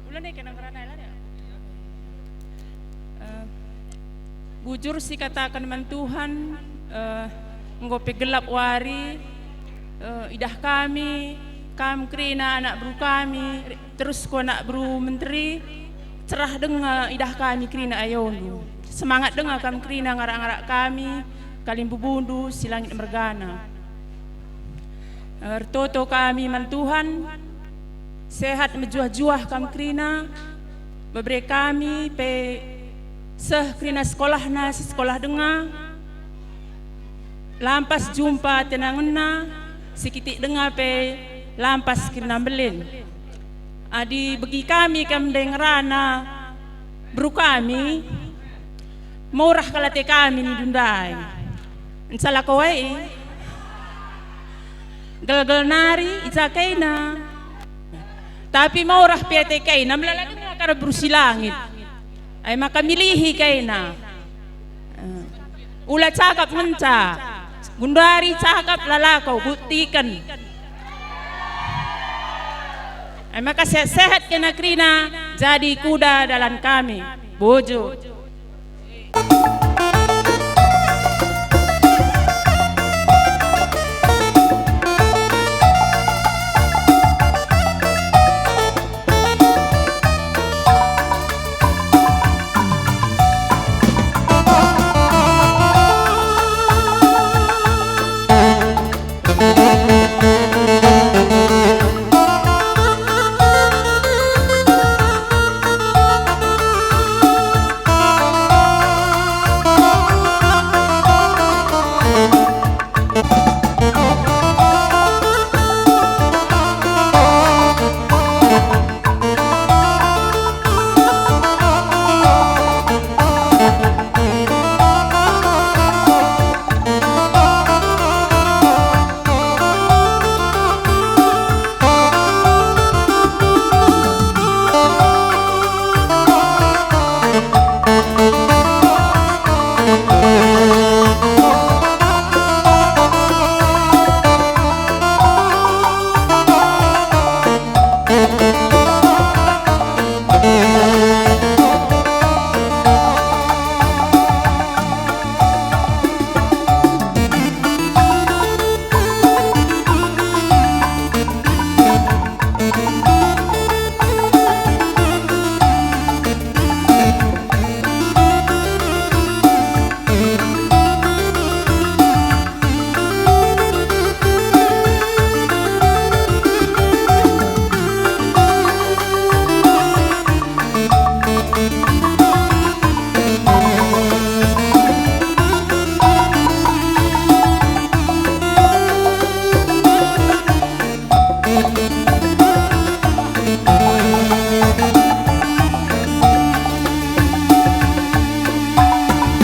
Ulang deh, kena ngerana lah deh. Eh, bujur sikataken man Tuhan, eh, enggo pe gelap wari, eh, idah kami, kam kerina anak beru kami, terus ku anak beru menteri, cerah denga idah kami kerina ayondu. Semangat denga kam kerina ngarak-ngarak kami, kalimbubundu si langit mergana. Ertoto kami man Tuhan, sehat mejuah-juah kam kerina, bebere kami pe seh kerina sekolahna si sekolah denga, lampas jumpa tenangenna, si kitik denga pe lampas kerina mbelin. Adi begi kami kam ndai ngerana beru kami, murah kal ate kami nindu ndai. Encala koe, gelgel nari icakaina. Tapi murah pe ate kaina, melala denga kal beru si langit. Ai maka milihi kaina. Eh, ula cakap ngenca, gundari cakap la lako, buktiken. Ai maka sehat-sehat kena kerina, jadi kuda dalan kami. Bujur.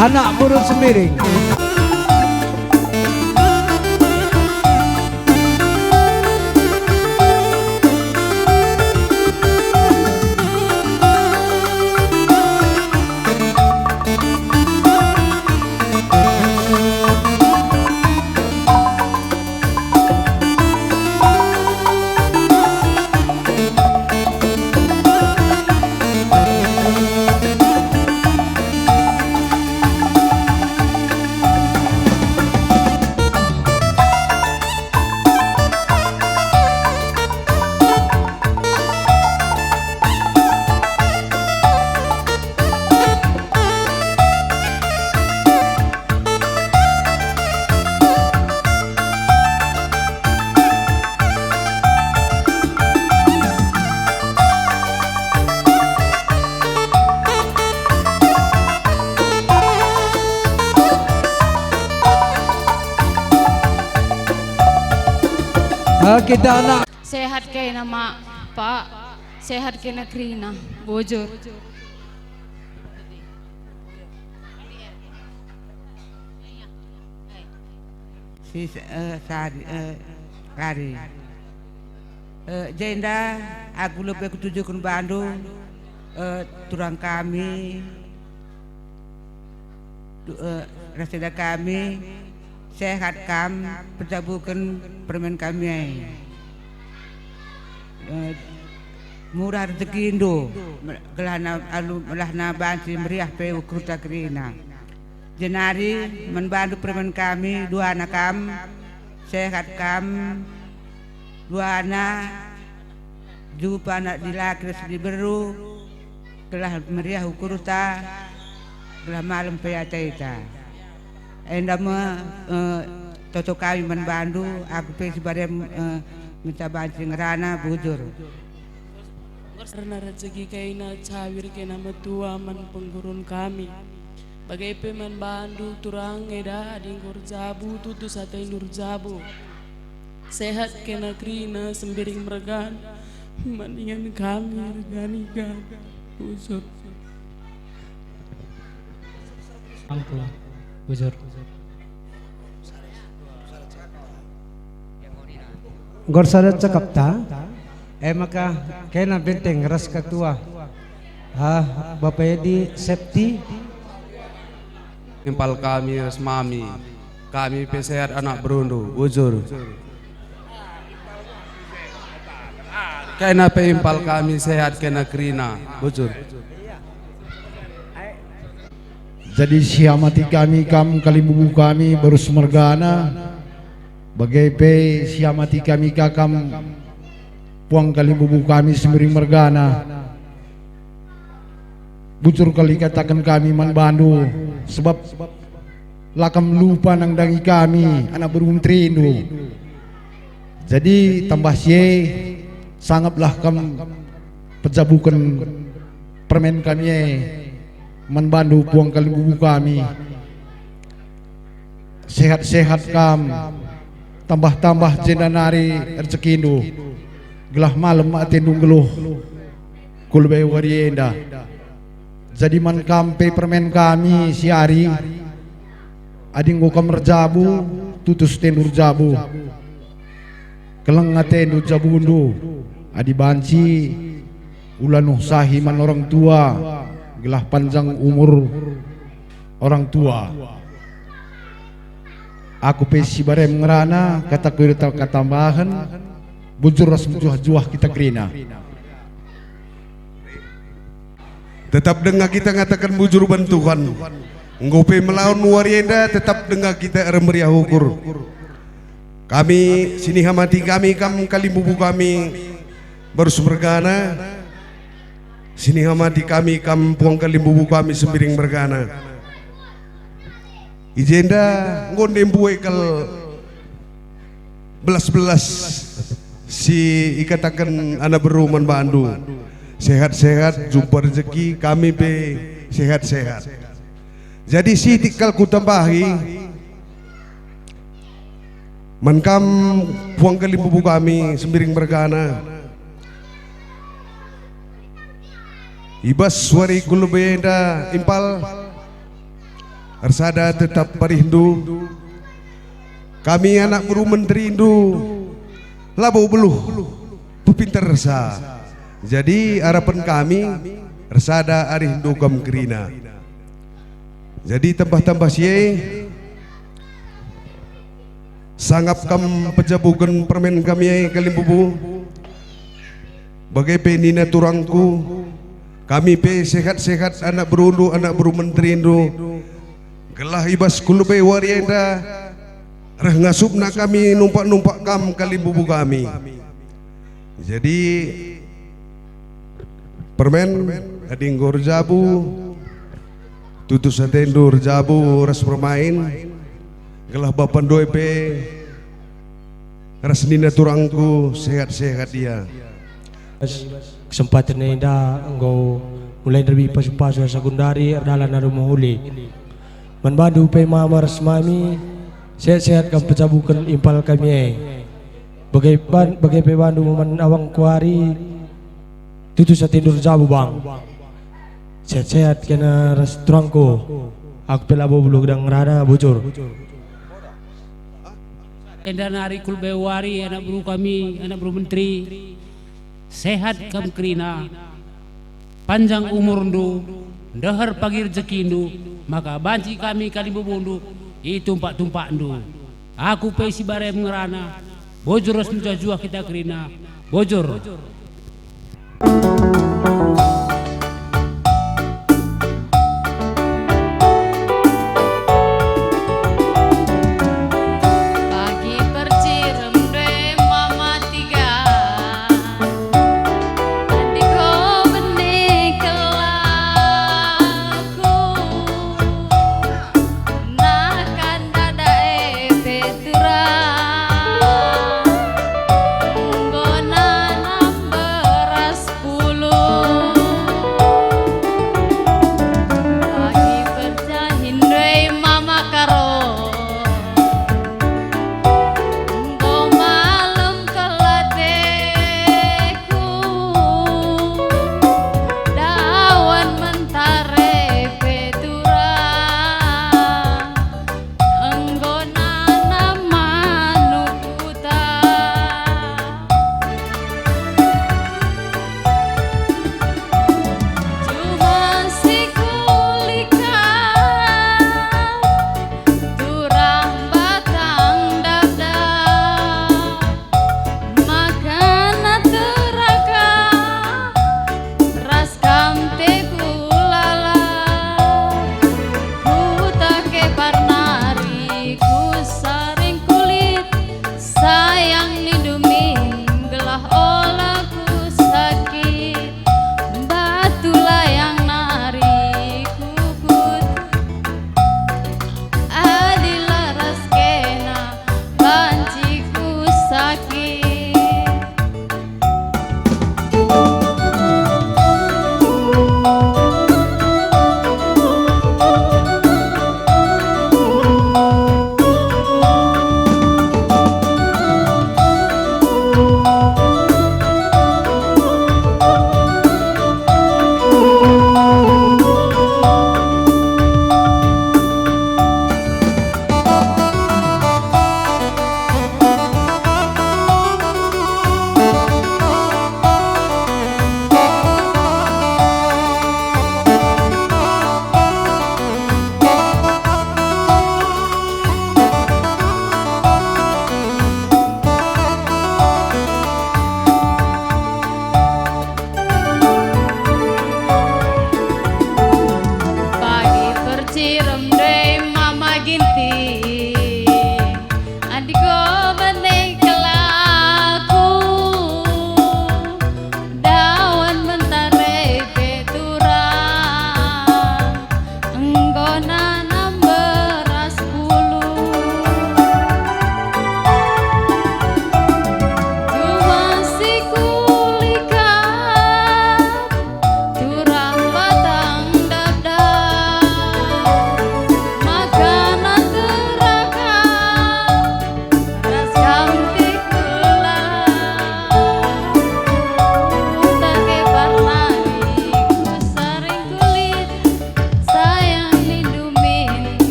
Anak Burut Sembiring. Eh, kita anak. Sehat kena, Mak, Pak. Sehat kena kerina, bujur. Si, eh, sari, eh, kari. Eh, jenda aku lebe kutujuken bandu, eh, turang kami, tu-, eh, rasida kami, sehat kam, pejabuken permen kami ai. Eh, murah rejekindu, me-, gelahna alu melahna banci meriah pe ukurta kerina. Jenari man bandu permen kami, duana kam, sehat kam, duana, jumpa anak dilaki ras diberu, gelah meriah ukurta, gelah malem pe ateta. Enda me, eh, toto kami man bandu, aku pe si barem, eh, ngenca banci ngerana bujur. Erna rejeki kaina cawir kena metua man penggurun kami. Bage pe man bandu turang eda adi enggo erjabu tutus atendu erjabu. Sehat kena kerina sembiring mergan, man ingan kami ergani gana. Bujur. Angku, bujur. Enggo ersada cakapta, e maka kena benteng ras ketua. Ah, Bapa Edi, Septi. Impal kami ras mami, kami pe sehat anak berundu, bujur. Kena pe impal kami sehat kena kerina, bujur. Jadi siamati kami kam kalimbubu kami Barus mergana, bage pe siamati kami ka kam puang kalimbubu kami Sembiring mergana. Bujur kal ikataken kami man bandu, sebab la kam lupa nandangi kami, anak beru menterindu. Jadi tambah si e, sangaplah kam pejabuken permen kami e man bandu puang kalimbubu kami. Sehat-sehat kam, tambah-tambah jenda nari rejekindu, gelah malem atendu nggeluh ku lebe wari enda. Jadi man kam pe permen kami si ari, adi enggo kam erjabu, tutus atendu erjabu. Keleng atendu jabundu, adi banci, ula nuh sahi man orang tua, gelah panjang umur orang tua. Aku pe si barem ngerana, kataku katambahen, bujur ras mejuah-juah kita kerina. Tetap denga kita ngataken bujur man Tuhan. Enggo pe melaun wari enda, tetap denga kita ermeriah ukur. Kami, sinihamati kami kam kalimbubu kami Barus mergana, sinihamati kami kam puang kalimbubu kami Sembiring mergana. I jenda enggo nde mbue kal belas-belas si ikataken anak beru man bandu. Sehat-sehat, jumpa rejeki, kami pe sehat-sehat. Jadi sitik kal kutambahi man kam puang kalimbubu kami Sembiring mergana. I bas wari ku lebe enda impal, ersada tetap parihndu. Kami anak beru menterindu, labo beluh, pepintersa. Jadi arapen kami, ersada arihndu kam kerina. Jadi tambah-tambah si e, sangap kam pejabuken permen kami e kalimbubu. Bage pe nina turangku, kami pe sehat-sehat anak berundu, anak beru menterindu. Gelah i bas ku lebe wari enda reh ngasupna kami numpak-numpak kam kalimbubu kami. Jadi, permen, adi enggo erjabu, tutus atendu erjabu ras permain, gelah bapa ndoi pe ras nina turangku sehat-sehat ia. Kesempaten enda enggo mulai nderbi pasu-pasu asa gundari erdalan alu mehuli. Man bandu pe mama ras mami, sehat-sehat kam pejabuken impal kami e. Bage ban-, bage pe bandu man awangku ari, tutus atendu erjabu, Bang. Sehat-sehat kena ras turangku. Aku pe labo belu gedang ngerana, bujur. Enda nari kul beru ari, anak beru kami, anak beru menteri. Sehat kam kerina. Panjang umurndu, ndeher pagi rejekindu, maka banci kami kalimbubundu i tumpak-tumpakndu. Aku pe si barem ngerana, bujur ras mejuah-juah kita kerina, bujur.